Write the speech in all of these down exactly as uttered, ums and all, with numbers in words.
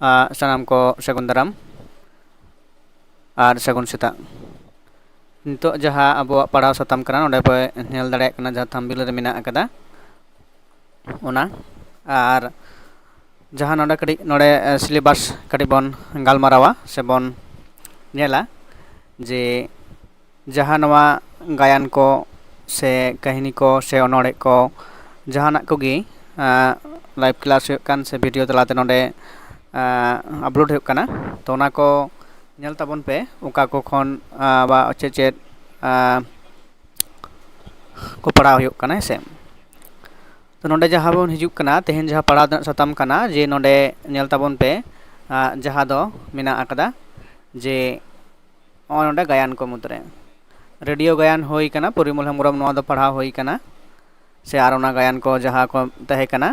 ᱟᱨ ᱥᱟᱱᱟᱢ ᱠᱚ ᱥᱟᱹᱜᱩᱱ ᱫᱟᱨᱟᱢ ᱟᱨ ᱥᱟᱹᱜᱩᱱ ᱥᱮᱛᱟᱜ᱾ ᱱᱤᱛᱚᱜ ᱡᱟᱦᱟᱸ ᱟᱵᱚᱣᱟᱜ ᱯᱟᱲᱦᱟᱣ ᱥᱟᱛᱟᱢ ᱠᱟᱱᱟ, ᱱᱚᱰᱮ ᱯᱮ ᱧᱮᱞ ᱫᱟᱲᱮᱭᱟᱜ ᱠᱟᱱᱟ, ᱡᱟᱦᱟᱸ ᱛᱷᱟᱢᱵᱤᱞ ᱨᱮ ᱢᱮᱱᱟᱜ ᱟᱠᱟᱫᱟ ᱚᱱᱟ᱾ ᱟᱨ ᱡᱟᱦᱟᱸ ᱱᱚᱰᱮ ᱠᱟᱹᱴᱤᱡ, ᱱᱚᱰᱮ ᱥᱤᱞᱮᱵᱟᱥ ᱠᱟᱹᱴᱤᱡ ᱵᱚᱱ ᱜᱟᱞᱢᱟᱨᱟᱣᱟ ᱥᱮ ᱵᱚᱱ ᱧᱮᱞᱟ, ᱡᱮ ᱡᱟᱦᱟᱸ ᱱᱚᱣᱟ ᱜᱟᱭᱟᱱ ᱠᱚ ᱥᱮ ᱠᱟᱹᱦᱱᱤ ᱠᱚ ᱥᱮ ᱚᱱᱚᱬᱦᱮ ᱠᱚ, ᱡᱟᱦᱟᱱᱟᱜ ᱠᱚᱜᱮ ᱞᱟᱭᱤᱵᱷ ᱠᱞᱟᱥ ᱦᱩᱭᱩᱜ ᱠᱟᱱ ᱥᱮ ᱵᱷᱤᱰᱤᱭᱳ ᱛᱟᱞᱟᱛᱮ ᱱᱚᱰᱮ ᱟᱯᱞᱳᱰ ᱦᱩᱭᱩᱜ ᱠᱟᱱᱟ, ᱛᱚ ᱚᱱᱟ ᱠᱚ ᱧᱮᱞ ᱛᱟᱵᱚᱱ ᱯᱮ, ᱚᱠᱟ ᱠᱚ ᱠᱷᱚᱱ ᱵᱟ ᱪᱮᱫ ᱪᱮᱫ ᱠᱚ ᱯᱟᱲᱦᱟᱣ ᱦᱩᱭᱩᱜ ᱠᱟᱱᱟ, ᱦᱮᱸ ᱥᱮ᱾ ᱛᱚ ᱱᱚᱰᱮ ᱡᱟᱦᱟᱸ ᱵᱚᱱ ᱦᱤᱡᱩᱜ ᱠᱟᱱᱟ, ᱛᱮᱦᱮᱧ ᱡᱟᱦᱟᱸ ᱯᱟᱲᱦᱟᱣ ᱨᱮᱱᱟᱜ ᱥᱟᱛᱟᱢ ᱠᱟᱱᱟ, ᱡᱮ ᱱᱚᱰᱮ ᱧᱮᱞ ᱛᱟᱵᱚᱱ ᱯᱮ, ᱡᱟᱦᱟᱸ ᱫᱚ ᱢᱮᱱᱟᱜ ᱟᱠᱟᱫᱟ ᱡᱮ ᱱᱚᱜᱼᱚᱭ ᱱᱚᱰᱮ ᱜᱟᱭᱟᱱ ᱠᱚ ᱢᱩᱫᱽᱨᱮ ᱨᱮᱰᱤᱭᱳ ᱜᱟᱭᱟᱱ ᱦᱩᱭ ᱠᱟᱱᱟ, ᱯᱚᱨᱤᱢᱚᱞ ᱦᱮᱢᱵᱨᱚᱢ ᱱᱚᱣᱟ ᱫᱚ ᱯᱟᱲᱦᱟᱣ ᱦᱩᱭ ᱠᱟᱱᱟ, ᱥᱮ ᱟᱨ ᱚᱱᱟ ᱜᱟᱭᱟᱱ ᱠᱚ ᱡᱟᱦᱟᱸ ᱠᱚ ᱛᱟᱦᱮᱸ ᱠᱟᱱᱟ,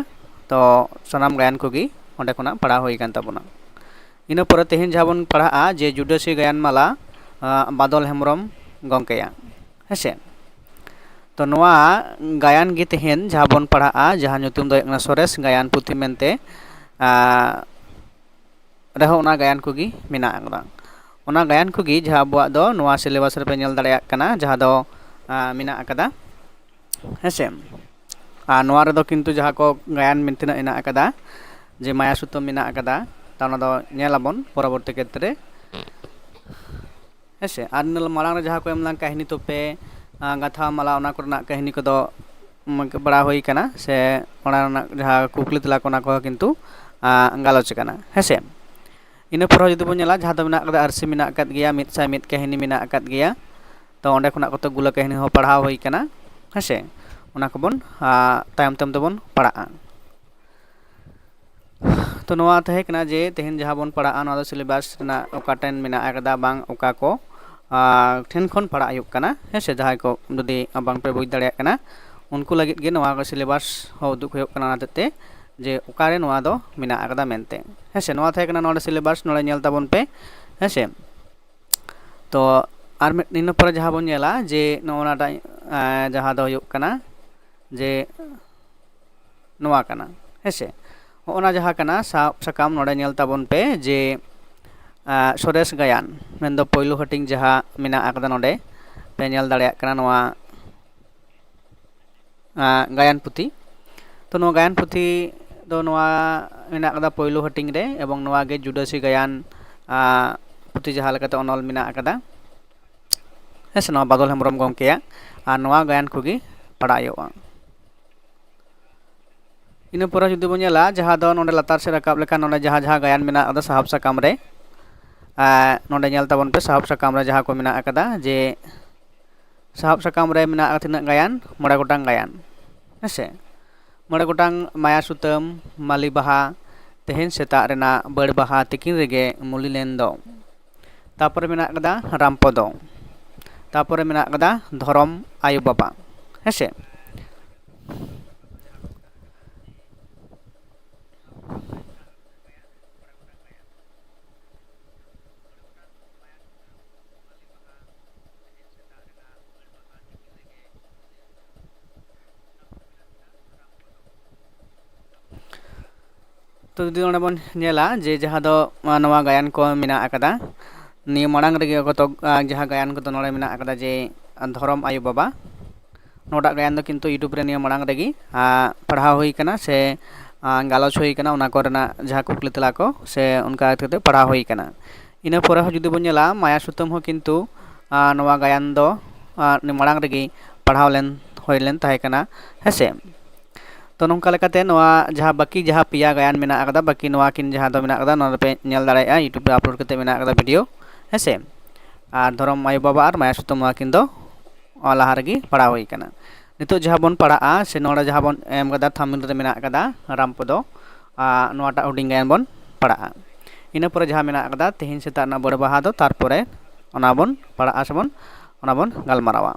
ᱛᱚ ᱥᱟᱱᱟᱢ ᱜᱟᱭᱟᱱ ᱠᱚᱜᱮ ᱚᱸᱰᱮ ᱠᱷᱚᱱᱟᱜ ᱯᱟᱲᱦᱟᱣ ᱦᱩᱭ ᱠᱟᱱ ᱛᱟᱵᱚᱱᱟ᱾ ᱤᱱᱟᱹ ᱯᱚᱨᱮ ᱛᱮᱦᱮᱧ ᱡᱟᱦᱟᱸ ᱵᱚᱱ ᱯᱟᱲᱦᱟᱜᱼᱟ, ᱡᱮ ᱡᱩᱰᱟᱹᱥᱤ ᱜᱟᱭᱟᱱ ᱢᱟᱞᱟ, ᱵᱟᱫᱚᱞ ᱦᱮᱢᱵᱨᱚᱢ ᱜᱚᱢᱠᱮᱭᱟᱜ, ᱦᱮᱸᱥᱮ᱾ ᱛᱚ ᱱᱚᱣᱟ ᱜᱟᱭᱟᱱ ᱜᱮ ᱛᱮᱦᱮᱧ ᱡᱟᱦᱟᱸ ᱵᱚᱱ ᱯᱟᱲᱦᱟᱜᱼᱟ, ᱡᱟᱦᱟᱸ ᱧᱩᱛᱩᱢ ᱫᱚ ᱦᱩᱭᱩᱜ ᱠᱟᱱᱟ ᱥᱚᱨᱮᱥ ᱜᱟᱭᱟᱱ ᱯᱩᱛᱷᱤ ᱢᱮᱱᱛᱮ, ᱨᱮᱦᱚᱸ ᱚᱱᱟ ᱜᱟᱭᱟᱱ ᱠᱚᱜᱮ ᱢᱮᱱᱟᱜ ᱟᱠᱟᱫᱟ᱾ ᱚᱱᱟ ᱜᱟᱭᱟᱱ ᱠᱚᱜᱮ ᱡᱟᱦᱟᱸ ᱟᱵᱚᱣᱟᱜ ᱫᱚ ᱱᱚᱣᱟ ᱥᱤᱞᱮᱵᱟᱥ ᱨᱮᱯᱮ ᱧᱮᱞ ᱫᱟᱲᱮᱭᱟᱜ ᱠᱟᱱᱟ, ᱡᱟᱦᱟᱸ ᱫᱚ ᱢᱮᱱᱟᱜ ᱟᱠᱟᱫᱟ, ᱦᱮᱸᱥᱮ᱾ ᱟᱨ ᱱᱚᱣᱟ ᱨᱮᱫᱚ ᱠᱤᱱᱛᱩ ᱡᱟᱦᱟᱸ ᱠᱚ ᱜᱟᱭᱟᱱ ᱢᱮᱱ ᱛᱤᱱᱟᱹᱜ ᱢᱮᱱᱟᱜ ᱟᱠᱟᱫᱟ, ᱡᱮ ᱢᱟᱭᱟ ᱥᱩᱛᱟᱹᱢ ᱢᱮᱱᱟᱜ ᱟᱠᱟᱫᱟ, ᱛᱟ ᱚᱱᱟ ᱫᱚ ᱧᱮᱞ ᱟᱵᱚᱱ ᱯᱚᱨᱚᱵᱚᱨᱛᱤ ᱠᱷᱮᱛᱨᱮ, ᱦᱮᱸᱥᱮ᱾ ᱟᱨ ᱤᱱᱟᱹ ᱢᱟᱲᱟᱝ ᱨᱮ ᱡᱟᱦᱟᱸ ᱠᱚ ᱮᱢ ᱞᱮᱱ ᱠᱟᱹᱦᱱᱤ ᱛᱚᱯᱮ, ᱜᱟᱛᱷᱟ ᱢᱟᱞᱟ, ᱚᱱᱟ ᱠᱚᱨᱮᱱᱟᱜ ᱠᱟᱹᱦᱱᱤ ᱠᱚᱫᱚ ᱵᱟᱲᱟ ᱦᱩᱭ ᱠᱟᱱᱟ, ᱥᱮ ᱚᱱᱟ ᱨᱮᱱᱟᱜ ᱡᱟᱦᱟᱸ ᱠᱩᱠᱞᱤ ᱛᱮᱞᱟ ᱠᱚ, ᱚᱱᱟ ᱠᱚᱦᱚᱸ ᱠᱤᱱᱛᱩ ᱜᱟᱞᱚᱪ ᱟᱠᱟᱱᱟ, ᱦᱮᱸᱥᱮ᱾ ᱤᱱᱟᱹ ᱯᱚᱨᱮ ᱡᱩᱫᱤ ᱵᱚᱱ ᱧᱮᱞᱟ, ᱡᱟᱦᱟᱸ ᱫᱚ ᱢᱮᱱᱟᱜ ᱟᱠᱟᱫᱟ, ᱟᱹᱨᱥᱤ ᱢᱮᱱᱟᱜ ᱟᱠᱟᱫ ᱜᱮᱭᱟ, ᱢᱤᱫ ᱥᱟᱭ ᱢᱤᱫ ᱠᱟᱹᱦᱱᱤ ᱢᱮᱱᱟᱜ ᱟᱠᱟᱫ ᱜᱮᱭᱟ, ᱛᱚ ᱚᱸᱰᱮ ᱠᱷᱚᱱᱟᱜ ᱠᱚᱛᱚᱠ ᱜᱩᱞᱟ ᱠᱟᱹᱦᱱᱤ ᱦᱚᱸ ᱯᱟᱲᱦᱟᱣ ᱦᱩᱭ ᱠᱟᱱᱟ, ᱦᱮᱸᱥᱮ᱾ ᱚᱱᱟ ᱠᱚᱵᱚᱱ ᱛᱟᱭᱚᱢ ᱛᱟᱭᱚᱢ ᱛᱮᱵᱚᱱ ᱯᱟᱲᱦᱟᱜᱼᱟ᱾ ᱛᱚ ᱱᱚᱣᱟ ᱛᱟᱦᱮᱸ ᱠᱟᱱᱟ ᱡᱮ ᱛᱮᱦᱮᱧ ᱡᱟᱦᱟᱸ ᱵᱚᱱ ᱯᱟᱲᱦᱟᱜᱼᱟ, ᱱᱚᱣᱟ ᱫᱚ ᱥᱤᱞᱮᱵᱟᱥ ᱨᱮᱱᱟᱜ ᱚᱠᱟ ᱴᱷᱮᱱ ᱢᱮᱱᱟᱜ ᱟᱠᱟᱫᱟ, ᱵᱟᱝ ᱚᱠᱟ ᱠᱚ ᱴᱷᱮᱱ ᱠᱷᱚᱱ ᱯᱟᱲᱦᱟᱜ ᱦᱩᱭᱩᱜ ᱠᱟᱱᱟ, ᱦᱮᱸ ᱥᱮ᱾ ᱡᱟᱦᱟᱸᱭ ᱠᱚ ᱡᱩᱫᱤ ᱵᱟᱝ ᱯᱮ ᱵᱩᱡᱽ ᱫᱟᱲᱮᱭᱟᱜ ᱠᱟᱱᱟ, ᱩᱱᱠᱩ ᱞᱟᱹᱜᱤᱫ ᱜᱮ ᱱᱚᱣᱟ ᱠᱚ ᱥᱤᱞᱮᱵᱟᱥ ᱦᱚᱸ ᱩᱫᱩᱜ ᱦᱩᱭᱩᱜ ᱠᱟᱱᱟ, ᱚᱱᱟ ᱦᱚᱛᱮᱡ ᱛᱮ ᱡᱮ ᱚᱠᱟᱨᱮ ᱱᱚᱣᱟ ᱫᱚ ᱢᱮᱱᱟᱜ ᱟᱠᱟᱫᱟ ᱢᱮᱱᱛᱮ, ᱦᱮᱸ ᱥᱮ᱾ ᱱᱚᱣᱟ ᱛᱟᱦᱮᱸ ᱠᱟᱱᱟ ᱱᱚᱰᱮ ᱥᱤᱞᱮᱵᱟᱥ, ᱱᱚᱰᱮ ᱧᱮᱞ ᱛᱟᱵᱚᱱ ᱯᱮ, ᱦᱮᱸ ᱥᱮ᱾ ᱛᱚ ᱟᱨ ᱢᱤᱫ, ᱤᱱᱟᱹ ᱯᱚᱨᱮ ᱡᱟᱦᱟᱸ ᱵᱚᱱ ᱧᱮᱞᱟ ᱡᱮ ᱱᱚᱜᱼᱚ ᱱᱟᱴᱟᱜ, ᱡᱟᱦᱟᱸ ᱫᱚ ᱦᱩᱭᱩᱜ ᱠᱟᱱᱟ ᱡᱮ ᱱᱚᱣᱟ ᱠᱟᱱᱟ, ᱦᱮᱸ ᱥᱮ᱾ ᱦᱚᱸᱜᱼᱚ ᱱᱟ ᱡᱟᱦᱟᱸ ᱠᱟᱱᱟ ᱥᱟᱵ ᱥᱟᱠᱟᱢ, ᱱᱚᱰᱮ ᱧᱮᱞ ᱛᱟᱵᱚᱱ ᱯᱮ ᱡᱮ ᱟᱸ, ᱥᱚᱨᱮᱥ ᱜᱟᱭᱟᱱ, ᱢᱮᱱᱫᱚ ᱯᱳᱭᱞᱳ ᱦᱟᱹᱴᱤᱧ ᱡᱟᱦᱟᱸ ᱢᱮᱱᱟᱜ ᱟᱠᱟᱫᱟ ᱱᱚᱰᱮ, ᱯᱮ ᱧᱮᱞ ᱫᱟᱲᱮᱭᱟᱜ ᱠᱟᱱᱟ ᱱᱚᱣᱟ ᱟᱸ, ᱜᱟᱭᱟᱱ ᱯᱩᱛᱷᱤ᱾ ᱛᱚ, ᱱᱚᱣᱟ ᱜᱟᱭᱟᱱ ᱯᱩᱛᱷᱤ ᱫᱚ ᱱᱚᱣᱟ ᱢᱮᱱᱟᱜ ᱟᱠᱟᱫᱟ ᱯᱳᱭᱞᱳ ᱦᱟᱹᱴᱤᱧ ᱨᱮ, ᱮᱵᱚᱝ ᱱᱚᱣᱟ ᱜᱮ ᱡᱩᱰᱟᱹᱥᱤ ᱜᱟᱭᱟᱱ ᱟᱸ, ᱯᱩᱛᱷᱤ ᱡᱟᱦᱟᱸ ᱞᱮᱠᱟᱛᱮ ᱚᱱᱚᱞ ᱢᱮᱱᱟᱜ ᱟᱠᱟᱫᱟ, ᱦᱮᱸ ᱥᱮ, ᱱᱚᱣᱟ ᱵᱟᱫᱚᱞ ᱦᱮᱢᱵᱨᱚᱢ ᱜᱚᱢᱠᱮᱭᱟᱜ, ᱟᱨ ᱱᱚᱣᱟ ᱜᱟᱭᱟᱱ ᱠᱚᱜᱮ ᱯᱟᱲᱦᱟᱜ ᱦᱩᱭᱩᱜᱼᱟ᱾ ᱤᱱᱟᱹ ᱯᱚᱨᱮ ᱡᱩᱫᱤ ᱵᱚᱱ ᱧᱮᱞᱟ, ᱡᱟᱦᱟᱸ ᱫᱚ ᱱᱚᱰᱮ ᱞᱟᱛᱟᱨ ᱥᱮᱫ ᱨᱟᱠᱟᱵ ᱞᱮᱠᱷᱟᱱ ᱱᱚᱰᱮ ᱡᱟᱦᱟᱸ ᱡᱟᱦᱟᱸ ᱜᱟᱭᱟᱱ ᱢᱮᱱᱟᱜ ᱟᱠᱟᱫᱟ ᱥᱟᱦᱟᱵ ᱥᱟᱠᱟᱢ ᱨᱮ, ᱮᱸ, ᱱᱚᱰᱮ ᱧᱮᱞ ᱛᱟᱵᱚᱱ ᱯᱮ ᱥᱟᱦᱟᱵ ᱥᱟᱠᱟᱢ ᱨᱮ ᱡᱟᱦᱟᱸ ᱠᱚ ᱢᱮᱱᱟᱜ ᱟᱠᱟᱫᱟ, ᱡᱮ ᱥᱟᱦᱟᱵ ᱥᱟᱠᱟᱢ ᱨᱮ ᱢᱮᱱᱟᱜ ᱟᱠᱟᱫᱟ ᱛᱤᱱᱟᱹᱜ ᱜᱟᱭᱟᱱ? ᱢᱚᱬᱮ ᱜᱚᱴᱟᱝ ᱜᱟᱭᱟᱱ, ᱦᱮᱸ ᱥᱮ? ᱢᱚᱬᱮ ᱜᱚᱴᱟᱝ: ᱢᱟᱭᱟ ᱥᱩᱛᱟᱹᱢ, ᱢᱟᱹᱞᱤ ᱵᱟᱦᱟ, ᱛᱮᱦᱮᱧ ᱥᱮᱛᱟᱜ ᱨᱮᱱᱟᱜ ᱵᱟᱹᱲ ᱵᱟᱦᱟ, ᱛᱤᱠᱤᱱ ᱨᱮᱜᱮ ᱢᱩᱞᱤ ᱞᱮᱱ ᱫᱚ᱾ ᱛᱟᱯᱚᱨᱮ ᱢᱮᱱᱟᱜ ᱟᱠᱟᱫᱟ ᱨᱟᱢᱯᱚᱫᱚ᱾ ᱛᱟᱯᱚᱨᱮ ᱢᱮᱱᱟᱜ ᱟᱠᱟᱫᱟ ᱫᱷᱚᱨᱚᱢ ᱟᱭᱳ ᱵᱟᱵᱟ, ᱦᱮᱸ ᱥᱮ? ᱛᱚ, ᱡᱩᱫᱤ ᱱᱚᱰᱮ ᱵᱚᱱ ᱧᱮᱞᱟ ᱡᱮ ᱡᱟᱦᱟᱸ ᱫᱚ, ᱟᱸ, ᱱᱚᱣᱟ ᱜᱟᱭᱟᱱ ᱠᱚ ᱢᱮᱱᱟᱜ ᱟᱠᱟᱫᱟ, ᱱᱤᱭᱟᱹ ᱢᱟᱲᱟᱝ ᱨᱮᱜᱮ ᱠᱚᱛᱚᱠ, ᱟᱸ, ᱡᱟᱦᱟᱸ ᱜᱟᱭᱟᱱ ᱠᱚᱫᱚ ᱱᱚᱰᱮ ᱢᱮᱱᱟᱜ ᱟᱠᱟᱫᱟ ᱡᱮ ᱫᱷᱚᱨᱚᱢ ᱟᱭᱳ ᱵᱟᱵᱟ, ᱱᱚᱣᱟᱴᱟᱜ ᱜᱟᱭᱟᱱ ᱫᱚ ᱠᱤᱱᱛᱩ YouTube ᱨᱮ ᱱᱤᱭᱟᱹ ᱢᱟᱲᱟᱝ ᱨᱮᱜᱮ, ᱟᱸ, ᱯᱟᱲᱦᱟᱣ ᱦᱩᱭ ᱠᱟᱱᱟ ᱥᱮ, ᱟᱸ, ᱜᱟᱞᱚᱪ ᱦᱩᱭ ᱠᱟᱱᱟ, ᱚᱱᱟ ᱠᱚᱨᱮᱱᱟᱜ ᱡᱟᱦᱟᱸ ᱠᱩᱠᱞᱤ ᱛᱮᱞᱟ ᱠᱚ ᱥᱮ ᱚᱱᱠᱟ ᱠᱟᱛᱮ ᱯᱟᱲᱦᱟᱣ ᱦᱩᱭ ᱠᱟᱱᱟ᱾ ᱤᱱᱟᱹ ᱯᱚᱨᱮ ᱦᱚᱸ ᱡᱩᱫᱤ ᱵᱚᱱ ᱧᱮᱞᱟ, ᱢᱟᱭᱟ ᱥᱩᱛᱟᱹᱢ ᱦᱚᱸ ᱠᱤᱱᱛᱩ, ᱟᱸ, ᱱᱚᱣᱟ ᱜᱟᱭᱟᱱ ᱫᱚ, ᱟᱸ, ᱢᱟᱲᱟᱝ ᱨᱮᱜᱮ ᱯᱟᱲᱦᱟᱣ ᱞᱮᱱ, ᱦᱩᱭ ᱞᱮᱱ ᱛᱟᱦᱮᱸ ᱠᱟᱱᱟ, ᱦᱮᱸ ᱥᱮ᱾ ᱛᱚ, ᱱᱚᱝᱠᱟ ᱞᱮᱠᱟᱛᱮ ᱱᱚᱣᱟ ᱡᱟᱦᱟᱸ ᱵᱟᱹᱠᱤ ᱡᱟᱦᱟᱸ ᱯᱮᱭᱟ ᱜᱟᱭᱟᱱ ᱢᱮᱱᱟᱜ ᱟᱠᱟᱫᱟ, ᱵᱟᱹᱠᱤ ᱱᱚᱣᱟ ᱠᱤᱱ ᱡᱟᱦᱟᱸ ᱫᱚ ᱢᱮᱱᱟᱜ ᱟᱠᱟᱫᱟ, ᱱᱚᱣᱟ ᱫᱚᱯᱮ ᱧᱮᱞ ᱫᱟᱲᱮᱭᱟᱜᱼᱟ, YouTube ᱨᱮ upload ᱠᱟᱛᱮ ᱢᱮᱱᱟᱜ ᱟᱠᱟᱫᱟ video, ᱦᱮᱸ ᱥᱮ᱾ ᱟᱨ ᱫᱷᱚᱨᱚᱢ ᱟᱭᱳ ᱵᱟᱵᱟ ᱟᱨ ᱢᱟᱭᱟ ᱥᱩᱛᱟᱹᱢ, ᱱᱚᱣᱟ ᱠᱤᱱ ᱫᱚ ᱞᱟᱦᱟ ᱨᱮᱜᱮ ᱯᱟᱲᱦᱟᱣ ᱦᱩᱭ ᱠᱟᱱᱟ᱾ ᱱᱤᱛᱚᱜ ᱡᱟᱦᱟᱸ ᱵᱚᱱ ᱯᱟᱲᱦᱟᱜᱼᱟ ᱥᱮ ᱱᱚᱰᱮ ᱡᱟᱦᱟᱸ ᱵᱚᱱ ᱮᱢ ᱠᱟᱫᱟ, thumbnail ᱨᱮ ᱢᱮᱱᱟᱜ ᱟᱠᱟᱫᱟ ᱨᱟᱢᱯᱚᱫᱚ, ᱟᱨ ᱱᱚᱣᱟᱴᱟᱜ ᱦᱩᱰᱤᱧ ᱜᱟᱭᱟᱱ ᱵᱚᱱ ᱯᱟᱲᱦᱟᱜᱼᱟ᱾ ᱤᱱᱟᱹ ᱯᱚᱨᱮ ᱡᱟᱦᱟᱸ ᱢᱮᱱᱟᱜ ᱟᱠᱟᱫᱟ ᱛᱮᱦᱮᱧ ᱥᱮᱛᱟᱜ ᱨᱮᱱᱟᱜ ᱵᱟᱹᱲ ᱵᱟᱦᱟ ᱫᱚ, ᱛᱟᱨᱯᱚᱨᱮ ᱚᱱᱟ ᱵᱚᱱ ᱯᱟᱲᱦᱟᱜᱼᱟ ᱥᱮ ᱵᱚᱱ, ᱚᱱᱟ ᱵᱚᱱ ᱜᱟᱞᱢᱟᱨᱟᱣᱟ᱾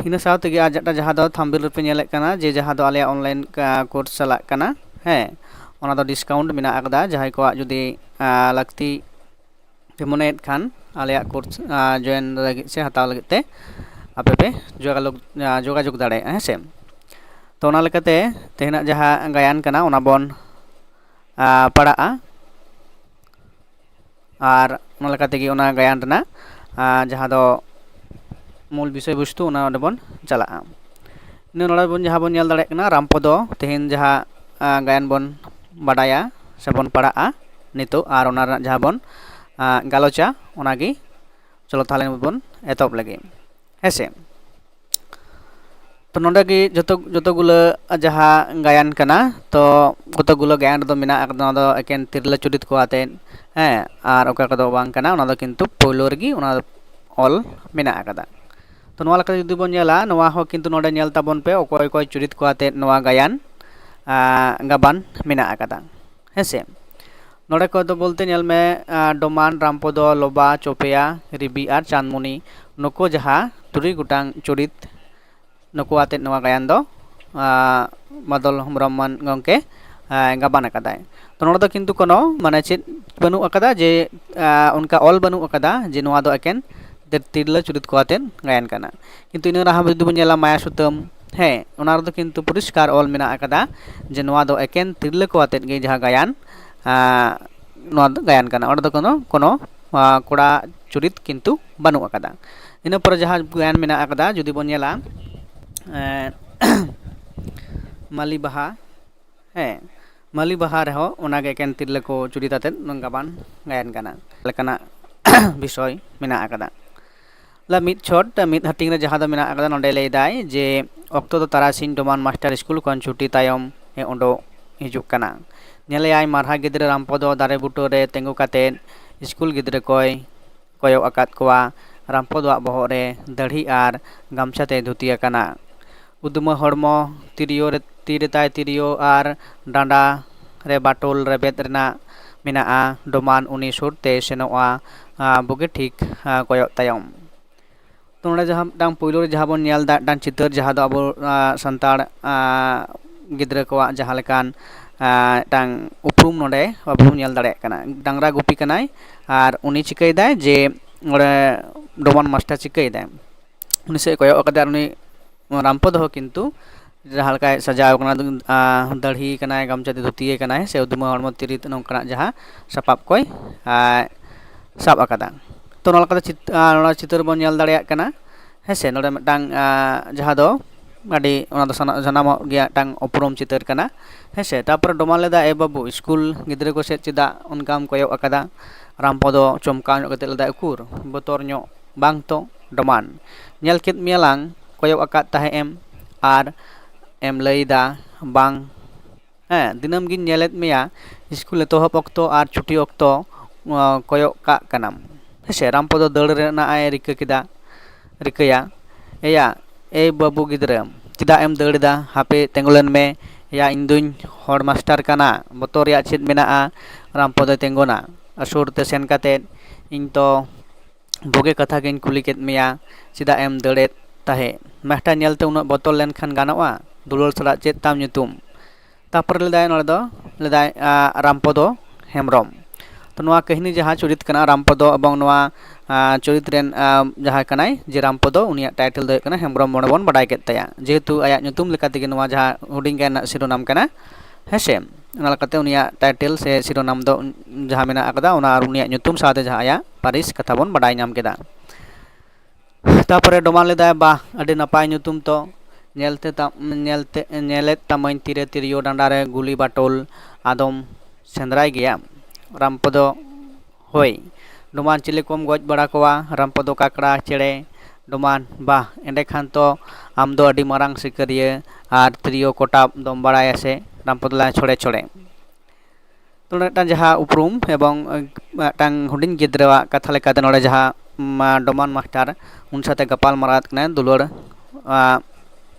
ᱤᱱᱟᱹ ᱥᱟᱶ ᱛᱮᱜᱮ ᱟᱨ ᱡᱮᱴᱟ ᱡᱟᱦᱟᱸ ᱫᱚ thumbnail ᱨᱮᱯᱮ ᱧᱮᱞᱮᱫ ᱠᱟᱱᱟ ᱡᱮ ᱡᱟᱦᱟᱸ ᱫᱚ ᱟᱞᱮᱭᱟᱜ online ᱠᱟ-, course ᱪᱟᱞᱟᱜ ᱠᱟᱱᱟ, ᱦᱮᱸ, ᱚᱱᱟ ᱫᱚ discount ᱢᱮᱱᱟᱜ ᱟᱠᱟᱫᱟ᱾ ᱡᱟᱦᱟᱸᱭ ᱠᱚᱣᱟᱜ ᱡᱩᱫᱤ, ᱟᱸ, ᱞᱟᱹᱠᱛᱤ ᱯᱮ ᱢᱚᱱᱮᱭᱮᱫ ᱠᱷᱟᱱ ᱟᱞᱮᱭᱟᱜ course, ᱟᱸ, join ᱞᱟᱹᱜᱤᱫ ᱥᱮ ᱦᱟᱛᱟᱣ ᱞᱟᱹᱜᱤᱫ ᱛᱮ ᱟᱯᱮ ᱯᱮ ᱡᱳᱜᱟᱞᱳᱜᱽ, ᱟᱸ, ᱡᱳᱜᱟᱡᱳᱜᱽ ᱫᱟᱲᱮᱭᱟᱜᱼᱟ, ᱦᱮᱸ ᱥᱮ᱾ ᱛᱚ ᱚᱱᱟ ᱞᱮᱠᱟᱛᱮ ᱛᱮᱦᱮᱧᱟᱜ ᱡᱟᱦᱟᱸ ᱜᱟᱭᱟᱱ ᱠᱟᱱᱟ ᱚᱱᱟ ᱵᱚᱱ ᱯᱟᱲᱟᱜᱼᱟ᱾ ᱟᱨ ᱚᱱᱟ ᱞᱮᱠᱟ ᱛᱮᱜᱮ ᱚᱱᱟ ᱜᱟᱭᱟᱱ ᱨᱮᱱᱟᱜ ᱡᱟᱦᱟᱸ ᱫᱚ ᱢᱩᱞ ᱵᱤᱥᱚᱭ ᱵᱚᱥᱛᱩ, ᱚᱱᱟ ᱚᱸᱰᱮ ᱵᱚᱱ ᱪᱟᱞᱟᱜᱼᱟ᱾ ᱤᱱᱟᱹ ᱱᱚᱰᱮ ᱵᱚᱱ ᱡᱟᱦᱟᱸ ᱵᱚᱱ ᱧᱮᱞ ᱫᱟᱲᱮᱭᱟᱜ ᱠᱟᱱᱟ, ᱨᱟᱢᱯᱚᱫᱚ ᱛᱮᱦᱮᱧ ᱡᱟᱦᱟᱸ ᱜᱟᱭᱟᱱ ᱵᱚᱱ ᱵᱟᱰᱟᱭᱟ ᱥᱮᱵᱚᱱ ᱯᱟᱲᱟᱜᱼᱟ ᱱᱤᱛᱚᱜ, ᱟᱨ ᱚᱱᱟ ᱨᱮᱱᱟᱜ ᱡᱟᱦᱟᱸ ᱵᱚᱱ ᱜᱟᱞᱚᱪᱟ, ᱚᱱᱟᱜᱮ ᱪᱚᱞᱚ ᱛᱟᱦᱚᱞᱮ ᱵᱚᱱ ᱮᱛᱚᱦᱚᱵ ᱞᱮᱜᱮ, ᱦᱮᱸ ᱥᱮ᱾ ᱛᱚ ᱱᱚᱰᱮ ᱜᱮ ᱡᱚᱛᱚ ᱡᱚᱛᱚ ᱜᱩᱞᱟᱹ ᱡᱟᱦᱟᱸ ᱜᱟᱭᱟᱱ ᱠᱟᱱᱟ, ᱛᱚ ᱠᱚᱛᱚ ᱜᱩᱞᱟᱹ ᱜᱟᱭᱟᱱ ᱨᱮᱫᱚ ᱢᱮᱱᱟᱜ ᱟᱠᱟᱫᱟ, ᱱᱚᱣᱟ ᱫᱚ ᱮᱠᱮᱱ ᱛᱤᱨᱞᱟᱹ ᱪᱩᱨᱤᱛ ᱠᱚ ᱟᱛᱮᱫ, ᱦᱮᱸ, ᱟᱨ ᱚᱠᱟ ᱠᱚᱫᱚ ᱵᱟᱝ ᱠᱟᱱᱟ, ᱚᱱᱟ ᱫᱚ ᱠᱤᱱᱛᱩ ᱯᱳᱭᱞᱳ ᱨᱮᱜᱮ ᱚᱱᱟ ᱚᱞ ᱢᱮᱱᱟᱜ ᱟᱠᱟᱫᱟ᱾ ᱛᱚ ᱱᱚᱣᱟ ᱞᱮᱠᱟᱛᱮ ᱡᱩᱫᱤ ᱵᱚᱱ ᱧᱮᱞᱟ, ᱱᱚᱣᱟ ᱦᱚᱸ ᱠᱤᱱᱛᱩ ᱱᱚᱰᱮ ᱧᱮᱞ ᱛᱟᱵᱚᱱ ᱯᱮ, ᱚᱠᱚᱭ ᱚᱠᱚᱭ ᱪᱩᱨᱤᱛ ᱠᱚ ᱟᱛᱮᱫ ᱱᱚᱣᱟ ᱜᱟᱭᱟᱱ ᱜᱟᱵᱟᱱ ᱢᱮᱱᱟᱜ ᱟᱠᱟᱫᱟ, ᱦᱮᱸ ᱥᱮ᱾ ᱱᱚᱰᱮ ᱠᱚᱫᱚ ᱵᱚᱞᱛᱮ ᱧᱮᱞ ᱢᱮ, ᱰᱚᱢᱟᱱ, ᱨᱟᱢᱯᱚᱫᱚ, ᱞᱚᱵᱟ, ᱪᱚᱯᱮᱭᱟ, ᱨᱤᱵᱤ ᱟᱨ ᱪᱟᱸᱫᱽᱢᱩᱱᱤ, ᱱᱩᱠᱩ ᱡᱟᱦᱟᱸ ᱛᱩᱨᱩᱭ ᱜᱚᱴᱟᱝ ᱪᱩᱨᱤᱛ, ᱱᱩᱠᱩ ᱟᱛᱮᱫ ᱱᱚᱣᱟ ᱜᱟᱭᱟᱱ ᱫᱚ ᱢᱟᱫᱚᱞ ᱦᱮᱢᱵᱨᱚᱢ ᱜᱚᱢᱠᱮ ᱜᱟᱵᱟᱱ ᱟᱠᱟᱫᱟᱭ᱾ ᱛᱚ ᱱᱚᱰᱮ ᱫᱚ ᱠᱤᱱᱛᱩ ᱠᱳᱱᱳ ᱢᱟᱱᱮ ᱪᱮᱫ ᱵᱟᱹᱱᱩᱜ ᱟᱠᱟᱫᱟ, ᱡᱮ ᱚᱱᱠᱟ ᱚᱞ ᱵᱟᱹᱱᱩᱜ ᱟᱠᱟᱫᱟ ᱡᱮ ᱱᱚᱣᱟ ᱫᱚ ᱮᱠᱮᱱ ᱛᱤᱨᱞᱟᱹ ᱪᱩᱨᱤᱛ ᱠᱚ ᱟᱛᱮᱫ ᱜᱟᱭᱟᱱ ᱠᱟᱱᱟ᱾ ᱠᱤᱱᱛᱩ ᱤᱱᱟᱹ ᱨᱮᱦᱚᱸ ᱡᱩᱫᱤ ᱵᱚᱱ ᱧᱮᱞᱟ ᱢᱟᱭᱟ ᱥᱩᱛᱟᱹᱢ, ᱦᱮᱸ, ᱚᱱᱟ ᱨᱮᱫᱚ ᱠᱤᱱᱛᱩ ᱯᱚᱨᱤᱥᱠᱟᱨ ᱚᱞ ᱢᱮᱱᱟᱜ ᱟᱠᱟᱫᱟ ᱡᱮ ᱱᱚᱣᱟ ᱫᱚ ᱮᱠᱮᱱ ᱛᱤᱨᱞᱟᱹ ᱠᱚ ᱟᱛᱮᱫ ᱜᱮ ᱡᱟᱦᱟᱸ ᱜᱟᱭᱟᱱ, ᱱᱚᱣᱟ ᱫᱚ ᱜᱟᱭᱟᱱ ᱠᱟᱱᱟ, ᱚᱸᱰᱮ ᱫᱚ ᱠᱳᱱᱳ ᱠᱳᱱᱳ ᱠᱚᱲᱟ ᱪᱩᱨᱤᱛ ᱠᱤᱱᱛᱩ ᱵᱟᱹᱱᱩᱜ ᱟᱠᱟᱫᱟ᱾ ᱤᱱᱟᱹ ᱯᱚᱨᱮ ᱡᱟᱦᱟᱸ ᱜᱟᱭᱟᱱ ᱢᱮᱱᱟᱜ ᱟᱠᱟᱫᱟ, ᱡᱩᱫᱤ ᱵᱚᱱ ᱧᱮᱞᱟ ᱢᱟᱹᱞᱤ ᱵᱟᱦᱟ, ᱦᱮᱸ, ᱢᱟᱹᱞᱤ ᱵᱟᱦᱟ ᱨᱮᱦᱚᱸ ᱚᱱᱟᱜᱮ ᱮᱠᱮᱱ ᱛᱤᱨᱞᱟᱹ ᱠᱚ ᱪᱩᱨᱤᱛ ᱟᱛᱮᱫ ᱜᱟᱵᱟᱱ ᱜᱟᱭᱟᱱ ᱠᱟᱱᱟ ᱞᱮᱠᱟᱱᱟᱜ ᱵᱤᱥᱚᱭ ᱢᱮᱱᱟᱜ ᱟᱠᱟᱫᱟ᱾ ᱞᱟ ᱢᱤᱫ ᱪᱷᱚᱴ ᱢᱤᱫ ᱦᱟᱹᱴᱤᱧ ᱨᱮ ᱡᱟᱦᱟᱸ ᱫᱚ ᱢᱮᱱᱟᱜ ᱟᱠᱟᱫᱟ, ᱱᱚᱰᱮ ᱞᱟᱹᱭᱫᱟᱭ ᱡᱮ ᱚᱠᱛᱚ ᱫᱚ ᱛᱟᱨᱟᱥᱤᱧ, ᱰᱚᱢᱟᱱ ᱢᱟᱥᱴᱟᱨ ᱥᱠᱩᱞ ᱠᱷᱚᱱ ᱪᱷᱩᱴᱤ ᱛᱟᱭᱚᱢ ᱮ ᱩᱰᱩᱠ ᱦᱤᱡᱩᱜ ᱠᱟᱱᱟ᱾ ᱧᱮᱞᱮᱭᱟᱭ ᱢᱟᱨᱦᱟ ᱜᱤᱫᱽᱨᱟᱹ ᱨᱟᱢᱯᱚᱫᱚ ᱫᱟᱨᱮ ᱵᱩᱴᱟᱹ ᱨᱮ ᱛᱤᱸᱜᱩ ᱠᱟᱛᱮᱫ ᱥᱠᱩᱞ ᱜᱤᱫᱽᱨᱟᱹ ᱠᱚᱭ ᱠᱚᱭᱚᱜ ᱟᱠᱟᱫ ᱠᱚᱣᱟ᱾ ᱨᱟᱢᱯᱚᱫᱚᱣᱟᱜ ᱵᱚᱦᱚᱜ ᱨᱮ ᱫᱟᱹᱲᱦᱤ ᱟᱨ ᱜᱟᱢᱪᱷᱟ ᱛᱮᱭ ᱫᱷᱩᱛᱤ ᱟᱠᱟᱱᱟ᱾ ᱩᱫᱽᱢᱟᱹ ᱦᱚᱲᱢᱚ, ᱛᱤᱨᱭᱳ ᱨᱮ, ᱛᱤ ᱨᱮᱛᱟᱭ ᱛᱤᱨᱭᱳ ᱟᱨ ᱰᱟᱸᱰᱟ ᱨᱮ ᱵᱟᱴᱳᱞ ᱨᱮᱵᱮᱫ ᱨᱮᱱᱟᱜ ᱢᱮᱱᱟᱜᱼᱟ᱾ ᱰᱚᱢᱟᱱ ᱩᱱᱤ ᱥᱩᱨ ᱛᱮᱭ ᱥᱮᱱᱚᱜᱼᱟ, ᱵᱩᱜᱤ ᱴᱷᱤᱠ ᱠᱚᱭᱚᱜ ᱛᱟᱭᱚᱢ᱾ ᱛᱚ ᱱᱚᱰᱮ ᱡᱟᱦᱟᱸ ᱢᱤᱫᱴᱟᱝ ᱯᱳᱭᱞᱳ ᱨᱮ ᱡᱟᱦᱟᱸ ᱵᱚᱱ ᱧᱮᱞ ᱮᱫᱟ, ᱢᱤᱫᱴᱟᱝ ᱪᱤᱛᱟᱹᱨ ᱡᱟᱦᱟᱸ ᱫᱚ ᱟᱵᱚ ᱥᱟᱱᱛᱟᱲ ᱜᱤᱫᱽᱨᱟᱹ ᱠᱚᱣᱟᱜ ᱡᱟᱦᱟᱸ ᱞᱮᱠᱟᱱ ᱢᱤᱫᱴᱟᱝ ᱩᱯᱨᱩᱢ ᱱᱚᱰᱮ ᱟᱵᱚ ᱵᱚᱱ ᱧᱮᱞ ᱫᱟᱲᱮᱭᱟᱜ ᱠᱟᱱᱟ᱾ ᱰᱟᱝᱨᱟ ᱜᱩᱯᱤ ᱠᱟᱱᱟᱭ ᱟᱨ ᱩᱱᱤ ᱪᱤᱠᱟᱹᱭᱮᱫᱟᱭ ᱡᱮ ᱚᱸᱰᱮ ᱰᱚᱢᱟᱱ ᱢᱟᱥᱴᱟᱨ ᱪᱤᱠᱟᱹᱭᱮᱫᱟᱭ, ᱩᱱᱤ ᱥᱮᱫ ᱠᱚᱭᱚᱜ ᱟᱠᱟᱫᱟ ᱟᱨ ᱩᱱᱤ ᱨᱟᱢᱯᱚᱫᱚ ᱦᱚᱸ ᱠᱤᱱᱛᱩ ᱡᱟᱦᱟᱸ ᱞᱮᱠᱟᱭ ᱥᱟᱡᱟᱣ ᱠᱟᱱᱟ, ᱟᱸ, ᱫᱟᱹᱲᱦᱤ ᱠᱟᱱᱟᱭ, ᱜᱟᱢᱪᱷᱟ ᱛᱮ ᱫᱷᱩᱛᱤᱭᱮ ᱠᱟᱱᱟᱭ, ᱥᱮ ᱩᱫᱽᱢᱟᱹ ᱦᱚᱲᱢᱚ ᱛᱤᱨᱤᱛ, ᱱᱚᱝᱠᱟᱱᱟᱜ ᱡᱟᱦᱟᱸ ᱥᱟᱯᱟᱵ ᱠᱚᱭ, ᱟᱸ, ᱥᱟᱵ ᱟᱠᱟᱫᱟ᱾ ᱛᱚ ᱱᱚᱣᱟ ᱞᱮᱠᱟᱛᱮ ᱪᱤᱛ-, ᱟᱸ, ᱱᱚᱣᱟ ᱪᱤᱛᱟᱹᱨ ᱵᱚᱱ ᱧᱮᱞ ᱫᱟᱲᱮᱭᱟᱜ ᱠᱟᱱᱟ, ᱦᱮᱸ ᱥᱮ᱾ ᱱᱚᱰᱮ ᱢᱤᱫᱴᱟᱝ, ᱟᱸ, ᱡᱟᱦᱟᱸ ᱫᱚ ᱟᱹᱰᱤ, ᱚᱱᱟ ᱫᱚ ᱥᱟᱱᱟ-, ᱥᱟᱱᱟᱢ ᱦᱚᱲ ᱜᱮ ᱢᱤᱫᱴᱟᱝ ᱩᱯᱨᱩᱢ ᱪᱤᱛᱟᱹᱨ ᱠᱟᱱᱟ, ᱦᱮᱸ ᱥᱮ᱾ ᱛᱟᱨᱯᱚᱨᱮ ᱰᱚᱢᱟᱱ ᱞᱮᱫᱟ, "ᱮ ᱵᱟᱹᱵᱩ, ᱥᱠᱩᱞ ᱜᱤᱫᱽᱨᱟᱹ ᱠᱚ ᱥᱮᱫ ᱪᱮᱫᱟᱜ ᱚᱱᱠᱟᱢ ᱠᱚᱭᱚᱜ ᱟᱠᱟᱫᱟ?" ᱨᱟᱢᱯᱚᱫᱚ ᱪᱚᱢᱠᱟᱣ ᱧᱚᱜ ᱠᱟᱛᱮ ᱞᱮᱫᱟᱭ, "ᱩᱠᱩᱨ, ᱵᱚᱛᱚᱨ ᱧᱚᱜ ᱵᱟᱝ ᱛᱚ ᱰᱚᱢᱟᱱ, ᱧᱮᱞ ᱠᱮᱫ ᱢᱮᱭᱟᱞᱟᱝ, ᱠᱚᱭᱚᱜ ᱟᱠᱟᱫ ᱛᱟᱦᱮᱸᱫ ᱮᱢ ᱟᱨ ᱮᱢ ᱞᱟᱹᱭᱫᱟ ᱵᱟᱝ, ᱦᱮᱸ, ᱫᱤᱱᱟᱹᱢ ᱜᱤᱧ ᱧᱮᱞᱮᱫ ᱢᱮᱭᱟ ᱥᱠᱩᱞ ᱮᱛᱚᱦᱚᱵ ᱚᱠᱛᱚ ᱟᱨ ᱪᱷᱩᱴᱤ ᱚᱠᱛᱚ, ᱟᱸ, ᱠᱚᱭᱚᱜ ᱠᱟᱜ ᱠᱟᱱᱟᱢ, ᱦᱮᱸ ᱥᱮ?" ᱨᱟᱢᱯᱚᱫᱚ ᱫᱟᱹᱲ ᱨᱮᱱᱟᱜ ᱮ ᱨᱤᱠᱟᱹ ᱠᱮᱫᱟ, ᱨᱤᱠᱟᱹᱭᱟ᱾ "ᱮᱭᱟ, ᱮᱭ ᱵᱟᱹᱵᱩ ᱜᱤᱫᱽᱨᱟᱹ, ᱪᱮᱫᱟᱜ ᱮᱢ ᱫᱟᱹᱲ ᱮᱫᱟ? ᱦᱟᱯᱮ ᱛᱤᱸᱜᱩ ᱞᱮᱱ ᱢᱮ᱾ ᱮᱭᱟ, ᱤᱧ ᱫᱩᱧ ᱦᱚᱲ ᱢᱟᱥᱴᱟᱨ ᱠᱟᱱᱟ, ᱵᱚᱛᱚᱨ ᱨᱮᱭᱟᱜ ᱪᱮᱫ ᱢᱮᱱᱟᱜᱼᱟ?" ᱨᱟᱢᱯᱚᱫᱚᱭ ᱛᱤᱸᱜᱩᱱᱟ᱾ ᱥᱩᱨ ᱛᱮ ᱥᱮᱱ ᱠᱟᱛᱮᱫ, "ᱤᱧ ᱛᱚ ᱵᱩᱜᱤ ᱠᱟᱛᱷᱟ ᱜᱤᱧ ᱠᱩᱞᱤ ᱠᱮᱫ ᱢᱮᱭᱟ, ᱪᱮᱫᱟᱜ ᱮᱢ ᱫᱟᱹᱲᱮᱫ ᱛᱟᱦᱮᱸᱫ? ᱢᱟᱥᱴᱟᱨ ᱧᱮᱞᱛᱮ ᱩᱱᱟᱹᱜ ᱵᱚᱛᱚᱨ ᱞᱮᱱᱠᱷᱟᱱ ᱜᱟᱱᱚᱜᱼᱟ? ᱫᱩᱞᱟᱹᱲ ᱥᱟᱞᱟᱜ ᱪᱮᱫ ᱛᱟᱢ ᱧᱩᱛᱩᱢ?" ᱛᱟᱨᱯᱚᱨᱮ ᱞᱮᱫᱟᱭ, ᱱᱚᱰᱮ ᱫᱚ ᱞᱮᱫᱟᱭ, ᱟᱸ, ᱨᱟᱢᱯᱚᱫᱚ ᱦᱮᱢᱵᱨᱚᱢ᱾ ᱛᱚ ᱱᱚᱣᱟ ᱠᱟᱹᱦᱱᱤ ᱡᱟᱦᱟᱸ ᱪᱚᱨᱤᱛ ᱠᱟᱱᱟ, ᱨᱟᱢᱯᱚᱫᱚ ᱮᱵᱚᱝ ᱱᱚᱣᱟ, ᱟᱸ, ᱪᱚᱨᱤᱛ ᱨᱮᱱ, ᱟᱸ, ᱡᱟᱦᱟᱸᱭ ᱠᱟᱱᱟᱭ ᱡᱮ ᱨᱟᱢᱯᱚᱫᱚ, ᱩᱱᱤᱭᱟᱜ title ᱫᱚ ᱦᱩᱭᱩᱜ ᱠᱟᱱᱟ ᱦᱮᱢᱵᱨᱚᱢ ᱢᱚᱬᱮ ᱵᱚᱱ ᱵᱟᱰᱟᱭ ᱠᱮᱫ ᱛᱟᱭᱟ, ᱡᱮᱦᱮᱛᱩ ᱟᱭᱟᱜ ᱧᱩᱛᱩᱢ ᱞᱮᱠᱟ ᱛᱮᱜᱮ ᱱᱚᱣᱟ ᱡᱟᱦᱟᱸ ᱦᱩᱰᱤᱧ ᱜᱟᱭᱟᱱ ᱨᱮᱱᱟᱜ ᱥᱤᱨᱚᱱᱟᱢ ᱠᱟᱱᱟ, ᱦᱮᱸ ᱥᱮ᱾ ᱚᱱᱟ ᱞᱮᱠᱟᱛᱮ ᱩᱱᱤᱭᱟᱜ title ᱥᱮ ᱥᱤᱨᱚᱱᱟᱢ ᱫᱚ ᱡᱟᱦᱟᱸ ᱢᱮᱱᱟᱜ ᱟᱠᱟᱫᱟ, ᱚᱱᱟ ᱟᱨ ᱩᱱᱤᱭᱟᱜ ᱧᱩᱛᱩᱢ ᱥᱟᱶᱛᱮ ᱡᱟᱦᱟᱸ ᱟᱭᱟᱜ ᱯᱟᱹᱨᱤᱥ ᱠᱟᱛᱷᱟ ᱵᱚᱱ ᱵᱟᱰᱟᱭ ᱧᱟᱢ ᱠᱮᱫᱟ᱾ ᱛᱟᱨᱯᱚᱨᱮ ᱰᱚᱢᱟᱱ ᱞᱮᱫᱟᱭ, "ᱵᱟᱦ, ᱟᱹᱰᱤ ᱱᱟᱯᱟᱭ ᱧᱩᱛᱩᱢ ᱛᱚ, ᱧᱮᱞᱛᱮ ᱛᱟ-, ᱧᱮᱞᱛᱮ, ᱧᱮᱞᱮᱫ ᱛᱟᱢᱟᱹᱧ ᱛᱤᱨᱮ ᱛᱤᱨᱭᱳ, ᱰᱟᱸᱰᱟ ᱨᱮ ᱜᱩᱞᱤ ᱵᱟᱴᱳᱞ, ᱟᱫᱚᱢ ᱥᱮᱸᱫᱽᱨᱟᱭ ᱜᱮᱭᱟ?" ᱨᱟᱢᱯᱚᱫᱚ, "ᱦᱳᱭ, ᱰᱚᱢᱟᱱ, ᱪᱤᱞᱤ ᱠᱚᱢ ᱜᱚᱡ ᱵᱟᱲᱟ ᱠᱚᱣᱟ?" ᱨᱟᱢᱯᱚᱫᱚ, "ᱠᱟᱠᱲᱟ, ᱪᱮᱬᱮ᱾" ᱰᱚᱢᱟᱱ, "ᱵᱟᱦ, ᱮᱸᱰᱮᱠᱷᱟᱱ ᱛᱚ ᱟᱢ ᱫᱚ ᱟᱹᱰᱤ ᱢᱟᱨᱟᱝ ᱥᱤᱠᱟᱹᱨᱤᱭᱟᱹ ᱟᱨ ᱛᱤᱨᱭᱳ ᱠᱚᱴᱟᱵ ᱫᱚᱢ ᱵᱟᱲᱟᱭᱟ ᱥᱮ?" ᱨᱟᱢᱯᱚᱫᱚ ᱞᱟᱹᱭ, "ᱪᱷᱚᱲᱮ ᱪᱷᱚᱲᱮ᱾" ᱛᱚ ᱱᱚᱰᱮ ᱢᱤᱫᱴᱟᱝ ᱡᱟᱦᱟᱸ ᱩᱯᱨᱩᱢ ᱮᱵᱚᱝ, ᱮ, ᱢᱤᱫᱴᱟᱝ ᱦᱩᱰᱤᱧ ᱜᱤᱫᱽᱨᱟᱹᱣᱟᱜ ᱠᱟᱛᱷᱟ ᱞᱮᱠᱟᱛᱮ ᱱᱚᱰᱮ ᱡᱟᱦᱟᱸ, ᱢᱟ, ᱰᱚᱢᱟᱱ ᱢᱟᱥᱴᱟᱨ ᱩᱱᱤ ᱥᱟᱶᱛᱮ ᱜᱟᱯᱟᱞ ᱢᱟᱨᱟᱣᱮᱫ ᱠᱟᱱᱟᱭ ᱫᱩᱞᱟᱹᱲ, ᱟ,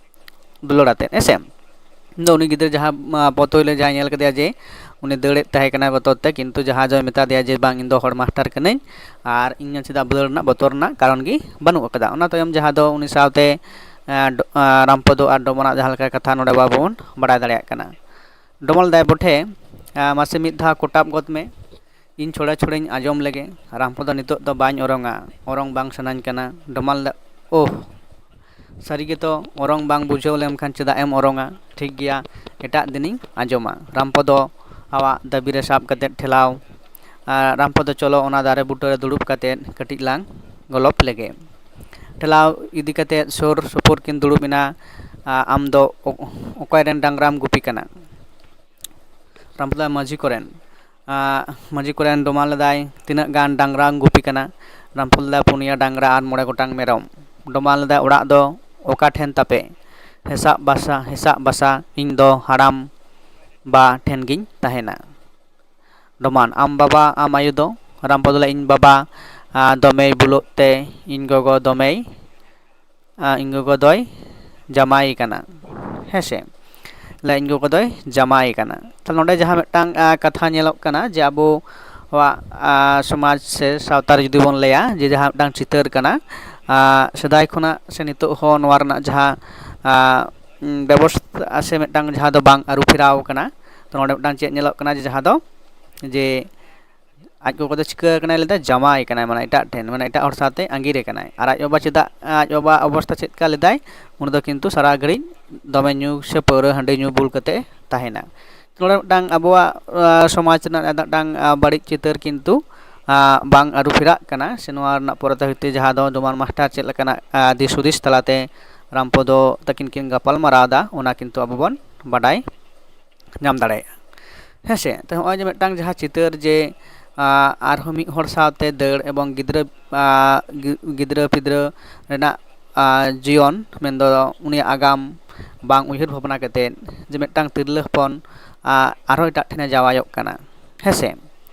ᱫᱩᱞᱟᱹᱲ ᱟᱛᱮᱫ, ᱦᱮᱸ ᱥᱮ᱾ ᱤᱧ ᱫᱚ ᱩᱱᱤ ᱜᱤᱫᱽᱨᱟᱹ ᱡᱟᱦᱟᱸ, ᱢᱟ, ᱯᱚᱛᱚᱭ ᱞᱮ ᱡᱟᱦᱟᱸᱭ ᱧᱮᱞ ᱠᱮᱫᱮᱭᱟ ᱡᱮ ᱩᱱᱤ ᱫᱟᱹᱲᱮᱫ ᱛᱟᱦᱮᱸ ᱠᱟᱱᱟᱭ ᱵᱚᱛᱚᱨ ᱛᱮ, ᱠᱤᱱᱛᱩ ᱡᱟᱦᱟᱸ ᱫᱚᱭ ᱢᱮᱛᱟ ᱫᱮᱭᱟ ᱡᱮ, "ᱵᱟᱝ, ᱤᱧ ᱫᱚ ᱦᱚᱲ ᱢᱟᱥᱴᱟᱨ ᱠᱟᱹᱱᱟᱹᱧ ᱟᱨ ᱤᱧ ᱪᱮᱫᱟᱜ ᱫᱟᱹᱲ ᱨᱮᱱᱟᱜ ᱵᱚᱛᱚᱨ ᱨᱮᱱᱟᱜ ᱠᱟᱨᱚᱱ ᱜᱮ ᱵᱟᱹᱱᱩᱜ ᱟᱠᱟᱫᱟ?" ᱚᱱᱟ ᱛᱟᱭᱚᱢ ᱡᱟᱦᱟᱸ ᱫᱚ ᱩᱱᱤ ᱥᱟᱶᱛᱮ, ᱮ, ᱰᱚ-, ᱮ, ᱨᱟᱢᱯᱚᱫᱚ ᱟᱨ ᱰᱚᱢᱟᱱᱟᱜ ᱡᱟᱦᱟᱸ ᱞᱮᱠᱟ ᱠᱟᱛᱷᱟ ᱱᱚᱰᱮ ᱵᱟᱵᱚᱱ ᱵᱟᱲᱟᱭ ᱫᱟᱲᱮᱭᱟᱜ ᱠᱟᱱᱟ᱾ ᱰᱚᱢᱟᱱ ᱞᱮᱫᱟᱭ, "ᱵᱚᱴᱷᱮ, ᱮ, ᱢᱟᱥᱮ ᱢᱤᱫ ᱫᱷᱟᱣ ᱠᱚᱴᱟᱵ ᱜᱚᱫ ᱢᱮ, ᱤᱧ ᱪᱷᱚᱲᱟ ᱪᱷᱚᱲᱤᱧ ᱟᱸᱡᱚᱢ ᱞᱮᱜᱮ᱾ ᱨᱟᱢᱯᱚᱫᱚ, ᱱᱤᱛᱚᱜ ᱫᱚ ᱵᱟᱹᱧ ᱚᱨᱚᱝᱟ, ᱚᱨᱚᱝ ᱵᱟᱝ ᱥᱟᱱᱟᱧ ᱠᱟᱱᱟ᱾" ᱰᱚᱢᱟᱱ ᱞᱮᱫᱟ, "ᱳᱦ, ᱥᱟᱹᱨᱤ ᱜᱮᱛᱚ, ᱚᱨᱚᱝ ᱵᱟᱝ ᱵᱩᱡᱷᱟᱹᱣ ᱞᱮᱱᱠᱷᱟᱱ ᱪᱮᱫᱟᱜ ᱮᱢ ᱚᱨᱚᱝᱟ? ᱴᱷᱤᱠ ᱜᱮᱭᱟ, ᱮᱴᱟᱜ ᱫᱤᱱᱤᱧ ᱟᱸᱡᱚᱢᱟ᱾ ᱨᱟᱢᱯᱚᱫᱚ ᱟᱣᱟᱜ ᱫᱟᱹᱵᱤ ᱨᱮ ᱥᱟᱵ ᱠᱟᱛᱮᱫ ᱴᱷᱮᱞᱟᱣ, ᱟᱨ ᱨᱟᱢᱯᱚᱫᱚ, ᱪᱚᱞᱚ ᱚᱱᱟ ᱫᱟᱨᱮ ᱵᱩᱴᱟᱹ ᱨᱮ ᱫᱩᱲᱩᱵ ᱠᱟᱛᱮᱫ ᱠᱟᱹᱴᱤᱡ ᱞᱟᱝ ᱜᱚᱞᱚᱯ ᱞᱮᱜᱮ᱾ ᱴᱷᱮᱞᱟᱣ ᱤᱫᱤ ᱠᱟᱛᱮᱫ ᱥᱩᱨ ᱥᱩᱯᱩᱨ ᱠᱤᱱ ᱫᱩᱲᱩᱵ ᱮᱱᱟ᱾ ᱟ, ᱟᱢ ᱫᱚ ᱚ-, ᱚᱠᱚᱭ ᱨᱮᱱ ᱰᱟᱝᱨᱟᱢ ᱜᱩᱯᱤ ᱠᱟᱱᱟ? ᱨᱟᱢᱯᱚᱫᱚ ᱞᱟᱹᱭᱫᱟᱭ, ᱢᱟᱹᱡᱷᱤ ᱠᱚᱨᱮᱱ᱾ ᱟ, ᱢᱟᱹᱡᱷᱤ ᱠᱚᱨᱮᱱ᱾ ᱰᱚᱢᱟᱱ ᱞᱮᱫᱟᱭ, ᱛᱤᱱᱟᱹᱜ ᱜᱟᱱ ᱰᱟᱝᱨᱟᱢ ᱜᱩᱯᱤ ᱠᱟᱱᱟ? ᱨᱟᱢᱯᱚᱫᱚ ᱞᱮᱫᱟᱭ, ᱯᱩᱱᱭᱟᱹ ᱰᱟᱝᱨᱟ ᱟᱨ ᱢᱚᱬᱮ ᱜᱚᱴᱟᱝ ᱢᱮᱨᱚᱢ᱾ ᱰᱚᱢᱟᱱ ᱞᱮᱫᱟᱭ, ᱚᱲᱟᱜ ᱫᱚ ᱚᱠᱟ ᱴᱷᱮᱱ ᱛᱟᱯᱮ? ᱦᱮᱥᱟᱜ ᱵᱟᱥᱟ, ᱦᱮᱥᱟᱜ ᱵᱟᱥᱟ, ᱤᱧ ᱫᱚ ᱦᱟᱲᱟᱢ ᱵᱟ ᱴᱷᱮᱱ ᱜᱤᱧ ᱛᱟᱦᱮᱱᱟ᱾ ᱰᱚᱢᱟᱱ, ᱟᱢ ᱵᱟᱵᱟ, ᱟᱢ ᱟᱭᱳ ᱫᱚ? ᱨᱟᱢᱯᱚᱫᱚ ᱞᱮᱫᱟᱭ, ᱤᱧ ᱵᱟᱵᱟ, ᱟ, ᱫᱚᱢᱮᱭ ᱵᱩᱞᱩᱜ ᱛᱮ ᱤᱧ ᱜᱚᱜᱚ ᱫᱚᱢᱮᱭ, ᱟ, ᱤᱧ ᱜᱚᱜᱚ ᱫᱚᱭ ᱡᱟᱢᱟᱭ ᱠᱟᱱᱟ᱾ ᱦᱮᱸ ᱥᱮ? ᱞᱮᱫᱟᱭ, ᱤᱧ ᱜᱚᱜᱚ ᱫᱚᱭ ᱡᱟᱢᱟᱭ ᱠᱟᱱᱟ᱾ ᱛᱟᱦᱞᱮ ᱱᱚᱰᱮ ᱡᱟᱦᱟᱸ ᱢᱤᱫᱴᱟᱝ, ᱟ, ᱠᱟᱛᱷᱟ ᱧᱮᱞᱚᱜ ᱠᱟᱱᱟ ᱡᱮ ᱟᱵᱚᱣᱟᱜ, ᱟ, ᱥᱚᱢᱟᱡᱽ ᱥᱮ ᱥᱟᱶᱛᱟ ᱨᱮ ᱡᱩᱫᱤ ᱵᱚᱱ ᱞᱟᱹᱭᱟ, ᱡᱮ ᱡᱟᱦᱟᱸ ᱢᱤᱫᱴᱟᱝ ᱪᱤᱛᱟᱹᱨ ᱠᱟᱱᱟ, ᱟ, ᱥᱮᱫᱟᱭ ᱠᱷᱚᱱᱟᱜ ᱥᱮ ᱱᱤᱛᱚᱜ ᱦᱚᱸ ᱱᱚᱣᱟ ᱨᱮᱱᱟᱜ ᱡᱟᱦᱟᱸ, ᱟ, ᱩᱢ, ᱵᱮᱵᱚᱥᱛᱷᱟ ᱥᱮ ᱢᱤᱫᱴᱟᱝ ᱡᱟᱦᱟᱸ ᱫᱚ ᱵᱟᱝ ᱟᱹᱨᱩ ᱯᱷᱮᱨᱟᱣ ᱠᱟᱱᱟ᱾ ᱛᱚ ᱱᱚᱰᱮ ᱢᱤᱫᱴᱟᱝ ᱪᱮᱫ ᱧᱮᱞᱚᱜ ᱠᱟᱱᱟ ᱡᱮ ᱡᱟᱦᱟᱸ ᱫᱚ, ᱡᱮ ᱟᱡ ᱜᱚᱜᱚ ᱫᱚ ᱪᱤᱠᱟᱹ ᱟᱠᱟᱱᱟᱭ ᱞᱟᱹᱭᱫᱟ? ᱡᱟᱶᱟᱭ ᱠᱟᱱᱟᱭ, ᱢᱟᱱᱮ ᱮᱴᱟᱜ ᱴᱷᱮᱱ, ᱢᱟᱱᱮ ᱮᱴᱟᱜ ᱦᱚᱲ ᱥᱟᱶᱛᱮ ᱟᱸᱜᱤᱨ ᱟᱠᱟᱱᱟᱭ᱾ ᱟᱨ ᱟᱡ ᱵᱟᱵᱟ ᱪᱮᱫᱟᱜ, ᱟᱡ ᱵᱟᱵᱟ ᱚᱵᱚᱥᱛᱟ ᱪᱮᱫ ᱞᱮᱠᱟ ᱞᱮᱫᱟᱭ? ᱩᱱᱤ ᱫᱚ ᱠᱤᱱᱛᱩ ᱥᱟᱨᱟ ᱜᱷᱟᱹᱲᱤᱡ ᱫᱚᱢᱮ ᱧᱩ ᱥᱮ ᱯᱟᱹᱣᱨᱟᱹ ᱦᱟᱺᱰᱤ ᱧᱩ ᱵᱩᱞ ᱠᱟᱛᱮ ᱛᱟᱦᱮᱱᱟ᱾ ᱱᱚᱰᱮ ᱢᱤᱫᱴᱟᱝ ᱟᱵᱚᱣᱟᱜ, ᱟ, ᱥᱚᱢᱟᱡᱽ ᱨᱮᱱᱟᱜ ᱢᱤᱫᱴᱟᱝ, ᱟ, ᱵᱟᱹᱲᱤᱡ ᱪᱤᱛᱟᱹᱨ ᱠᱤᱱᱛᱩ, ᱟ, ᱵᱟᱝ ᱟᱹᱨᱩ ᱯᱷᱮᱨᱟᱜ ᱠᱟᱱᱟ, ᱥᱮ ᱱᱚᱣᱟ ᱨᱮᱱᱟᱜ ᱯᱚᱨᱚᱛᱟ ᱦᱚᱭᱛᱮ ᱡᱟᱦᱟᱸ ᱫᱚ ᱰᱚᱢᱟᱱ ᱢᱟᱥᱴᱟᱨ ᱪᱮᱫ ᱞᱮᱠᱟᱱᱟᱜ, ᱟ, ᱫᱤᱥ ᱦᱩᱫᱤᱥ ᱛᱟᱞᱟᱛᱮ ᱨᱟᱢᱯᱚᱫᱚ ᱛᱟᱹᱠᱤᱱ ᱠᱤᱱ ᱜᱟᱯᱟᱞ ᱢᱟᱨᱟᱣ ᱮᱫᱟ, ᱚᱱᱟ ᱠᱤᱱᱛᱩ ᱟᱵᱚ ᱵᱚᱱ ᱵᱟᱰᱟᱭ ᱧᱟᱢ ᱫᱟᱲᱮᱭᱟᱜᱼᱟ᱾ ᱦᱮᱸ ᱥᱮ? ᱛᱚ ᱦᱚᱸᱜᱼᱚᱭ ᱡᱮ ᱢᱤᱫᱴᱟᱝ ᱡᱟᱦᱟᱸ ᱪᱤᱛᱟᱹᱨ ᱡᱮ, ᱟ, ᱟᱨᱦᱚᱸ ᱢᱤᱫ ᱦᱚᱲ ᱥᱟᱶᱛᱮ ᱫᱟᱹᱲ ᱮᱵᱚᱝ ᱜᱤᱫᱽᱨᱟᱹ, ᱟ, ᱜᱤ-, ᱜᱤᱫᱽᱨᱟᱹ ᱯᱤᱫᱽᱨᱟᱹ ᱨᱮᱱᱟᱜ, ᱟ, ᱡᱤᱭᱚᱱ, ᱢᱮᱱᱫᱚ ᱩᱱᱤᱭᱟᱜ ᱟᱜᱟᱢ ᱵᱟᱝ ᱩᱭᱦᱟᱹᱨ ᱵᱷᱟᱵᱽᱱᱟ ᱠᱟᱛᱮᱫ ᱡᱮ ᱢᱤᱫᱴᱟᱝ ᱛᱤᱨᱞᱟᱹ ᱦᱚᱯᱚᱱ, ᱟ, ᱟᱨᱦᱚᱸ ᱮᱴᱟᱜ ᱴᱷᱮᱱᱮ ᱡᱟᱶᱟᱭᱚᱜ ᱠᱟᱱᱟ᱾ ᱦᱮᱸ ᱥᱮ?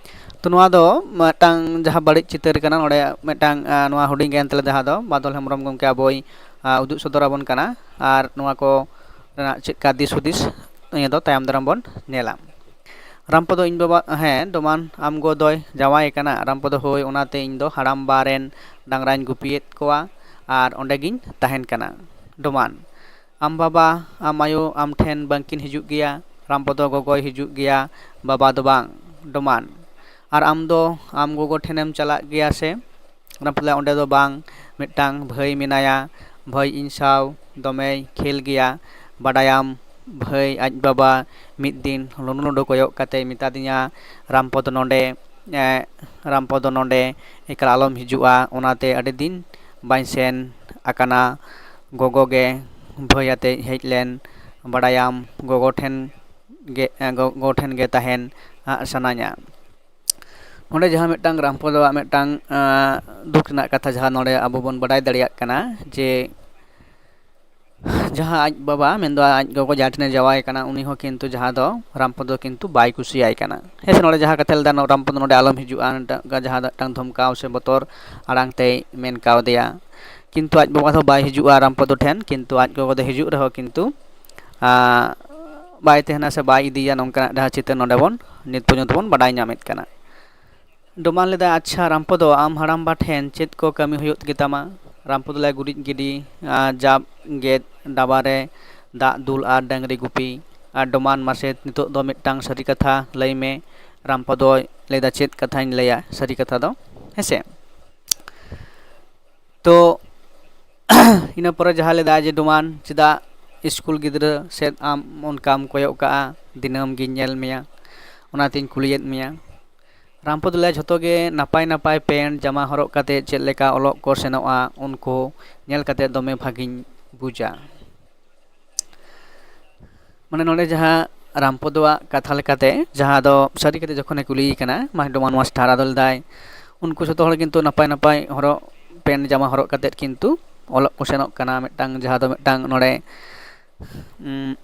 ᱛᱚ ᱱᱚᱣᱟ ᱫᱚ ᱢᱤᱫᱴᱟᱝ ᱡᱟᱦᱟᱸ ᱵᱟᱹᱲᱤᱡ ᱪᱤᱛᱟᱹᱨ ᱠᱟᱱᱟ, ᱱᱚᱰᱮ ᱢᱤᱫᱴᱟᱝ, ᱟ, ᱱᱚᱣᱟ ᱦᱩᱰᱤᱧ ᱜᱟᱭᱟᱱ ᱛᱟᱞᱟ ᱡᱟᱦᱟᱸ ᱫᱚ ᱵᱟᱫᱚᱞ ᱦᱮᱢᱵᱨᱚᱢ ᱜᱚᱢᱠᱮ ᱟᱵᱚᱭ, ᱟ, ᱩᱫᱩᱜ ᱥᱚᱫᱚᱨ ᱟᱵᱚᱱ ᱠᱟᱱᱟ᱾ ᱟᱨ ᱱᱚᱣᱟ ᱠᱚ ᱨᱮᱱᱟᱜ ᱪᱮᱫ ᱞᱮᱠᱟ ᱫᱤᱥ ᱦᱩᱫᱤᱥ, ᱱᱤᱭᱟᱹ ᱫᱚ ᱛᱟᱭᱚᱢ ᱫᱟᱨᱟᱢ ᱵᱚᱱ ᱧᱮᱞᱟ᱾ ᱨᱟᱢᱯᱚᱫᱚ, ᱤᱧ ᱵᱟᱵᱟ, ᱦᱮᱸ, ᱰᱚᱢᱟᱱ, ᱟᱢ ᱜᱚ ᱫᱚᱭ ᱡᱟᱶᱟᱭ ᱠᱟᱱᱟ? ᱨᱟᱢᱯᱚᱫᱚ, ᱦᱳᱭ, ᱚᱱᱟᱛᱮ ᱤᱧ ᱫᱚ ᱦᱟᱲᱟᱢ ᱵᱟ ᱨᱮᱱ ᱰᱟᱝᱨᱟᱧ ᱜᱩᱯᱤᱭᱮᱫ ᱠᱚᱣᱟ ᱟᱨ ᱚᱸᱰᱮ ᱜᱤᱧ ᱛᱟᱦᱮᱱ ᱠᱟᱱᱟ᱾ ᱰᱚᱢᱟᱱ, ᱟᱢ ᱵᱟᱵᱟ, ᱟᱢ ᱟᱭᱳ ᱟᱢ ᱴᱷᱮᱱ ᱵᱟᱝᱠᱤᱱ ᱦᱤᱡᱩᱜ ᱜᱮᱭᱟ? ᱨᱟᱢᱯᱚᱫᱚ, ᱜᱚᱜᱚᱭ ᱦᱤᱡᱩᱜ ᱜᱮᱭᱟ, ᱵᱟᱵᱟ ᱫᱚ ᱵᱟᱝ᱾ ᱰᱚᱢᱟᱱ, ᱟᱨ ᱟᱢ ᱫᱚ ᱟᱢ ᱜᱚᱜᱚ ᱴᱷᱮᱱᱮᱢ ᱪᱟᱞᱟᱜ ᱜᱮᱭᱟ ᱥᱮ? ᱨᱟᱢᱯᱚᱫᱚ, ᱚᱸᱰᱮ ᱫᱚ ᱵᱟᱝ, ᱢᱤᱫᱴᱟᱝ ᱵᱷᱟᱹᱭ ᱢᱮᱱᱟᱭᱟ, ᱵᱷᱟᱹᱭ ᱤᱧ ᱥᱟᱶ ᱫᱚᱢᱮᱭ ᱠᱷᱮᱞ ᱜᱮᱭᱟ, ᱵᱟᱰᱟᱭᱟᱢ ᱵᱷᱟᱹᱭ ᱟᱡ ᱵᱟᱵᱟ ᱢᱤᱫ ᱫᱤᱱ ᱞᱩᱸᱰᱩ ᱞᱩᱸᱰᱩ ᱠᱚᱭᱚᱜ ᱠᱟᱛᱮ ᱢᱮᱛᱟᱫᱤᱧᱟ, "ᱨᱟᱢᱯᱚᱫᱚ ᱱᱚᱰᱮ, ᱮ, ᱨᱟᱢᱯᱚᱫᱚ ᱱᱚᱰᱮ ᱮᱠᱟᱞ ᱟᱞᱚᱢ ᱦᱤᱡᱩᱜᱼᱟ", ᱚᱱᱟᱛᱮ ᱟᱹᱰᱤ ᱫᱤᱱ ᱵᱟᱹᱧ ᱥᱮᱱ ᱟᱠᱟᱱᱟ᱾ ᱜᱚᱜᱚ ᱜᱮ ᱵᱷᱟᱹᱭ ᱟᱛᱮ ᱦᱮᱡ ᱞᱮᱱ, ᱵᱟᱰᱟᱭᱟᱢ ᱜᱚᱜᱚ ᱴᱷᱮᱱ ᱜᱮ, ᱮ, ᱜᱚ-, ᱜᱚᱜᱚ ᱴᱷᱮᱱ ᱜᱮ ᱛᱟᱦᱮᱱ, ᱟ, ᱥᱟᱱᱟᱧᱟ᱾ ᱱᱚᱰᱮ ᱡᱟᱦᱟᱸ ᱢᱤᱫᱴᱟᱝ ᱨᱟᱢᱯᱚᱫᱚᱣᱟᱜ ᱢᱤᱫᱴᱟᱝ, ᱟ, ᱫᱩᱠ ᱨᱮᱱᱟᱜ ᱠᱟᱛᱷᱟ ᱡᱟᱦᱟᱸ ᱱᱚᱰᱮ ᱟᱵᱚ ᱵᱚᱱ ᱵᱟᱰᱟᱭ ᱫᱟᱲᱮᱭᱟᱜ ᱠᱟᱱᱟ ᱡᱮ ᱡᱟᱦᱟᱸ ᱟᱡ ᱵᱟᱵᱟ ᱢᱮᱱᱫᱚ ᱟᱡ ᱜᱚᱜᱚ ᱡᱟᱦᱟᱸ ᱴᱷᱮᱱᱮ ᱡᱟᱶᱟᱭ ᱠᱟᱱᱟ, ᱩᱱᱤ ᱦᱚᱸ ᱠᱤᱱᱛᱩ ᱡᱟᱦᱟᱸ ᱫᱚ ᱨᱟᱢᱯᱚᱫᱚ ᱠᱤᱱᱛᱩ ᱵᱟᱭ ᱠᱩᱥᱤᱭᱟᱭ ᱠᱟᱱᱟ᱾ ᱦᱮᱸ ᱥᱮ, ᱱᱚᱰᱮ ᱡᱟᱦᱟᱸ ᱠᱟᱛᱷᱟ ᱞᱮᱫᱟ, "ᱨᱟᱢᱯᱚᱫᱚ ᱱᱚᱰᱮ ᱟᱞᱚᱢ ᱦᱤᱡᱩᱜᱼᱟ", ᱱᱚᱝᱠᱟ ᱡᱟᱦᱟᱸ ᱫᱚ ᱢᱤᱫᱴᱟᱝ ᱫᱷᱚᱢᱠᱟᱣ ᱥᱮ ᱵᱚᱛᱚᱨ ᱟᱲᱟᱝ ᱛᱮᱭ ᱢᱮᱱ ᱠᱟᱣᱫᱮᱭᱟ᱾ ᱠᱤᱱᱛᱩ ᱟᱡ ᱵᱟᱵᱟ ᱫᱚ ᱵᱟᱭ ᱦᱤᱡᱩᱜᱼᱟ ᱨᱟᱢᱯᱚᱫᱚ ᱴᱷᱮᱱ, ᱠᱤᱱᱛᱩ ᱟᱡ ᱜᱚᱜᱚ ᱫᱚ ᱦᱤᱡᱩᱜ ᱨᱮᱦᱚᱸ ᱠᱤᱱᱛᱩ, ᱟ, ᱵᱟᱭ ᱛᱟᱦᱮᱱᱟ ᱥᱮ ᱵᱟᱭ ᱤᱫᱤᱭᱟ, ᱱᱚᱝᱠᱟᱱᱟᱜ ᱡᱟᱦᱟᱸ ᱪᱤᱛᱟᱹᱨ ᱱᱚᱰᱮ ᱵᱚᱱ ᱱᱤᱛ ᱯᱚᱨᱡᱚᱱᱛᱚ ᱵᱚᱱ ᱵᱟᱰᱟᱭ ᱧᱟᱢᱮᱫ ᱠᱟᱱᱟ᱾ ᱰᱚᱢᱟᱱ ᱞᱮᱫᱟ, "ᱟᱪᱪᱷᱟ ᱨᱟᱢᱯᱚᱫᱚ, ᱟᱢ ᱦᱟᱲᱟᱢᱵᱟ ᱴᱷᱮᱱ ᱪᱮᱫ ᱠᱚ ᱠᱟᱹᱢᱤ ᱦᱩᱭᱩᱜ ᱜᱮᱛᱟᱢᱟ?" ᱨᱟᱢᱯᱚᱫᱚ ᱞᱟᱹᱭ, "ᱜᱩᱨᱤᱡ ᱜᱤᱰᱤ, ᱟᱨ ᱡᱟᱵ ᱜᱮᱫ, ᱰᱟᱵᱟᱨᱮ ᱫᱟᱜ ᱫᱩᱞ ᱟᱨ ᱰᱟᱹᱝᱨᱤ ᱜᱩᱯᱤ᱾ ᱟᱨ ᱰᱚᱢᱟᱱ, ᱢᱟᱥᱮ ᱱᱤᱛᱚᱜ ᱫᱚ ᱢᱤᱫᱴᱟᱝ ᱥᱟᱹᱨᱤ ᱠᱟᱛᱷᱟ ᱞᱟᱹᱭ ᱢᱮ᱾" ᱨᱟᱢᱯᱚᱫᱚᱭ ᱞᱟᱹᱭᱫᱟ, "ᱪᱮᱫ ᱠᱟᱛᱷᱟᱧ ᱞᱟᱹᱭᱟ, ᱥᱟᱹᱨᱤ ᱠᱟᱛᱷᱟ ᱫᱚ, ᱦᱮᱸᱥᱮ?" ᱛᱚ ᱤᱱᱟᱹ ᱯᱚᱨᱮ ᱡᱟᱦᱟᱸ ᱞᱮᱫᱟ ᱡᱮ, "ᱰᱚᱢᱟᱱ, ᱪᱮᱫᱟᱜ ᱥᱠᱩᱞ ᱜᱤᱫᱽᱨᱟᱹ ᱥᱮᱫ ᱟᱢ ᱚᱱᱠᱟᱢ ᱠᱚᱭᱚᱜ ᱠᱟᱜᱼᱟ? ᱫᱤᱱᱟᱹᱢ ᱜᱤᱧ ᱧᱮᱞ ᱢᱮᱭᱟ, ᱚᱱᱟᱛᱤᱧ ᱠᱩᱞᱤᱭᱮᱫ ᱢᱮᱭᱟ᱾" ᱨᱟᱢᱯᱚᱫᱚ ᱞᱟᱹᱭᱟ, "ᱡᱷᱚᱛᱚ ᱜᱮ ᱱᱟᱯᱟᱭ ᱱᱟᱯᱟᱭ ᱯᱮᱱᱴ ᱡᱟᱢᱟ ᱦᱚᱨᱚᱜ ᱠᱟᱛᱮ ᱪᱮᱫ ᱞᱮᱠᱟ ᱚᱞᱚᱜ ᱠᱚ ᱥᱮᱱᱚᱜᱼᱟ, ᱩᱱᱠᱩ ᱧᱮᱞ ᱠᱟᱛᱮ ᱫᱚᱢᱮ ᱵᱷᱟᱜᱤᱧ ᱵᱩᱡᱟ᱾" ᱢᱟᱱᱮ ᱱᱚᱰᱮ ᱡᱟᱦᱟᱸ ᱨᱟᱢᱯᱚᱫᱚᱣᱟᱜ ᱠᱟᱛᱷᱟ ᱞᱮᱠᱟᱛᱮ, ᱡᱟᱦᱟᱸ ᱫᱚ ᱥᱟᱹᱨᱤ ᱠᱟᱛᱮ ᱡᱚᱠᱷᱚᱱᱮ ᱠᱩᱞᱤᱭᱮ ᱠᱟᱱᱟ ᱢᱟ-, ᱰᱚᱢᱟᱱ ᱢᱟᱥᱴᱟᱨ, ᱟᱫᱚ ᱞᱮᱫᱟᱭ, ᱩᱱᱠᱩ ᱡᱷᱚᱛᱚ ᱦᱚᱲ ᱠᱤᱱᱛᱩ ᱱᱟᱯᱟᱭ ᱱᱟᱯᱟᱭ ᱦᱚᱨᱚᱜ, ᱯᱮᱱᱴ ᱡᱟᱢᱟ ᱦᱚᱨᱚᱜ ᱠᱟᱛᱮᱫ ᱠᱤᱱᱛᱩ ᱚᱞᱚᱜ ᱠᱚ ᱥᱮᱱᱚᱜ ᱠᱟᱱᱟ᱾ ᱢᱤᱫᱴᱟᱝ ᱡᱟᱦᱟᱸ ᱫᱚ ᱢᱤᱫᱴᱟᱝ ᱱᱚᱰᱮ, ᱩᱸ,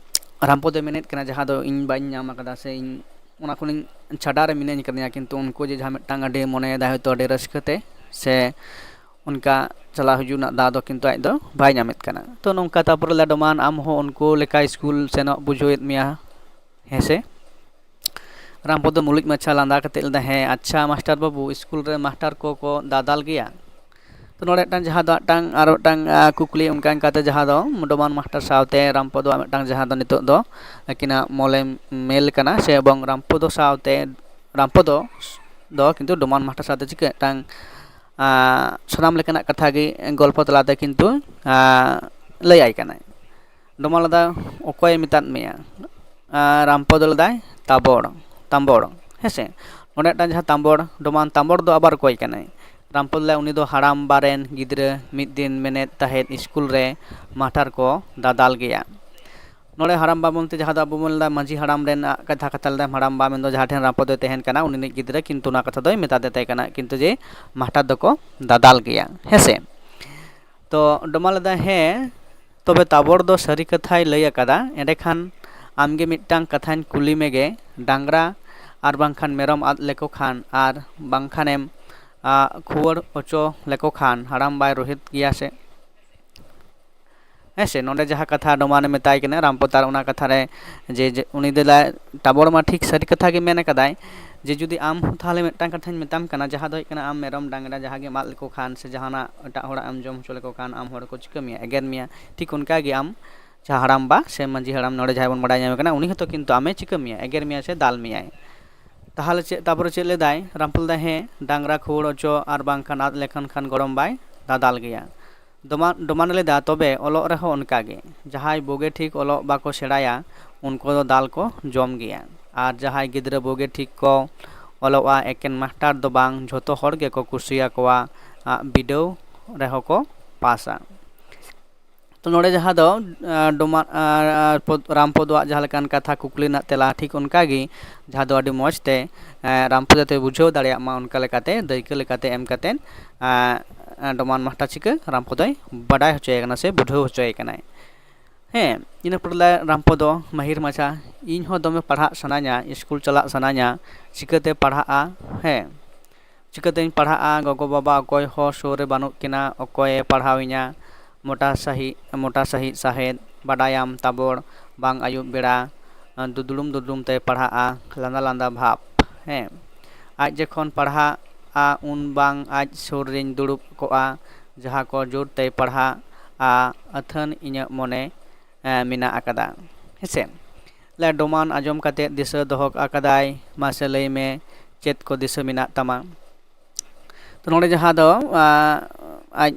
ᱨᱟᱢᱯᱚᱫᱚᱭ ᱢᱮᱱᱮᱫ ᱠᱟᱱᱟ, ᱡᱟᱦᱟᱸ ᱫᱚ ᱤᱧ ᱵᱟᱹᱧ ᱧᱟᱢ ᱟᱠᱟᱫᱟ ᱥᱮ ᱤᱧ ᱚᱱᱟ ᱠᱷᱚᱱᱤᱧ ᱪᱷᱟᱰᱟ ᱨᱮ ᱢᱤᱱᱟᱹᱧ ᱠᱟᱫᱤᱧᱟ, ᱠᱤᱱᱛᱩ ᱩᱱᱠᱩ ᱡᱮ ᱡᱟᱦᱟᱸ ᱢᱤᱫᱴᱟᱝ ᱟᱹᱰᱤ ᱢᱚᱱᱮᱭᱮᱫᱟᱭ ᱦᱚᱭᱛᱳ ᱟᱹᱰᱤ ᱨᱟᱹᱥᱠᱟᱹ ᱛᱮ ᱥᱮ ᱚᱱᱠᱟ ᱪᱟᱞᱟᱣ ᱦᱤᱡᱩᱜ ᱨᱮᱱᱟᱜ ᱫᱟᱣ ᱫᱚ ᱠᱤᱱᱛᱩ ᱟᱡ ᱫᱚ ᱵᱟᱭ ᱧᱟᱢᱮᱫ ᱠᱟᱱᱟ᱾ ᱛᱚ ᱱᱚᱝᱠᱟ ᱛᱟᱨᱯᱚᱨᱮ ᱞᱮ, "ᱰᱚᱢᱟᱱ, ᱟᱢ ᱦᱚᱸ ᱩᱱᱠᱩ ᱞᱮᱠᱟ ᱥᱠᱩᱞ ᱥᱮᱱᱚᱜ ᱵᱩᱡᱷᱟᱹᱣᱮᱫ ᱢᱮᱭᱟ, ᱦᱮᱸ ᱥᱮ?" ᱨᱟᱢᱯᱚᱫᱚ ᱢᱩᱞᱩᱡ ᱢᱟᱪᱷᱟ ᱞᱟᱸᱫᱟ ᱠᱟᱛᱮ ᱞᱮᱫᱟ, "ᱦᱮᱸ, ᱟᱪᱪᱷᱟ ᱢᱟᱥᱴᱟᱨ ᱵᱟᱹᱵᱩ, ᱥᱠᱩᱞ ᱨᱮ ᱢᱟᱥᱴᱟᱨ ᱠᱚᱠᱚ ᱫᱟᱫᱟᱞ ᱜᱮᱭᱟ?" ᱛᱚ ᱱᱚᱰᱮ ᱢᱤᱫᱴᱟᱝ ᱡᱟᱦᱟᱸ ᱫᱚ ᱢᱤᱫᱴᱟᱝ ᱟᱨ ᱢᱤᱫᱴᱟᱝ, ᱟ, ᱠᱩᱠᱞᱤ ᱚᱱᱠᱟ ᱚᱱᱠᱟᱛᱮ ᱡᱟᱦᱟᱸ ᱫᱚ ᱰᱚᱢᱟᱱ ᱢᱟᱥᱴᱟᱨ ᱥᱟᱶᱛᱮ ᱨᱟᱢᱯᱚᱫᱚᱣᱟᱜ ᱢᱤᱫᱴᱟᱝ ᱡᱟᱦᱟᱸ ᱫᱚ ᱱᱤᱛᱚᱜ ᱫᱚ ᱟᱹᱠᱤᱱᱟᱜ ᱢᱚᱞᱮ ᱢᱮᱞ ᱠᱟᱱᱟ ᱥᱮ, ᱮᱵᱚᱝ ᱨᱟᱢᱯᱚᱫᱚ ᱥᱟᱶᱛᱮ, ᱨᱟᱢᱯᱚᱫᱚ ᱫᱚ ᱠᱤᱱᱛᱩ ᱰᱚᱢᱟᱱ ᱢᱟᱥᱴᱟᱨ ᱥᱟᱶᱛᱮ ᱪᱤᱠᱟᱹ ᱢᱤᱫᱴᱟᱝ ᱥᱟᱱᱟᱢ ᱞᱮᱠᱟᱱᱟᱜ ᱠᱟᱛᱷᱟ ᱜᱮ ᱜᱚᱞᱯᱚ ᱛᱟᱞᱟᱛᱮ ᱠᱤᱱᱛᱩ ᱞᱟᱹᱭᱟᱭ ᱠᱟᱱᱟᱭ᱾ ᱰᱚᱢᱟᱱ ᱞᱮᱫᱟ, "ᱚᱠᱚᱭᱮ ᱢᱮᱛᱟᱫ ᱢᱮᱭᱟ?" ᱨᱟᱢᱯᱚᱫᱚ ᱞᱮᱫᱟᱭ, "ᱛᱟᱵᱚᱲ, ᱛᱟᱢᱵᱚᱲ", ᱦᱮᱸᱥᱮ᱾ ᱱᱚᱰᱮ ᱢᱤᱫᱴᱟᱝ ᱡᱟᱦᱟᱸ ᱛᱟᱢᱵᱚᱲ, ᱰᱚᱢᱟᱱ ᱛᱟᱢᱵᱚᱲ ᱫᱚ ᱟᱵᱟᱨ ᱚᱠᱚᱭ ᱠᱟᱱᱟᱭ? ᱨᱟᱢᱯᱚᱫᱚ ᱞᱮᱫᱟᱭ, "ᱩᱱᱤ ᱫᱚ ᱦᱟᱲᱟᱢ ᱵᱟ ᱨᱮᱱ ᱜᱤᱫᱽᱨᱟᱹ, ᱢᱤᱫ ᱫᱤᱱ ᱢᱮᱱᱮᱫ ᱛᱟᱦᱮᱸᱫ ᱥᱠᱩᱞ ᱨᱮ ᱢᱟᱥᱴᱟᱨ ᱠᱚ ᱫᱟᱫᱟᱞ ᱜᱮᱭᱟ᱾ ᱱᱚᱰᱮ ᱦᱟᱲᱟᱢᱵᱟ ᱵᱚᱞᱛᱮ ᱡᱟᱦᱟᱸ ᱫᱚ ᱟᱵᱚ ᱵᱚᱱ ᱞᱟᱹᱭᱫᱟ ᱢᱟᱹᱡᱷᱤ ᱦᱟᱲᱟᱢ ᱨᱮᱱᱟᱜ ᱠᱟᱛᱷᱟ, ᱠᱟᱛᱷᱟ ᱞᱮᱫᱟ ᱦᱟᱲᱟᱢᱵᱟ ᱢᱮᱱᱫᱚ ᱡᱟᱦᱟᱸ ᱴᱷᱮᱱ ᱨᱟᱢᱯᱚᱫᱚᱭ ᱛᱟᱦᱮᱱ ᱠᱟᱱᱟ, ᱩᱱᱤ ᱨᱤᱱᱤᱡ ᱜᱤᱫᱽᱨᱟᱹ, ᱠᱤᱱᱛᱩ ᱚᱱᱟ ᱠᱟᱛᱷᱟ ᱫᱚᱭ ᱢᱮᱛᱟ ᱫᱮ ᱛᱟᱦᱮᱸ ᱠᱟᱱᱟ, ᱠᱤᱱᱛᱩ ᱡᱮ ᱢᱟᱥᱴᱟᱨ ᱫᱚᱠᱚ ᱫᱟᱫᱟᱞ ᱜᱮᱭᱟ, ᱦᱮᱸᱥᱮ᱾ ᱛᱚ ᱰᱚᱢᱟ ᱞᱮᱫᱟ, ᱦᱮᱸ, ᱛᱚᱵᱮ ᱛᱟᱵᱚᱲ ᱫᱚ ᱥᱟᱹᱨᱤ ᱠᱟᱛᱷᱟᱭ ᱞᱟᱹᱭ ᱟᱠᱟᱫᱟ᱾ ᱮᱸᱰᱮᱠᱷᱟᱱ ᱟᱢᱜᱮ ᱢᱤᱫᱴᱟᱝ ᱠᱟᱛᱷᱟᱧ ᱠᱩᱞᱤ ᱢᱮᱜᱮ, ᱰᱟᱝᱨᱟ ᱟᱨ ᱵᱟᱝᱠᱷᱟᱱ ᱢᱮᱨᱚᱢ ᱟᱫ ᱞᱮᱠᱚ ᱠᱷᱟᱱ ᱟᱨ ᱵᱟᱝᱠᱷᱟᱱᱮᱢ ᱟ, ᱠᱷᱩᱣᱟᱹᱲ ᱦᱚᱪᱚ ᱞᱮᱠᱚ ᱠᱷᱟᱱ ᱦᱟᱲᱟᱢ ᱵᱟᱭ ᱨᱳᱦᱮᱫ ᱜᱮᱭᱟ ᱥᱮ? ᱦᱮᱸ ᱥᱮ, ᱱᱚᱰᱮ ᱡᱟᱦᱟᱸ ᱠᱟᱛᱷᱟ ᱰᱚᱢᱟᱱᱮ ᱢᱮᱛᱟᱭ ᱠᱟᱱᱟ ᱨᱟᱢᱯᱚᱫ, ᱟᱨ ᱚᱱᱟ ᱠᱟᱛᱷᱟ ᱨᱮ ᱡᱮ, ᱡᱮ ᱩᱱᱤ ᱫᱚ ᱞᱟᱹᱭ, ᱛᱟᱵᱚᱲ ᱢᱟ ᱴᱷᱤᱠ ᱥᱟᱹᱨᱤ ᱠᱟᱛᱷᱟ ᱜᱮ ᱢᱮᱱ ᱟᱠᱟᱫᱟᱭ ᱡᱮ ᱡᱩᱫᱤ ᱟᱢ ᱦᱚᱸ ᱛᱟᱦᱚᱞᱮ ᱢᱤᱫᱴᱟᱝ ᱠᱟᱛᱷᱟᱧ ᱢᱮᱛᱟᱢ ᱠᱟᱱᱟ, ᱡᱟᱦᱟᱸ ᱫᱚ ᱦᱩᱭᱩᱜ ᱠᱟᱱᱟ ᱟᱢ ᱢᱮᱨᱚᱢ ᱰᱟᱝᱨᱟ ᱡᱟᱦᱟᱸ ᱜᱮᱢ ᱟᱫ ᱞᱮᱠᱚ ᱠᱷᱟᱱ ᱥᱮ ᱡᱟᱦᱟᱱᱟᱜ ᱮᱴᱟᱜ ᱦᱚᱲᱟᱜ ᱮᱢ ᱡᱚᱢ ᱦᱚᱪᱚ ᱞᱮᱠᱚ ᱠᱷᱟᱱ ᱟᱢ ᱦᱚᱲ ᱠᱚ ᱪᱤᱠᱟᱹ ᱢᱮᱭᱟ, ᱮᱜᱮᱨ ᱢᱮᱭᱟ, ᱴᱷᱤᱠ ᱚᱱᱠᱟ ᱜᱮ ᱟᱢ ᱡᱟᱦᱟᱸ ᱦᱟᱲᱟᱢ ᱵᱟ ᱥᱮ ᱢᱟᱹᱡᱷᱤ ᱦᱟᱲᱟᱢ ᱱᱚᱰᱮ ᱡᱟᱦᱟᱸᱭ ᱵᱚᱱ ᱵᱟᱲᱟᱭ ᱧᱟᱢᱮ ᱠᱟᱱᱟ, ᱩᱱᱤ ᱦᱚᱸᱛᱚ ᱠᱤᱱᱛᱩ ᱟᱢᱮ ᱪᱤᱠᱟᱹ ᱢᱮᱭᱟ, ᱮᱜᱮᱨ ᱢᱮᱭᱟ ᱥᱮ ᱫᱟᱞ ᱢᱮᱭᱟᱭ᱾ ᱛᱟᱦᱚᱞᱮ ᱪᱮᱫ, ᱛᱟᱯᱚᱨᱮ ᱪᱮᱫ ᱞᱮᱫᱟᱭ? ᱨᱟᱢᱯᱚᱞ ᱫᱟ, ᱦᱮᱸ, ᱰᱟᱝᱨᱟ ᱠᱷᱩᱣᱟᱹᱲ ᱚᱪᱚ ᱟᱨ ᱵᱟᱝᱠᱷᱟᱱ ᱟᱫ ᱞᱮᱠᱷᱟᱱ ᱠᱷᱟᱱ ᱜᱚᱲᱚᱢ ᱵᱟᱭ ᱫᱟᱫᱟᱞ ᱜᱮᱭᱟ᱾ ᱰᱚᱢᱟ-, ᱰᱚᱢᱟᱱ ᱞᱮᱫᱟ, ᱛᱚᱵᱮ ᱚᱞᱚᱜ ᱨᱮᱦᱚᱸ ᱚᱱᱠᱟ ᱜᱮ, ᱡᱟᱦᱟᱸᱭ ᱵᱩᱜᱤ ᱴᱷᱤᱠ ᱚᱞᱚᱜ ᱵᱟᱠᱚ ᱥᱮᱬᱟᱭᱟ, ᱩᱱᱠᱩ ᱫᱚ ᱫᱟᱞ ᱠᱚ ᱡᱚᱢ ᱜᱮᱭᱟ᱾ ᱟᱨ ᱡᱟᱦᱟᱸᱭ ᱜᱤᱫᱽᱨᱟᱹ ᱵᱩᱜᱤ ᱴᱷᱤᱠ ᱠᱚ ᱚᱞᱚᱜᱼᱟ, ᱮᱠᱮᱱ ᱢᱟᱥᱴᱟᱨ ᱫᱚ ᱵᱟᱝ, ᱡᱷᱚᱛᱚ ᱦᱚᱲ ᱜᱮᱠᱚ ᱠᱩᱥᱤᱭᱟᱠᱚᱣᱟ, ᱟ, ᱵᱤᱰᱟᱹᱣ ᱨᱮᱦᱚᱸ ᱠᱚ ᱯᱟᱥᱟ᱾ ᱛᱚ ᱱᱚᱰᱮ ᱡᱟᱦᱟᱸ ᱫᱚ, ᱟ, ᱰᱚᱢᱟ-, ᱟ, ᱟ, ᱯᱚᱫ-, ᱨᱟᱢᱯᱚᱫᱚᱣᱟᱜ ᱡᱟᱦᱟᱸ ᱞᱮᱠᱟᱱ ᱠᱟᱛᱷᱟ ᱠᱩᱠᱞᱤ ᱨᱮᱱᱟᱜ ᱛᱮᱞᱟ, ᱴᱷᱤᱠ ᱚᱱᱠᱟ ᱜᱮ ᱡᱟᱦᱟᱸ ᱫᱚ ᱟᱹᱰᱤ ᱢᱚᱡᱽ ᱛᱮ, ᱮ, ᱨᱟᱢᱯᱚᱫᱚ ᱡᱟᱛᱮ ᱵᱩᱡᱷᱟᱹᱣ ᱫᱟᱲᱮᱭᱟᱜ ᱢᱟ, ᱚᱱᱠᱟ ᱞᱮᱠᱟᱛᱮ ᱫᱟᱹᱭᱠᱟᱹ ᱞᱮᱠᱟᱛᱮ ᱮᱢ ᱠᱟᱛᱮᱫ, ᱟ, ᱟ, ᱰᱚᱢᱟᱱ ᱢᱟᱥᱴᱟᱨ ᱪᱤᱠᱟᱹ ᱨᱟᱢᱯᱚᱫᱚᱭ ᱵᱟᱰᱟᱭ ᱦᱚᱪᱚᱭᱮ ᱠᱟᱱᱟ ᱥᱮ ᱵᱩᱡᱷᱟᱹᱣ ᱦᱚᱪᱚᱭᱮ ᱠᱟᱱᱟᱭ᱾ ᱦᱮᱸ, ᱤᱱᱟᱹ ᱯᱚᱨᱮ ᱞᱟᱹᱭ ᱨᱟᱢᱯᱚᱫᱚ ᱢᱟᱹᱦᱤᱨ ᱢᱟᱪᱷᱟ, "ᱤᱧ ᱦᱚᱸ ᱫᱚᱢᱮ ᱯᱟᱲᱦᱟᱜ ᱥᱟᱱᱟᱧᱟ, ᱥᱠᱩᱞ ᱪᱟᱞᱟᱜ ᱥᱟᱱᱟᱧᱟ, ᱪᱤᱠᱟᱹᱛᱮ ᱯᱟᱲᱦᱟᱜᱼᱟ?" ᱦᱮᱸ, ᱪᱤᱠᱟᱹᱛᱮᱧ ᱯᱟᱲᱦᱟᱜᱼᱟ? ᱜᱚᱜᱚ-ᱵᱟᱵᱟ ᱚᱠᱚᱭ ᱦᱚᱸ ᱥᱩᱨ ᱨᱮ ᱵᱟᱹᱱᱩᱜ ᱠᱤᱱᱟ, ᱚᱠᱚᱭᱮ ᱯᱟᱲᱦᱟᱣᱤᱧᱟ? ᱢᱚᱴᱟ ᱥᱟᱹᱦᱤᱡ, ᱢᱚᱴᱟ ᱥᱟᱹᱦᱤᱡ ᱥᱟᱦᱮᱫ, ᱵᱟᱰᱟᱭᱟᱢ ᱛᱟᱵᱚᱲ ᱵᱟᱝ ᱟᱹᱭᱩᱵ ᱵᱮᱲᱟ, ᱫᱩᱫᱲᱩᱢ ᱫᱩᱫᱲᱩᱢ ᱛᱮᱭ ᱯᱟᱲᱦᱟᱜᱼᱟ, ᱞᱟᱸᱫᱟ ᱞᱟᱸᱫᱟ ᱵᱷᱟᱵᱽ᱾ ᱦᱮᱸ, ᱟᱡ ᱡᱚᱠᱷᱚᱱ ᱯᱟᱲᱦᱟᱜᱼᱟ, ᱩᱱ ᱵᱟᱝ ᱟᱡ ᱥᱩᱨ ᱨᱤᱧ ᱫᱩᱲᱩᱵ ᱠᱚᱜᱼᱟ, ᱡᱟᱦᱟᱸ ᱠᱚ ᱡᱳᱨ ᱛᱮᱭ ᱯᱟᱲᱦᱟᱜᱼᱟ, ᱟᱹᱛᱷᱟᱹᱱ ᱤᱧᱟᱹᱜ ᱢᱚᱱᱮ, ᱮ, ᱢᱮᱱᱟᱜ ᱟᱠᱟᱫᱟ᱾ ᱦᱮᱸᱥᱮ? ᱞᱮ ᱰᱚᱢᱟᱱ ᱟᱸᱡᱚᱢ ᱠᱟᱛᱮ ᱫᱤᱥᱟᱹ ᱫᱚᱦᱚ ᱟᱠᱟᱫᱟᱭ, ᱢᱟᱥᱮ ᱞᱟᱹᱭ ᱢᱮ, ᱪᱮᱫ ᱠᱚ ᱫᱤᱥᱟᱹ ᱢᱮᱱᱟᱜ ᱛᱟᱢᱟ? ᱛᱚ ᱱᱚᱰᱮ ᱡᱟᱦᱟᱸ ᱫᱚ ᱟᱡ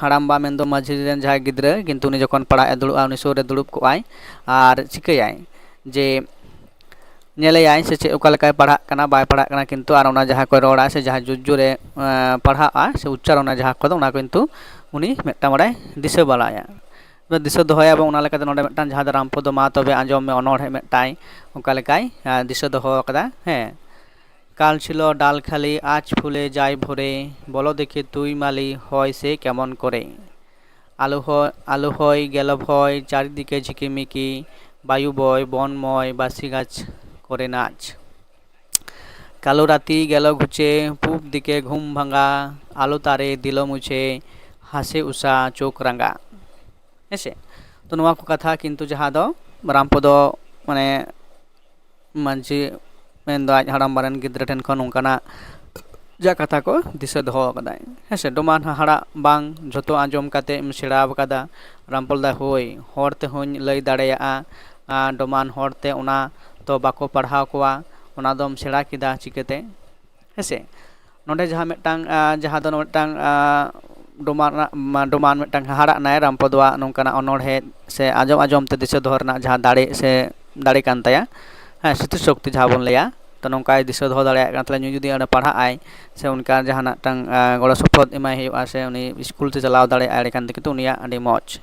ᱦᱟᱲᱟᱢᱵᱟ ᱢᱮᱱᱫᱚ ᱢᱟᱹᱡᱷᱤ ᱨᱮᱱ ᱡᱟᱦᱟᱸᱭ ᱜᱤᱫᱽᱨᱟᱹ, ᱠᱤᱱᱛᱩ ᱩᱱᱤ ᱡᱚᱠᱷᱚᱱ ᱯᱟᱲᱦᱟᱜ ᱮ ᱫᱩᱲᱩᱵᱼᱟ, ᱩᱱᱤ ᱥᱩᱨ ᱨᱮ ᱫᱩᱲᱩᱵ ᱠᱚᱜᱼᱟᱭ ᱟᱨ ᱪᱤᱠᱟᱹᱭᱟᱭ ᱡᱮ ᱧᱮᱞᱮᱭᱟᱭ ᱥᱮ ᱪᱮᱫ, ᱚᱠᱟ ᱞᱮᱠᱟᱭ ᱯᱟᱲᱦᱟᱜ ᱠᱟᱱᱟ ᱵᱟᱭ ᱯᱟᱲᱦᱟᱜ ᱠᱟᱱᱟ, ᱠᱤᱱᱛᱩ ᱟᱨ ᱚᱱᱟ ᱡᱟᱦᱟᱸ ᱠᱚᱭ ᱨᱚᱲᱟ ᱥᱮ ᱡᱟᱦᱟᱸ ᱡᱳᱨ ᱡᱳᱨᱮ ᱯᱟᱲᱦᱟᱜᱼᱟ ᱥᱮ ᱩᱪᱪᱟᱨᱚᱱᱟ ᱡᱟᱦᱟᱸ ᱠᱚᱫᱚ, ᱚᱱᱟ ᱠᱤᱱᱛᱩ ᱩᱱᱤ ᱢᱤᱫᱴᱟᱝ ᱵᱟᱲᱟᱭ ᱫᱤᱥᱟᱹ ᱵᱟᱲᱟᱭᱟ᱾ ᱫᱤᱥᱟᱹ ᱫᱚᱦᱚᱭᱟᱵᱚᱱ ᱚᱱᱟ ᱞᱮᱠᱟᱛᱮ ᱱᱚᱰᱮ ᱢᱤᱫᱴᱟᱝ ᱡᱟᱦᱟᱸ ᱫᱚ ᱨᱟᱢᱯᱚᱫᱚ ᱢᱟ ᱛᱚᱵᱮ ᱟᱸᱡᱚᱢ ᱢᱮ ᱚᱱᱚᱬᱦᱮ ᱢᱤᱫᱴᱟᱝ ᱚᱱᱠᱟ ᱞᱮᱠᱟᱭ ᱫᱤᱥᱟᱹ ᱫᱚᱦᱚ ᱟᱠᱟᱫᱟ᱾ ᱦᱮᱸ, ᱠᱟᱞ ছিল ডাল খালি, আজ ফুলে যায় ভরে, বল দেখি তুই মালি হয় সে কেমন করে। আলো হয়, আলো হয়, গেল ভয়, চারিদিকে ঝিকিমিকি, বায়ু বয়, বন ময়, বাসি গাছ করে নাচ। কালো রাতি গেল ঘুচে, পূব দিকে ঘুম ভাঙা, আলো তারে দিল মুছে, হাসে উষা চোখ রাঙা। ᱦᱮᱸᱥᱮ? ᱛᱚ ᱱᱚᱣᱟ ᱠᱚ ᱠᱟᱛᱷᱟ ᱠᱤᱱᱛᱩ ᱡᱟᱦᱟᱸ ᱫᱚ ᱨᱟᱢᱯᱚᱫᱚ ᱢᱟᱱᱮ ᱢᱟᱹᱡᱷᱤ ᱢᱮᱱᱫᱚ ᱟᱡ ᱦᱟᱲᱟᱢᱵᱟ ᱨᱮᱱ ᱜᱤᱫᱽᱨᱟᱹ ᱴᱷᱮᱱ ᱠᱷᱚᱱ ᱱᱚᱝᱠᱟᱱᱟᱜ ᱡᱟ ᱠᱟᱛᱷᱟ ᱠᱚ ᱫᱤᱥᱟᱹ ᱫᱚᱦᱚ ᱟᱠᱟᱫᱟᱭ᱾ ᱦᱮᱸᱥᱮ, ᱰᱚᱢᱟᱱ ᱦᱟᱦᱟᱲᱟᱜ ᱵᱟᱝ ᱡᱷᱚᱛᱚ ᱟᱸᱡᱚᱢ ᱠᱟᱛᱮ ᱮᱢ ᱥᱮᱬᱟ ᱟᱠᱟᱫᱟ? ᱨᱟᱢᱯᱚᱞ ᱫᱟ ᱦᱳᱭ, ᱦᱚᱲ ᱛᱮᱦᱚᱧ ᱞᱟᱹᱭ ᱫᱟᱲᱮᱭᱟᱜᱼᱟ, ᱟᱨ ᱰᱚᱢᱟᱱ ᱦᱚᱲ ᱛᱮ ᱚᱱᱟ ᱛᱚ ᱵᱟᱠᱚ ᱯᱟᱲᱦᱟᱣ ᱠᱚᱣᱟ, ᱚᱱᱟ ᱫᱚᱢ ᱥᱮᱬᱟ ᱠᱮᱫᱟ ᱪᱤᱠᱟᱹᱛᱮ? ᱦᱮᱸᱥᱮ, ᱱᱚᱰᱮ ᱡᱟᱦᱟᱸ ᱢᱤᱫᱴᱟᱝ ᱟᱸ, ᱡᱟᱦᱟᱸ ᱫᱚ ᱢᱤᱫᱴᱟᱝ ᱟᱸ, ᱰᱚᱢᱟᱱ ᱨᱮᱱᱟᱜ ᱢᱟ- ᱰᱚᱢᱟᱱ ᱢᱤᱫᱴᱟᱝ ᱦᱟᱦᱟᱲᱟᱜ ᱱᱟᱭ ᱨᱟᱢᱯᱚᱫᱚᱣᱟᱜ ᱱᱚᱝᱠᱟᱱᱟᱜ ᱚᱱᱚᱬᱦᱮ ᱥᱮ ᱟᱸᱡᱚᱢ ᱟᱸᱡᱚᱢ ᱛᱮ ᱫᱤᱥᱟᱹ ᱫᱚᱦᱚ ᱨᱮᱱᱟᱜ ᱡᱟᱦᱟᱸ ᱫᱟᱲᱮ ᱥᱮ ᱫᱟᱲᱮ ᱠᱟᱱ ᱛᱟᱭᱟ, ᱦᱮᱸ, ᱥᱨᱤᱛᱤ ᱥᱚᱠᱛᱤ ᱡᱟᱦᱟᱸ ᱵᱚᱱ ᱞᱟᱹᱭᱟ, ᱛᱚ ᱱᱚᱝᱠᱟᱭ ᱫᱤᱥᱟᱹ ᱫᱚᱦᱚ ᱫᱟᱲᱮᱭᱟᱜ ᱠᱟᱱᱟ᱾ ᱛᱟᱦᱞᱮ ᱱᱩᱭ ᱡᱩᱫᱤ ᱚᱸᱰᱮ ᱯᱟᱲᱦᱟᱜ ᱟᱭ ᱥᱮ ᱚᱱᱠᱟ ᱡᱟᱦᱟᱱᱟᱜ ᱢᱤᱫᱴᱟᱝ ᱟᱸ, ᱜᱚᱲᱚ ᱥᱚᱯᱚᱦᱚᱫ ᱮᱢᱟᱭ ᱦᱩᱭᱩᱜᱼᱟ ᱥᱮ ᱩᱱᱤ ᱥᱠᱩᱞ ᱛᱮ ᱪᱟᱞᱟᱣ ᱫᱟᱲᱮᱭᱟᱜᱼᱟᱭ, ᱮᱸᱰᱮᱠᱷᱟᱱ ᱫᱚ ᱠᱤᱱᱛᱩ ᱩᱱᱤᱭᱟᱜ ᱟᱹᱰᱤ ᱢᱚᱡᱽ᱾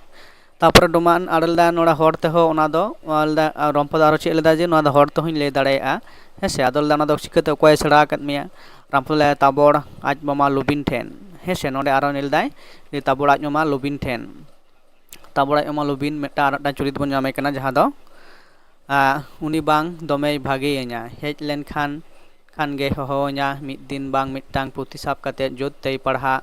ᱛᱟᱯᱚᱨᱮ ᱰᱚᱢᱟᱱ ᱟᱲᱮ ᱞᱮᱫᱟ ᱱᱚᱰᱮ ᱦᱚᱲ ᱛᱮᱦᱚᱸ ᱚᱱᱟ ᱫᱚ, ᱚᱞ ᱞᱮᱫᱟ, ᱟᱨ ᱨᱚᱢᱯᱚᱫ ᱟᱨᱚ ᱪᱮᱫ ᱞᱮᱫᱟ ᱡᱮ ᱱᱚᱣᱟ ᱫᱚ ᱦᱚᱲ ᱛᱮᱦᱚᱸᱧ ᱞᱟᱹᱭ ᱫᱟᱲᱮᱭᱟᱜᱼᱟ᱾ ᱦᱮᱸ ᱥᱮ, ᱟᱫᱚ ᱞᱮᱫᱟ ᱚᱱᱟ ᱫᱚ ᱪᱤᱠᱟᱹᱛᱮ, ᱚᱠᱚᱭᱮ ᱥᱮᱬᱟ ᱟᱠᱟᱫ ᱢᱮᱭᱟ? ᱨᱟᱢᱯᱚᱫ ᱞᱮᱫᱟ ᱛᱟᱵᱚᱲ ᱟᱡ ᱢᱟᱢᱟ ᱞᱩᱵᱤᱱ ᱴᱷᱮᱱ᱾ ᱦᱮᱸ ᱥᱮ, ᱱᱚᱰᱮ ᱟᱨᱚ ᱧᱮᱞ ᱫᱟᱭ ᱡᱮ ᱛᱟᱵᱚᱲ ᱟᱡ ᱢᱟᱢᱟ ᱞᱩᱵᱤᱱ ᱴᱷᱮᱱ, ᱛᱟᱵᱚᱲ ᱟᱡ ᱢᱟᱢᱟ ᱞᱩᱵᱤᱱ ᱢᱤᱫᱴᱟᱝ ᱟᱨ ᱢᱤᱫᱴᱟᱝ ᱪᱩᱨᱤᱛ ᱵᱚᱱ ᱧᱟᱢᱮ ᱠᱟᱱᱟ, ᱡᱟᱦᱟᱸ ᱫᱚ ᱟᱸ, ᱩᱱᱤ ᱵᱟᱝ ᱫᱚᱢᱮᱭ ᱵᱷᱟᱜᱮᱭᱟᱹᱧᱟ᱾ ᱦᱮᱡ ᱞᱮᱱᱠᱷᱟᱱ ᱠᱷᱟᱱ ᱜᱮ ᱦᱚᱦᱚᱣᱟᱹᱧᱟ᱾ ᱢᱤᱫ ᱫᱤᱱ ᱵᱟᱝ ᱢᱤᱫᱴᱟᱝ ᱯᱩᱛᱷᱤ ᱥᱟᱵ ᱠᱟᱛᱮ ᱡᱩᱛ ᱛᱮᱭ ᱯᱟᱲᱦᱟᱜ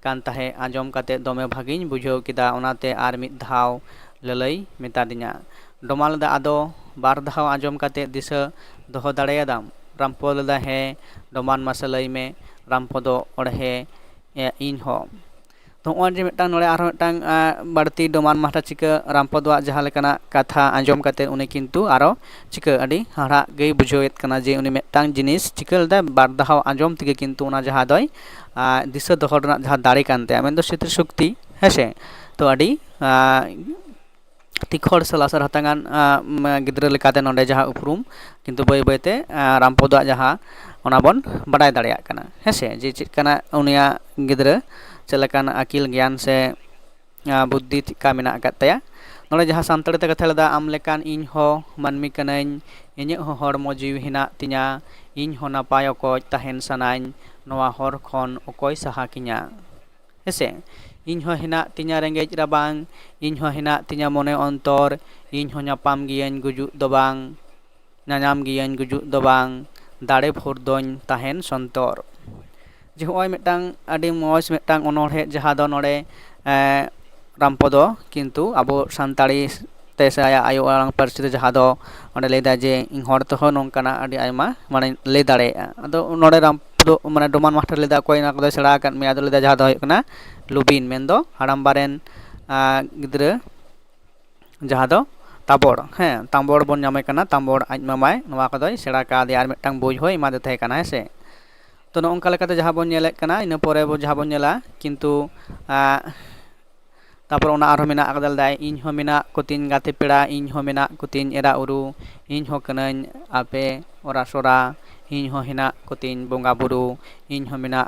ᱠᱟᱱ ᱛᱟᱦᱮᱸᱫ᱾ ᱟᱸᱡᱚᱢ ᱠᱟᱛᱮ ᱫᱚᱢᱮ ᱵᱷᱟᱜᱮᱧ ᱵᱩᱡᱷᱟᱹᱣ ᱠᱮᱫᱟ᱾ ᱚᱱᱟᱛᱮ ᱟᱨ ᱢᱤᱫ ᱫᱷᱟᱣ ᱞᱟᱹᱞᱟᱹᱭ ᱢᱮᱛᱟᱫᱤᱧᱟ᱾ ᱰᱚᱢᱟᱱ ᱞᱮᱫᱟ, ᱟᱫᱚ ᱵᱟᱨ ᱫᱷᱟᱣ ᱟᱸᱡᱚᱢ ᱠᱟᱛᱮ ᱫᱤᱥᱟᱹ ᱫᱚᱦᱚ ᱫᱟᱲᱮᱭᱟᱫᱟᱢ? ᱨᱟᱢᱯᱚᱫᱚ ᱞᱮᱫᱟ, ᱦᱮᱸ᱾ ᱰᱚᱢᱟᱱ, ᱢᱟᱥᱮ ᱞᱟᱹᱭ ᱢᱮ ᱨᱟᱢᱯᱚᱫᱚ ᱚᱬᱦᱮ, ᱮ, ᱤᱧ ᱦᱚᱸ᱾ ᱱᱚᱜᱼᱚᱭ ᱡᱮ ᱢᱤᱫᱴᱟᱝ ᱱᱚᱰᱮ ᱟᱨᱦᱚᱸ ᱢᱤᱫᱴᱟᱝ ᱵᱟᱹᱲᱛᱤ ᱰᱚᱢᱟᱱ ᱢᱟᱦᱴᱟ ᱪᱤᱠᱟᱹ ᱨᱟᱢᱯᱚᱫᱚᱣᱟᱜ ᱡᱟᱦᱟᱸ ᱞᱮᱠᱟᱱᱟᱜ ᱠᱟᱛᱷᱟ ᱟᱸᱡᱚᱢ ᱠᱟᱛᱮ ᱩᱱᱤ ᱠᱤᱱᱛᱩ ᱟᱨᱚ ᱪᱤᱠᱟᱹ ᱟᱹᱰᱤ ᱦᱟᱦᱟᱲᱟᱜ ᱜᱮᱭ ᱵᱩᱡᱷᱟᱹᱣᱮᱫ ᱠᱟᱱᱟ ᱡᱮ ᱩᱱᱤ ᱢᱤᱫᱴᱟᱝ ᱡᱤᱱᱤᱥ ᱪᱤᱠᱟᱹ ᱞᱮᱫᱟᱭ, ᱵᱟᱨ ᱫᱷᱟᱣ ᱟᱸᱡᱚᱢ ᱛᱮᱜᱮ ᱠᱤᱱᱛᱩ ᱚᱱᱟ ᱡᱟᱦᱟᱸ ᱫᱚᱭ ᱫᱤᱥᱟᱹ ᱫᱚᱦᱚ ᱨᱮᱱᱟᱜ ᱡᱟᱦᱟᱸ ᱫᱟᱲᱮ ᱠᱟᱱ ᱛᱟᱭᱟ, ᱢᱮᱱᱫᱚ ᱥᱨᱤᱛᱤ ᱥᱚᱠᱛᱤ, ᱦᱮᱸᱥᱮ᱾ ᱛᱚ ᱟᱹᱰᱤ ᱛᱤᱠᱷᱚᱲ ᱥᱮ ᱞᱟᱥᱮᱨ ᱦᱟᱛᱟᱝᱟᱱ ᱜᱤᱫᱽᱨᱟᱹ ᱞᱮᱠᱟᱛᱮ ᱱᱚᱰᱮ ᱡᱟᱦᱟᱸ ᱩᱯᱨᱩᱢ ᱠᱤᱱᱛᱩ ᱵᱟᱹᱭ ᱵᱟᱹᱭᱛᱮ ᱨᱟᱢᱯᱚᱫᱚᱣᱟᱜ ᱡᱟᱦᱟᱸ ᱚᱱᱟ ᱵᱚᱱ ᱵᱟᱰᱟᱭ ᱫᱟᱲᱮᱭᱟᱜ ᱠᱟᱱᱟ, ᱦᱮᱸᱥᱮ, ᱡᱮ ᱪᱮᱫ ᱠᱟᱱᱟ ᱩᱱᱤᱭᱟᱜ ᱜᱤᱫᱽᱨᱟᱹ, ᱪᱮᱫ ᱞᱮᱠᱟᱱ ᱟᱹᱠᱤᱞ ᱜᱮᱭᱟᱱ ᱥᱮ ᱵᱩᱫᱽᱫᱷᱤ ᱪᱮᱫᱠᱟ ᱢᱮᱱᱟᱜ ᱟᱠᱟᱫ ᱛᱟᱭᱟ᱾ ᱱᱚᱰᱮ ᱡᱟᱦᱟᱸ ᱥᱟᱱᱛᱟᱲᱤ ᱛᱮ ᱠᱟᱛᱷᱟ ᱞᱮᱫᱟ, ᱟᱢ ᱞᱮᱠᱟᱱ ᱤᱧ ᱦᱚᱸ ᱢᱟᱹᱱᱢᱤ ᱠᱟᱹᱱᱟᱹᱧ, ᱤᱧᱟᱹᱜ ᱦᱚᱸ ᱦᱚᱲᱢᱚ ᱡᱤᱣᱤ ᱦᱮᱱᱟᱜ ᱛᱤᱧᱟ, ᱤᱧ ᱦᱚᱸ ᱱᱟᱯᱟᱭ ᱚᱠᱚᱡ ᱛᱟᱦᱮᱱ ᱥᱟᱱᱟᱧ, ᱱᱚᱣᱟ ᱦᱚᱨ ᱠᱷᱚᱱ ᱚᱠᱚᱭ ᱥᱟᱦᱟ ᱠᱤᱧᱟ? ᱦᱮᱸᱥᱮ, ᱤᱧ ᱦᱚᱸ ᱦᱮᱱᱟᱜ ᱛᱤᱧᱟ ᱨᱮᱸᱜᱮᱡ ᱨᱟᱵᱟᱝ, ᱤᱧ ᱦᱚᱸ ᱦᱮᱱᱟᱜ ᱛᱤᱧᱟ ᱢᱚᱱᱮ ᱚᱱᱛᱚᱨ, ᱤᱧ ᱦᱚᱸ ᱧᱟᱯᱟᱢ ᱜᱤᱭᱟᱹᱧ ᱜᱩᱡᱩᱜ ᱫᱚ ᱵᱟᱝ, ᱧᱟᱧᱟᱢ ᱜᱤᱭᱟᱹᱧ ᱜᱩᱡᱩᱜ ᱫᱚ ᱵᱟᱝ, ᱫᱟᱲᱮ ᱵᱷᱳᱨ ᱫᱚᱧ ᱛᱟᱦᱮᱱ ᱥᱚᱱᱛᱚᱨ᱾ ᱡᱮ ᱦᱚᱸᱜᱼᱚᱭ ᱢᱤᱫᱴᱟᱝ ᱟᱹᱰᱤ ᱢᱚᱡᱽ ᱢᱤᱫᱴᱟᱝ ᱚᱱᱚᱬᱦᱮ, ᱡᱟᱦᱟᱸ ᱫᱚ ᱱᱚᱰᱮ ᱨᱟᱢᱯᱚᱫᱚ ᱠᱤᱱᱛᱩ ᱟᱵᱚ ᱥᱟᱱᱛᱟᱲᱤ ᱛᱮ ᱥᱮ ᱟᱭᱟᱜ ᱟᱭᱳ ᱟᱲᱟᱝ ᱯᱟᱹᱨᱥᱤ ᱛᱮ, ᱡᱟᱦᱟᱸ ᱫᱚ ᱚᱸᱰᱮ ᱞᱟᱹᱭᱫᱟ ᱡᱮ ᱤᱧ ᱦᱚᱲ ᱛᱮᱦᱚᱸ ᱱᱚᱝᱠᱟᱱᱟᱜ ᱟᱹᱰᱤ ᱟᱭᱢᱟ ᱢᱟᱱᱮ ᱞᱟᱹᱭ ᱫᱟᱲᱮᱭᱟᱜᱼᱟ᱾ ᱟᱫᱚ ᱱᱚᱰᱮ ᱨᱟᱢᱯᱚᱫᱚ ᱢᱟᱱᱮ ᱰᱚᱢᱟᱱ ᱢᱟᱥᱴᱟᱨ ᱞᱟᱹᱭᱫᱟ, ᱚᱠᱚᱭ ᱚᱱᱟ ᱠᱚᱫᱚᱭ ᱥᱮᱬᱟ ᱟᱠᱟᱫ ᱢᱮᱭᱟ? ᱟᱫᱚ ᱞᱟᱹᱭᱫᱟ ᱡᱟᱦᱟᱸ ᱫᱚ ᱦᱩᱭᱩᱜ ᱠᱟᱱᱟ ᱞᱩᱵᱤᱱ, ᱢᱮᱱᱫᱚ ᱦᱟᱲᱟᱢᱵᱟ ᱨᱮᱱ ᱜᱤᱫᱽᱨᱟᱹ, ᱡᱟᱦᱟᱸ ᱫᱚ ᱛᱟᱵᱚᱲ, ᱦᱮᱸ, ᱛᱟᱵᱚᱲ ᱵᱚᱱ ᱧᱟᱢᱮ ᱠᱟᱱᱟ, ᱛᱟᱵᱚᱲ ᱟᱡ ᱢᱟᱢᱟᱭ ᱱᱚᱣᱟ ᱠᱚᱫᱚᱭ ᱥᱮᱬᱟ ᱠᱟᱣᱫᱮᱭᱟ, ᱟᱨ ᱢᱤᱫᱴᱟᱝ ᱵᱳᱭ ᱦᱚᱸᱭ ᱮᱢᱟᱫᱮ ᱛᱟᱦᱮᱸ ᱠᱟᱱᱟ, ᱦᱮᱸ ᱥᱮ᱾ ᱛᱚ ᱱᱚᱜᱼᱚ ᱱᱚᱝᱠᱟ ᱞᱮᱠᱟᱛᱮ ᱡᱟᱦᱟᱸ ᱵᱚᱱ ᱧᱮᱞᱮᱫ ᱠᱟᱱᱟ, ᱤᱱᱟᱹ ᱯᱚᱨᱮ ᱵᱚ ᱡᱟᱦᱟᱸ ᱵᱚᱱ ᱧᱮᱞᱟ ᱠᱤᱱᱛᱩ ᱛᱟᱯᱚᱨ ᱚᱱᱟ ᱟᱨᱦᱚᱸ ᱢᱮᱱᱟᱜ ᱟᱠᱟᱫᱟ, ᱞᱮᱫᱟᱭ, ᱤᱧ ᱦᱚᱸ ᱢᱮᱱᱟᱜ ᱠᱚᱛᱤᱧ ᱜᱟᱛᱮ ᱯᱮᱲᱟ, ᱤᱧ ᱦᱚᱸ ᱢᱮᱱᱟᱜ ᱠᱚᱛᱤᱧ ᱮᱨᱟ ᱩᱨᱩ, ᱤᱧ ᱦᱚᱸ ᱠᱟᱹᱱᱟᱹᱧ ᱟᱯᱮ ᱚᱨᱟ ᱥᱚᱨᱟ, ᱤᱧ ᱦᱚᱸ ᱦᱮᱱᱟᱜ ᱠᱚᱛᱤᱧ ᱵᱚᱸᱜᱟ ᱵᱩᱨᱩ, ᱤᱧ ᱦᱚᱸ ᱢᱮᱱᱟᱜ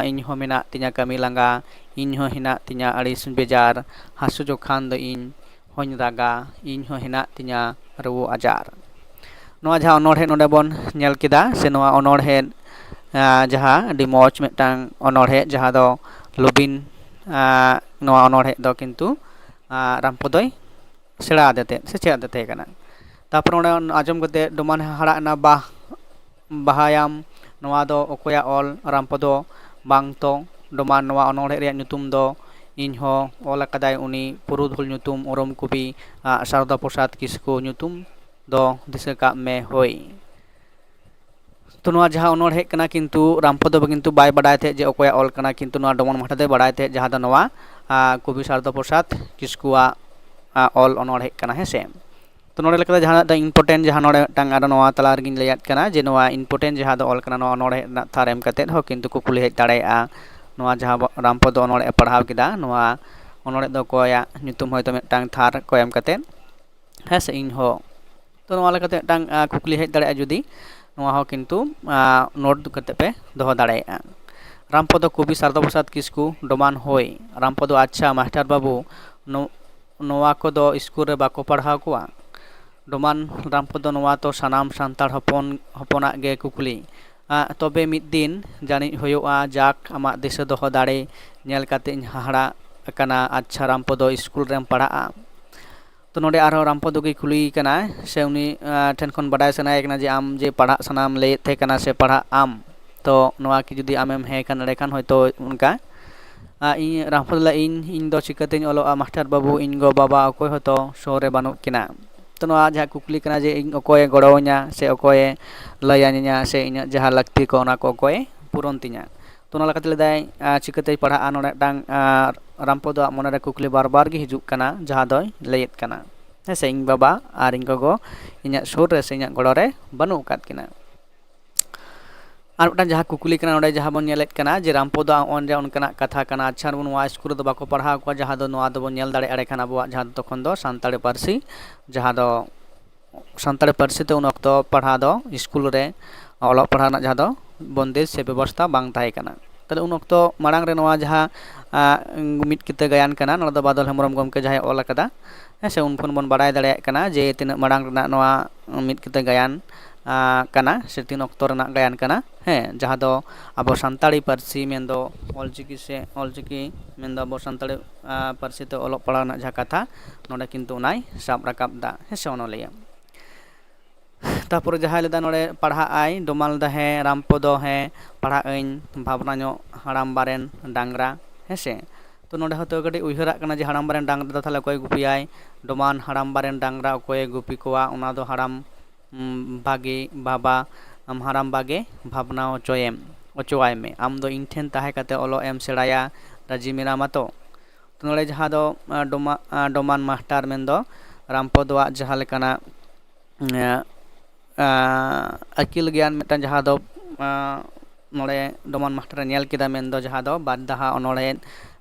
ᱤᱧ ᱦᱚᱸ ᱢᱮᱱᱟᱜ ᱛᱤᱧᱟ ᱠᱟᱹᱢᱤ ᱞᱟᱸᱜᱟ, ᱤᱧ ᱦᱚᱸ ᱦᱮᱱᱟᱜ ᱛᱤᱧᱟ ᱟᱹᱲᱤᱥ ᱵᱮᱡᱟᱨ, ᱦᱟᱹᱥᱩ ᱡᱚᱠᱷᱟᱱ ᱫᱚ ᱤᱧ ᱦᱚᱸᱧ ᱨᱟᱜᱟ, ᱤᱧ ᱦᱚᱸ ᱦᱮᱱᱟᱜ ᱛᱤᱧᱟ ᱨᱩᱣᱟᱹ ᱟᱡᱟᱨ᱾ ᱱᱚᱣᱟ ᱡᱟᱦᱟᱸ ᱚᱱᱚᱬᱦᱮ ᱱᱚᱰᱮ ᱵᱚᱱ ᱧᱮᱞ ᱠᱮᱫᱟ, ᱥᱮ ᱱᱚᱣᱟ ᱚᱱᱚᱬᱦᱮ ᱡᱟᱦᱟᱸ ᱟᱹᱰᱤ ᱢᱚᱡᱽ ᱢᱤᱫᱴᱟᱝ ᱚᱱᱚᱬᱦᱮ, ᱡᱟᱦᱟᱸ ᱫᱚ ᱞᱩᱵᱤᱱ, ᱱᱚᱣᱟ ᱚᱱᱚᱬᱦᱮ ᱫᱚ ᱠᱤᱱᱛᱩ ᱨᱟᱢᱯᱚᱫᱚᱭ ᱥᱮᱬᱟ ᱟᱫᱮ ᱛᱟᱦᱮᱸᱫ ᱥᱮ ᱪᱮᱫ ᱟᱫᱮ ᱛᱟᱦᱮᱸ ᱠᱟᱱᱟ᱾ ᱛᱟᱨᱯᱚᱨᱮ ᱚᱸᱰᱮ ᱟᱸᱡᱚᱢ ᱠᱟᱛᱮ ᱰᱚᱢᱟᱱ ᱦᱟᱦᱟᱲᱟᱜ ᱮᱱᱟ, ᱵᱟᱦ, ᱵᱟᱦᱟᱭᱟᱢ, ᱱᱚᱣᱟ ᱫᱚ ᱚᱠᱚᱭᱟᱜ ᱚᱞ? ᱨᱟᱢᱯᱚᱫᱚ ᱵᱟᱝ ᱛᱚ᱾ ᱰᱚᱢᱟᱱ, ᱱᱚᱣᱟ ᱚᱱᱚᱬᱦᱮ ᱨᱮᱭᱟᱜ ᱧᱩᱛᱩᱢ ᱫᱚ ᱤᱧ ᱦᱚᱸ ᱚᱞ ᱟᱠᱟᱫᱟᱭ ᱩᱱᱤ ᱯᱩᱨᱩᱫᱷᱩᱞ ᱧᱩᱛᱩᱢ ᱩᱨᱩᱢ ᱠᱚᱵᱤ ᱥᱟᱨᱚᱫᱟ ᱯᱨᱚᱥᱟᱫᱽ ᱠᱤᱥᱠᱩ ᱧᱩᱛᱩᱢ ᱫᱚ ᱫᱤᱥᱟᱹ ᱠᱟᱜ ᱢᱮ ᱦᱳᱭ᱾ ᱛᱚ ᱱᱚᱣᱟ ᱡᱟᱦᱟᱸ ᱚᱱᱚᱬᱦᱮ ᱠᱟᱱᱟ, ᱠᱤᱱᱛᱩ ᱨᱟᱢᱯᱚᱫᱚ ᱫᱚ ᱠᱤᱱᱛᱩ ᱵᱟᱭ ᱵᱟᱰᱟᱭ ᱛᱟᱦᱮᱸᱫ ᱡᱮ ᱚᱠᱚᱭᱟᱜ ᱚᱞ ᱠᱟᱱᱟ, ᱠᱤᱱᱛᱩ ᱱᱚᱣᱟ ᱰᱚᱢᱚᱱ ᱢᱟᱦᱟᱴᱟ ᱫᱚᱭ ᱵᱟᱰᱟᱭ ᱛᱟᱦᱮᱸᱫ, ᱡᱟᱦᱟᱸ ᱫᱚ ᱱᱚᱣᱟ ᱠᱚᱵᱤ ᱥᱟᱨᱚᱫᱟ ᱯᱨᱚᱥᱟᱫᱽ ᱠᱤᱥᱠᱩᱣᱟᱜ ᱚᱞ ᱚᱱᱚᱬᱦᱮ ᱠᱟᱱᱟ, ᱦᱮᱸ ᱥᱮ᱾ ᱛᱚ ᱱᱚᱰᱮ ᱞᱮᱠᱟᱛᱮ ᱡᱟᱦᱟᱱᱟᱜ ᱫᱚ important ᱡᱟᱦᱟᱸ ᱱᱚᱰᱮ ᱢᱤᱫᱴᱟᱝ ᱟᱨᱚ ᱱᱚᱣᱟ ᱛᱟᱞᱟ ᱨᱮᱜᱤᱧ ᱞᱟᱹᱭᱟᱫ ᱠᱟᱱᱟ ᱡᱮ ᱱᱚᱣᱟ important ᱡᱟᱦᱟᱸ ᱫᱚ ᱚᱞ ᱠᱟᱱᱟ, ᱱᱚᱣᱟ ᱚᱱᱚᱬᱦᱮ ᱨᱮᱱᱟᱜ ᱛᱷᱟᱨ ᱮᱢ ᱠᱟᱛᱮᱫ ᱦᱚᱸ ᱠᱤᱱᱛᱩ ᱠᱩᱠᱞᱤ ᱦᱮᱡ ᱫᱟᱲᱮᱭᱟᱜᱼᱟ᱾ ᱱᱚᱣᱟ ᱡᱟᱦᱟᱸ ᱨᱟᱢᱯᱚᱫᱚ ᱚᱱᱚᱬᱦᱮ ᱯᱟᱲᱦᱟᱣ ᱠᱮᱫᱟ, ᱱᱚᱣᱟ ᱚᱱᱚᱬᱦᱮ ᱫᱚ ᱚᱠᱚᱭᱟᱜ ᱧᱩᱛᱩᱢ ᱦᱚᱭᱛᱳ ᱢᱤᱫᱴᱟᱝ ᱛᱷᱟᱨ ᱠᱚ ᱮᱢ ᱠᱟᱛᱮᱫ, ᱦᱮᱸ ᱥᱮ, ᱤᱧ ᱦᱚᱸ᱾ ᱛᱚ ᱱᱚᱣᱟ ᱞᱮᱠᱟᱛᱮ ᱢᱤᱫᱴᱟᱝ ᱠᱩᱠᱞᱤ ᱦᱮᱡ ᱫᱟᱲᱮᱭᱟᱜᱼᱟ ᱡᱩᱫᱤ, ᱱᱚᱣᱟ ᱦᱚᱸ ᱠᱤᱱᱛᱩ ᱱᱳᱴ ᱠᱟᱛᱮ ᱯᱮ ᱫᱚᱦᱚ ᱫᱟᱲᱮᱭᱟᱜᱼᱟ᱾ ᱨᱟᱢᱯᱚᱫᱚ ᱠᱚᱵᱤ ᱥᱟᱨᱚᱫᱟ ᱯᱨᱚᱥᱟᱫᱽ ᱠᱤᱥᱠᱩ, ᱰᱚᱢᱟᱱ ᱦᱳᱭ᱾ ᱨᱟᱢᱯᱚᱫᱚ, ᱟᱪᱪᱷᱟ ᱢᱟᱥᱴᱟᱨ ᱵᱟᱹᱵᱩ, ᱱᱚᱣᱟ ᱠᱚᱫᱚ ᱥᱠᱩᱞ ᱨᱮ ᱵᱟᱠᱚ ᱯᱟᱲᱦᱟᱣ ᱠᱚᱣᱟ? ᱰᱚᱢᱟᱱ, ᱨᱟᱢᱯᱚᱫᱚ, ᱱᱚᱣᱟ ᱛᱚ ᱥᱟᱱᱟᱢ ᱥᱟᱱᱛᱟᱲ ᱦᱚᱯᱚᱱ ᱦᱚᱯᱚᱱᱟᱜ ᱜᱮ ᱠᱩᱠᱞᱤ᱾ ᱛᱚᱵᱮ ᱢᱤᱫ ᱫᱤᱱ ᱡᱟᱹᱱᱤᱡ ᱦᱩᱭᱩᱜᱼᱟ, ᱡᱟᱠ, ᱟᱢᱟᱜ ᱫᱤᱥᱟᱹ ᱫᱚᱦᱚ ᱫᱟᱲᱮ ᱧᱮᱞ ᱠᱟᱛᱮ ᱤᱧ ᱦᱟᱦᱟᱲᱟᱜ ᱟᱠᱟᱱᱟ᱾ ᱟᱪᱪᱷᱟ ᱨᱟᱢᱯᱚᱫᱚ, ᱥᱠᱩᱞ ᱨᱮᱢ ᱯᱟᱲᱦᱟᱜᱼᱟ? ᱛᱚ ᱱᱚᱰᱮ ᱟᱨᱦᱚᱸ ᱨᱟᱢᱯᱚᱫᱚ ᱜᱮ ᱠᱩᱞᱤᱭᱮ ᱠᱟᱱᱟᱭ, ᱥᱮ ᱩᱱᱤ ᱴᱷᱮᱱ ᱠᱷᱚᱱ ᱵᱟᱰᱟᱭ ᱥᱟᱱᱟᱭᱮ ᱠᱟᱱᱟ ᱡᱮ ᱟᱢ ᱡᱮ ᱯᱟᱲᱦᱟᱜ ᱥᱟᱱᱟᱢ ᱞᱟᱹᱭᱮᱫ ᱛᱟᱦᱮᱸ ᱠᱟᱱᱟ ᱥᱮ ᱯᱟᱲᱦᱟᱜ ᱟᱢ, ᱛᱚ ᱱᱚᱣᱟ ᱠᱤ ᱡᱩᱫᱤ ᱟᱢᱮᱢ ᱦᱮᱸ ᱠᱷᱟᱱ, ᱮᱸᱰᱮᱠᱷᱟᱱ ᱦᱚᱭᱛᱳ ᱚᱱᱠᱟ ᱤᱧ ᱨᱟᱢᱯᱚᱫᱚ ᱞᱟᱹᱭ, ᱤᱧ ᱤᱧ ᱫᱚ ᱪᱤᱠᱟᱹᱛᱮᱧ ᱚᱞᱚᱜᱼᱟ ᱢᱟᱥᱴᱟᱨ ᱵᱟᱹᱵᱩ, ᱤᱧ ᱜᱚ ᱵᱟᱵᱟ ᱚᱠᱚᱭ ᱦᱚᱸᱛᱚ ᱥᱩᱨ ᱨᱮ ᱵᱟᱹᱱᱩᱜ ᱠᱤᱱᱟ᱾ ᱛᱚ ᱱᱚᱣᱟ ᱡᱟᱦᱟᱸ ᱠᱩᱠᱞᱤ ᱠᱟᱱᱟ ᱡᱮ ᱤᱧ ᱚᱠᱚᱭᱮ ᱜᱚᱲᱚᱣᱟᱹᱧᱟ ᱥᱮ ᱚᱠᱚᱭᱮ ᱞᱟᱹᱭᱟᱹᱧᱟ ᱥᱮ ᱤᱧᱟᱹᱜ ᱡᱟᱦᱟᱸ ᱞᱟᱹᱠᱛᱤ ᱠᱚ ᱚᱱᱟ ᱠᱚ ᱚᱠᱚᱭᱮ ᱯᱩᱨᱚᱱ ᱛᱤᱧᱟ᱾ ᱛᱚ ᱱᱚᱣᱟ ᱞᱮᱠᱟᱛᱮ ᱞᱟᱹᱭᱫᱟᱭ, ᱪᱤᱠᱟᱹᱛᱮᱭ ᱯᱟᱲᱦᱟᱜᱼᱟ? ᱱᱚᱰᱮ ᱢᱤᱫᱴᱟᱝ ᱨᱟᱢᱯᱚᱫᱚᱣᱟᱜ ᱢᱚᱱᱮᱨᱮ ᱠᱩᱠᱞᱤ ᱵᱟᱨ ᱵᱟᱨ ᱜᱮ ᱦᱤᱡᱩᱜ ᱠᱟᱱᱟ, ᱡᱟᱦᱟᱸ ᱫᱚᱭ ᱞᱟᱹᱭᱮᱫ ᱠᱟᱱᱟ, ᱦᱮᱸ ᱥᱮ, ᱤᱧ ᱵᱟᱵᱟ ᱟᱨ ᱤᱧ ᱜᱚᱜᱚ ᱤᱧᱟᱹᱜ ᱥᱩᱨ ᱨᱮ ᱥᱮ ᱤᱧᱟᱹᱜ ᱜᱚᱲᱚ ᱨᱮ ᱵᱟᱹᱱᱩᱜ ᱟᱠᱟᱫ ᱠᱤᱱᱟ᱾ ᱟᱨ ᱢᱤᱫᱴᱟᱝ ᱡᱟᱦᱟᱸ ᱠᱩᱠᱞᱤ ᱠᱟᱱᱟ ᱱᱚᱰᱮ, ᱡᱟᱦᱟᱸ ᱵᱚᱱ ᱧᱮᱞᱮᱫ ᱠᱟᱱᱟ ᱡᱮ ᱨᱟᱢᱯᱚᱫᱚ ᱱᱚᱜᱼᱚᱭ ᱡᱮ ᱚᱱᱠᱟᱱᱟᱜ ᱠᱟᱛᱷᱟ ᱠᱟᱱᱟ, ᱟᱪᱪᱷᱟ ᱱᱚᱣᱟ ᱥᱠᱩᱞ ᱨᱮᱫᱚ ᱵᱟᱠᱚ ᱯᱟᱲᱦᱟᱣ ᱠᱚᱣᱟ, ᱡᱟᱦᱟᱸ ᱫᱚ ᱱᱚᱣᱟ ᱫᱚᱵᱚᱱ ᱧᱮᱞ ᱫᱟᱲᱮᱭᱟᱜᱼᱟ ᱮᱸᱰᱮᱠᱷᱟᱱ ᱟᱵᱚᱣᱟᱜ ᱡᱟᱦᱟᱸ ᱫᱚ ᱛᱚᱠᱷᱚᱱ ᱫᱚ ᱥᱟᱱᱛᱟᱲᱤ ᱯᱟᱹᱨᱥᱤ, ᱡᱟᱦᱟᱸ ᱫᱚ ᱥᱟᱱᱛᱟᱲᱤ ᱯᱟᱹᱨᱥᱤ ᱛᱮ ᱩᱱ ᱚᱠᱛᱚ ᱯᱟᱲᱦᱟᱣ ᱫᱚ ᱥᱠᱩᱞ ᱨᱮ ᱚᱞᱚᱜ ᱯᱟᱲᱦᱟᱣ ᱨᱮᱱᱟᱜ ᱡᱟᱦᱟᱸ ᱫᱚ ᱵᱚᱱᱫᱮᱡᱽ ᱥᱮ ᱵᱮᱵᱚᱥᱛᱷᱟ ᱵᱟᱝ ᱛᱟᱦᱮᱸ ᱠᱟᱱᱟ᱾ ᱛᱟᱦᱞᱮ ᱩᱱ ᱚᱠᱛᱚ ᱢᱟᱲᱟᱝ ᱨᱮ ᱱᱚᱣᱟ ᱡᱟᱦᱟᱸ ᱢᱤᱫ ᱠᱤᱛᱟᱹ ᱜᱟᱭᱟᱱ ᱠᱟᱱᱟ, ᱱᱚᱣᱟ ᱫᱚ ᱵᱟᱫᱚᱞ ᱦᱮᱢᱵᱨᱚᱢ ᱜᱚᱢᱠᱮ ᱡᱟᱦᱟᱸᱭ ᱚᱞ ᱟᱠᱟᱫᱟ, ᱦᱮᱸ ᱥᱮ, ᱩᱱ ᱠᱷᱚᱱ ᱵᱚᱱ ᱵᱟᱲᱟᱭ ᱫᱟᱲᱮᱭᱟᱜ ᱠᱟᱱᱟ ᱡᱮ ᱛᱤᱱᱟᱹᱜ ᱢᱟᱲᱟᱝ ᱨᱮᱱᱟᱜ ᱱᱚᱣᱟ ᱢᱤᱫ ᱠᱤᱛᱟᱹ ᱜᱟᱭᱟᱱ ᱠᱟᱱᱟ ᱥᱮ ᱛᱤᱱ ᱚᱠᱛᱚ ᱨᱮᱱᱟᱜ ᱜᱟᱭᱟᱱ ᱠᱟᱱᱟ, ᱦᱮᱸ, ᱡᱟᱦᱟᱸ ᱫᱚ ᱟᱵᱚ ᱥᱟᱱᱛᱟᱲᱤ ᱯᱟᱹᱨᱥᱤ ᱢᱮᱱᱫᱚ ᱚᱞᱪᱤᱠᱤ ᱥᱮ ᱚᱞᱪᱤᱠᱤ ᱢᱮᱱᱫᱚ ᱟᱵᱚ ᱥᱟᱱᱛᱟᱲᱤ ᱯᱟᱹᱨᱥᱤ ᱛᱮ ᱚᱞᱚᱜ ᱯᱟᱲᱦᱟᱣ ᱨᱮᱱᱟᱜ ᱡᱟᱦᱟᱸ ᱠᱟᱛᱷᱟ ᱱᱚᱰᱮ ᱠᱤᱱᱛᱩ ᱚᱱᱟᱭ ᱥᱟᱵ ᱨᱟᱠᱟᱵ ᱮᱫᱟ, ᱦᱮᱸ ᱥᱮ, ᱚᱱᱚᱞᱤᱭᱟᱹ᱾ ᱛᱟᱨᱯᱚᱨᱮ ᱡᱟᱦᱟᱸᱭ ᱞᱟᱹᱭᱫᱟ ᱱᱚᱰᱮ ᱯᱟᱲᱦᱟᱜ ᱟᱭ, ᱰᱚᱢᱟᱞ ᱫᱟ, ᱦᱮᱸ ᱨᱟᱢᱯᱚᱫᱚ, ᱦᱮᱸ ᱯᱟᱲᱦᱟᱜ ᱟᱹᱧ, ᱵᱷᱟᱵᱽᱱᱟ ᱧᱚᱜ ᱦᱟᱲᱟᱢ ᱵᱟᱨᱮᱱ ᱰᱟᱝᱨᱟ, ᱦᱮᱸ ᱥᱮ᱾ ᱛᱚ ᱱᱚᱰᱮ ᱦᱚᱭᱛᱳ ᱠᱟᱹᱴᱤᱡ ᱩᱭᱦᱟᱹᱨᱟᱜ ᱠᱟᱱᱟ ᱡᱮ ᱦᱟᱲᱟᱢ ᱵᱟᱨᱮᱱ ᱰᱟᱝᱨᱟ ᱫᱚ ᱛᱟᱦᱞᱮ ᱚᱠᱚᱭ ᱜᱩᱯᱤᱭᱟᱭ? ᱰᱚᱢᱟᱱ, ᱦᱟᱲᱟᱢ ᱵᱟᱨᱮᱱ ᱰᱟᱝᱨᱟ ᱚᱠᱚᱭᱮ ᱜᱩᱯᱤ ᱠᱚᱣᱟ? ᱚᱱᱟ ᱫᱚ ᱦᱟᱲᱟᱢ ᱵᱷᱟᱜᱮ ᱵᱟᱵᱟ ᱟᱢ ᱦᱟᱲᱟᱢᱵᱟ ᱜᱮ ᱵᱷᱟᱵᱽᱱᱟ ᱦᱚᱪᱚᱭᱮᱢ, ᱦᱚᱪᱚᱣᱟᱭ ᱢᱮ᱾ ᱟᱢ ᱫᱚ ᱤᱧ ᱴᱷᱮᱱ ᱛᱟᱦᱮᱸ ᱠᱟᱛᱮ ᱚᱞᱚᱜ ᱮᱢ ᱥᱮᱬᱟᱭᱟ, ᱨᱟᱹᱡᱤ ᱢᱮᱱᱟᱢᱟ ᱛᱚ?" ᱛᱚ ᱱᱚᱰᱮ ᱡᱟᱦᱟᱸ ᱫᱚ, ᱟᱸ, ᱰᱚᱢᱟ-, ᱟᱸ, ᱰᱚᱢᱟᱱ ᱢᱟᱥᱴᱟᱨ ᱢᱮᱱᱫᱚ ᱨᱟᱢᱯᱚᱫᱚᱣᱟᱜ ᱡᱟᱦᱟᱸ ᱞᱮᱠᱟᱱᱟᱜ, ᱟᱸ, ᱟᱸ, ᱟᱹᱠᱤᱞ ᱜᱮᱭᱟᱱ ᱢᱤᱫᱴᱟᱝ ᱡᱟᱦᱟᱸ ᱫᱚ, ᱟᱸ, ᱱᱚᱰᱮ ᱰᱚᱢᱟᱱ ᱢᱟᱥᱴᱟᱨᱮ ᱧᱮᱞ ᱠᱮᱫᱟ, ᱢᱮᱱᱫᱚ ᱡᱟᱦᱟᱸ ᱫᱚ ᱵᱟᱫᱽᱫᱟᱦᱟ ᱚᱱᱚᱬᱦᱮ,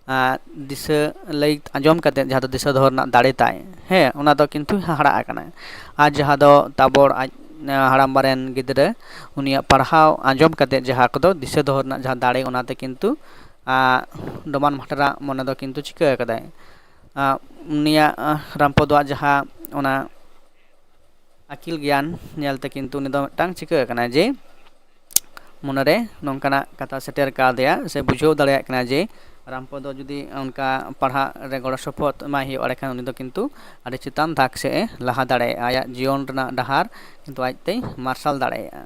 ᱟᱸ, ᱫᱤᱥᱟᱹ ᱞᱟᱹᱭ ᱟᱸᱡᱚᱢ ᱠᱟᱛᱮ ᱡᱟᱦᱟᱸ ᱫᱚ ᱫᱤᱥᱟᱹ ᱫᱚᱦᱚ ᱨᱮᱱᱟᱜ ᱫᱟᱲᱮ ᱛᱟᱭ, ᱦᱮᱸ, ᱚᱱᱟ ᱫᱚ ᱠᱤᱱᱛᱩ ᱦᱟᱦᱟᱲᱟᱜ ᱟᱠᱟᱱᱟᱭ᱾ ᱟᱨ ᱡᱟᱦᱟᱸ ᱫᱚ ᱛᱟᱵᱚᱲ ᱟᱡ, ᱟᱸ, ᱦᱟᱲᱟᱢᱵᱟ ᱨᱮᱱ ᱜᱤᱫᱽᱨᱟᱹ, ᱩᱱᱤᱭᱟᱜ ᱯᱟᱲᱦᱟᱣ ᱟᱸᱡᱚᱢ ᱠᱟᱛᱮ ᱡᱟᱦᱟᱸ ᱠᱚᱫᱚ ᱫᱤᱥᱟᱹ ᱫᱚᱦᱚ ᱨᱮᱱᱟᱜ ᱡᱟᱦᱟᱸ ᱫᱟᱲᱮ, ᱚᱱᱟᱛᱮ ᱠᱤᱱᱛᱩ, ᱟᱸ, ᱰᱚᱢᱟᱱ ᱢᱟᱥᱴᱟᱨᱟᱜ ᱢᱚᱱᱮ ᱫᱚ ᱠᱤᱱᱛᱩ ᱪᱤᱠᱟᱹ ᱟᱠᱟᱫᱟᱭ? ᱟᱸ, ᱩᱱᱤᱭᱟᱜ, ᱟᱸ, ᱨᱟᱢᱯᱚᱫᱚᱣᱟᱜ ᱡᱟᱦᱟᱸ ᱚᱱᱟ ᱟᱹᱠᱤᱞ ᱜᱮᱭᱟᱱ ᱧᱮᱞᱛᱮ ᱠᱤᱱᱛᱩ ᱩᱱᱤ ᱫᱚ ᱢᱤᱫᱴᱟᱝ ᱪᱤᱠᱟᱹ ᱟᱠᱟᱱᱟᱭ ᱡᱮ ᱢᱚᱱᱮᱨᱮ ᱱᱚᱝᱠᱟᱱᱟᱜ ᱠᱟᱛᱷᱟ ᱥᱮᱴᱮᱨ ᱠᱟᱣᱫᱮᱭᱟ ᱥᱮ ᱵᱩᱡᱷᱟᱹᱣ ᱫᱟᱲᱮᱭᱟᱜ ᱠᱟᱱᱟ ᱡᱮ ᱨᱟᱢᱯᱚᱫᱚ ᱡᱩᱫᱤ ᱚᱱᱠᱟ ᱯᱟᱲᱦᱟᱜ ᱨᱮ ᱜᱚᱲᱚ ᱥᱚᱯᱚᱦᱚᱫ ᱮᱢᱟᱭ ᱦᱩᱭᱩᱜᱼᱟ, ᱮᱸᱰᱮᱠᱷᱟᱱ ᱩᱱᱤ ᱫᱚ ᱠᱤᱱᱛᱩ ᱟᱹᱰᱤ ᱪᱮᱛᱟᱱ ᱫᱷᱟᱠ ᱥᱮᱫ ᱮ ᱞᱟᱦᱟ ᱫᱟᱲᱮᱭᱟᱜᱼᱟ, ᱟᱭᱟᱜ ᱡᱤᱭᱚᱱ ᱨᱮᱱᱟᱜ ᱰᱟᱦᱟᱨ ᱠᱤᱱᱛᱩ ᱟᱡᱛᱮᱭ ᱢᱟᱨᱥᱟᱞ ᱫᱟᱲᱮᱭᱟᱜᱼᱟ᱾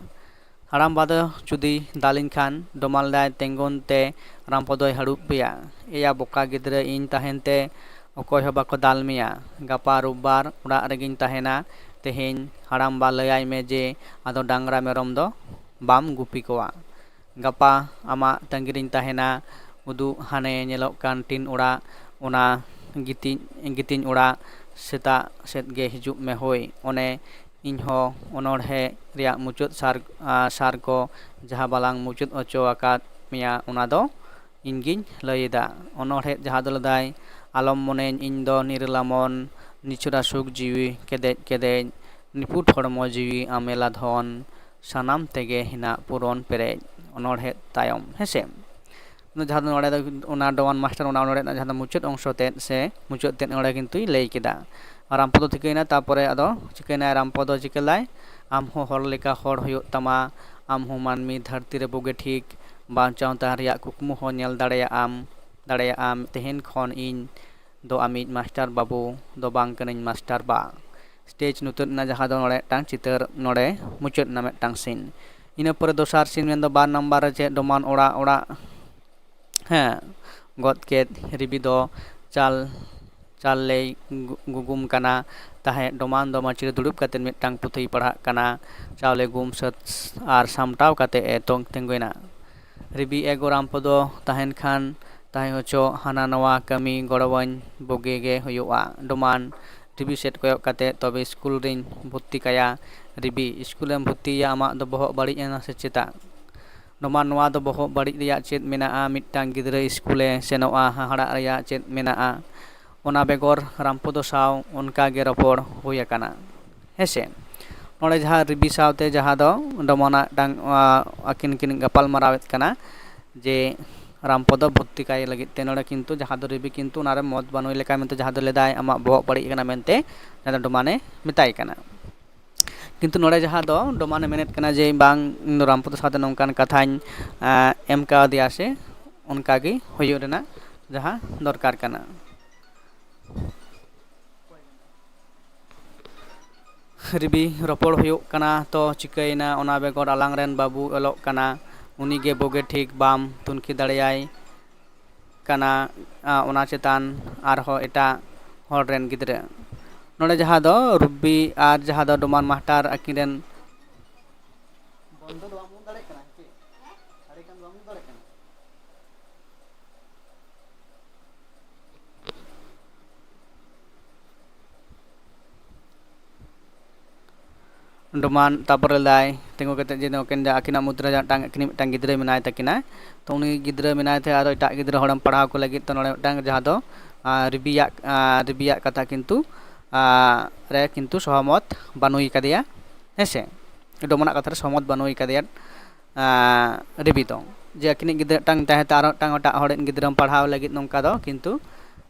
ᱦᱟᱲᱟᱢᱵᱟ ᱫᱚ ᱡᱩᱫᱤ ᱫᱟᱞᱤᱧ ᱠᱷᱟᱱ, ᱰᱚᱢᱟᱞ ᱫᱟᱭ ᱛᱮᱸᱜᱚᱱ ᱛᱮ ᱨᱟᱢᱯᱚᱫᱚᱭ ᱦᱟᱹᱲᱩᱵ ᱯᱮᱭᱟ᱾ ᱮᱭᱟ ᱵᱚᱠᱟ ᱜᱤᱫᱽᱨᱟᱹ, ᱤᱧ ᱛᱟᱦᱮᱱ ᱛᱮ ᱚᱠᱚᱭ ᱦᱚᱸ ᱵᱟᱠᱚ ᱫᱟᱞ ᱢᱮᱭᱟ᱾ ᱜᱟᱯᱟ ᱨᱳᱵᱵᱟᱨ ᱚᱲᱟᱜ ᱨᱮᱜᱤᱧ ᱛᱟᱦᱮᱱᱟ᱾ ᱛᱮᱦᱮᱧ ᱦᱟᱲᱟᱢᱵᱟ ᱞᱟᱹᱭᱟᱭ ᱢᱮ ᱡᱮ ᱟᱫᱚ ᱰᱟᱝᱨᱟ ᱢᱮᱨᱚᱢ ᱫᱚ ᱵᱟᱢ ᱜᱩᱯᱤ ᱠᱚᱣᱟ᱾ ᱜᱟᱯᱟ ᱟᱢᱟᱜ ᱛᱟᱺᱜᱤ ᱨᱤᱧ ᱛᱟᱦᱮᱱᱟ᱾ ᱩᱫᱩᱜ ᱦᱟᱱᱮ ᱧᱮᱞᱚᱜ ᱠᱟᱱ ᱴᱤᱱ ᱚᱲᱟᱜ, ᱚᱱᱟ ᱜᱤᱛᱤᱡ, ᱜᱤᱛᱤᱧ ᱚᱲᱟᱜ, ᱥᱮᱛᱟᱜ ᱥᱮᱫ ᱜᱮ ᱦᱤᱡᱩᱜ ᱢᱮ ᱦᱳᱭ᱾ ᱚᱱᱮ ᱤᱧ ᱦᱚᱸ ᱚᱱᱚᱬᱦᱮ ᱨᱮᱭᱟᱜ ᱢᱩᱪᱟᱹᱫ ᱥᱟᱨ, ᱟᱨ ᱥᱟᱨ ᱠᱚ ᱡᱟᱦᱟᱸ ᱵᱟᱞᱟᱝ ᱢᱩᱪᱟᱹᱫ ᱦᱚᱪᱚ ᱟᱠᱟᱫ ᱢᱮᱭᱟ, ᱚᱱᱟ ᱫᱚ ᱤᱧ ᱜᱤᱧ ᱞᱟᱹᱭ ᱮᱫᱟ᱾ ᱚᱱᱚᱬᱦᱮ ᱡᱟᱦᱟᱸ ᱫᱚ ᱞᱟᱹᱭᱫᱟᱭ, ᱟᱞᱚᱢ ᱢᱚᱱᱮᱧ ᱤᱧ ᱫᱚ ᱱᱤᱨᱟᱹᱞᱟᱢᱚᱱ, ᱱᱤᱪᱷᱩᱨᱟ ᱥᱩᱠ ᱡᱤᱣᱤ ᱠᱮᱫᱮᱡ ᱠᱮᱫᱮᱡ, ᱱᱤᱯᱷᱩᱴ ᱦᱚᱲᱢᱚ ᱡᱤᱣᱤ ᱟᱢᱮᱞᱟ ᱫᱷᱚᱱ, ᱥᱟᱱᱟᱢ ᱛᱮᱜᱮ ᱦᱮᱱᱟᱜ ᱯᱩᱨᱚᱱ ᱯᱮᱨᱮᱡ᱾ ᱚᱱᱚᱬᱦᱮ ᱛᱟᱭᱚᱢ, ᱦᱮᱸᱥᱮ? ᱚᱱᱟ ᱡᱟᱦᱟᱸ ᱫᱚ ᱱᱚᱰᱮ ᱫᱚ ᱚᱱᱟ ᱰᱚᱢᱟᱱ ᱢᱟᱥᱴᱟᱨ ᱚᱱᱟ ᱚᱱᱚᱬᱦᱮ ᱨᱮᱱᱟᱜ ᱡᱟᱦᱟᱸ ᱫᱚ ᱢᱩᱪᱟᱹᱫ ᱚᱝᱥᱚ ᱛᱮᱫ ᱥᱮ ᱢᱩᱪᱟᱹᱫ ᱛᱮᱫ ᱱᱚᱰᱮ ᱠᱤᱱᱛᱩᱭ ᱞᱟᱹᱭ ᱠᱮᱫᱟ᱾ ᱟᱨ ᱨᱟᱢᱯᱚᱫᱚ ᱴᱷᱤᱠᱟᱹᱭᱮᱱᱟ, ᱛᱟᱨᱯᱚᱨᱮ ᱟᱫᱚ ᱪᱤᱠᱟᱹᱭᱮᱱᱟᱭ? ᱨᱟᱢᱯᱚᱫᱚ ᱪᱤᱠᱟᱹ ᱞᱟᱭ, ᱟᱢ ᱦᱚᱸ ᱦᱚᱲ ᱞᱮᱠᱟ ᱦᱚᱲ ᱦᱩᱭᱩᱜ ᱛᱟᱢᱟ, ᱟᱢ ᱦᱚᱸ ᱢᱟᱹᱱᱢᱤ ᱫᱷᱟᱹᱨᱛᱤ ᱨᱮ ᱵᱩᱜᱤ ᱴᱷᱤᱠ ᱵᱟᱧᱪᱟᱣ ᱛᱟᱦᱮᱸ ᱨᱮᱭᱟᱜ ᱠᱩᱠᱢᱩ ᱦᱚᱸ ᱧᱮᱞ ᱫᱟᱲᱮᱭᱟᱜ ᱟᱢ, ᱫᱟᱲᱮᱭᱟᱜ ᱟᱢ᱾ ᱛᱮᱦᱮᱧ ᱠᱷᱚᱱ ᱤᱧ ᱫᱚ ᱟᱢᱤᱡ ᱢᱟᱥᱴᱟᱨ ᱵᱟᱹᱵᱩ ᱫᱚ ᱵᱟᱝ ᱠᱟᱹᱱᱟᱹᱧ, ᱢᱟᱥᱴᱟᱨ ᱵᱟ᱾ ᱥᱴᱮᱡᱽ ᱧᱩᱛᱟᱹᱫ ᱮᱱᱟ, ᱡᱟᱦᱟᱸ ᱫᱚ ᱱᱚᱰᱮ ᱢᱤᱫᱴᱟᱝ ᱪᱤᱛᱟᱹᱨ ᱱᱚᱰᱮ ᱢᱩᱪᱟᱹᱫ ᱮᱱᱟ ᱢᱤᱫᱴᱟᱝ ᱥᱤᱱ᱾ ᱤᱱᱟᱹ ᱯᱚᱨᱮ ᱫᱚᱥᱟᱨ ᱥᱤᱱ ᱢᱮᱱᱫᱚ ᱵᱟᱨ ᱱᱟᱢᱵᱟᱨ ᱨᱮ ᱪᱮᱫ ᱰᱚᱢᱟᱱ ᱚᱲᱟᱜ, ᱚᱲᱟᱜ, ᱦᱮᱸ, ᱜᱚᱫ ᱠᱮᱫ ᱨᱤᱵᱤ ᱫᱚ ᱪᱟᱞ, ᱪᱟᱞ ᱞᱮᱭ ᱜᱩ-, ᱜᱩᱜᱩᱢ ᱠᱟᱱᱟ᱾ ᱛᱟᱦᱮᱸᱫ᱾ ᱰᱚᱢᱟᱱ ᱫᱚ ᱢᱟᱹᱪᱤ ᱨᱮ ᱫᱩᱲᱩᱵ ᱠᱟᱛᱮ ᱢᱤᱫᱴᱟᱝ ᱯᱩᱛᱷᱤᱭ ᱯᱟᱲᱦᱟᱜ ᱠᱟᱱᱟ᱾ ᱪᱟᱣᱞᱮ ᱜᱩᱢ ᱥᱟᱹᱛ ᱟᱨ ᱥᱟᱢᱴᱟᱣ ᱠᱟᱛᱮ ᱮ ᱛᱚᱝ ᱛᱤᱸᱜᱩᱭᱮᱱᱟ᱾ ᱨᱤᱵᱤ ᱮᱜᱳ ᱨᱟᱢᱯᱚᱫᱚ ᱛᱟᱦᱮᱱ ᱠᱷᱟᱱ ᱛᱟᱦᱮᱸ ᱦᱚᱪᱚ, ᱦᱟᱱᱟ ᱱᱚᱣᱟ ᱠᱟᱹᱢᱤ ᱜᱚᱲᱚᱣᱟᱹᱧ ᱵᱩᱜᱤ ᱜᱮ ᱦᱩᱭᱩᱜᱼᱟ᱾ ᱰᱚᱢᱟᱱ ᱨᱤᱵᱤ ᱥᱮᱫ ᱠᱚᱭᱚᱜ ᱠᱟᱛᱮ, ᱛᱚᱵᱮ ᱥᱠᱩᱞ ᱨᱤᱧ ᱵᱷᱚᱨᱛᱤ ᱠᱟᱭᱟ᱾ ᱨᱤᱵᱤ, ᱥᱠᱩᱞᱮᱢ ᱵᱷᱚᱨᱛᱤᱭᱮᱭᱟ, ᱟᱢᱟᱜ ᱫᱚ ᱵᱚᱦᱚᱜ ᱵᱟᱹᱲᱤᱡ ᱮᱱᱟ ᱥᱮ ᱪᱮᱫᱟᱜ? ᱰᱚᱢᱟᱱ, ᱱᱚᱣᱟ ᱫᱚ ᱵᱚᱦᱚᱜ ᱵᱟᱹᱲᱤᱡ ᱨᱮᱭᱟᱜ ᱪᱮᱫ ᱢᱮᱱᱟᱜᱼᱟ? ᱢᱤᱫᱴᱟᱝ ᱜᱤᱫᱽᱨᱟᱹ ᱥᱠᱩᱞᱮ ᱥᱮᱱᱚᱜᱼᱟ, ᱦᱟᱦᱟᱲᱟᱜ ᱨᱮᱭᱟᱜ ᱪᱮᱫ ᱢᱮᱱᱟᱜᱼᱟ? ᱚᱱᱟ ᱵᱮᱜᱚᱨ ᱨᱟᱢᱯᱚᱫᱚ ᱥᱟᱶ ᱚᱱᱠᱟ ᱜᱮ ᱨᱚᱯᱚᱲ ᱦᱩᱭ ᱟᱠᱟᱱᱟ᱾ ᱦᱮᱸᱥᱮ? ᱱᱚᱰᱮ ᱡᱟᱦᱟᱸ ᱨᱤᱵᱤ ᱥᱟᱶᱛᱮ ᱡᱟᱦᱟᱸ ᱫᱚ ᱰᱚᱢᱟᱱᱟᱜ ᱰᱟᱝ-, ᱟ, ᱟᱹᱠᱤᱱ ᱠᱤᱱ ᱜᱟᱯᱟᱞ ᱢᱟᱨᱟᱣᱮᱫ ᱠᱟᱱᱟ ᱡᱮ ᱨᱟᱢᱯᱚᱫᱚ ᱵᱷᱚᱨᱛᱤ ᱠᱟᱭ ᱞᱟᱹᱜᱤᱫ ᱛᱮ᱾ ᱱᱚᱰᱮ ᱠᱤᱱᱛᱩ ᱡᱟᱦᱟᱸ ᱫᱚ ᱨᱤᱵᱤ ᱠᱤᱱᱛᱩ ᱚᱱᱟᱨᱮ ᱢᱚᱛ ᱵᱟᱹᱱᱩᱭ ᱞᱮᱠᱟ ᱢᱮᱱᱛᱮ, ᱡᱟᱦᱟᱸ ᱫᱚ ᱞᱟᱹᱭᱫᱟᱭ ᱟᱢᱟᱜ ᱵᱚᱦᱚᱜ ᱵᱟᱹᱲᱤᱡ ᱟᱠᱟᱱᱟ ᱢᱮᱱᱛᱮ, ᱡᱟᱦᱟᱸ ᱫᱚ ᱰᱚᱢᱟᱱᱮ ᱢᱮᱛᱟᱭ ᱠᱟᱱᱟ᱾ ᱠᱤᱱᱛᱩ ᱱᱚᱰᱮ ᱡᱟᱦᱟᱸ ᱫᱚ ᱰᱚᱢᱟᱱᱮ ᱢᱮᱱᱮᱫ ᱠᱟᱱᱟ ᱡᱮ, "ᱵᱟᱝ, ᱤᱧ ᱫᱚ ᱨᱟᱢᱯᱚᱫᱚ ᱥᱟᱶᱛᱮ ᱱᱚᱝᱠᱟᱱ ᱠᱟᱛᱷᱟᱧ, ᱟᱸ, ᱮᱢ ᱠᱟᱣᱫᱮᱭᱟ ᱥᱮ ᱚᱱᱠᱟ ᱜᱮ ᱦᱩᱭᱩᱜ ᱨᱮᱱᱟᱜ ᱡᱟᱦᱟᱸ ᱫᱚᱨᱠᱟᱨ ᱠᱟᱱᱟ᱾" ᱨᱤᱵᱤ, ᱨᱚᱯᱚᱲ ᱦᱩᱭᱩᱜ ᱠᱟᱱᱟ ᱛᱚ ᱪᱤᱠᱟᱹᱭᱮᱱᱟ? ᱚᱱᱟ ᱵᱮᱜᱚᱨ ᱟᱞᱟᱝ ᱨᱮᱱ ᱵᱟᱹᱵᱩ ᱚᱞᱚᱜ ᱠᱟᱱᱟ, ᱩᱱᱤ ᱜᱮ ᱵᱩᱜᱤ ᱴᱷᱤᱠ ᱵᱟᱢ ᱛᱩᱱᱠᱷᱤ ᱫᱟᱲᱮᱭᱟᱭ ᱠᱟᱱᱟ, ᱟ, ᱚᱱᱟ ᱪᱮᱛᱟᱱ ᱟᱨᱦᱚᱸ ᱮᱴᱟᱜ ᱦᱚᱲ ᱨᱮᱱ ᱜᱤᱫᱽᱨᱟᱹ᱾ ᱱᱚᱰᱮ ᱡᱟᱦᱟᱸ ᱫᱚ ᱨᱩᱵᱤ ᱟᱨ ᱡᱟᱦᱟᱸ ᱫᱚ ᱰᱚᱢᱟᱱ ᱢᱟᱥᱴᱟᱨ ᱟᱹᱠᱤᱱ ᱨᱮᱱ ᱵᱚᱱᱫᱚ ᱫᱚ ᱵᱟᱢ ᱫᱟᱲᱮᱭᱟᱜ ᱠᱟᱱᱟ ᱥᱮ ᱪᱮᱫ? ᱥᱟᱰᱮ ᱠᱷᱟᱱ ᱫᱚ ᱵᱟᱢ ᱫᱟᱲᱮᱭᱟᱜ ᱠᱟᱱᱟ᱾ ᱰᱚᱢᱟᱱ ᱛᱟᱨᱯᱚᱨᱮ ᱞᱟᱹᱭ ᱛᱤᱸᱜᱩ ᱠᱟᱛᱮ ᱡᱮ ᱱᱩᱠᱤᱱ ᱟᱹᱠᱤᱱᱟᱜ ᱢᱩᱫᱽᱨᱮ ᱢᱤᱫᱴᱟᱝ, ᱟᱹᱠᱤᱱᱤᱡ ᱢᱤᱫᱴᱟᱝ ᱜᱤᱫᱽᱨᱟᱹ ᱢᱮᱱᱟᱭ ᱛᱟᱹᱠᱤᱱᱟ᱾ ᱛᱚ ᱩᱱᱤ ᱜᱤᱫᱽᱨᱟᱹ ᱢᱮᱱᱟᱭ ᱛᱮ ᱟᱨᱚ ᱮᱴᱟᱜ ᱜᱤᱫᱽᱨᱟᱹ ᱦᱚᱲᱮᱢ ᱯᱟᱲᱦᱟᱣ ᱠᱚ ᱞᱟᱹᱜᱤᱫ᱾ ᱛᱚ ᱱᱚᱰᱮ ᱢᱤᱫᱴᱟᱝ ᱡᱟᱦᱟᱸ ᱫᱚ, ᱟᱸ, ᱨᱤᱵᱤᱭᱟᱜ, ᱟᱸ, ᱨᱤᱵᱤᱭᱟᱜ ᱠᱟᱛᱷᱟ ᱠᱤᱱᱛᱩ, ᱟᱸ, ᱨᱮ ᱠᱤᱱᱛᱩ ᱥᱚᱦᱚᱢᱚᱛ ᱵᱟᱹᱱᱩᱭ ᱠᱟᱫᱮᱭᱟ, ᱦᱮᱸ ᱥᱮ? ᱰᱚᱢᱟᱱᱟᱜ ᱠᱟᱛᱷᱟ ᱨᱮ ᱥᱚᱦᱚᱢᱚᱛ ᱵᱟᱹᱱᱩᱭ ᱠᱟᱫᱮᱭᱟ, ᱟᱸ, ᱨᱤᱵᱤ ᱫᱚ᱾ ᱡᱮ ᱟᱹᱠᱤᱱᱤᱡ ᱜᱤᱫᱽᱨᱟᱹ ᱢᱤᱫᱴᱟᱝ ᱛᱟᱦᱮᱸ ᱛᱮ ᱟᱨᱚ ᱢᱤᱫᱴᱟᱝ ᱮᱴᱟᱜ ᱦᱚᱲᱤᱡ ᱜᱤᱫᱽᱨᱟᱹᱢ ᱯᱟᱲᱦᱟᱣ ᱞᱟᱹᱜᱤᱫ ᱱᱚᱝᱠᱟ ᱫᱚ ᱠᱤᱱᱛᱩ,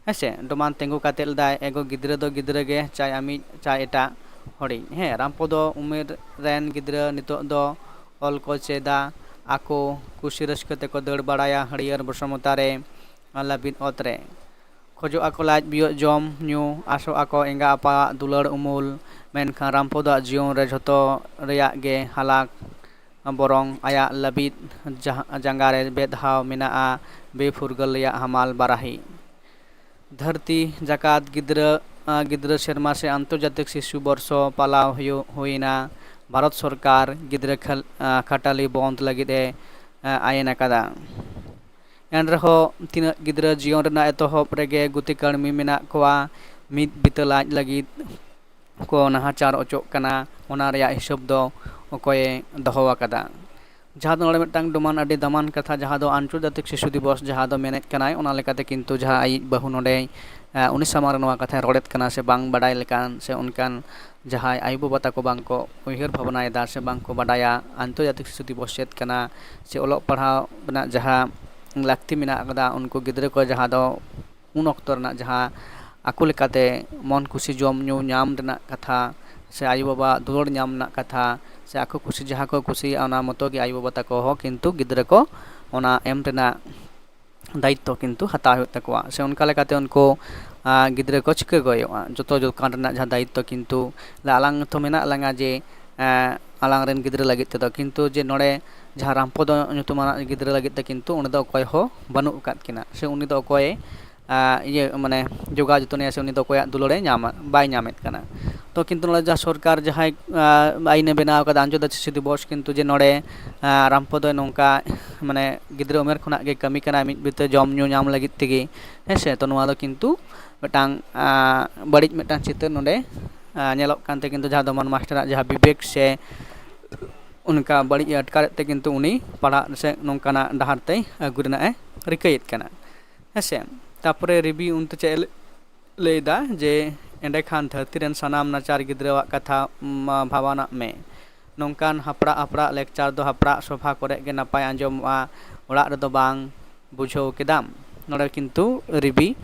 ᱦᱮᱸ ᱥᱮ? ᱰᱚᱢᱟᱱ ᱛᱤᱸᱜᱩ ᱠᱟᱛᱮ ᱞᱮᱫᱟᱭ, ᱮᱜᱳ ᱜᱤᱫᱽᱨᱟᱹ ᱫᱚ ᱜᱤᱫᱽᱨᱟᱹ ᱜᱮ, ᱪᱟᱭ ᱟᱢᱤᱡ, ᱪᱟᱭ ᱮᱴᱟᱜ ᱦᱚᱲᱤᱡ᱾ ᱦᱮᱸ, ᱨᱟᱢᱯᱚᱫᱚ ᱩᱢᱮᱨ ᱨᱮᱱ ᱜᱤᱫᱽᱨᱟᱹ ᱱᱤᱛᱚᱜ ᱫᱚ ᱚᱞ ᱠᱚ ᱪᱮᱫᱟ, ᱟᱠᱚ ᱠᱩᱥᱤ ᱨᱟᱹᱥᱠᱟᱹ ᱛᱮᱠᱚ ᱫᱟᱹᱲ ᱵᱟᱲᱟᱭᱟ ᱦᱟᱹᱨᱭᱟᱹᱲ ᱵᱚᱥᱚᱢᱚᱛᱟ ᱨᱮ, ᱞᱟᱹᱵᱤᱫ ᱚᱛ ᱨᱮ᱾ ᱠᱷᱚᱡᱚᱜ ᱟᱠᱚ ᱞᱟᱡ ᱵᱤᱭᱳᱜ ᱡᱚᱢ ᱧᱩ, ᱟᱥᱚᱜ ᱟᱠᱚ ᱮᱸᱜᱟ ᱟᱯᱟᱣᱟᱜ ᱫᱩᱞᱟᱹᱲ ᱩᱢᱩᱞ, ᱢᱮᱱᱠᱷᱟᱱ ᱨᱟᱢᱯᱚᱫᱚᱣᱟᱜ ᱡᱤᱭᱚᱱ ᱨᱮ ᱡᱷᱚᱛᱚ ᱨᱮᱭᱟᱜ ᱜᱮ ᱦᱟᱞᱟᱠ, ᱵᱚᱨᱚᱝ ᱟᱭᱟᱜ ᱞᱟᱹᱵᱤᱫ ᱡᱟᱦᱟᱸ, ᱡᱟᱸᱜᱟ ᱨᱮ ᱵᱮᱫᱷᱟᱣ ᱢᱮᱱᱟᱜᱼᱟ ᱵᱮᱯᱷᱩᱨᱜᱟᱹᱞ ᱨᱮᱭᱟᱜ ᱦᱟᱢᱟᱞ ᱵᱟᱨᱟᱦᱤ᱾ ᱫᱷᱟᱹᱨᱛᱤ ᱡᱟᱠᱟᱛ ᱜᱤᱫᱽᱨᱟᱹ ᱜᱤᱫᱽᱨᱟᱹ ᱥᱮᱨᱢᱟ ᱥᱮ ᱟᱱᱛᱚᱨᱡᱟᱛᱤᱠ ᱥᱤᱥᱩ ᱵᱚᱨᱥᱚ ᱯᱟᱞᱟᱣ ᱦᱩᱭᱩᱜ ᱦᱩᱭᱮᱱᱟ᱾ ᱵᱷᱟᱨᱚᱛ ᱥᱚᱨᱠᱟᱨ ᱜᱤᱫᱽᱨᱟᱹ ᱠᱷᱟᱹᱞ-, ᱠᱷᱟᱴᱟᱞᱤ ᱵᱚᱱᱫ ᱞᱟᱹᱜᱤᱫ ᱮ ᱟᱭᱤᱱ ᱟᱠᱟᱫᱟ᱾ ᱮᱱ ᱨᱮᱦᱚᱸ ᱛᱤᱱᱟᱹᱜ ᱜᱤᱫᱽᱨᱟᱹ ᱡᱤᱭᱚᱱ ᱨᱮᱱᱟᱜ ᱮᱛᱚᱦᱚᱵ ᱨᱮᱜᱮ ᱜᱩᱛᱤ ᱠᱟᱹᱲᱢᱤ ᱢᱮᱱᱟᱜ ᱠᱚᱣᱟ, ᱢᱤᱫ ᱵᱤᱛᱟᱹ ᱞᱟᱡ ᱞᱟᱹᱜᱤᱫ ᱠᱚ ᱱᱟᱦᱟᱪᱟᱨ ᱚᱪᱚᱜ ᱠᱟᱱᱟ, ᱚᱱᱟ ᱨᱮᱭᱟᱜ ᱦᱤᱥᱟᱹᱵ ᱫᱚ ᱚᱠᱚᱭᱮ ᱫᱚᱦᱚ ᱟᱠᱟᱫᱟ? ᱡᱟᱦᱟᱸ ᱫᱚ ᱱᱚᱰᱮ ᱢᱤᱫᱴᱟᱝ ᱰᱚᱢᱟᱱ, ᱟᱹᱰᱤ ᱫᱟᱢᱟᱱ ᱠᱟᱛᱷᱟ, ᱡᱟᱦᱟᱸ ᱫᱚ ᱟᱱᱛᱚᱨᱡᱟᱛᱤᱠ ᱥᱤᱥᱩ ᱫᱤᱵᱚᱥ ᱡᱟᱦᱟᱸ ᱫᱚ ᱢᱮᱱᱮᱫ ᱠᱟᱱᱟᱭ, ᱚᱱᱟ ᱞᱮᱠᱟᱛᱮ ᱠᱤᱱᱛᱩ ᱡᱟᱦᱟᱸ ᱟᱭᱤᱡ ᱵᱟᱹᱦᱩ ᱱᱚᱰᱮ, ᱮ, ᱩᱱᱤ ᱥᱟᱢᱟᱝ ᱨᱮ ᱱᱚᱣᱟ ᱠᱟᱛᱷᱟᱭ ᱨᱚᱲᱮᱫ ᱠᱟᱱᱟ ᱥᱮ ᱵᱟᱝ ᱵᱟᱰᱟᱭ ᱞᱮᱠᱟᱱ ᱥᱮ ᱚᱱᱠᱟᱱ ᱡᱟᱦᱟᱸᱭ ᱟᱭᱳᱼᱵᱟᱵᱟ ᱛᱟᱠᱚ ᱵᱟᱝ ᱠᱚ ᱩᱭᱦᱟᱹᱨ ᱵᱷᱟᱵᱽᱱᱟᱭᱮᱫᱟ ᱥᱮ ᱵᱟᱝ ᱠᱚ ᱵᱟᱰᱟᱭᱟ ᱟᱱᱛᱚᱨᱡᱟᱛᱤᱠ ᱥᱤᱥᱩ ᱫᱤᱵᱚᱥ ᱪᱮᱫ ᱠᱟᱱᱟ ᱥᱮ ᱚᱞᱚᱜ ᱯᱟᱲᱦᱟᱣ ᱨᱮᱱᱟᱜ ᱡᱟᱦᱟᱸ ᱞᱟᱹᱠᱛᱤ ᱢᱮᱱᱟᱜ ᱟᱠᱟᱫᱟ, ᱩᱱᱠᱩ ᱜᱤᱫᱽᱨᱟᱹ ᱠᱚ ᱡᱟᱦᱟᱸ ᱫᱚ ᱩᱱ ᱚᱠᱛᱚ ᱨᱮᱱᱟᱜ ᱡᱟᱦᱟᱸ ᱟᱠᱚ ᱞᱮᱠᱟᱛᱮ ᱢᱚᱱ ᱠᱩᱥᱤ ᱡᱚᱢ ᱧᱩ ᱧᱟᱢ ᱨᱮᱱᱟᱜ ᱠᱟᱛᱷᱟ ᱥᱮ ᱟᱭᱳᱼᱵᱟᱵᱟ ᱫᱩᱞᱟᱹᱲ ᱧᱟᱢ ᱨᱮᱱᱟᱜ ᱠᱟᱛᱷᱟ ᱥᱮ ᱟᱠᱚ ᱠᱩᱥᱤ ᱡᱟᱦᱟᱸ ᱠᱚ ᱠᱩᱥᱤᱭᱟᱜᱼᱟ, ᱚᱱᱟ ᱢᱚᱛᱚ ᱜᱮ ᱟᱭᱳᱼᱵᱟᱵᱟ ᱛᱟᱠᱚ ᱦᱚᱸ ᱠᱤᱱᱛᱩ ᱜᱤᱫᱽᱨᱟᱹ ᱠᱚ ᱚᱱᱟ ᱮᱢ ᱨᱮᱱᱟᱜ ᱫᱟᱭᱤᱛᱛᱚ ᱠᱤᱱᱛᱩ ᱦᱟᱛᱟᱣ ᱦᱩᱭᱩᱜ ᱛᱟᱠᱚᱣᱟ᱾ ᱥᱮ ᱚᱱᱠᱟ ᱞᱮᱠᱟᱛᱮ ᱩᱱᱠᱩ, ᱟ, ᱜᱤᱫᱽᱨᱟᱹ ᱠᱚ ᱪᱤᱠᱟᱹ ᱜᱚᱭᱚᱜᱼᱟ, ᱡᱚᱛᱚ ᱡᱚᱛᱠᱟᱱ ᱨᱮᱱᱟᱜ ᱡᱟᱦᱟᱸ ᱫᱟᱭᱤᱛᱛᱚ ᱠᱤᱱᱛᱩ ᱟᱞᱟᱝ ᱛᱚ ᱢᱮᱱᱟᱜ ᱞᱟᱝᱟ ᱡᱮ, ᱮ, ᱟᱞᱟᱝ ᱨᱮᱱ ᱜᱤᱫᱽᱨᱟᱹ ᱞᱟᱹᱜᱤᱫ ᱛᱮᱫᱚ, ᱠᱤᱱᱛᱩ ᱡᱮ ᱱᱚᱰᱮ ᱡᱟᱦᱟᱸ ᱨᱟᱢᱯᱚᱫᱚ ᱧᱩᱛᱩᱢᱟᱱᱟᱜ ᱜᱤᱫᱽᱨᱟᱹ ᱞᱟᱹᱜᱤᱫ ᱛᱮ ᱠᱤᱱᱛᱩ ᱩᱱᱤ ᱫᱚ ᱚᱠᱚᱭ ᱦᱚᱸ ᱵᱟᱹᱱᱩᱜ ᱟᱠᱟᱫ ᱠᱤᱱᱟ, ᱥᱮ ᱩᱱᱤ ᱫᱚ ᱚᱠᱚᱭᱮ, ᱟ, ᱤᱭᱟᱹ, ᱢᱟᱱᱮ, ᱡᱚᱜᱟᱣ ᱡᱚᱛᱚᱱᱮᱭᱟ, ᱥᱮ ᱩᱱᱤ ᱫᱚ ᱚᱠᱚᱭᱟᱜ ᱫᱩᱞᱟᱹᱲᱮ ᱧᱟᱢᱟ, ᱵᱟᱭ ᱧᱟᱢᱮᱫ ᱠᱟᱱᱟ᱾ ᱛᱚ ᱠᱤᱱᱛᱩ ᱱᱚᱰᱮ ᱡᱟᱦᱟᱸ ᱥᱚᱨᱠᱟᱨ ᱡᱟᱦᱟᱸᱭ, ᱟ, ᱟᱭᱤᱱᱮ ᱵᱮᱱᱟᱣ ᱟᱠᱟᱫᱟ ᱟᱱᱛᱚᱨᱡᱟᱛᱤᱠ ᱥᱤᱥᱩ ᱫᱤᱵᱚᱥ, ᱠᱤᱱᱛᱩ ᱡᱮ ᱱᱚᱰᱮ, ᱟ, ᱨᱟᱢᱯᱚᱫᱚᱭ ᱱᱚᱝᱠᱟ, ᱢᱟᱱᱮ, ᱜᱤᱫᱽᱨᱟᱹ ᱩᱢᱮᱨ ᱠᱷᱚᱱᱟᱜ ᱜᱮ ᱠᱟᱹᱢᱤ ᱠᱟᱱᱟᱭ ᱢᱤᱫ ᱵᱤᱛᱟᱹ ᱡᱚᱢ ᱧᱩ ᱧᱟᱢ ᱞᱟᱹᱜᱤᱫ ᱛᱮᱜᱮ, ᱦᱮᱸ ᱥᱮ? ᱛᱚ ᱱᱚᱣᱟ ᱫᱚ ᱠᱤᱱᱛᱩ ᱢᱤᱫᱴᱟᱝ, ᱟ, ᱵᱟᱹᱲᱤᱡ ᱢᱤᱫᱴᱟᱝ ᱪᱤᱛᱟᱹᱨ ᱱᱚᱰᱮ, ᱟ, ᱧᱮᱞᱚᱜ ᱠᱟᱱᱛᱮ ᱠᱤᱱᱛᱩ ᱡᱟᱦᱟᱸ ᱫᱚ ᱢᱟᱱ ᱢᱟᱥᱴᱟᱨᱟᱜ ᱡᱟᱦᱟᱸ ᱵᱤᱵᱮᱠ ᱥᱮ ᱚᱱᱠᱟ ᱵᱟᱹᱲᱤᱡ ᱮ ᱟᱴᱠᱟᱨᱮᱫ ᱛᱮ ᱠᱤᱱᱛᱩ ᱩᱱᱤ ᱯᱟᱲᱦᱟᱜ ᱥᱮ ᱱᱚᱝᱠᱟᱱᱟᱜ ᱰᱟᱦᱟᱨ ᱛᱮᱭ ᱟᱹᱜᱩ ᱨᱮᱱᱟᱜ ᱮ ᱨᱤᱠᱟᱹᱭᱮᱫ ᱠᱟᱱᱟ, ᱦᱮᱸ ᱥᱮ? ᱛᱟᱯᱚᱨᱮ ᱨᱤᱵᱤ ᱩᱱᱛᱮ ᱪᱮᱫ ᱮ ᱞᱟᱹᱭ ᱮᱫᱟ ᱡᱮ, "ᱮᱸᱰᱮᱠᱷᱟᱱ ᱫᱷᱟᱹᱨᱛᱤ ᱨᱮᱱ ᱥᱟᱱᱟᱢ ᱱᱟᱪᱟᱨ ᱜᱤᱫᱽᱨᱟᱹᱣᱟᱜ ᱠᱟᱛᱷᱟ, ᱢᱟ, ᱵᱷᱟᱵᱟᱱᱟᱜ ᱢᱮ᱾ ᱱᱚᱝᱠᱟᱱ ᱦᱟᱯᱲᱟᱜ ᱦᱟᱯᱲᱟᱜ ᱞᱮᱠᱪᱟᱨ ᱫᱚ ᱦᱟᱯᱲᱟᱜ ᱥᱚᱵᱷᱟ ᱠᱚᱨᱮ ᱜᱮ ᱱᱟᱯᱟᱭ ᱟᱸᱡᱚᱢᱚᱜᱼᱟ, ᱚᱲᱟᱜ ᱨᱮᱫᱚ ᱵᱟᱝ᱾ ᱵᱩᱡᱷᱟᱹᱣ ᱠᱮᱫᱟᱢ?" ᱱᱚᱰᱮ ᱠᱤᱱᱛᱩ ᱨᱤᱵᱤ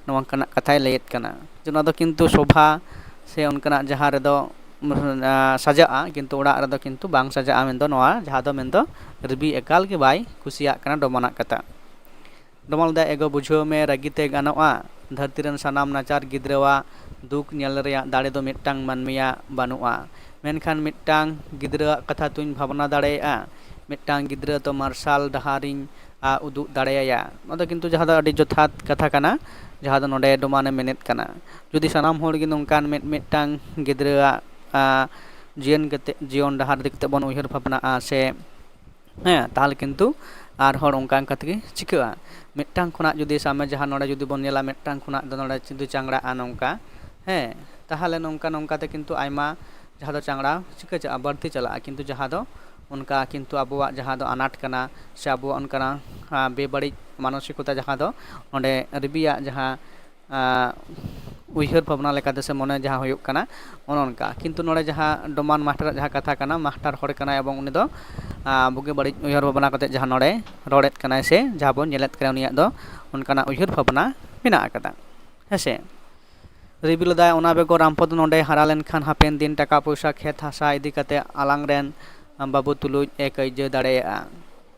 ᱱᱚᱝᱠᱟᱱᱟᱜ ᱠᱟᱛᱷᱟᱭ ᱞᱟᱹᱭᱮᱫ ᱠᱟᱱᱟ᱾ ᱡᱮ ᱱᱚᱣᱟ ᱫᱚ ᱠᱤᱱᱛᱩ ᱥᱚᱵᱷᱟ ᱥᱮ ᱚᱱᱠᱟᱱᱟᱜ ᱡᱟᱦᱟᱸ ᱨᱮᱫᱚ, ᱩᱢ, ᱟ, ᱥᱟᱡᱟᱜᱼᱟ, ᱠᱤᱱᱛᱩ ᱚᱲᱟᱜ ᱨᱮᱫᱚ ᱠᱤᱱᱛᱩ ᱵᱟᱝ ᱥᱟᱡᱟᱜᱼᱟ ᱢᱮᱱᱫᱚ ᱱᱚᱣᱟ ᱡᱟᱦᱟᱸ ᱫᱚ ᱢᱮᱱᱫᱚ ᱨᱤᱵᱤ ᱮᱠᱟᱞ ᱜᱮ ᱵᱟᱭ ᱠᱩᱥᱤᱭᱟᱜ ᱠᱟᱱᱟ ᱰᱚᱢᱟᱱᱟᱜ ᱠᱟᱛᱷᱟ᱾ ᱰᱚᱢᱟᱞ ᱫᱟ ᱮᱜᱳ ᱵᱩᱡᱷᱟᱹᱣ ᱢᱮ, ᱨᱟᱹᱜᱤ ᱛᱮ ᱜᱟᱱᱚᱜᱼᱟ? ᱫᱷᱟᱹᱨᱛᱤ ᱨᱮᱱ ᱥᱟᱱᱟᱢ ᱱᱟᱪᱟᱨ ᱜᱤᱫᱽᱨᱟᱹᱣᱟᱜ ᱫᱩᱠ ᱧᱮᱞ ᱨᱮᱭᱟᱜ ᱫᱟᱲᱮ ᱫᱚ ᱢᱤᱫᱴᱟᱝ ᱢᱟᱹᱱᱢᱤᱭᱟᱜ ᱵᱟᱹᱱᱩᱜᱼᱟ᱾ ᱢᱮᱱᱠᱷᱟᱱ ᱢᱤᱫᱴᱟᱝ ᱜᱤᱫᱽᱨᱟᱹᱣᱟᱜ ᱠᱟᱛᱷᱟ ᱛᱩᱧ ᱵᱷᱟᱵᱽᱱᱟ ᱫᱟᱲᱮᱭᱟᱜᱼᱟ᱾ ᱢᱤᱫᱴᱟᱝ ᱜᱤᱫᱽᱨᱟᱹ ᱫᱚ ᱢᱟᱨᱥᱟᱞ ᱰᱟᱦᱟᱨᱤᱧ, ᱟ, ᱩᱫᱩᱜ ᱫᱟᱲᱮᱭᱟᱭᱟ᱾ ᱱᱚᱣᱟ ᱫᱚ ᱠᱤᱱᱛᱩ ᱡᱟᱦᱟᱸ ᱫᱚ ᱟᱹᱰᱤ ᱡᱚᱛᱷᱟᱛ ᱠᱟᱛᱷᱟ ᱠᱟᱱᱟ᱾ ᱡᱟᱦᱟᱸ ᱫᱚ ᱱᱚᱰᱮ ᱰᱚᱢᱟᱱᱮ ᱢᱮᱱᱮᱫ ᱠᱟᱱᱟ᱾ ᱡᱩᱫᱤ ᱥᱟᱱᱟᱢ ᱦᱚᱲ ᱜᱮ ᱱᱚᱝᱠᱟᱱ ᱢᱤᱫ ᱢᱤᱫᱴᱟᱝ ᱜᱤᱫᱽᱨᱟᱹᱣᱟᱜ ᱡᱤᱭᱚᱱ ᱠᱟᱛᱮ, ᱡᱤᱭᱚᱱ ᱰᱟᱦᱟᱨ ᱤᱫᱤ ᱠᱟᱛᱮ ᱵᱚᱱ ᱩᱭᱦᱟᱹᱨ ᱵᱷᱟᱵᱽᱱᱟᱜᱼᱟ ᱥᱮ, ᱦᱮᱸ, ᱛᱟᱦᱚᱞᱮ ᱠᱤᱱᱛᱩ ᱟᱨ ᱦᱚᱲ ᱚᱱᱠᱟ ᱚᱱᱠᱟ ᱛᱮᱜᱮ ᱪᱤᱠᱟᱹᱜᱼᱟ᱾ ᱢᱤᱫᱴᱟᱝ ᱠᱷᱚᱱᱟᱜ ᱡᱩᱫᱤ ᱥᱟᱵ ᱢᱮ, ᱡᱟᱦᱟᱸ ᱱᱚᱰᱮ ᱡᱩᱫᱤ ᱵᱚᱱ ᱧᱮᱞᱟ, ᱢᱤᱫᱴᱟᱝ ᱠᱷᱚᱱᱟᱜ ᱫᱚ ᱱᱚᱰᱮ ᱡᱩᱫᱤ ᱪᱟᱝᱲᱟᱜᱼᱟ ᱱᱚᱝᱠᱟ, ᱦᱮᱸ, ᱛᱟᱦᱚᱞᱮ ᱱᱚᱝᱠᱟ ᱱᱚᱝᱠᱟ ᱛᱮ ᱠᱤᱱᱛᱩ ᱟᱭᱢᱟ ᱡᱟᱦᱟᱸ ᱫᱚ ᱪᱟᱝᱲᱟ ᱪᱤᱠᱟᱹ ᱪᱟᱞᱟᱜᱼᱟ, ᱵᱟᱹᱲᱛᱤ ᱪᱟᱞᱟᱜᱼᱟ᱾ ᱠᱤᱱᱛᱩ ᱡᱟᱦᱟᱸ ᱫᱚ ᱚᱱᱠᱟ ᱠᱤᱱᱛᱩ ᱟᱵᱚᱣᱟᱜ ᱡᱟᱦᱟᱸ ᱫᱚ ᱟᱱᱟᱴ ᱠᱟᱱᱟ ᱥᱮ ᱟᱵᱚᱣᱟᱜ ᱚᱱᱠᱟᱱᱟᱜ ᱵᱮᱵᱟᱹᱲᱤᱡ ᱢᱟᱱᱚᱥᱤᱠᱚᱛᱟ, ᱡᱟᱦᱟᱸ ᱫᱚ ᱱᱚᱰᱮ ᱨᱤᱵᱤᱭᱟᱜ ᱡᱟᱦᱟᱸ ᱩᱭᱦᱟᱹᱨ ᱵᱷᱟᱵᱽᱱᱟ ᱞᱮᱠᱟᱛᱮ ᱥᱮ ᱢᱚᱱᱮ ᱡᱟᱦᱟᱸ ᱦᱩᱭᱩᱜ ᱠᱟᱱᱟ, ᱚᱱᱮ ᱚᱱᱠᱟ᱾ ᱠᱤᱱᱛᱩ ᱱᱚᱰᱮ ᱡᱟᱦᱟᱸ ᱰᱚᱢᱟᱱ ᱢᱟᱥᱴᱟᱨᱟᱜ ᱡᱟᱦᱟᱸ ᱠᱟᱛᱷᱟ ᱠᱟᱱᱟ, ᱢᱟᱥᱴᱟᱨ ᱦᱚᱲ ᱠᱟᱱᱟᱭ ᱮᱵᱚᱝ ᱩᱱᱤ ᱫᱚ ᱵᱩᱜᱤ ᱵᱟᱹᱲᱤᱡ ᱩᱭᱦᱟᱹᱨ ᱵᱷᱟᱵᱽᱱᱟ ᱠᱟᱛᱮ ᱡᱟᱦᱟᱸ ᱱᱚᱰᱮ ᱨᱚᱲᱮᱫ ᱠᱟᱱᱟᱭ ᱥᱮ ᱡᱟᱦᱟᱸ ᱵᱚᱱ ᱧᱮᱞᱮᱫ ᱠᱟᱱᱟ, ᱩᱱᱤᱭᱟᱜ ᱫᱚ ᱚᱱᱠᱟᱱᱟᱜ ᱩᱭᱦᱟᱹᱨ ᱵᱷᱟᱵᱽᱱᱟ ᱢᱮᱱᱟᱜ ᱟᱠᱟᱫᱟ, ᱦᱮᱸᱥᱮ᱾ ᱨᱤᱵᱤ ᱞᱮᱫᱟᱭ, ᱚᱱᱟ ᱵᱮᱜᱚᱨ ᱨᱟᱢᱯᱚᱫ ᱱᱚᱰᱮ ᱦᱟᱨᱟ ᱞᱮᱱᱠᱷᱟᱱ ᱦᱟᱯᱮᱱ ᱫᱤᱱ ᱴᱟᱠᱟ ᱯᱚᱭᱥᱟ, ᱠᱷᱮᱛ ᱦᱟᱥᱟ ᱤᱫᱤ ᱠᱟᱛᱮ ᱟᱞᱟᱝ ᱨᱮᱱ ᱵᱟᱹᱵᱩ ᱛᱩᱞᱩᱡ ᱮ ᱠᱟᱹᱭᱡᱟᱹ ᱫᱟᱲᱮᱭᱟᱜᱼᱟ᱾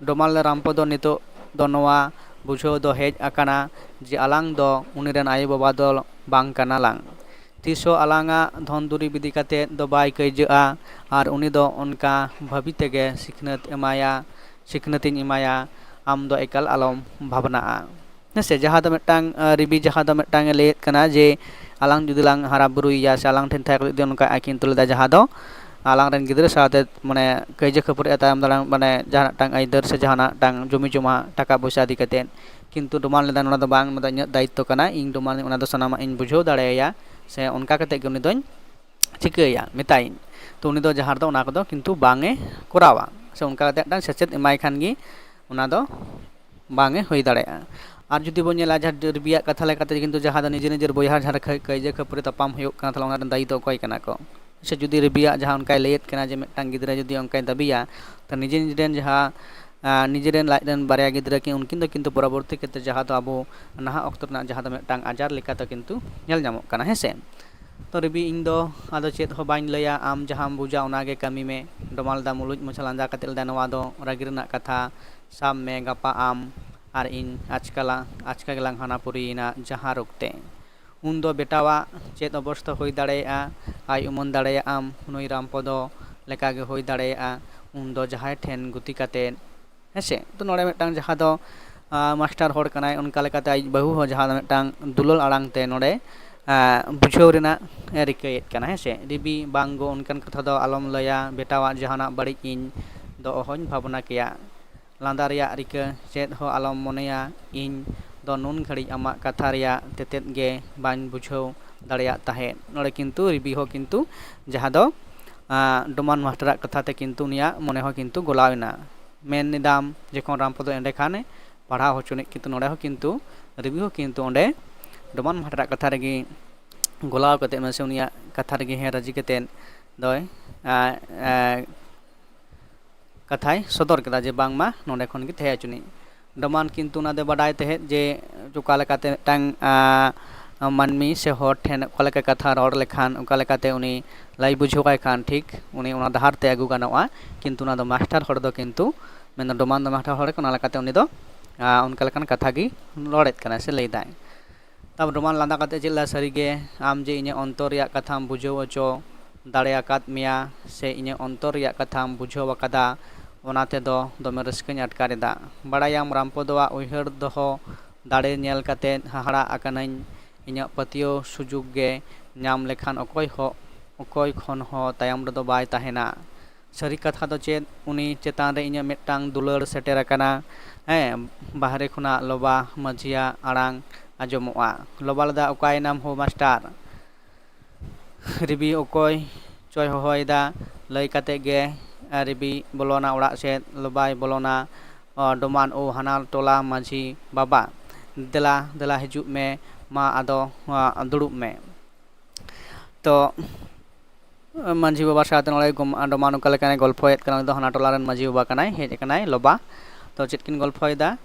ᱰᱚᱢᱟᱞ ᱨᱟᱢᱯᱚᱫ ᱱᱤᱛᱚᱜ ᱫᱚ ᱱᱚᱣᱟ ᱵᱩᱡᱷᱟᱹᱣ ᱫᱚ ᱦᱮᱡ ᱟᱠᱟᱱᱟ ᱡᱮ ᱟᱞᱟᱝ ᱫᱚ ᱩᱱᱤ ᱨᱮᱱ ᱟᱭᱳᱼᱵᱟᱵᱟ ᱫᱚ ᱵᱟᱝ ᱠᱟᱱᱟ ᱞᱟᱝ᱾ ᱛᱤᱥ ᱦᱚᱸ ᱟᱞᱟᱝᱟᱜ ᱫᱷᱚᱱ ᱫᱩᱨᱤᱵᱽ ᱤᱫᱤ ᱠᱟᱛᱮ ᱫᱚ ᱵᱟᱭ ᱠᱟᱹᱭᱡᱟᱹᱜᱼᱟ ᱟᱨ ᱩᱱᱤ ᱫᱚ ᱚᱱᱠᱟ ᱵᱷᱟᱹᱵᱤ ᱛᱮᱜᱮ ᱥᱤᱠᱷᱱᱟᱹᱛ ᱮᱢᱟᱭᱟ, ᱥᱤᱠᱷᱱᱟᱹᱛ ᱤᱧ ᱮᱢᱟᱭᱟ, ᱟᱢ ᱫᱚ ᱮᱠᱟᱞ ᱟᱞᱚᱢ ᱵᱷᱟᱵᱽᱱᱟᱜᱼᱟ᱾ ᱦᱮᱸ ᱥᱮ, ᱡᱟᱦᱟᱸ ᱫᱚ ᱢᱤᱫᱴᱟᱝ ᱨᱤᱵᱤ ᱡᱟᱦᱟᱸ ᱫᱚ ᱢᱤᱫᱴᱟᱝ ᱮ ᱞᱟᱹᱭᱮᱫ ᱠᱟᱱᱟ ᱡᱮ ᱟᱞᱟᱝ ᱡᱩᱫᱤ ᱞᱟᱝ ᱦᱟᱨᱟ ᱵᱩᱨᱩᱭᱮᱭᱟ ᱥᱮ ᱟᱞᱟᱝ ᱴᱷᱮᱱ ᱛᱟᱦᱮᱸ ᱠᱟᱛᱮ ᱡᱩᱫᱤ ᱚᱱᱠᱟ ᱟᱹᱠᱤᱱ ᱛᱩᱞᱟᱹᱫᱟ, ᱡᱟᱦᱟᱸ ᱫᱚ ᱟᱞᱟᱝ ᱨᱮᱱ ᱜᱤᱫᱽᱨᱟᱹ ᱥᱟᱶᱛᱮ ᱢᱟᱱᱮ ᱠᱟᱹᱭᱡᱟᱹ ᱠᱷᱟᱹᱯᱟᱹᱨᱤᱜᱼᱟ ᱛᱟᱭᱚᱢ ᱫᱟᱨᱟᱢ, ᱢᱟᱱᱮ ᱡᱟᱦᱟᱱᱟᱜ ᱢᱤᱫᱴᱟᱝ ᱟᱹᱭᱫᱟᱹᱨ ᱥᱮ ᱡᱟᱦᱟᱱᱟᱜ ᱢᱤᱫᱴᱟᱝ ᱡᱚᱢᱤ ᱡᱚᱢᱟ ᱴᱟᱠᱟ ᱯᱚᱭᱥᱟ ᱤᱫᱤ ᱠᱟᱛᱮ᱾ ᱠᱤᱱᱛᱩ ᱰᱚᱢᱟᱱ ᱞᱮᱫᱟ, ᱱᱚᱰᱮ ᱫᱚ ᱵᱟᱝ, ᱱᱚᱣᱟ ᱫᱚ ᱤᱧᱟᱹᱜ ᱫᱟᱭᱤᱛᱛᱚ ᱠᱟᱱᱟ, ᱤᱧ ᱰᱚᱢᱟᱱ ᱚᱱᱟ ᱫᱚ ᱥᱟᱱᱟᱢᱟᱜ ᱤᱧ ᱵᱩᱡᱷᱟᱹᱣ ᱫᱟᱲᱮᱭᱟᱭᱟ ᱥᱮ ᱚᱱᱠᱟ ᱠᱟᱛᱮ ᱜᱮ ᱩᱱᱤ ᱫᱚᱧ ᱪᱤᱠᱟᱹᱭᱟ, ᱢᱮᱛᱟᱭᱟᱹᱧ᱾ ᱛᱚ ᱩᱱᱤ ᱫᱚ ᱡᱟᱦᱟᱸ ᱨᱮᱫᱚ ᱚᱱᱟ ᱠᱚᱫᱚ ᱠᱤᱱᱛᱩ ᱵᱟᱝ ᱮ ᱠᱚᱨᱟᱣᱟ ᱥᱮ ᱚᱱᱠᱟ ᱠᱟᱛᱮ ᱢᱤᱫᱴᱟᱝ ᱥᱮᱪᱮᱫ ᱮᱢᱟᱭ ᱠᱷᱟᱱ ᱜᱮ ᱚᱱᱟ ᱫᱚ ᱵᱟᱝ ᱮ ᱦᱩᱭ ᱫᱟᱲᱮᱭᱟᱜᱼᱟ᱾ ᱟᱨ ᱡᱩᱫᱤ ᱵᱚᱱ ᱧᱮᱞᱟ ᱡᱟᱦᱟᱸ ᱨᱤᱵᱤᱭᱟᱜ ᱠᱟᱛᱷᱟ ᱞᱮᱠᱟᱛᱮ, ᱠᱤᱱᱛᱩ ᱡᱟᱦᱟᱸ ᱫᱚ ᱱᱤᱡᱮ ᱱᱤᱡᱮᱨ ᱵᱚᱭᱦᱟ ᱡᱟᱦᱟᱸ ᱨᱮ ᱠᱷᱟᱹ-, ᱠᱟᱹᱭᱡᱟᱹ ᱠᱷᱟᱹᱯᱟᱹᱨᱤ ᱛᱟᱯᱟᱢ ᱦᱩᱭᱩᱜ ᱠᱟᱱᱟ, ᱛᱟᱦᱚᱞᱮ ᱚᱱᱟ ᱨᱮᱱ ᱫᱟᱭᱤ ᱫᱚ ᱚᱠᱚᱭ ᱠᱟᱱᱟ ᱠᱚ? ᱥᱮ ᱡᱩᱫᱤ ᱨᱤᱵᱤᱭᱟᱜ ᱡᱟᱦᱟᱸ ᱚᱱᱠᱟᱭ ᱞᱟᱹᱭᱮᱫ ᱠᱟᱱᱟ ᱡᱮ ᱢᱤᱫᱴᱟᱝ ᱜᱤᱫᱽᱨᱟᱹ ᱡᱩᱫᱤ ᱚᱱᱠᱟᱭ ᱫᱟᱹᱵᱤᱭᱟ, ᱛᱚ ᱱᱤᱡᱮ ᱱᱤᱡᱮ ᱨᱮᱱ ᱡᱟᱦᱟᱸ, ᱟᱸ, ᱱᱤᱡᱮ ᱨᱮᱱ ᱞᱟᱡ ᱨᱮᱱ ᱵᱟᱨᱭᱟ ᱜᱤᱫᱽᱨᱟᱹ ᱠᱤᱱ, ᱩᱱᱠᱤᱱ ᱫᱚ ᱠᱤᱱᱛᱩ ᱯᱚᱨᱚᱵᱚᱨᱛᱤ ᱠᱷᱮᱛᱨᱮ ᱡᱟᱦᱟᱸ ᱫᱚ ᱟᱵᱚ ᱱᱟᱦᱟᱜ ᱚᱠᱛᱚ ᱨᱮᱱᱟᱜ ᱡᱟᱦᱟᱸ ᱫᱚ ᱢᱤᱫᱴᱟᱝ ᱟᱡᱟᱨ ᱞᱮᱠᱟ ᱫᱚ ᱠᱤᱱᱛᱩ ᱧᱮᱞ ᱧᱟᱢᱚᱜ ᱠᱟᱱᱟ, ᱦᱮᱸ ᱥᱮ᱾ ᱛᱚ ᱨᱤᱵᱤ, ᱤᱧ ᱫᱚ ᱟᱫᱚ ᱪᱮᱫ ᱦᱚᱸ ᱵᱟᱹᱧ ᱞᱟᱹᱭᱟ, ᱟᱢ ᱡᱟᱦᱟᱸᱢ ᱵᱩᱡᱟ ᱚᱱᱟ ᱜᱮ ᱠᱟᱹᱢᱤ ᱢᱮ᱾ ᱰᱚᱢᱟᱞ ᱫᱟ ᱢᱩᱞᱩᱡ ᱢᱚᱪᱷᱟ ᱞᱟᱸᱫᱟ ᱠᱟᱛᱮ ᱞᱟᱹᱭᱫᱟ, ᱱᱚᱣᱟ ᱫᱚ ᱨᱟᱹᱜᱤ ᱨᱮᱱᱟᱜ ᱠᱟᱛᱷᱟ᱾ ᱥᱟᱵ ᱢᱮ, ᱜᱟᱯᱟ ᱟᱢ ᱟᱨ ᱤᱧ ᱟᱪᱠᱟ ᱞᱟᱝ, ᱟᱪᱠᱟ ᱜᱮᱞᱟᱝ ᱦᱟᱱᱟ ᱯᱩᱨᱤᱭᱮᱱᱟ ᱡᱟᱦᱟᱸ ᱨᱳᱜᱽ ᱛᱮ᱾ ᱩᱱ ᱫᱚ ᱵᱮᱴᱟᱣᱟᱜ ᱪᱮᱫ ᱚᱵᱚᱥᱛᱟ ᱦᱩᱭ ᱫᱟᱲᱮᱭᱟᱜᱼᱟ, ᱟᱭ ᱩᱢᱟᱹᱱ ᱫᱟᱲᱮᱭᱟᱜᱼᱟᱢ, ᱱᱩᱭ ᱨᱟᱢᱯᱚᱫᱚ ᱞᱮᱠᱟᱜᱮ ᱦᱩᱭ ᱫᱟᱲᱮᱭᱟᱜᱼᱟ᱾ ᱩᱱ ᱫᱚ ᱡᱟᱦᱟᱸᱭ ᱴᱷᱮᱱ ᱜᱩᱛᱤ ᱠᱟᱛᱮ, ᱦᱮᱸ ᱥᱮ᱾ ᱛᱚ ᱱᱚᱰᱮ ᱢᱤᱫᱴᱟᱝ ᱡᱟᱦᱟᱸ ᱫᱚ, ᱢᱟᱥᱴᱟᱨ ᱦᱚᱲ ᱠᱟᱱᱟᱭ, ᱚᱱᱠᱟ ᱞᱮᱠᱟᱛᱮ ᱟᱡ ᱵᱟᱹᱦᱩ ᱦᱚᱸ ᱡᱟᱦᱟᱸ ᱫᱚ ᱢᱤᱫᱴᱟᱝ ᱫᱩᱞᱟᱹᱲ ᱟᱲᱟᱝ ᱛᱮ ᱱᱚᱰᱮ ᱵᱩᱡᱷᱟᱹᱣ ᱨᱮᱱᱟᱜ ᱮ ᱨᱤᱠᱟᱹᱭᱮᱫ ᱠᱟᱱᱟ, ᱦᱮᱸ ᱥᱮ? ᱨᱤᱵᱤ, ᱵᱟᱝ ᱜᱚ, ᱚᱱᱠᱟᱱ ᱠᱟᱛᱷᱟ ᱫᱚ ᱟᱞᱚᱢ ᱞᱟᱹᱭᱟ, ᱵᱮᱴᱟᱣᱟᱜ ᱡᱟᱦᱟᱱᱟᱜ ᱵᱟᱹᱲᱤᱡ ᱤᱧ ᱫᱚ ᱚᱦᱚᱧ ᱵᱷᱟᱵᱽᱱᱟ ᱠᱮᱭᱟ᱾ ᱞᱟᱸᱫᱟ ᱨᱮᱭᱟᱜ ᱨᱤᱠᱟᱹ ᱪᱮᱫ ᱦᱚᱸ ᱟᱞᱚᱢ ᱢᱚᱱᱮᱭᱟ, ᱤᱧ ᱫᱚ ᱱᱩᱱ ᱜᱷᱟᱹᱲᱤᱡ ᱟᱢᱟᱜ ᱠᱟᱛᱷᱟ ᱨᱮᱭᱟᱜ ᱛᱮᱛᱮᱫ ᱜᱮ ᱵᱟᱹᱧ ᱵᱩᱡᱷᱟᱹᱣ ᱫᱟᱲᱮᱭᱟᱜ ᱛᱟᱦᱮᱸᱫ᱾ ᱱᱚᱰᱮ ᱠᱤᱱᱛᱩ ᱨᱤᱵᱤ ᱦᱚᱸ ᱠᱤᱱᱛᱩ ᱡᱟᱦᱟᱸ ᱫᱚ ᱰᱚᱢᱟᱱ ᱢᱟᱥᱴᱟᱨᱟᱜ ᱠᱟᱛᱷᱟ ᱛᱮ ᱠᱤᱱᱛᱩ ᱩᱱᱤᱭᱟᱜ ᱢᱚᱱᱮ ᱦᱚᱸ ᱠᱤᱱᱛᱩ ᱜᱚᱞᱟᱣ ᱮᱱᱟ᱾ ᱢᱮᱱ ᱮᱫᱟᱢ ᱡᱚᱠᱷᱚᱱ ᱨᱟᱢᱯᱚᱫᱚ ᱮᱸᱰᱮ ᱠᱷᱟᱱᱮ ᱯᱟᱲᱦᱟᱣ ᱦᱚᱪᱚᱱᱤᱡ, ᱠᱤᱱᱛᱩ ᱱᱚᱰᱮ ᱦᱚᱸ ᱠᱤᱱᱛᱩ ᱨᱤᱵᱤ ᱦᱚᱸ ᱠᱤᱱᱛᱩ ᱚᱸᱰᱮ ᱰᱚᱢᱟᱱ ᱢᱟᱥᱴᱟᱨᱟᱜ ᱠᱟᱛᱷᱟ ᱨᱮᱜᱮ ᱜᱚᱞᱟᱣ ᱠᱟᱛᱮᱫ, ᱢᱟᱥᱮ ᱩᱱᱤᱭᱟᱜ ᱠᱟᱛᱷᱟ ᱨᱮᱜᱮ ᱦᱮᱸ ᱨᱟᱹᱡᱤ ᱠᱟᱛᱮᱫ ᱫᱚᱭ ᱠᱟᱛᱷᱟᱭ ᱥᱚᱫᱚᱨ ᱠᱮᱫᱟ ᱡᱮ ᱵᱟᱝᱢᱟ ᱱᱚᱰᱮ ᱠᱷᱚᱱ ᱜᱮ ᱛᱟᱦᱮᱸ ᱦᱚᱪᱚᱱᱤᱡ᱾ ᱰᱚᱢᱟᱱ ᱠᱤᱱᱛᱩ ᱚᱱᱟ ᱫᱚ ᱵᱟᱰᱟᱭ ᱛᱟᱦᱮᱸᱫ ᱡᱮ ᱚᱠᱟ ᱞᱮᱠᱟᱛᱮ ᱢᱤᱫᱴᱟᱝ ᱢᱟᱹᱱᱢᱤ ᱥᱮ ᱦᱚᱲ ᱴᱷᱮᱱ ᱚᱠᱟ ᱞᱮᱠᱟ ᱠᱟᱛᱷᱟ ᱨᱚᱲ ᱞᱮᱠᱷᱟᱱ ᱚᱠᱟ ᱞᱮᱠᱟᱛᱮ ᱩᱱᱤ ᱞᱟᱹᱭ ᱵᱩᱡᱷᱟᱹᱣ ᱟᱭ ᱠᱷᱟᱱ ᱴᱷᱤᱠ ᱩᱱᱤ ᱚᱱᱟ ᱰᱟᱦᱟᱨ ᱛᱮ ᱟᱹᱜᱩ ᱜᱟᱱᱚᱜᱼᱟ᱾ ᱠᱤᱱᱛᱩ ᱚᱱᱟ ᱫᱚ ᱢᱟᱥᱴᱟᱨ ᱦᱚᱲ ᱫᱚ ᱠᱤᱱᱛᱩ, ᱢᱮᱱᱫᱚ ᱰᱚᱢᱟᱱ ᱫᱚ ᱢᱟᱥᱴᱟᱨ ᱦᱚᱲ ᱠᱟᱱᱟ, ᱚᱱᱟ ᱞᱮᱠᱟᱛᱮ ᱩᱱᱤ ᱫᱚ ᱚᱱᱠᱟ ᱞᱮᱠᱟᱱ ᱠᱟᱛᱷᱟ ᱜᱮ ᱨᱚᱲᱮᱫ ᱠᱟᱱᱟᱭ ᱥᱮ ᱞᱟᱹᱭᱫᱟᱭ᱾ ᱛᱟᱨᱯᱚᱨ ᱰᱚᱢᱟᱱ ᱞᱟᱸᱫᱟ ᱠᱟᱛᱮ ᱪᱮᱫ ᱞᱮᱫᱟ, ᱥᱟᱹᱨᱤᱜᱮ ᱟᱢ ᱡᱮ ᱤᱧᱟᱹᱜ ᱚᱱᱛᱚᱨ ᱨᱮᱭᱟᱜ ᱠᱟᱛᱷᱟᱢ ᱵᱩᱡᱷᱟᱹᱣ ᱦᱚᱪᱚ ᱫᱟᱲᱮ ᱟᱠᱟᱫ ᱢᱮᱭᱟ ᱥᱮ ᱤᱧᱟᱹᱜ ᱚᱱᱛᱚᱨ ᱨᱮᱭᱟᱜ ᱠᱟᱛᱷᱟᱢ ᱵᱩᱡᱷᱟᱹᱣ ᱟᱠᱟᱫᱟ, ᱚᱱᱟ ᱛᱮᱫᱚ ᱫᱚᱢᱮ ᱨᱟᱹᱥᱠᱟᱹᱧ ᱟᱴᱠᱟᱨ ᱮᱫᱟ᱾ ᱵᱟᱲᱟᱭᱟᱢ, ᱨᱟᱢᱯᱚᱫᱚᱣᱟᱜ ᱩᱭᱦᱟᱹᱨ ᱫᱚᱦᱚ ᱫᱟᱲᱮ ᱧᱮᱞ ᱠᱟᱛᱮ ᱦᱟᱦᱟᱲᱟᱜ ᱟᱠᱟᱱᱟᱹᱧ᱾ ᱤᱧᱟᱹᱜ ᱯᱟᱹᱛᱭᱟᱹᱣ ᱥᱩᱡᱩᱜᱽ ᱜᱮ ᱧᱟᱢ ᱞᱮᱠᱷᱟᱱ ᱚᱠᱚᱭ ᱦᱚᱸ, ᱚᱠᱚᱭ ᱠᱷᱚᱱ ᱦᱚᱸ ᱛᱟᱭᱚᱢ ᱨᱮᱫᱚ ᱵᱟᱭ ᱛᱟᱦᱮᱱᱟ᱾ ᱥᱟᱹᱨᱤ ᱠᱟᱛᱷᱟ ᱫᱚ ᱪᱮᱫ, ᱩᱱᱤ ᱪᱮᱛᱟᱱ ᱨᱮ ᱤᱧᱟᱹᱜ ᱢᱤᱫᱴᱟᱝ ᱫᱩᱞᱟᱹᱲ ᱥᱮᱴᱮᱨ ᱟᱠᱟᱱᱟ᱾ ᱦᱮᱸ, ᱵᱟᱦᱨᱮ ᱠᱷᱚᱱᱟᱜ ᱞᱚᱵᱟ ᱢᱟᱹᱡᱷᱤᱭᱟᱜ ᱟᱲᱟᱝ ᱟᱸᱡᱚᱢᱚᱜᱼᱟ᱾ ᱞᱚᱵᱟ ᱞᱮᱫᱟ, ᱚᱠᱟᱭᱮᱱᱟᱢ ᱦᱳ ᱢᱟᱥᱴᱟᱨ? ᱨᱤᱵᱤ ᱚᱠᱚᱭ ᱪᱚᱭ ᱦᱚᱦᱚᱭᱮᱫᱟ᱾ ᱞᱟᱹᱭ ᱠᱟᱛᱮᱫ ᱜᱮ ᱨᱤᱵᱤ ᱵᱚᱞᱚᱱᱟ ᱚᱲᱟᱜ ᱥᱮᱫ᱾ ᱞᱚᱵᱟᱭ ᱵᱚᱞᱚᱱᱟ᱾ ᱰᱚᱢᱟᱱ, ᱳ ᱦᱟᱱᱟ ᱴᱚᱞᱟ ᱢᱟᱹᱡᱷᱤ ᱵᱟᱵᱟ, ᱫᱮᱞᱟ ᱫᱮᱞᱟ ᱦᱤᱡᱩᱜ ᱢᱮ, ᱢᱟ ᱟᱫᱚ ᱫᱩᱲᱩᱵ ᱢᱮ᱾ ᱛᱚ ᱢᱟᱹᱡᱷᱤ ᱵᱟᱵᱟ ᱥᱟᱶᱛᱮ ᱱᱚᱰᱮ ᱰᱚᱢᱟᱱ ᱚᱠᱟ ᱞᱮᱠᱟᱭ ᱜᱚᱞᱯᱷᱚᱭᱮᱫ ᱠᱟᱱᱟ, ᱩᱱᱤ ᱫᱚ ᱦᱟᱱᱟ ᱴᱚᱞᱟ ᱨᱮᱱ ᱢᱟᱹᱡᱷᱤ ᱵᱟᱵᱟ ᱠᱟᱱᱟᱭ, ᱦᱮᱡ ᱟᱠᱟᱱᱟᱭ ᱞᱚᱵᱟ᱾ ᱛᱚ ᱪᱮᱫ ᱠᱤᱱ ᱜᱚᱞᱯᱷᱚᱭᱮᱫᱟ?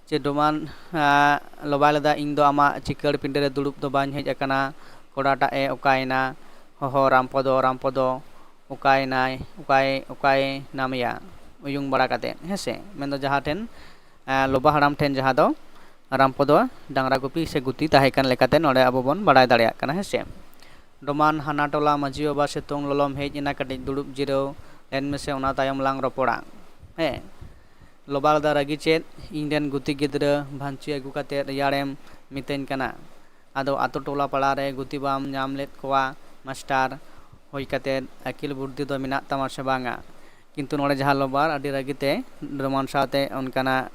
ᱡᱮ ᱰᱚᱢᱟᱱ ᱞᱚᱵᱟᱭ ᱞᱮᱫᱟ, ᱤᱧ ᱫᱚ ᱟᱢᱟᱜ ᱪᱤᱠᱟᱹᱲ ᱯᱤᱸᱰᱟᱹ ᱨᱮ ᱫᱩᱲᱩᱵ ᱫᱚ ᱵᱟᱹᱧ ᱦᱮᱡ ᱟᱠᱟᱱᱟ᱾ ᱠᱚᱲᱟᱴᱟᱜ ᱮ ᱚᱠᱟᱭᱮᱱᱟ? ᱦᱚᱦᱚ, ᱨᱟᱢᱯᱚᱫᱚ, ᱨᱟᱢᱯᱚᱫᱚ ᱚᱠᱟᱭᱮᱱᱟᱭ? ᱚᱠᱟᱭ ᱚᱠᱟᱭ ᱱᱟᱢᱮᱭᱟ? ᱩᱭᱩᱝ ᱵᱟᱲᱟ ᱠᱟᱛᱮᱫ, ᱦᱮᱸ ᱥᱮ, ᱢᱮᱱᱫᱚ ᱡᱟᱦᱟᱸ ᱴᱷᱮᱱ ᱞᱚᱵᱟ ᱦᱟᱲᱟᱢ ᱴᱷᱮᱱ ᱡᱟᱦᱟᱸ ᱫᱚ ᱨᱟᱢᱯᱚᱫᱚ ᱰᱟᱝᱨᱟ ᱜᱩᱯᱤ ᱥᱮ ᱜᱩᱛᱤ ᱛᱟᱦᱮᱸ ᱠᱟᱱ ᱞᱮᱠᱟᱛᱮ ᱱᱚᱰᱮ ᱟᱵᱚ ᱵᱚᱱ ᱵᱟᱲᱟᱭ ᱫᱟᱲᱮᱭᱟᱜ ᱠᱟᱱᱟ, ᱦᱮᱸ ᱥᱮ᱾ ᱰᱚᱢᱟᱱ, ᱦᱟᱱᱟ ᱴᱚᱞᱟ ᱢᱟᱹᱡᱷᱤ ᱵᱟᱵᱟ, ᱥᱤᱛᱩᱝ ᱞᱚᱞᱚᱢ ᱦᱮᱡ ᱮᱱᱟ, ᱠᱟᱹᱴᱤᱡ ᱫᱩᱲᱩᱵ ᱡᱤᱨᱟᱹᱣ ᱞᱮᱱ ᱢᱮᱥᱮ, ᱚᱱᱟ ᱛᱟᱭᱚᱢ ᱞᱟᱝ ᱨᱚᱯᱚᱲᱟ᱾ ᱦᱮᱸ, ᱞᱚᱵᱟ ᱞᱮᱫᱟ, ᱨᱟᱹᱜᱤ ᱪᱮᱫ? ᱤᱧ ᱨᱮᱱ ᱜᱩᱛᱤ ᱜᱤᱫᱽᱨᱟᱹ ᱵᱷᱟᱹᱧᱪᱤ ᱟᱹᱜᱩ ᱠᱟᱛᱮ ᱨᱮᱭᱟᱲᱮᱢ ᱢᱤᱛᱟᱹᱧ ᱠᱟᱱᱟ? ᱟᱫᱚ ᱟᱛᱳ ᱴᱚᱞᱟ ᱯᱟᱲᱟ ᱨᱮ ᱜᱩᱛᱤ ᱵᱟᱢ ᱧᱟᱢ ᱞᱮᱫ ᱠᱚᱣᱟ ᱢᱟᱥᱴᱟᱨ ᱦᱩᱭ ᱠᱟᱛᱮ? ᱟᱹᱠᱤᱞ ᱵᱩᱫᱽᱫᱷᱤ ᱫᱚ ᱢᱮᱱᱟᱜ ᱛᱟᱢᱟ ᱥᱮ ᱵᱟᱝᱟ? ᱠᱤᱱᱛᱩ ᱱᱚᱰᱮ ᱡᱟᱦᱟᱸ ᱞᱚᱵᱟᱨ ᱟᱹᱰᱤ ᱨᱟᱹᱜᱤᱛᱮ ᱰᱚᱢᱟᱱ ᱥᱟᱶᱛᱮ ᱚᱱᱠᱟᱱᱟᱜ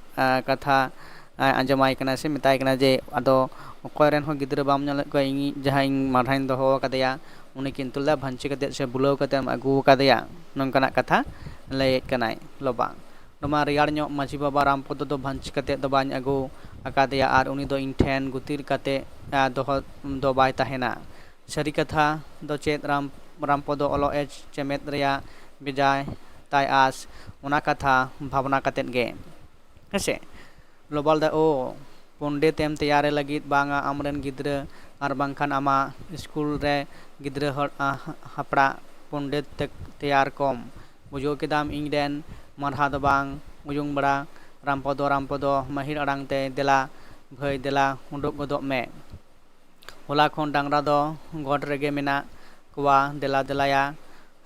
ᱠᱟᱛᱷᱟ ᱟᱸᱡᱚᱢᱟᱭ ᱠᱟᱱᱟ ᱥᱮ ᱢᱮᱛᱟᱭ ᱠᱟᱱᱟ ᱡᱮ, ᱟᱫᱚ ᱚᱠᱚᱭ ᱨᱮᱱ ᱦᱚᱸ ᱜᱤᱫᱽᱨᱟᱹ ᱵᱟᱢ ᱧᱮᱞᱮᱫ ᱠᱚᱣᱟ, ᱤᱧ ᱡᱟᱦᱟᱸᱭ ᱤᱧ ᱢᱟᱨᱦᱟᱧ ᱫᱚᱦᱚ ᱟᱠᱟᱫᱮᱭᱟ, ᱩᱱᱤ ᱠᱤᱱᱛᱩ ᱞᱮ ᱵᱷᱟᱹᱧᱪᱤ ᱠᱟᱛᱮᱫ ᱥᱮ ᱵᱩᱞᱟᱹᱣ ᱠᱟᱛᱮᱫ ᱮᱢ ᱟᱹᱜᱩ ᱟᱠᱟᱫᱮᱭᱟ, ᱱᱚᱝᱠᱟᱱᱟᱜ ᱠᱟᱛᱷᱟ ᱞᱟᱹᱭᱮᱫ ᱠᱟᱱᱟᱭ ᱞᱚᱵᱟ᱾ ᱱᱚᱣᱟ ᱨᱮᱭᱟᱲ ᱧᱚᱜ ᱢᱟᱹᱡᱷᱤ ᱵᱟᱵᱟ ᱨᱟᱢᱯᱚᱫᱚ ᱫᱚ ᱵᱷᱟᱹᱧᱪᱤ ᱠᱟᱛᱮᱫ ᱫᱚ ᱵᱟᱹᱧ ᱟᱹᱜᱩ ᱟᱠᱟᱫᱮᱭᱟ ᱟᱨ ᱩᱱᱤ ᱫᱚ ᱤᱧ ᱴᱷᱮᱱ ᱜᱩᱛᱤ ᱠᱟᱛᱮᱫ ᱫᱚᱦᱚ ᱫᱚ ᱵᱟᱭ ᱛᱟᱦᱮᱱᱟ᱾ ᱥᱟᱹᱨᱤ ᱠᱟᱛᱷᱟ ᱫᱚ ᱪᱮᱫ, ᱨᱟᱢ ᱨᱟᱢᱯᱚᱫᱚ ᱚᱞᱚᱜ ᱮ ᱪᱮᱢᱮᱫ ᱨᱮᱭᱟᱜ ᱵᱷᱮᱡᱟᱭ ᱛᱟᱭ ᱟᱥ, ᱚᱱᱟ ᱠᱟᱛᱷᱟ ᱵᱷᱟᱵᱽᱱᱟ ᱠᱟᱛᱮᱫ ᱜᱮ᱾ ᱦᱮᱸᱥᱮ? ᱞᱚᱵᱟ ᱞᱮᱫᱟ, ᱳ, ᱯᱚᱱᱰᱤᱛ ᱮᱢ ᱛᱮᱭᱟᱨᱮ ᱞᱟᱹᱜᱤᱫ ᱵᱟᱝᱟ ᱟᱢᱨᱮᱱ ᱜᱤᱫᱽᱨᱟᱹ ᱟᱨ ᱵᱟᱝᱠᱷᱟᱱ ᱟᱢᱟᱜ ᱥᱠᱩᱞ ᱨᱮ ᱜᱤᱫᱽᱨᱟᱹ ᱦᱚᱲ ᱦᱟᱯᱲᱟᱜ ᱯᱚᱱᱰᱤᱛ ᱛᱮ ᱛᱮᱭᱟᱨ ᱠᱚᱢ᱾ ᱵᱩᱡᱷᱟᱹᱣ ᱠᱮᱫᱟᱢ, ᱤᱧ ᱨᱮᱱ ᱢᱟᱨᱦᱟ ᱫᱚ ᱵᱟᱝ ᱩᱭᱩᱝ ᱵᱟᱲᱟ᱾ ᱨᱟᱢᱯᱚᱫᱚ, ᱨᱟᱢᱯᱚᱫᱚ ᱢᱟᱹᱦᱤᱨ ᱟᱲᱟᱝ ᱛᱮ, ᱫᱮᱞᱟ ᱵᱷᱟᱹᱭ ᱫᱮᱞᱟ ᱩᱰᱩᱠ ᱜᱚᱫᱚᱜ ᱢᱮ᱾ ᱦᱚᱞᱟ ᱠᱷᱚᱱ ᱰᱟᱝᱨᱟ ᱫᱚ ᱜᱚᱴ ᱨᱮᱜᱮ ᱢᱮᱱᱟᱜ ᱠᱚᱣᱟ, ᱫᱮᱞᱟ ᱫᱮᱞᱟᱭᱟ᱾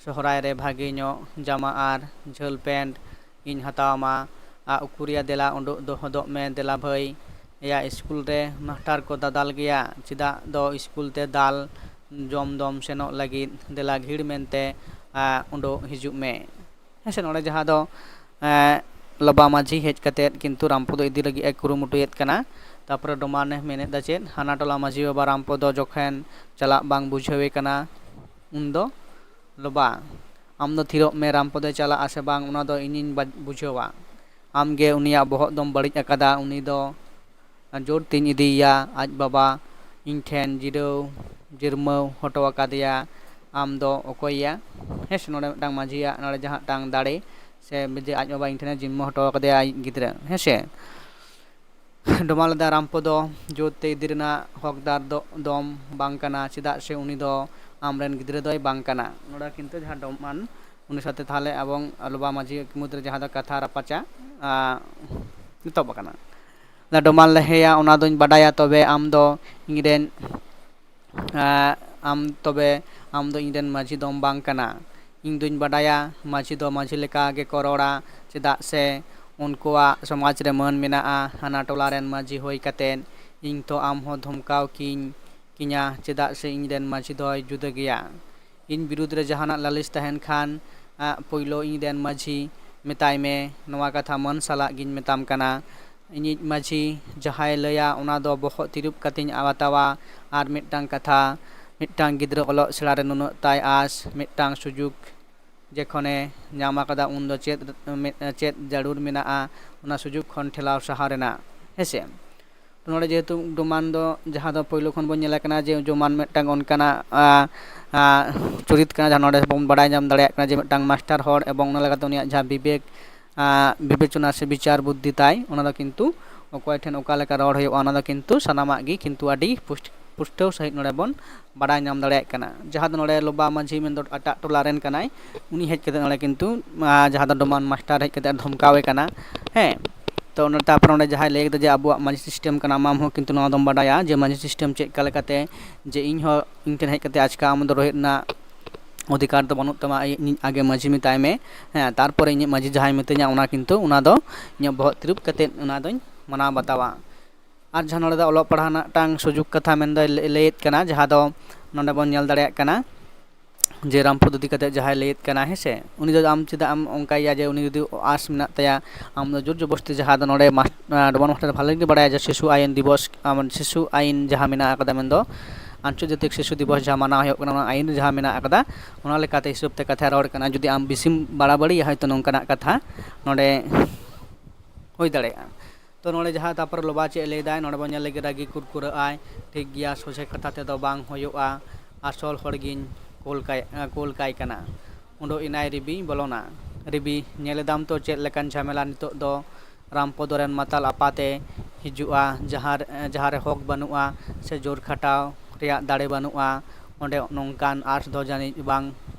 ᱥᱚᱦᱨᱟᱭ ᱨᱮ ᱵᱷᱟᱜᱮ ᱧᱚᱜ ᱡᱟᱢᱟ ᱟᱨ ᱡᱷᱟᱹᱞ ᱯᱮᱱᱴ ᱤᱧ ᱦᱟᱛᱟᱣ ᱟᱢᱟ᱾ ᱟ ᱩᱠᱩᱨᱤᱭᱟ, ᱫᱮᱞᱟ ᱩᱰᱩᱠ ᱫᱚᱦᱚᱫᱚᱜ ᱢᱮ ᱫᱮᱞᱟ ᱵᱷᱟᱹᱭ᱾ ᱮᱭᱟ, ᱥᱠᱩᱞ ᱨᱮ ᱢᱟᱥᱴᱟᱨ ᱠᱚ ᱫᱟᱫᱟᱞ ᱜᱮᱭᱟ, ᱪᱮᱫᱟᱜ ᱫᱚ ᱥᱠᱩᱞ ᱛᱮ ᱫᱟᱞ ᱡᱚᱢ ᱫᱚᱢ ᱥᱮᱱᱚᱜ ᱞᱟᱹᱜᱤᱫ? ᱫᱮᱞᱟ ᱜᱷᱤᱲ ᱢᱮᱱᱛᱮ ᱟ ᱩᱰᱩᱠ ᱦᱤᱡᱩᱜ ᱢᱮ᱾ ᱦᱮᱸ ᱥᱮ, ᱱᱚᱰᱮ ᱡᱟᱦᱟᱸ ᱫᱚ ᱮᱸ, ᱞᱚᱵᱟ ᱢᱟᱹᱡᱷᱤ ᱦᱮᱡ ᱠᱟᱛᱮᱫ ᱠᱤᱱᱛᱩ ᱨᱟᱢᱯᱚᱫᱚ ᱤᱫᱤ ᱞᱟᱹᱜᱤᱫ ᱮ ᱠᱩᱨᱩᱢᱩᱴᱩᱭᱮᱫ ᱠᱟᱱᱟ᱾ ᱛᱟᱨᱯᱚᱨᱮ ᱰᱚᱢᱟᱱᱮ ᱢᱮᱱᱮᱫᱟ ᱪᱮᱫ, ᱦᱟᱱᱟ ᱴᱚᱞᱟ ᱢᱟᱹᱡᱷᱤ ᱵᱟᱵᱟ ᱨᱟᱢᱯᱚᱫᱚ ᱡᱚᱠᱷᱚᱱ ᱪᱟᱞᱟᱜ ᱵᱟᱝ ᱵᱩᱡᱷᱟᱹᱣᱮ ᱠᱟᱱᱟ, ᱩᱱᱫᱚ ᱞᱚᱵᱟ, ᱟᱢ ᱫᱚ ᱛᱷᱤᱨᱚᱜ ᱢᱮ, ᱨᱟᱢᱯᱚᱫᱚᱭ ᱪᱟᱞᱟᱜᱼᱟ ᱥᱮ ᱵᱟᱝ ᱚᱱᱟ ᱫᱚ ᱤᱧᱤᱧ ᱵᱟ- ᱵᱩᱡᱷᱟᱹᱣᱟ᱾ ᱟᱢ ᱜᱮ ᱩᱱᱤᱭᱟᱜ ᱵᱚᱦᱚᱜ ᱫᱚᱢ ᱵᱟᱹᱲᱤᱡ ᱟᱠᱟᱫᱟ, ᱩᱱᱤ ᱫᱚ ᱡᱳᱨ ᱛᱤᱧ ᱤᱫᱤᱭᱮᱭᱟ, ᱟᱡ ᱵᱟᱵᱟ ᱤᱧ ᱴᱷᱮᱱ ᱡᱤᱨᱟᱹᱣ ᱡᱤᱨᱢᱟᱹᱣ ᱦᱚᱴᱚ ᱟᱠᱟᱫᱮᱭᱟ, ᱟᱢ ᱫᱚ ᱚᱠᱚᱭᱮᱭᱟ? ᱦᱮᱸ ᱥᱮ, ᱱᱚᱰᱮ ᱢᱤᱫᱴᱟᱝ ᱢᱟᱹᱡᱷᱤᱭᱟᱜ ᱱᱚᱰᱮ ᱡᱟᱦᱟᱸ ᱢᱤᱫᱴᱟᱝ ᱫᱟᱲᱮ ᱥᱮ ᱡᱮ ᱟᱡ ᱵᱟᱵᱟ ᱤᱧ ᱴᱷᱮᱱᱮ ᱡᱤᱨᱢᱟᱹᱣ ᱦᱚᱴᱚ ᱟᱠᱟᱫᱮᱭᱟ ᱟᱡ ᱜᱤᱫᱽᱨᱟᱹ, ᱦᱮᱸ ᱥᱮ᱾ ᱰᱚᱢᱟ ᱞᱮᱫᱟ, ᱨᱟᱢᱯᱚᱫᱚ ᱡᱳᱨ ᱛᱮ ᱤᱫᱤ ᱨᱮᱱᱟᱜ ᱦᱚᱠᱫᱟᱨ ᱫᱚ ᱫᱚᱢ ᱵᱟᱝ ᱠᱟᱱᱟ, ᱪᱮᱫᱟᱜ ᱥᱮ ᱩᱱᱤ ᱫᱚ ᱟᱢᱨᱮᱱ ᱜᱤᱫᱽᱨᱟᱹ ᱫᱚᱭ ᱵᱟᱝ ᱠᱟᱱᱟ᱾ ᱱᱚᱰᱮ ᱠᱤᱱᱛᱩ ᱡᱟᱦᱟᱸ ᱰᱚᱢᱟᱱ, ᱩᱱᱤ ᱥᱟᱶᱛᱮ ᱛᱟᱦᱚᱞᱮ ᱮᱵᱚᱝ ᱞᱚᱵᱟ ᱢᱟᱹᱡᱷᱤ ᱢᱩᱫᱽᱨᱮ ᱡᱟᱦᱟᱸ ᱫᱚ ᱠᱟᱛᱷᱟ ᱨᱟᱯᱟᱪᱟ ᱟ, ᱮᱛᱚᱦᱚᱵ ᱟᱠᱟᱱᱟ᱾ ᱞᱮ ᱰᱚᱢᱟᱱ ᱞᱮ, ᱦᱮᱸᱭᱟ, ᱚᱱᱟ ᱫᱚᱧ ᱵᱟᱰᱟᱭᱟ, ᱛᱚᱵᱮ ᱟᱢ ᱫᱚ ᱤᱧᱨᱮᱱ, ᱟ, ᱟᱢ ᱛᱚᱵᱮ ᱟᱢ ᱫᱚ ᱤᱧᱨᱮᱱ ᱢᱟᱹᱡᱷᱤ ᱫᱚᱢ ᱵᱟᱝ ᱠᱟᱱᱟ᱾ ᱤᱧ ᱫᱚᱧ ᱵᱟᱰᱟᱭᱟ, ᱢᱟᱹᱡᱷᱤ ᱫᱚ ᱢᱟᱹᱡᱷᱤ ᱞᱮᱠᱟ ᱜᱮᱠᱚ ᱨᱚᱲᱟ, ᱪᱮᱫᱟᱜ ᱥᱮ ᱩᱱᱠᱩᱣᱟᱜ ᱥᱚᱢᱟᱡᱽ ᱨᱮ ᱢᱟᱹᱱ ᱢᱮᱱᱟᱜᱼᱟ, ᱦᱟᱱᱟ ᱴᱚᱞᱟ ᱨᱮᱱ ᱢᱟᱹᱡᱷᱤ ᱦᱩᱭ ᱠᱟᱛᱮᱫ ᱤᱧ ᱛᱚ ᱟᱢ ᱦᱚᱸ ᱫᱷᱚᱢᱠᱟᱣ ᱠᱤᱧ ᱠᱤᱧᱟ, ᱪᱮᱫᱟᱜ ᱥᱮ ᱤᱧ ᱨᱮᱱ ᱢᱟᱹᱡᱷᱤ ᱫᱚᱭ ᱡᱩᱫᱟᱹ ᱜᱮᱭᱟ᱾ ᱤᱧ ᱵᱤᱨᱩᱫᱽ ᱨᱮ ᱡᱟᱦᱟᱱᱟᱜ ᱞᱟᱹᱞᱤᱥ ᱛᱟᱦᱮᱱ ᱠᱷᱟᱱ, ᱟᱜ, ᱯᱳᱭᱞᱳ ᱤᱧ ᱨᱮᱱ ᱢᱟᱹᱡᱷᱤ ᱢᱮᱛᱟᱭ ᱢᱮ, ᱱᱚᱣᱟ ᱠᱟᱛᱷᱟ ᱢᱟᱹᱱ ᱥᱟᱞᱟᱜ ᱜᱤᱧ ᱢᱮᱛᱟᱢ ᱠᱟᱱᱟ᱾ ᱤᱧᱤᱡ ᱢᱟᱹᱡᱷᱤ ᱡᱟᱦᱟᱸᱭ ᱞᱟᱹᱭᱟ, ᱚᱱᱟ ᱫᱚ ᱵᱚᱦᱚᱜ ᱛᱤᱨᱩᱵ ᱠᱟᱛᱮᱧ ᱵᱟᱛᱟᱣᱟ᱾ ᱟᱨ ᱢᱤᱫᱴᱟᱝ ᱠᱟᱛᱷᱟ, ᱢᱤᱫᱴᱟᱝ ᱜᱤᱫᱽᱨᱟᱹ ᱚᱞᱚᱜ ᱥᱮᱬᱟ ᱨᱮ ᱱᱩᱱᱟᱹᱜ ᱛᱟᱭ ᱟᱥ, ᱢᱤᱫᱴᱟᱝ ᱥᱩᱡᱩᱜᱽ ᱡᱚᱠᱷᱚᱱᱮ ᱧᱟᱢ ᱟᱠᱟᱫᱟ, ᱩᱱᱫᱚ ᱪᱮᱫ, ᱪᱮᱫ ᱡᱟᱹᱨᱩᱲ ᱢᱮᱱᱟᱜᱼᱟ ᱚᱱᱟ ᱥᱩᱡᱩᱜᱽ ᱠᱷᱚᱱ ᱴᱷᱮᱞᱟᱣ ᱥᱟᱦᱟ ᱨᱮᱱᱟᱜ, ᱦᱮᱸ ᱥᱮ? ᱱᱚᱰᱮ ᱡᱮᱦᱮᱛᱩ ᱰᱚᱢᱟᱱ ᱫᱚ, ᱡᱟᱦᱟᱸ ᱫᱚ ᱯᱳᱭᱞᱳ ᱠᱷᱚᱱ ᱵᱚᱱ ᱧᱮᱞᱮ ᱠᱟᱱᱟ ᱡᱮ ᱰᱚᱢᱟᱱ ᱢᱤᱫᱴᱟᱝ ᱚᱱᱠᱟᱱᱟᱜ, ᱟ, ᱟ, ᱪᱚᱨᱤᱛ ᱠᱟᱱᱟ, ᱡᱟᱦᱟᱸ ᱱᱚᱰᱮ ᱵᱚᱱ ᱵᱟᱲᱟᱭ ᱧᱟᱢ ᱫᱟᱲᱮᱭᱟᱜ ᱠᱟᱱᱟ ᱡᱮ ᱢᱤᱫᱴᱟᱝ ᱢᱟᱥᱴᱟᱨ ᱦᱚᱲ, ᱮᱵᱚᱝ ᱚᱱᱟ ᱞᱮᱠᱟᱛᱮ ᱩᱱᱤᱭᱟᱜ ᱡᱟᱦᱟᱸ ᱵᱤᱵᱮᱠ, ᱟ, ᱵᱤᱵᱮᱪᱚᱱᱟ ᱥᱮ ᱵᱤᱪᱟᱨ ᱵᱩᱫᱽᱫᱷᱤ ᱛᱟᱭ, ᱚᱱᱟ ᱫᱚ ᱠᱤᱱᱛᱩ ᱚᱠᱚᱭ ᱴᱷᱮᱱ ᱚᱠᱟ ᱞᱮᱠᱟ ᱨᱚᱲ ᱦᱩᱭᱩᱜᱼᱟ, ᱚᱱᱟ ᱫᱚ ᱠᱤᱱᱛᱩ ᱥᱟᱱᱟᱢᱟᱜ ᱜᱮ ᱠᱤᱱᱛᱩ ᱟᱹᱰᱤ ᱯᱩᱥᱴ-, ᱯᱩᱥᱴᱟᱹᱣ ᱥᱟᱺᱦᱤᱡ ᱱᱚᱰᱮ ᱵᱚᱱ ᱵᱟᱲᱟᱭ ᱧᱟᱢ ᱫᱟᱲᱮᱭᱟᱜ ᱠᱟᱱᱟ᱾ ᱡᱟᱦᱟᱸ ᱫᱚ ᱱᱚᱰᱮ ᱞᱚᱵᱟ ᱢᱟᱹᱡᱷᱤ ᱢᱮᱱᱫᱚ ᱮᱴᱟᱜ ᱴᱚᱞᱟ ᱨᱮᱱ ᱠᱟᱱᱟᱭ, ᱩᱱᱤ ᱦᱮᱡ ᱠᱟᱛᱮ ᱱᱚᱰᱮ ᱠᱤᱱᱛᱩ, ᱟ, ᱡᱟᱦᱟᱸ ᱫᱚ ᱰᱚᱢᱟᱱ ᱢᱟᱥᱴᱟᱨ ᱦᱮᱡ ᱠᱟᱛᱮ ᱫᱷᱚᱢᱠᱟᱣᱮ ᱠᱟᱱᱟ᱾ ᱦᱮᱸ, ᱛᱚ ᱚᱱᱟ, ᱛᱟᱨᱯᱚᱨᱮ ᱚᱸᱰᱮ ᱡᱟᱦᱟᱸᱭ ᱞᱟᱹᱭ ᱠᱮᱫᱟ ᱡᱮ ᱟᱵᱚᱣᱟᱜ ᱢᱟᱹᱡᱷᱤ system ᱠᱟᱱᱟ, ᱟᱢ ᱦᱚᱸ ᱠᱤᱱᱛᱩ ᱱᱚᱣᱟ ᱫᱚᱢ ᱵᱟᱰᱟᱭᱟ ᱡᱮ ᱢᱟᱹᱡᱷᱤ system ᱪᱮᱫ ᱞᱮᱠᱟ ᱞᱮᱠᱟᱛᱮ, ᱡᱮ ᱤᱧ ᱦᱚᱸ, ᱤᱧ ᱴᱷᱮᱱ ᱦᱮᱡ ᱠᱟᱛᱮ ᱟᱪᱠᱟ ᱟᱢ ᱫᱚ ᱨᱳᱦᱮᱫ ᱨᱮᱱᱟᱜ ᱚᱫᱷᱤᱠᱟᱨ ᱫᱚ ᱵᱟᱹᱱᱩᱜ ᱛᱟᱢᱟ, ᱤᱧ ᱟᱜᱮ ᱢᱟᱹᱡᱷᱤ ᱢᱮᱛᱟᱭ ᱢᱮ᱾ ᱦᱮᱸ, ᱛᱟᱨᱯᱚᱨᱮ ᱤᱧᱤᱡ ᱢᱟᱹᱡᱷᱤ ᱡᱟᱦᱟᱸᱭ ᱢᱤᱛᱟᱹᱧᱟ, ᱚᱱᱟ ᱠᱤᱱᱛᱩ ᱚᱱᱟ ᱫᱚ ᱤᱧᱟᱹᱜ ᱵᱚᱦᱚᱜ ᱛᱤᱨᱩᱵ ᱠᱟᱛᱮ ᱚᱱᱟ ᱫᱚᱧ ᱢᱟᱱᱟᱣ ᱵᱟᱛᱟᱣᱟ᱾ ᱟᱨ ᱡᱟᱦᱟᱸ ᱱᱚᱰᱮ ᱫᱚ ᱚᱞᱚᱜ ᱯᱟᱲᱦᱟᱣ ᱨᱮᱱᱟᱜ ᱢᱤᱫᱴᱟᱝ ᱥᱩᱡᱳᱜᱽ ᱠᱟᱛᱷᱟ ᱢᱮᱱᱫᱚᱭ ᱞᱟᱹᱭ-, ᱞᱟᱹᱭᱮᱫ ᱠᱟᱱᱟ, ᱡᱟᱦᱟᱸ ᱫᱚ ᱱᱚᱰᱮ ᱵᱚᱱ ᱧᱮᱞ ᱫᱟᱲᱮᱭᱟᱜ ᱠᱟᱱᱟ ᱡᱮ ᱨᱟᱢᱯᱚᱫᱽ ᱤᱫᱤ ᱠᱟᱛᱮ ᱡᱟᱦᱟᱸᱭ ᱞᱟᱹᱭᱮᱫ ᱠᱟᱱᱟ, ᱦᱮᱸ ᱥᱮ, ᱩᱱᱤ ᱫᱚ ᱟᱢ ᱪᱮᱫᱟᱜ ᱮᱢ ᱚᱱᱠᱟᱭᱮᱭᱟ ᱡᱮ ᱩᱱᱤ ᱡᱩᱫᱤ ᱟᱸᱥ ᱢᱮᱱᱟᱜ ᱛᱟᱭᱟ, ᱟᱢ ᱫᱚ ᱡᱳᱨ ᱡᱚᱵᱚᱥᱛᱤ, ᱡᱟᱦᱟᱸ ᱫᱚ ᱱᱚᱰᱮ ᱢᱟᱥ-, ᱟᱸ, ᱰᱚᱢᱟᱱ ᱢᱟᱥᱴᱟᱨ ᱵᱷᱟᱞᱮ ᱜᱮ ᱵᱟᱲᱟᱭᱟ ᱡᱮ ᱥᱤᱥᱩ ᱟᱭᱤᱱ ᱫᱤᱵᱚᱥ, ᱟᱢ, ᱥᱤᱥᱩ ᱟᱭᱤᱱ ᱡᱟᱦᱟᱸ ᱢᱮᱱᱟᱜ ᱟᱠᱟᱫᱟ, ᱢᱮᱱᱫᱚ ᱟᱱᱪᱚᱡᱟᱛᱤᱠ ᱥᱤᱥᱩ ᱫᱤᱵᱚᱥ ᱡᱟᱦᱟᱸ ᱢᱟᱱᱟᱣ ᱦᱩᱭᱩᱜ ᱠᱟᱱᱟ, ᱚᱱᱟ ᱟᱭᱤᱱ ᱨᱮ ᱡᱟᱦᱟᱸ ᱢᱮᱱᱟᱜ ᱟᱠᱟᱫᱟ, ᱚᱱᱟ ᱞᱮᱠᱟᱛᱮ ᱦᱤᱥᱟᱹᱵ ᱛᱮ ᱠᱟᱛᱷᱟᱭ ᱨᱚᱲ ᱠᱟᱱᱟ᱾ ᱡᱩᱫᱤ ᱟᱢ ᱵᱮᱥᱤᱢ ᱵᱟᱲᱟᱵᱟᱲᱤᱭᱟ, ᱦᱚᱭᱛᱳ ᱱᱚᱝᱠᱟᱱᱟᱜ ᱠᱟᱛᱷᱟ ᱱᱚᱰᱮ ᱦᱩᱭ ᱫᱟᱲᱮᱭᱟᱜᱼᱟ᱾ ᱛᱚ ᱱᱚᱰᱮ ᱡᱟᱦᱟᱸ ᱛᱟᱨᱯᱚᱨᱮ ᱞᱚᱵᱟ ᱪᱮᱫ ᱮ ᱞᱟᱹᱭᱫᱟᱭ, ᱱᱚᱰᱮ ᱵᱚᱱ ᱧᱮᱞ ᱞᱮᱜᱮ, ᱨᱟᱹᱜᱤ ᱠᱩᱨᱠᱩᱨᱟᱹᱜ ᱟᱭ, ᱴᱷᱤᱠ ᱜᱮᱭᱟ, ᱥᱚᱡᱷᱮ ᱠᱟᱛᱷᱟ ᱛᱮᱫᱚ ᱵᱟᱝ ᱦᱩᱭᱩᱜᱼᱟ, ᱟᱥᱚᱞ ᱦᱚᱲ ᱜᱤᱧ ᱠᱩᱞ ᱠᱟᱭ, ᱠᱩᱞ ᱠᱟᱭ ᱠᱟᱱᱟ᱾ ᱩᱰᱩᱠ ᱮᱱᱟᱭ ᱨᱤᱵᱤ ᱵᱚᱞᱚᱱᱟ᱾ ᱨᱤᱵᱤ, ᱧᱮᱞ ᱮᱫᱟᱢ ᱛᱚ ᱪᱮᱫ ᱞᱮᱠᱟᱱ ᱡᱷᱟᱢᱮᱞᱟ ᱱᱤᱛᱚᱜ ᱫᱚ᱾ ᱨᱟᱢᱯᱚᱫᱚ ᱨᱮᱱ ᱢᱟᱛᱟᱞ ᱟᱯᱟᱛᱮ ᱦᱤᱡᱩᱜᱼᱟ, ᱡᱟᱦᱟᱸ ᱨᱮ, ᱡᱟᱦᱟᱸ ᱨᱮ ᱦᱚᱠ ᱵᱟᱹᱱᱩᱜᱼᱟ ᱥᱮ ᱡᱳᱨ ᱠᱷᱟᱴᱟᱣ ᱨᱮᱭᱟᱜ ᱫᱟᱲᱮ ᱵᱟᱹᱱᱩᱜᱼᱟ, ᱚᱸᱰᱮ ᱱᱚᱝᱠᱟᱱ ᱟᱸᱥ ᱫᱚ ᱡᱟᱹᱱᱤᱡ ᱵᱟᱝ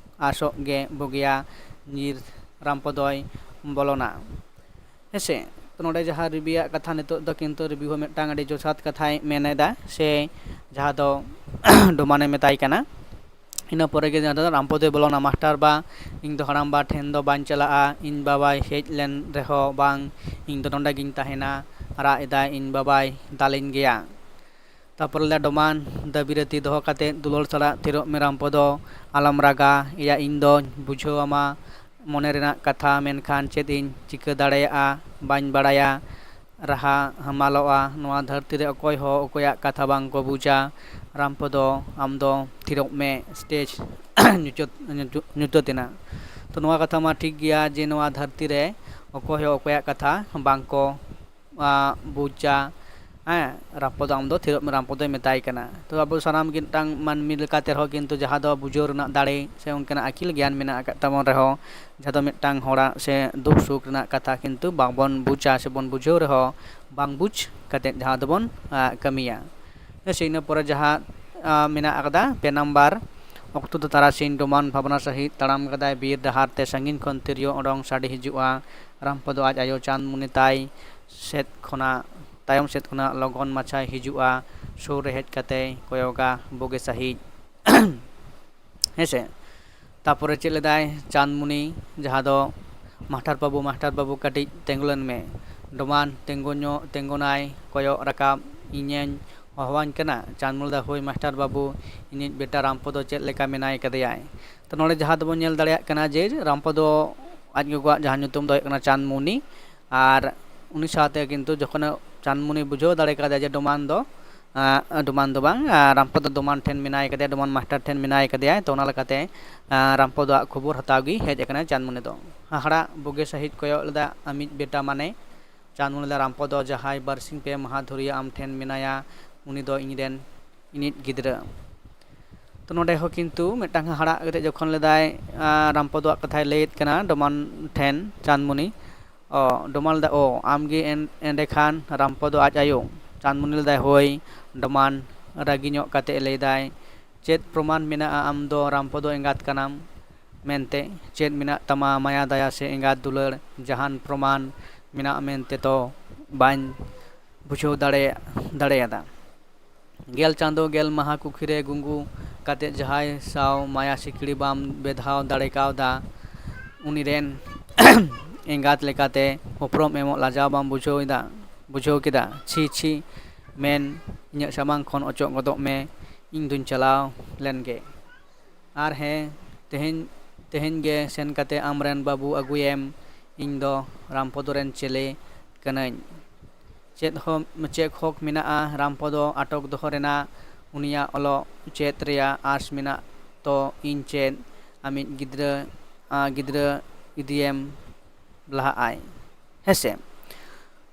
ᱟᱸᱥᱚᱜ ᱜᱮ ᱵᱩᱜᱤᱭᱟ᱾ ᱧᱤᱨ ᱨᱟᱢᱯᱚᱫᱚᱭ ᱵᱚᱞᱚᱱᱟ᱾ ᱦᱮᱸᱥᱮ? ᱛᱚ ᱱᱚᱰᱮ ᱡᱟᱦᱟᱸ ᱨᱤᱵᱤᱭᱟᱜ ᱠᱟᱛᱷᱟ, ᱱᱤᱛᱚᱜ ᱫᱚ ᱠᱤᱱᱛᱩ ᱨᱤᱵᱤ ᱦᱚᱸ ᱢᱤᱫᱴᱟᱝ ᱟᱹᱰᱤ ᱡᱚᱛᱷᱟᱛ ᱠᱟᱛᱷᱟᱭ ᱢᱮᱱ ᱮᱫᱟ, ᱥᱮ ᱡᱟᱦᱟᱸ ᱫᱚ ᱰᱚᱢᱟᱱᱮ ᱢᱮᱛᱟᱭ ᱠᱟᱱᱟ᱾ ᱤᱱᱟᱹ ᱯᱚᱨᱮ ᱜᱮ ᱡᱟᱦᱟᱸ ᱫᱚ ᱨᱟᱢᱯᱚᱫᱚᱭ ᱵᱚᱞᱚᱱᱟ, "ᱢᱟᱥᱴᱟᱨ ᱵᱟ, ᱤᱧ ᱫᱚ ᱦᱟᱲᱟᱢ ᱵᱟ ᱴᱷᱮᱱ ᱫᱚ ᱵᱟᱹᱧ ᱪᱟᱞᱟᱜᱼᱟ, ᱤᱧ ᱵᱟᱵᱟᱭ ᱦᱮᱡ ᱞᱮᱱ ᱨᱮᱦᱚᱸ ᱵᱟᱝ, ᱤᱧ ᱫᱚ ᱱᱚᱰᱮ ᱜᱤᱧ ᱛᱟᱦᱮᱱᱟ, ᱨᱟᱜ ᱮᱫᱟᱭ, ᱤᱧ ᱵᱟᱵᱟᱭ ᱫᱟᱞᱤᱧ ᱜᱮᱭᱟ᱾" ᱛᱟᱯᱚᱨᱮ ᱞᱮ ᱰᱚᱢᱟᱱ ᱫᱟᱹᱵᱤ ᱨᱮ ᱛᱤ ᱫᱚᱦᱚ ᱠᱟᱛᱮ ᱫᱩᱞᱟᱹᱲ ᱥᱟᱞᱟᱜ ᱛᱷᱤᱨᱚᱜ ᱢᱮ ᱨᱟᱢᱯᱚᱫᱚ, ᱟᱞᱚᱢ ᱨᱟᱜᱟ, ᱮᱭᱟ ᱤᱧ ᱫᱚᱧ ᱵᱩᱡᱷᱟᱹᱣ ᱟᱢᱟ ᱢᱚᱱᱮ ᱨᱮᱱᱟᱜ ᱠᱟᱛᱷᱟ, ᱢᱮᱱᱠᱷᱟᱱ ᱪᱮᱫ ᱤᱧ ᱪᱤᱠᱟᱹ ᱫᱟᱲᱮᱭᱟᱜᱼᱟ, ᱵᱟᱹᱧ ᱵᱟᱲᱟᱭᱟ᱾ ᱨᱟᱦᱟ ᱦᱟᱢᱟᱞᱚᱜᱼᱟ, ᱱᱚᱣᱟ ᱫᱷᱟᱹᱨᱛᱤ ᱨᱮ ᱚᱠᱚᱭ ᱦᱚᱸ ᱚᱠᱚᱭᱟᱜ ᱠᱟᱛᱷᱟ ᱵᱟᱝ ᱠᱚ ᱵᱩᱡᱟ᱾ ᱨᱟᱢᱯᱚᱫᱚ, ᱟᱢ ᱫᱚ ᱛᱷᱤᱨᱚᱜ ᱢᱮ, ᱥᱴᱮᱡᱽ ᱧᱩᱪᱟᱹᱫ, ᱧᱩᱪᱟᱹᱫ ᱮᱱᱟ᱾ ᱛᱚ ᱱᱚᱣᱟ ᱠᱟᱛᱷᱟ ᱢᱟ ᱴᱷᱤᱠ ᱜᱮᱭᱟ ᱡᱮ ᱱᱚᱣᱟ ᱫᱷᱟᱹᱨᱛᱤ ᱨᱮ ᱚᱠᱚᱭ ᱦᱚᱸ ᱚᱠᱚᱭᱟᱜ ᱠᱟᱛᱷᱟ ᱵᱟᱝ ᱠᱚ ᱟ, ᱵᱩᱡᱟ᱾ ᱦᱮᱸ, ᱨᱟᱢᱯᱚᱫᱚ ᱟᱢ ᱫᱚ ᱛᱷᱤᱨᱚᱜ ᱢᱮ, ᱨᱟᱢᱯᱚᱫᱚᱭ ᱢᱮᱛᱟᱭ ᱠᱟᱱᱟ᱾ ᱛᱚ ᱟᱵᱚ ᱥᱟᱱᱟᱢ ᱜᱮ ᱢᱤᱫᱴᱟᱝ ᱢᱟᱹᱱᱢᱤ ᱞᱮᱠᱟᱛᱮ ᱨᱮᱦᱚᱸ ᱠᱤᱱᱛᱩ ᱡᱟᱦᱟᱸ ᱫᱚ ᱵᱩᱡᱷᱟᱹᱣ ᱨᱮᱱᱟᱜ ᱫᱟᱲᱮ ᱥᱮ ᱚᱱᱠᱟᱱᱟᱜ ᱟᱹᱠᱤᱞ ᱜᱮᱭᱟᱱ ᱢᱮᱱᱟᱜ ᱟᱠᱟᱫ ᱛᱟᱵᱚᱱ ᱨᱮᱦᱚᱸ, ᱡᱟᱦᱟᱸ ᱫᱚ ᱢᱤᱫᱴᱟᱝ ᱦᱚᱲᱟᱜ ᱥᱮ ᱫᱩᱠ ᱥᱩᱠ ᱨᱮᱱᱟᱜ ᱠᱟᱛᱷᱟ ᱠᱤᱱᱛᱩ ᱵᱟᱝᱵᱚᱱ ᱵᱩᱡᱟ ᱥᱮ ᱵᱚᱱ ᱵᱩᱡᱷᱟᱹᱣ ᱨᱮᱦᱚᱸ, ᱵᱟᱝ ᱵᱩᱡᱽ ᱠᱟᱛᱮᱫ ᱡᱟᱦᱟᱸ ᱫᱚᱵᱚᱱ, ᱟ, ᱠᱟᱹᱢᱤᱭᱟ᱾ ᱦᱮᱸ ᱥᱮ, ᱤᱱᱟᱹ ᱯᱚᱨᱮ ᱡᱟᱦᱟᱸ, ᱟ, ᱢᱮᱱᱟᱜ ᱟᱠᱟᱫᱟ ᱯᱮ ᱱᱟᱢᱵᱟᱨ, ᱚᱠᱛᱚ ᱫᱚ ᱛᱟᱨᱟᱥᱤᱧ, ᱰᱚᱢᱟᱱ ᱵᱷᱟᱵᱽᱱᱟ ᱥᱟᱹᱦᱤᱡ ᱛᱟᱲᱟᱢ ᱠᱟᱫᱟᱭ ᱵᱤᱨ ᱰᱟᱦᱟᱨ ᱛᱮ, ᱥᱟᱺᱜᱤᱧ ᱠᱷᱚᱱ ᱛᱤᱨᱭᱳ ᱚᱰᱚᱝ ᱥᱟᱰᱮ ᱦᱤᱡᱩᱜᱼᱟ᱾ ᱨᱟᱢᱯᱚᱫᱚ ᱟᱡ ᱟᱭᱳ ᱪᱟᱸᱫᱽᱢᱩᱱᱤ ᱛᱟᱭ ᱥᱮᱫ ᱠᱷᱚᱱᱟᱜ, ᱛᱟᱭᱚᱢ ᱥᱮᱫ ᱠᱷᱚᱱᱟᱜ ᱞᱚᱜᱚᱱ ᱢᱟᱪᱷᱟᱭ ᱦᱤᱡᱩᱜᱼᱟ, ᱥᱩᱨ ᱨᱮ ᱦᱮᱡ ᱠᱟᱛᱮᱭ ᱠᱚᱭᱚᱜᱟ ᱵᱩᱜᱤ ᱥᱟᱺᱦᱤᱡ᱾ ᱦᱮᱸ ᱥᱮ? ᱛᱟᱯᱚᱨᱮ ᱪᱮᱫ ᱞᱮᱫᱟᱭ ᱪᱟᱸᱫᱽᱢᱩᱱᱤ, ᱡᱟᱦᱟᱸ ᱫᱚ "ᱢᱟᱥᱴᱟᱨ ᱵᱟᱹᱵᱩ, ᱢᱟᱥᱴᱟᱨ ᱵᱟᱹᱵᱩ, ᱠᱟᱹᱴᱤᱡ ᱛᱤᱸᱜᱩ ᱞᱮᱱ ᱢᱮ᱾" ᱰᱚᱢᱟᱱ ᱛᱤᱸᱜᱩ ᱧᱚᱜ, ᱛᱤᱸᱜᱩᱱᱟᱭ, ᱠᱚᱭᱚᱜ ᱨᱟᱠᱟᱵ, "ᱤᱧᱮᱧ ᱦᱚᱦᱚᱣᱟᱹᱧ ᱠᱟᱱᱟ?" ᱪᱟᱸᱫᱽᱢᱩᱱᱤ ᱫᱚ, "ᱦᱳᱭ ᱢᱟᱥᱴᱟᱨ ᱵᱟᱹᱵᱩ, ᱤᱧᱤᱡ ᱵᱮᱴᱟ ᱨᱟᱢᱯᱚᱫᱚ ᱪᱮᱫ ᱞᱮᱠᱟ ᱢᱮᱱᱟᱭ ᱠᱟᱫᱮᱭᱟᱭ?" ᱛᱚ ᱱᱚᱰᱮ ᱡᱟᱦᱟᱸ ᱫᱚᱵᱚᱱ ᱧᱮᱞ ᱫᱟᱲᱮᱭᱟᱜ ᱠᱟᱱᱟ ᱡᱮ ᱨᱟᱢᱯᱚᱫᱚ ᱟᱡ ᱜᱚᱜᱚᱣᱟᱜ ᱡᱟᱦᱟᱸ ᱧᱩᱛᱩᱢ ᱫᱚ ᱦᱩᱭᱩᱜ ᱠᱟᱱᱟ ᱪᱟᱸᱫᱽᱢᱩᱱᱤ, ᱟᱨ ᱩᱱᱤ ᱥᱟᱶᱛᱮ ᱠᱤᱱᱛᱩ ᱡᱚᱠᱷᱚᱱ ᱪᱟᱸᱫᱽᱢᱩᱱᱤ ᱵᱩᱡᱷᱟᱹᱣ ᱫᱟᱲᱮ ᱠᱟᱫᱟ ᱡᱮ ᱰᱚᱢᱟᱱ ᱫᱚ, ᱟᱸ, ᱰᱚᱢᱟᱱ ᱫᱚ ᱵᱟᱝ, ᱟᱸ, ᱨᱟᱢᱯᱚᱫᱚ ᱫᱚ ᱰᱚᱢᱟᱱ ᱴᱷᱮᱱ ᱢᱮᱱᱟᱭ ᱠᱟᱫᱮᱭᱟ, ᱰᱚᱢᱟᱱ ᱢᱟᱥᱴᱟᱨ ᱴᱷᱮᱱ ᱢᱮᱱᱟᱭ ᱠᱟᱫᱮᱭᱟ, ᱛᱚ ᱚᱱᱟ ᱞᱮᱠᱟᱛᱮ, ᱟᱸ, ᱨᱟᱢᱯᱚᱫᱚᱣᱟᱜ ᱠᱷᱚᱵᱚᱨ ᱦᱟᱛᱟᱣ ᱜᱮ ᱦᱮᱡ ᱟᱠᱟᱱᱟ ᱪᱟᱸᱫᱽᱢᱩᱱᱤ ᱫᱚ᱾ ᱦᱟᱦᱟᱲᱟᱜ ᱵᱩᱜᱤ ᱥᱟᱺᱦᱤᱡ ᱠᱚᱭᱚᱜ ᱞᱮᱫᱟ, "ᱟᱢᱤᱡ ᱵᱮᱴᱟ ᱢᱟᱱᱮ?" ᱪᱟᱸᱫᱽᱢᱩᱱᱤ ᱞᱟᱹᱭᱫᱟ, "ᱨᱟᱢᱯᱚᱫᱚ ᱡᱟᱦᱟᱸᱭ ᱵᱟᱨᱥᱤᱧ ᱯᱮ ᱢᱟᱦᱟ ᱫᱷᱩᱨᱤᱭᱟᱹ ᱟᱢ ᱴᱷᱮᱱ ᱢᱮᱱᱟᱭᱟ, ᱩᱱᱤ ᱫᱚ ᱤᱧ ᱨᱮᱱ, ᱤᱧᱤᱡ ᱜᱤᱫᱽᱨᱟᱹ᱾" ᱛᱚ ᱱᱚᱰᱮ ᱦᱚᱸ ᱠᱤᱱᱛᱩ ᱢᱤᱫᱴᱟᱝ ᱦᱟᱦᱟᱲᱟᱜ ᱠᱟᱛᱮ ᱡᱚᱠᱷᱚᱱ ᱞᱮᱫᱟᱭ, ᱟᱸ, ᱨᱟᱢᱯᱚᱫᱚᱣᱟᱜ ᱠᱟᱛᱷᱟᱭ ᱞᱟᱹᱭᱮᱫ ᱠᱟᱱᱟ ᱰᱚᱢᱟᱱ ᱴᱷᱮᱱ ᱪᱟᱸᱫᱽᱢᱩᱱᱤ, ᱚ, ᱰᱚᱢᱟᱱ ᱞᱮᱫᱟ, "ᱚ, ᱟᱢ ᱜᱮ ᱮᱱ-, ᱮᱸᱰᱮᱠᱷᱟᱱ ᱨᱟᱢᱯᱚᱫᱚ ᱟᱡ ᱟᱭᱳ?" ᱪᱟᱸᱫᱽᱢᱩᱱᱤ ᱞᱮᱫᱟᱭ, "ᱦᱳᱭ᱾" ᱰᱚᱢᱟᱱ ᱨᱟᱹᱜᱤ ᱧᱚᱜ ᱠᱟᱛᱮ ᱞᱟᱹᱭᱫᱟᱭ, "ᱪᱮᱫ ᱯᱨᱚᱢᱟᱱ ᱢᱮᱱᱟᱜᱼᱟ ᱟᱢ ᱫᱚ ᱨᱟᱢᱯᱚᱫᱚ ᱮᱸᱜᱟᱛ ᱠᱟᱱᱟᱢ ᱢᱮᱱᱛᱮ? ᱪᱮᱫ ᱢᱮᱱᱟᱜ ᱛᱟᱢᱟ ᱢᱟᱭᱟ ᱫᱟᱭᱟ ᱥᱮ ᱮᱸᱜᱟᱛ ᱫᱩᱞᱟᱹᱲ? ᱡᱟᱦᱟᱱ ᱯᱨᱚᱢᱟᱱ ᱢᱮᱱᱟᱜ ᱢᱮᱱᱛᱮ ᱛᱚ ᱵᱟᱹᱧ ᱵᱩᱡᱷᱟᱹᱣ ᱫᱟᱲᱮ-, ᱫᱟᱲᱮᱭᱟᱫᱟ᱾ ᱜᱮᱞ ᱪᱟᱸᱫᱚ ᱜᱮᱞ ᱢᱟᱦᱟ ᱠᱩᱠᱷᱤ ᱨᱮ ᱜᱩᱝᱜᱩ ᱠᱟᱛᱮ ᱡᱟᱦᱟᱸᱭ ᱥᱟᱶ ᱢᱟᱭᱟ ᱥᱤᱠᱲᱤ ᱵᱟᱢ ᱵᱮᱫᱷᱟᱣ ᱫᱟᱲᱮ ᱠᱟᱣᱫᱟ, ᱩᱱᱤ ᱨᱮᱱ ᱮᱸᱜᱟᱛ ᱞᱮᱠᱟᱛᱮ ᱩᱯᱨᱩᱢ ᱮᱢᱚᱜ ᱞᱟᱡᱟᱣ ᱵᱟᱢ ᱵᱩᱡᱷᱟᱹᱣ ᱮᱫᱟ, ᱵᱩᱡᱷᱟᱹᱣ ᱠᱮᱫᱟ? ᱪᱷᱤ ᱪᱷᱤ, ᱢᱮᱱ, ᱤᱧᱟᱹᱜ ᱥᱟᱢᱟᱝ ᱠᱷᱚᱱ ᱚᱪᱚᱜ ᱜᱚᱫᱚᱜ ᱢᱮ, ᱤᱧ ᱫᱩᱧ ᱪᱟᱞᱟᱣ ᱞᱮᱱ ᱜᱮ᱾ ᱟᱨ ᱦᱮᱸ, ᱛᱮᱦᱮᱧ, ᱛᱮᱦᱮᱧ ᱜᱮ ᱥᱮᱱ ᱠᱟᱛᱮ ᱟᱢᱨᱮᱱ ᱵᱟᱹᱵᱩ ᱟᱹᱜᱩᱭᱮᱢ, ᱤᱧ ᱫᱚ ᱨᱟᱢᱯᱚᱫᱚ ᱨᱮᱱ ᱪᱮᱞᱮ ᱠᱟᱹᱱᱟᱹᱧ᱾ ᱪᱮᱫ ᱦᱚᱸ, ᱪᱮᱫ ᱦᱚᱠ ᱢᱮᱱᱟᱜᱼᱟ ᱨᱟᱢᱯᱚᱫᱚ ᱟᱴᱚᱠ ᱫᱚᱦᱚ ᱨᱮᱱᱟᱜ? ᱩᱱᱤᱭᱟᱜ ᱚᱞᱚᱜ ᱪᱮᱫ ᱨᱮᱭᱟᱜ ᱟᱸᱥ ᱢᱮᱱᱟᱜ ᱛᱚ ᱤᱧ ᱪᱮᱫ ᱟᱢᱤᱡ ᱜᱤᱫᱽᱨᱟᱹ, ᱟ, ᱜᱤᱫᱽᱨᱟᱹ ᱤᱫᱤᱭᱮᱢ ᱞᱟᱦᱟᱜᱼᱟᱭ? ᱦᱮᱸᱥᱮ?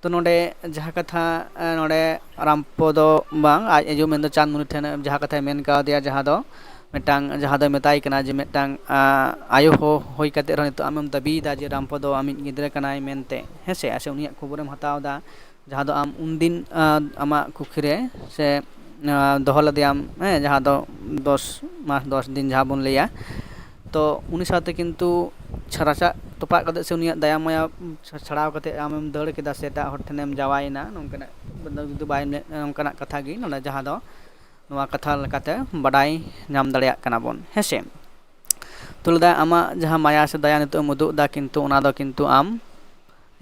ᱛᱚ ᱱᱚᱰᱮ ᱡᱟᱦᱟᱸ ᱠᱟᱛᱷᱟ, ᱮ, ᱱᱚᱰᱮ ᱨᱟᱢᱯᱚᱫᱚ ᱵᱟᱝ, ᱟᱡ ᱟᱭᱳ ᱢᱮᱱᱫᱚ ᱪᱟᱸᱫᱽᱢᱩᱱᱤ ᱴᱷᱮᱱ ᱡᱟᱦᱟᱸ ᱠᱟᱛᱷᱟᱭ ᱢᱮᱱ ᱠᱟᱣᱫᱮᱭᱟ, ᱡᱟᱦᱟᱸ ᱫᱚ ᱢᱤᱫᱴᱟᱝ, ᱡᱟᱦᱟᱸ ᱫᱚᱭ ᱢᱮᱛᱟᱭ ᱠᱟᱱᱟ ᱡᱮ ᱢᱤᱫᱴᱟᱝ, ᱟ, ᱟᱭᱳ ᱦᱚ ᱦᱩᱭ ᱠᱟᱛᱮ ᱨᱮᱦᱚᱸ ᱱᱤᱛᱚᱜ ᱟᱢᱮᱢ ᱫᱟᱹᱵᱤᱭᱮᱫᱟ ᱡᱮ ᱨᱟᱢᱯᱚᱫᱚ ᱟᱢᱤᱡ ᱜᱤᱫᱽᱨᱟᱹ ᱠᱟᱱᱟᱭ ᱢᱮᱱᱛᱮ, ᱦᱮᱸᱥᱮ? ᱥᱮ ᱩᱱᱤᱭᱟᱜ ᱠᱷᱚᱵᱚᱨᱮᱢ ᱦᱟᱛᱟᱣ ᱮᱫᱟ, ᱡᱟᱦᱟᱸ ᱫᱚ ᱟᱢ ᱩᱱᱫᱤᱱ, ᱟ, ᱟᱢᱟᱜ ᱠᱩᱠᱷᱤ ᱨᱮ ᱥᱮ, ᱟ, ᱫᱚᱦᱚ ᱞᱮᱫᱮᱭᱟᱢ, ᱦᱮᱸ, ᱡᱟᱦᱟᱸ ᱫᱚ ᱫᱚᱥ ᱢᱟᱥ ᱫᱚᱥ ᱫᱤᱱ ᱡᱟᱦᱟᱸ ᱵᱚᱱ ᱞᱟᱹᱭᱟ, ᱛᱚ ᱩᱱᱤ ᱥᱟᱶᱛᱮ ᱠᱤᱱᱛᱩ ᱨᱟᱪᱟᱜ ᱛᱚᱯᱟᱜ ᱠᱟᱛᱮ ᱥᱮ ᱩᱱᱤᱭᱟᱜ ᱫᱟᱭᱟ ᱢᱟᱭᱟ ᱪᱷᱟ-, ᱪᱷᱟᱲᱟᱣ ᱠᱟᱛᱮ ᱟᱢᱮᱢ ᱫᱟᱹᱲ ᱠᱮᱫᱟ ᱥᱮ ᱮᱴᱟᱜ ᱦᱚᱲ ᱴᱷᱮᱱᱮᱢ ᱡᱟᱶᱟᱭᱮᱱᱟ, ᱱᱚᱝᱠᱟᱱᱟᱜ ᱡᱩᱫᱤ ᱵᱟᱭ ᱢᱮ-, ᱱᱚᱝᱠᱟᱱᱟᱜ ᱠᱟᱛᱷᱟ ᱜᱮ ᱱᱚᱰᱮ ᱡᱟᱦᱟᱸ ᱫᱚ ᱱᱚᱣᱟ ᱠᱟᱛᱷᱟ ᱞᱮᱠᱟᱛᱮ ᱵᱟᱰᱟᱭ ᱧᱟᱢ ᱫᱟᱲᱮᱭᱟᱜ ᱠᱟᱱᱟ ᱵᱚᱱ, ᱦᱮᱸ ᱥᱮ? ᱛᱚ ᱞᱟᱹᱭᱫᱟᱭ, ᱟᱢᱟᱜ ᱡᱟᱦᱟᱸ ᱢᱟᱭᱟ ᱥᱮ ᱫᱟᱭᱟ ᱱᱤᱛᱚᱜ ᱮᱢ ᱩᱫᱩᱜ ᱮᱫᱟ, ᱠᱤᱱᱛᱩ ᱚᱱᱟ ᱫᱚ ᱠᱤᱱᱛᱩ ᱟᱢ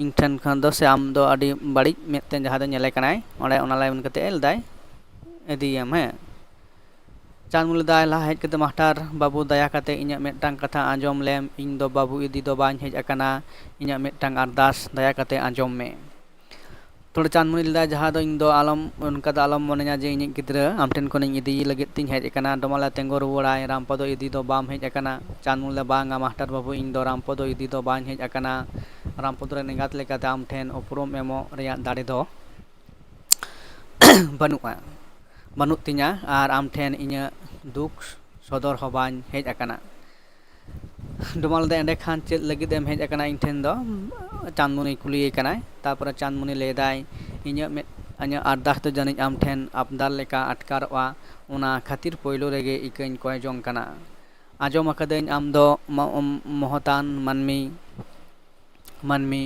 ᱤᱧ ᱴᱷᱮᱱ ᱠᱷᱚᱱ ᱫᱚ ᱥᱮ ᱟᱢ ᱫᱚ ᱟᱹᱰᱤ ᱵᱟᱹᱲᱤᱡ ᱢᱮᱫ ᱛᱮ ᱡᱟᱦᱟᱸ ᱫᱚ ᱧᱮᱞᱮ ᱠᱟᱱᱟᱭ, ᱚᱸᱰᱮ ᱚᱱᱟ ᱞᱟᱭᱤᱱ ᱠᱟᱛᱮ ᱞᱟᱹᱭᱫᱟᱭ, ᱤᱫᱤᱭᱮᱢ, ᱦᱮᱸ᱾ ᱪᱟᱸᱫᱽᱢᱩᱱᱤ ᱞᱟᱹᱭᱫᱟᱭ, ᱞᱟᱦᱟ ᱦᱮᱡ ᱠᱟᱛᱮ, ᱢᱟᱥᱴᱟᱨ ᱵᱟᱹᱵᱩ, ᱫᱟᱭᱟ ᱠᱟᱛᱮ ᱤᱧᱟᱹᱜ ᱢᱤᱫᱴᱟᱝ ᱠᱟᱛᱷᱟ ᱟᱸᱡᱚᱢ ᱞᱮᱢ, ᱤᱧ ᱫᱚ ᱵᱟᱹᱵᱩ ᱤᱫᱤ ᱫᱚ ᱵᱟᱹᱧ ᱦᱮᱡ ᱟᱠᱟᱱᱟ, ᱤᱧᱟᱹᱜ ᱢᱤᱫᱴᱟᱝ ᱟᱨᱫᱟᱥ ᱫᱟᱭᱟ ᱠᱟᱛᱮ ᱟᱸᱡᱚᱢ ᱢᱮ᱾ ᱛᱚ ᱪᱟᱸᱫᱽᱢᱩᱱᱤ ᱞᱟᱹᱭᱫᱟᱭ, ᱡᱟᱦᱟᱸ ᱫᱚ ᱤᱧ ᱫᱚ ᱟᱞᱚᱢ, ᱚᱱᱠᱟ ᱫᱚ ᱟᱞᱚᱢ ᱢᱚᱱᱮᱧᱟ ᱡᱮ ᱤᱧᱤᱡ ᱜᱤᱫᱽᱨᱟᱹ ᱟᱢ ᱴᱷᱮᱱ ᱠᱷᱚᱱᱤᱧ ᱤᱫᱤᱭᱮ ᱞᱟᱹᱜᱤᱫ ᱛᱤᱧ ᱦᱮᱡ ᱟᱠᱟᱱᱟ᱾ ᱰᱚᱢᱟᱞᱮ ᱛᱤᱸᱜᱩ ᱨᱩᱣᱟᱹᱲᱟᱭ, ᱨᱟᱢᱯᱚᱫᱚ ᱤᱫᱤ ᱫᱚ ᱵᱟᱢ ᱦᱮᱡ ᱟᱠᱟᱱᱟ᱾ ᱪᱟᱸᱫᱽᱢᱩᱱᱤ ᱞᱟᱹᱭᱫᱟᱭ, ᱵᱟᱝᱟ ᱢᱟᱥᱴᱟᱨ ᱵᱟᱹᱵᱩ, ᱤᱧ ᱫᱚ ᱨᱟᱢᱯᱚᱫᱚ ᱤᱫᱤ ᱫᱚ ᱵᱟᱹᱧ ᱦᱮᱡ ᱟᱠᱟᱱᱟ᱾ ᱨᱟᱢᱯᱚᱫᱚ ᱨᱮᱱ ᱮᱸᱜᱟᱛ ᱞᱮᱠᱟᱛᱮ ᱟᱢ ᱴᱷᱮᱱ ᱩᱯᱨᱩᱢ ᱮᱢᱚᱜ ᱨᱮᱭᱟᱜ ᱫᱟᱲᱮ ᱫᱚ ᱵᱟᱹᱱᱩᱜᱼᱟ, ᱵᱟᱹᱱᱩᱜ ᱛᱤᱧᱟ, ᱟᱨ ᱟᱢ ᱴᱷᱮᱱ ᱤᱧᱟᱹᱜ ᱫᱩᱠ ᱥᱚᱫᱚᱨ ᱦᱚᱸ ᱵᱟᱹᱧ ᱦᱮᱡ ᱟᱠᱟᱱᱟ᱾ ᱰᱚᱢᱟᱞ ᱞᱟᱹᱭᱫᱟᱭ, ᱮᱸᱰᱮᱠᱷᱟᱱ ᱪᱮᱫ ᱞᱟᱹᱜᱤᱫ ᱮᱢ ᱦᱮᱡ ᱟᱠᱟᱱᱟ ᱤᱧ ᱴᱷᱮᱱ ᱫᱚ? ᱪᱟᱸᱫᱽᱢᱩᱱᱤ ᱠᱩᱞᱤᱭᱮ ᱠᱟᱱᱟᱭ᱾ ᱛᱟᱨᱯᱚᱨᱮ ᱪᱟᱸᱫᱽᱢᱩᱱᱤ ᱞᱟᱹᱭᱫᱟᱭ, ᱤᱧᱟᱹᱜ ᱢᱮᱫ, ᱤᱧᱟᱹᱜ ᱟᱨᱫᱟᱥ ᱫᱚ ᱡᱟᱹᱱᱤᱡ ᱟᱢ ᱴᱷᱮᱱ ᱟᱵᱫᱟᱨ ᱞᱮᱠᱟ ᱟᱴᱠᱟᱨᱚᱜᱼᱟ, ᱚᱱᱟ ᱠᱷᱟᱹᱛᱤᱨ ᱯᱳᱭᱞᱳ ᱨᱮᱜᱮ ᱤᱠᱟᱹᱧ ᱠᱚᱭ ᱡᱚᱝ ᱠᱟᱱᱟ᱾ ᱟᱸᱡᱚᱢ ᱟᱠᱟᱫᱟᱹᱧ ᱟᱢ ᱫᱚ ᱢᱚ-, ᱢᱚᱦᱚᱛᱟᱱ ᱢᱟᱹᱱᱢᱤ, ᱢᱟᱹᱱᱢᱤ,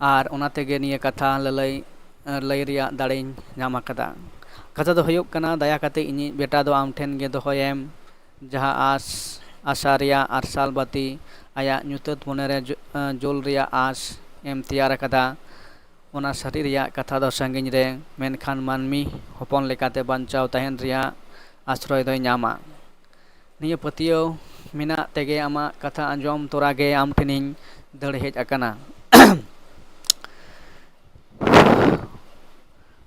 ᱟᱨ ᱚᱱᱟ ᱛᱮᱜᱮ ᱱᱤᱭᱟᱹ ᱠᱟᱛᱷᱟ ᱞᱟᱹᱞᱟᱹᱭ, ᱞᱟᱹᱭ ᱨᱮᱭᱟᱜ ᱫᱟᱲᱮᱧ ᱧᱟᱢ ᱟᱠᱟᱫᱟ᱾ ᱠᱟᱛᱷᱟ ᱫᱚ ᱦᱩᱭᱩᱜ ᱠᱟᱱᱟ, ᱫᱟᱭᱟ ᱠᱟᱛᱮ ᱤᱧᱤᱡ ᱵᱮᱴᱟ ᱫᱚ ᱟᱢ ᱴᱷᱮᱱ ᱜᱮ ᱫᱚᱦᱚᱭᱮᱢ᱾ ᱡᱟᱦᱟᱸ ᱟᱸᱥ ᱟᱥᱟ ᱨᱮᱭᱟᱜ ᱟᱨᱥᱟᱞ ᱵᱟᱹᱛᱤ ᱟᱭᱟᱜ ᱧᱩᱛᱟᱹᱛ ᱢᱚᱱᱮᱨᱮ ᱡᱩ-, ᱮᱸ, ᱡᱩᱞ ᱨᱮᱭᱟᱜ ᱟᱸᱥ ᱮᱢ ᱛᱮᱭᱟᱨ ᱟᱠᱟᱫᱟ, ᱚᱱᱟ ᱥᱟᱹᱨᱤ ᱨᱮᱭᱟᱜ ᱠᱟᱛᱷᱟ ᱫᱚ ᱥᱟᱺᱜᱤᱧ ᱨᱮ, ᱢᱮᱱᱠᱷᱟᱱ ᱢᱟᱹᱱᱢᱤ ᱦᱚᱯᱚᱱ ᱞᱮᱠᱟᱛᱮ ᱵᱟᱧᱪᱟᱣ ᱛᱟᱦᱮᱱ ᱨᱮᱭᱟᱜ ᱟᱥᱨᱚᱭ ᱫᱚᱭ ᱧᱟᱢᱟ᱾ ᱱᱤᱭᱟᱹ ᱯᱟᱹᱛᱭᱟᱹᱣ ᱢᱮᱱᱟᱜ ᱛᱮᱜᱮ ᱟᱢᱟᱜ ᱠᱟᱛᱷᱟ ᱟᱸᱡᱚᱢ ᱛᱚᱨᱟ ᱜᱮ ᱟᱢ ᱴᱷᱮᱱᱤᱧ ᱫᱟᱹᱲ ᱦᱮᱡ ᱟᱠᱟᱱᱟ᱾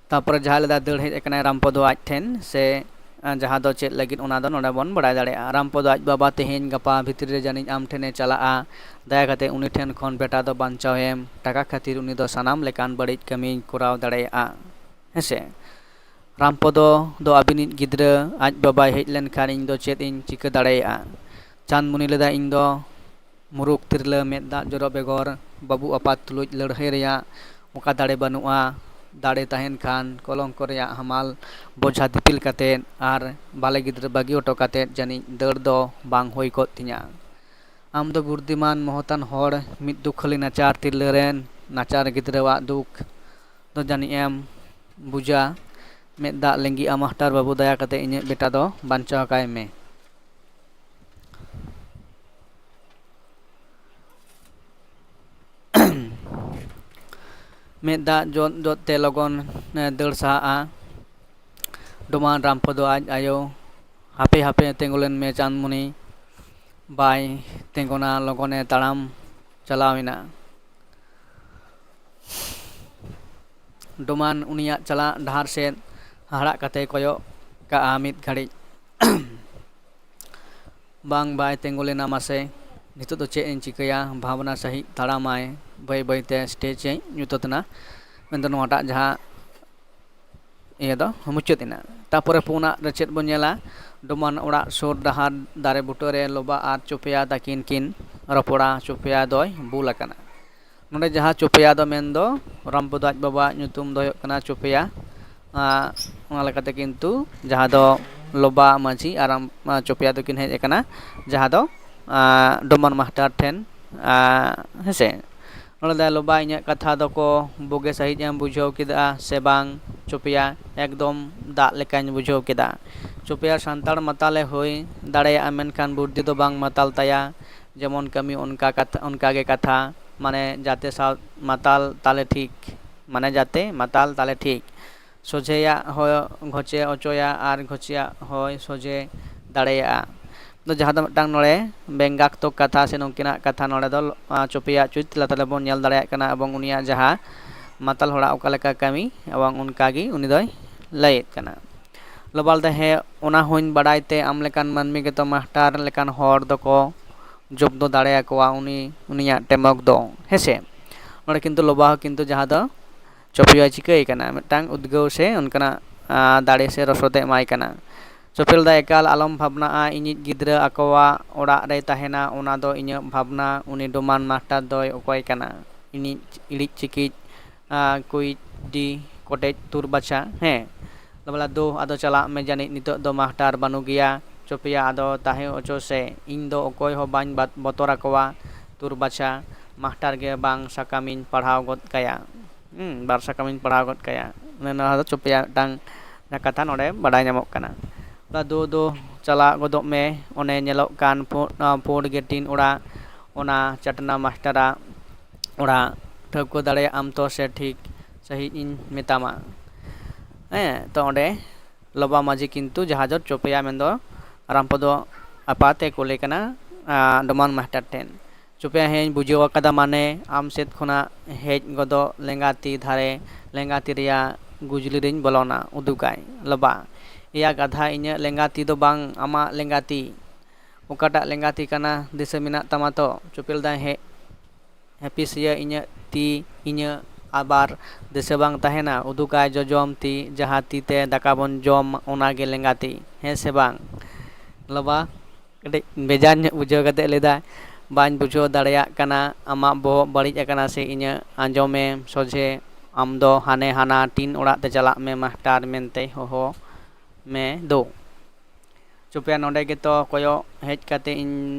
ᱛᱟᱯᱚᱨᱮ ᱡᱟᱦᱟᱸ ᱞᱮᱫᱟ ᱫᱟᱹᱲ ᱦᱮᱡ ᱟᱠᱟᱱᱟᱭ ᱨᱟᱢᱯᱚᱫᱚ ᱟᱡ ᱴᱷᱮᱱ, ᱥᱮ, ᱟ, ᱡᱟᱦᱟᱸ ᱫᱚ ᱪᱮᱫ ᱞᱟᱹᱜᱤᱫ, ᱚᱱᱟ ᱫᱚ ᱱᱚᱰᱮ ᱵᱚᱱ ᱵᱟᱲᱟᱭ ᱫᱟᱲᱮᱭᱟᱜᱼᱟ᱾ ᱨᱟᱢᱯᱚᱫᱚ ᱟᱡ ᱵᱟᱵᱟ ᱛᱮᱦᱮᱧ ᱜᱟᱯᱟ ᱵᱷᱤᱛᱨᱤ ᱨᱮ ᱡᱟᱹᱱᱤᱡ ᱟᱢ ᱴᱷᱮᱱᱮ ᱪᱟᱞᱟᱜᱼᱟ᱾ ᱫᱟᱭᱟ ᱠᱟᱛᱮ ᱩᱱᱤ ᱴᱷᱮᱱ ᱠᱷᱚᱱ ᱵᱮᱴᱟ ᱫᱚ ᱵᱟᱧᱪᱟᱣ ᱮᱢ᱾ ᱴᱟᱠᱟ ᱠᱷᱟᱹᱛᱤᱨ ᱩᱱᱤ ᱫᱚ ᱥᱟᱱᱟᱢ ᱞᱮᱠᱟᱱ ᱵᱟᱹᱲᱤᱡ ᱠᱟᱹᱢᱤᱭ ᱠᱚᱨᱟᱣ ᱫᱟᱲᱮᱭᱟᱜᱼᱟ᱾ ᱦᱮᱸᱥᱮ? ᱨᱟᱢᱯᱚᱫᱚ ᱫᱚ ᱟᱹᱵᱤᱱᱤᱡ ᱜᱤᱫᱽᱨᱟᱹ, ᱟᱡ ᱵᱟᱵᱟᱭ ᱦᱮᱡ ᱞᱮᱱᱠᱷᱟᱱ ᱤᱧ ᱫᱚ ᱪᱮᱫ ᱤᱧ ᱪᱤᱠᱟᱹ ᱫᱟᱲᱮᱭᱟᱜᱼᱟ? ᱪᱟᱸᱫᱽᱢᱩᱱᱤ ᱞᱮᱫᱟ, ᱤᱧ ᱫᱚ ᱢᱩᱨᱩᱠ ᱛᱤᱨᱞᱟᱹ, ᱢᱮᱫ ᱫᱟᱜ ᱡᱚᱨᱚ ᱵᱮᱜᱚᱨ ᱵᱟᱹᱵᱩ ᱟᱯᱟᱛ ᱛᱩᱞᱩᱡ ᱞᱟᱹᱲᱦᱟᱹᱭ ᱨᱮᱭᱟᱜ ᱚᱠᱟ ᱫᱟᱲᱮ ᱵᱟᱹᱱᱩᱜᱼᱟ᱾ ᱫᱟᱲᱮ ᱛᱟᱦᱮᱱ ᱠᱷᱟᱱ ᱠᱚᱞᱚᱝᱠᱚ ᱨᱮᱭᱟᱜ ᱦᱟᱢᱟᱞ ᱵᱚᱡᱷᱟ ᱫᱤᱯᱤᱞ ᱠᱟᱛᱮᱫ ᱟᱨ ᱵᱟᱞᱮ ᱜᱤᱫᱽᱨᱟᱹ ᱵᱟᱹᱜᱤ ᱦᱚᱴᱚ ᱠᱟᱛᱮᱫ ᱡᱟᱹᱱᱤᱡ ᱫᱟᱹᱲ ᱫᱚ ᱵᱟᱝ ᱦᱩᱭ ᱠᱚᱜ ᱛᱤᱧᱟ᱾ ᱟᱢ ᱫᱚ ᱵᱩᱨᱫᱷᱤᱢᱟᱱ ᱢᱚᱦᱚᱛᱟᱱ ᱦᱚᱲ, ᱢᱤᱫ ᱫᱩᱠᱷᱟᱹᱞᱤ ᱱᱟᱪᱟᱨ ᱛᱤᱨᱞᱟᱹ ᱨᱮᱱ ᱱᱟᱪᱟᱨ ᱜᱤᱫᱽᱨᱟᱹᱣᱟᱜ ᱫᱩᱠ ᱫᱚ ᱡᱟᱹᱱᱤᱡ ᱮᱢ ᱵᱩᱡᱟ᱾ ᱢᱮᱫ ᱫᱟᱜ ᱞᱤᱸᱜᱤᱜᱼᱟ, ᱢᱟᱥᱴᱟᱨ ᱵᱟᱹᱵᱩ, ᱫᱟᱭᱟ ᱠᱟᱛᱮ ᱤᱧᱟᱹᱜ ᱵᱮᱴᱟ ᱫᱚ ᱵᱟᱧᱪᱟᱣ ᱠᱟᱭ ᱢᱮ᱾ ᱢᱮᱫ ᱫᱟᱜ ᱡᱚᱫ ᱡᱚᱫ ᱛᱮ ᱞᱚᱜᱚᱱ, ᱮ, ᱫᱟᱹᱲ ᱥᱟᱦᱟᱜᱼᱟ᱾ ᱰᱚᱢᱟᱱ ᱨᱟᱢᱯᱚᱫᱚ ᱟᱡ ᱟᱭᱳ, ᱦᱟᱯᱮ, ᱦᱟᱯᱮ, ᱛᱤᱸᱜᱩ ᱞᱮᱱ ᱢᱮ ᱪᱟᱸᱫᱽᱢᱩᱱᱤ᱾ ᱵᱟᱭ ᱛᱤᱸᱜᱩᱱᱟ, ᱞᱚᱜᱚᱱᱮ ᱛᱟᱲᱟᱢ ᱪᱟᱞᱟᱣ ᱮᱱᱟ᱾ ᱰᱚᱢᱟᱱ ᱩᱱᱤᱭᱟᱜ ᱪᱟᱞᱟᱜ ᱰᱟᱦᱟᱨ ᱥᱮᱫ ᱦᱟᱦᱟᱲᱟᱜ ᱠᱟᱛᱮ ᱠᱚᱭᱚᱜ ᱠᱟᱜᱼᱟ ᱢᱤᱫ ᱜᱷᱟᱹᱲᱤᱡ᱾ ᱵᱟᱝ, ᱵᱟᱭ ᱛᱤᱸᱜᱩ ᱞᱮᱱᱟ ᱢᱟᱥᱮ᱾ ᱱᱤᱛᱚᱜ ᱫᱚ ᱪᱮᱫ ᱤᱧ ᱪᱤᱠᱟᱹᱭᱟ? ᱵᱷᱟᱵᱽᱱᱟ ᱥᱟᱹᱦᱤᱡ ᱛᱟᱲᱟᱢᱟᱭ᱾ ᱵᱟᱹᱭ ᱵᱟᱹᱭᱛᱮ ᱥᱴᱮᱡᱽ ᱮ ᱧᱩᱛᱟᱹᱛ ᱮᱱᱟ, ᱢᱮᱱᱫᱚ ᱱᱚᱣᱟᱴᱟᱜ ᱡᱟᱦᱟᱸ ᱤᱭᱟᱹ ᱫᱚ ᱢᱩᱪᱟᱹᱫ ᱮᱱᱟ᱾ ᱛᱟᱯᱚᱨᱮ ᱯᱩᱱᱟᱜ ᱨᱮ ᱪᱮᱫ ᱵᱚᱱ ᱧᱮᱞᱟ? ᱰᱚᱢᱟᱱ ᱚᱲᱟᱜ ᱥᱩᱨ ᱰᱟᱦᱟᱨ ᱫᱟᱨᱮ ᱵᱩᱴᱟᱹᱨᱮ ᱞᱚᱵᱟ ᱟᱨ ᱪᱚᱯᱮᱭᱟ ᱛᱟᱹᱠᱤᱱ ᱠᱤᱱ ᱨᱚᱯᱚᱲᱟ᱾ ᱪᱚᱯᱮᱭᱟ ᱫᱚᱭ ᱵᱩᱞ ᱟᱠᱟᱱᱟ᱾ ᱱᱚᱰᱮ ᱡᱟᱦᱟᱸ ᱪᱚᱯᱮᱭᱟ ᱫᱚ ᱢᱮᱱᱫᱚ ᱨᱟᱢᱯᱚᱫᱚ ᱟᱡ ᱵᱟᱵᱟᱣᱟᱜ ᱧᱩᱛᱩᱢ ᱫᱚ ᱦᱩᱭᱩᱜ ᱠᱟᱱᱟ ᱪᱚᱯᱮᱭᱟ᱾ ᱟᱸ, ᱚᱱᱟ ᱞᱮᱠᱟᱛᱮ ᱠᱤᱱᱛᱩ ᱡᱟᱦᱟᱸ ᱫᱚ ᱞᱚᱵᱟ ᱢᱟᱹᱡᱷᱤ ᱟᱨ ᱨᱟᱢ-, ᱟᱸ, ᱪᱚᱯᱮᱭᱟ ᱫᱚᱠᱤᱱ ᱦᱮᱡ ᱟᱠᱟᱱᱟ, ᱡᱟᱦᱟᱸ ᱫᱚ, ᱟᱸ, ᱰᱚᱢᱟᱱ ᱢᱟᱥᱴᱟᱨ ᱴᱷᱮᱱ, ᱟᱸ, ᱦᱮᱸᱥᱮ᱾ ᱱᱚᱰᱮ ᱫᱚ, "ᱞᱚᱵᱟ, ᱤᱧᱟᱹᱜ ᱠᱟᱛᱷᱟ ᱫᱚᱠᱚ ᱵᱩᱜᱤ ᱥᱟᱺᱦᱤᱡ ᱮᱢ ᱵᱩᱡᱷᱟᱹᱣ ᱠᱮᱫᱟ ᱥᱮ ᱵᱟᱝ?" ᱪᱚᱯᱮᱭᱟ ᱮᱠᱫᱚᱢ ᱫᱟᱜ ᱞᱮᱠᱟᱧ ᱵᱩᱡᱷᱟᱹᱣ ᱠᱮᱫᱟ᱾ ᱪᱚᱯᱮᱭᱟ ᱥᱟᱱᱛᱟᱲ ᱢᱟᱛᱟᱞᱮ ᱦᱩᱭ ᱫᱟᱲᱮᱭᱟᱜᱼᱟ, ᱢᱮᱱᱠᱷᱟᱱ ᱵᱩᱫᱽᱫᱷᱤ ᱫᱚ ᱵᱟᱝ ᱢᱟᱛᱟᱞ ᱛᱟᱭᱟ᱾ ᱡᱮᱢᱚᱱ ᱠᱟᱹᱢᱤ ᱚᱱᱠᱟ ᱠᱟᱛᱷᱟ, ᱚᱱᱠᱟ ᱜᱮ ᱠᱟᱛᱷᱟ, ᱢᱟᱱᱮ ᱡᱟᱛᱮ ᱥᱟᱶ ᱢᱟᱛᱟᱞ ᱛᱟᱞᱮ ᱴᱷᱤᱠ, ᱢᱟᱱᱮ ᱡᱟᱛᱮ ᱢᱟᱛᱟᱞ ᱛᱟᱞᱮ ᱴᱷᱤᱠ᱾ ᱥᱚᱡᱷᱮᱭᱟᱜ ᱦᱚᱸ ᱜᱷᱚᱪᱮ ᱚᱪᱚᱭᱟ ᱟᱨ ᱜᱷᱚᱪᱮᱭᱟᱜ ᱦᱚᱸᱭ ᱥᱚᱡᱷᱮ ᱫᱟᱲᱮᱭᱟᱜᱼᱟ᱾ ᱫᱚ ᱡᱟᱦᱟᱸ ᱫᱚ ᱢᱤᱫᱴᱟᱝ ᱱᱚᱰᱮ ᱵᱮᱝᱜᱟᱛᱢᱚᱠ ᱠᱟᱛᱷᱟ ᱥᱮ ᱱᱩᱠᱤᱱᱟᱜ ᱠᱟᱛᱷᱟ ᱱᱚᱰᱮ ᱫᱚ, ᱟᱸ, ᱪᱚᱯᱮᱭᱟᱜ ᱪᱩᱨᱤᱛ ᱛᱟᱞᱟ ᱛᱮᱵᱚᱱ ᱧᱮᱞ ᱫᱟᱲᱮᱭᱟᱜ ᱠᱟᱱᱟ ᱮᱵᱚᱝ ᱩᱱᱤᱭᱟᱜ ᱡᱟᱦᱟᱸ ᱢᱟᱛᱟᱞ ᱦᱚᱲᱟᱜ ᱚᱠᱟ ᱞᱮᱠᱟ ᱠᱟᱹᱢᱤ ᱮᱵᱚᱝ ᱚᱱᱠᱟ ᱜᱮ ᱩᱱᱤ ᱫᱚᱭ ᱞᱟᱹᱭᱮᱫ ᱠᱟᱱᱟ᱾ ᱞᱚᱵᱟ ᱞᱟᱹᱭᱫᱟ, ᱦᱮᱸ, ᱚᱱᱟ ᱦᱚᱸᱧ ᱵᱟᱲᱟᱭ ᱛᱮ ᱟᱢ ᱞᱮᱠᱟᱱ ᱢᱟᱹᱱᱢᱤ ᱜᱮᱛᱚ ᱢᱟᱥᱴᱟᱨ ᱞᱮᱠᱟᱱ ᱦᱚᱲ ᱫᱚᱠᱚ ᱡᱚᱵᱫᱚ ᱫᱟᱲᱮᱭᱟᱠᱚᱣᱟ ᱩᱱᱤ, ᱩᱱᱤᱭᱟᱜ ᱴᱮᱢᱚᱠ ᱫᱚ, ᱦᱮᱸᱥᱮ? ᱱᱚᱰᱮ ᱠᱤᱱᱛᱩ ᱞᱚᱵᱟ ᱦᱚᱸ ᱠᱤᱱᱛᱩ ᱡᱟᱦᱟᱸ ᱫᱚ ᱪᱚᱯᱮᱭᱟᱭ ᱪᱤᱠᱟᱹᱭ ᱠᱟᱱᱟ, ᱢᱤᱫᱴᱟᱝ ᱩᱫᱽᱜᱟᱹᱣ ᱥᱮ ᱚᱱᱠᱟᱱᱟᱜ, ᱟᱸ, ᱫᱟᱲᱮ ᱥᱮ ᱨᱚᱥᱚᱫ ᱮ ᱮᱢᱟᱭ ᱠᱟᱱᱟ᱾ ᱪᱚᱯᱮ ᱞᱟᱹᱭᱫᱟ, ᱮᱠᱟᱞ ᱟᱞᱚᱢ ᱵᱷᱟᱵᱽᱱᱟᱜᱼᱟ, ᱤᱧᱤᱡ ᱜᱤᱫᱽᱨᱟᱹ ᱟᱠᱚᱣᱟᱜ ᱚᱲᱟᱜ ᱨᱮᱭ ᱛᱟᱦᱮᱱᱟ, ᱚᱱᱟ ᱫᱚ ᱤᱧᱟᱹᱜ ᱵᱷᱟᱵᱽᱱᱟ᱾ ᱩᱱᱤ ᱰᱚᱢᱟᱱ ᱢᱟᱥᱴᱟᱨ ᱫᱚᱭ ᱚᱠᱚᱭ ᱠᱟᱱᱟ? ᱤᱧᱤᱡ ᱤᱲᱤᱡ ᱪᱤᱠᱤᱡ, ᱟᱸ, ᱠᱩᱭᱤᱡ ᱰᱤ ᱠᱚᱴᱮᱡ ᱛᱩᱨ ᱵᱟᱪᱷᱟ, ᱦᱮᱸ᱾ ᱞᱚᱵᱟ ᱞᱟᱹᱭᱫᱟ, ᱫᱳ, ᱟᱫᱚ ᱪᱟᱞᱟᱜ ᱢᱮ, ᱡᱟᱹᱱᱤᱡ ᱱᱤᱛᱚᱜ ᱫᱚ ᱢᱟᱥᱴᱟᱨ ᱵᱟᱹᱱᱩᱜ ᱜᱮᱭᱟ᱾ ᱪᱚᱯᱮᱭᱟ, ᱟᱫᱚ ᱛᱟᱦᱮᱸ ᱦᱚᱪᱚ ᱥᱮ, ᱤᱧ ᱫᱚ ᱚᱠᱚᱭ ᱦᱚᱸ ᱵᱟᱹᱧ ᱵᱟᱛ-, ᱵᱚᱛᱚᱨ ᱟᱠᱚᱣᱟ᱾ ᱛᱩᱨ ᱵᱟᱪᱷᱟ, ᱢᱟᱥᱴᱟᱨ ᱜᱮ ᱵᱟᱝ ᱥᱟᱠᱟᱢᱤᱧ ᱯᱟᱲᱦᱟᱣ ᱜᱚᱫ ᱠᱟᱭᱟ᱾ ᱦᱩᱸ, ᱵᱟᱨ ᱥᱟᱠᱟᱢᱤᱧ ᱯᱟᱲᱦᱟᱣ ᱜᱚᱫ ᱠᱟᱭᱟ᱾ ᱚᱱᱮ ᱱᱚᱣᱟ ᱫᱚ ᱪᱚᱯᱮᱭᱟ ᱢᱤᱫᱴᱟᱝ ᱠᱟᱛᱷᱟ ᱱᱚᱰᱮ ᱵᱟᱰᱟᱭ ᱧᱟᱢᱚᱜ ᱠᱟᱱᱟ᱾ ᱫᱩ, ᱫᱩ, ᱪᱟᱞᱟᱣ ᱜᱚᱫᱚᱜ ᱢᱮ, ᱚᱱᱮ ᱧᱮᱞᱚᱜ ᱠᱟᱱ ᱯᱩ-, ᱟᱸ, ᱯᱩᱸᱰ ᱜᱮ ᱴᱤᱱ ᱚᱲᱟᱜ, ᱚᱱᱟ ᱪᱟᱴᱱᱟ ᱢᱟᱥᱴᱟᱨᱟᱜ ᱚᱲᱟᱜ᱾ ᱴᱷᱟᱹᱣᱠᱟᱹ ᱫᱟᱲᱮᱭᱟᱜ ᱟᱢ ᱛᱚ ᱥᱮ ᱴᱷᱤᱠ ᱥᱟᱺᱦᱤᱡ ᱤᱧ ᱢᱮᱛᱟᱢᱟ? ᱦᱮᱸ, ᱛᱚ ᱚᱸᱰᱮ ᱞᱚᱵᱟ ᱢᱟᱹᱡᱷᱤ ᱠᱤᱱᱛᱩ ᱡᱟᱦᱟᱸ ᱫᱚ ᱪᱚᱯᱮᱭᱟ ᱢᱮᱱᱫᱚ ᱨᱟᱢᱯᱚᱫᱚ ᱟᱯᱟᱛ ᱮ ᱠᱩᱞᱮ ᱠᱟᱱᱟ, ᱟᱸ, ᱰᱚᱢᱟᱱ ᱢᱟᱥᱴᱟᱨ ᱴᱷᱮᱱ᱾ ᱪᱚᱯᱮᱭᱟ, ᱦᱮᱸᱧ ᱵᱩᱡᱷᱟᱹᱣ ᱟᱠᱟᱫᱟ, ᱢᱟᱱᱮ ᱟᱢ ᱥᱮᱫ ᱠᱷᱚᱱᱟᱜ ᱦᱮᱡ ᱜᱚᱫᱚᱜ ᱞᱮᱸᱜᱟ ᱛᱤ ᱫᱷᱟᱨᱮ, ᱞᱮᱸᱜᱟ ᱛᱤ ᱨᱮᱭᱟᱜ ᱜᱩᱡᱽᱞᱤ ᱨᱤᱧ ᱵᱚᱞᱚᱱᱟ᱾ ᱩᱫᱩᱜᱟᱭ ᱞᱚᱵᱟ᱾ ᱮᱭᱟ ᱜᱟᱫᱷᱟ, ᱤᱧᱟᱹᱜ ᱞᱮᱸᱜᱟ ᱛᱤ ᱫᱚ ᱵᱟᱝ, ᱟᱢᱟᱜ ᱞᱮᱸᱜᱟ ᱛᱤ᱾ ᱚᱠᱟᱴᱟᱜ ᱞᱮᱸᱜᱟ ᱛᱤ ᱠᱟᱱᱟ, ᱫᱤᱥᱟᱹ ᱢᱮᱱᱟᱜ ᱛᱟᱢᱟ ᱛᱚ? ᱪᱚᱯᱮ ᱞᱟᱹᱭᱫᱟᱭ, ᱦᱮᱸ, ᱦᱮᱯᱤᱥᱤᱭᱟᱹ, ᱤᱧᱟᱹᱜ ᱛᱤ, ᱤᱧᱟᱹᱜ ᱟᱵᱟᱨ ᱫᱤᱥᱟᱹ ᱵᱟᱝ ᱛᱟᱦᱮᱱᱟ᱾ ᱩᱫᱩᱜᱟᱭ ᱡᱚᱡᱚᱢ ᱛᱤ, ᱡᱟᱦᱟᱸ ᱛᱤ ᱛᱮ ᱫᱟᱠᱟ ᱵᱚᱱ ᱡᱚᱢ, ᱚᱱᱟ ᱜᱮ ᱞᱮᱸᱜᱟ ᱛᱤ, ᱦᱮᱸ ᱥᱮ ᱵᱟᱝ? ᱞᱚᱵᱟ ᱠᱟᱹᱴᱤᱡ ᱵᱮᱡᱟᱨ ᱧᱚᱜ ᱵᱩᱡᱷᱟᱹᱣ ᱠᱟᱛᱮ ᱞᱟᱹᱭᱫᱟᱭ, ᱵᱟᱹᱧ ᱵᱩᱡᱷᱟᱹᱣ ᱫᱟᱲᱮᱭᱟᱜ ᱠᱟᱱᱟ, ᱟᱢᱟᱜ ᱵᱚᱦᱚᱜ ᱵᱟᱹᱲᱤᱡ ᱟᱠᱟᱱᱟ ᱥᱮ ᱤᱧᱟᱹᱜ? ᱟᱸᱡᱚᱢᱮᱢ ᱥᱚᱡᱷᱮ, ᱟᱢ ᱫᱚ ᱦᱟᱱᱮ ᱦᱟᱱᱟ ᱴᱤᱱ ᱚᱲᱟᱜ ᱛᱮ ᱪᱟᱞᱟᱜ ᱢᱮ, ᱢᱟᱥᱴᱟᱨ ᱢᱮᱱᱛᱮ ᱦᱚᱦᱚ ᱢᱮ ᱫᱳ᱾ ᱪᱚᱯᱮᱭᱟ, ᱱᱚᱰᱮ ᱜᱮᱛᱚ ᱠᱚᱭᱚᱜ ᱦᱮᱡ ᱠᱟᱛᱮ ᱤᱧ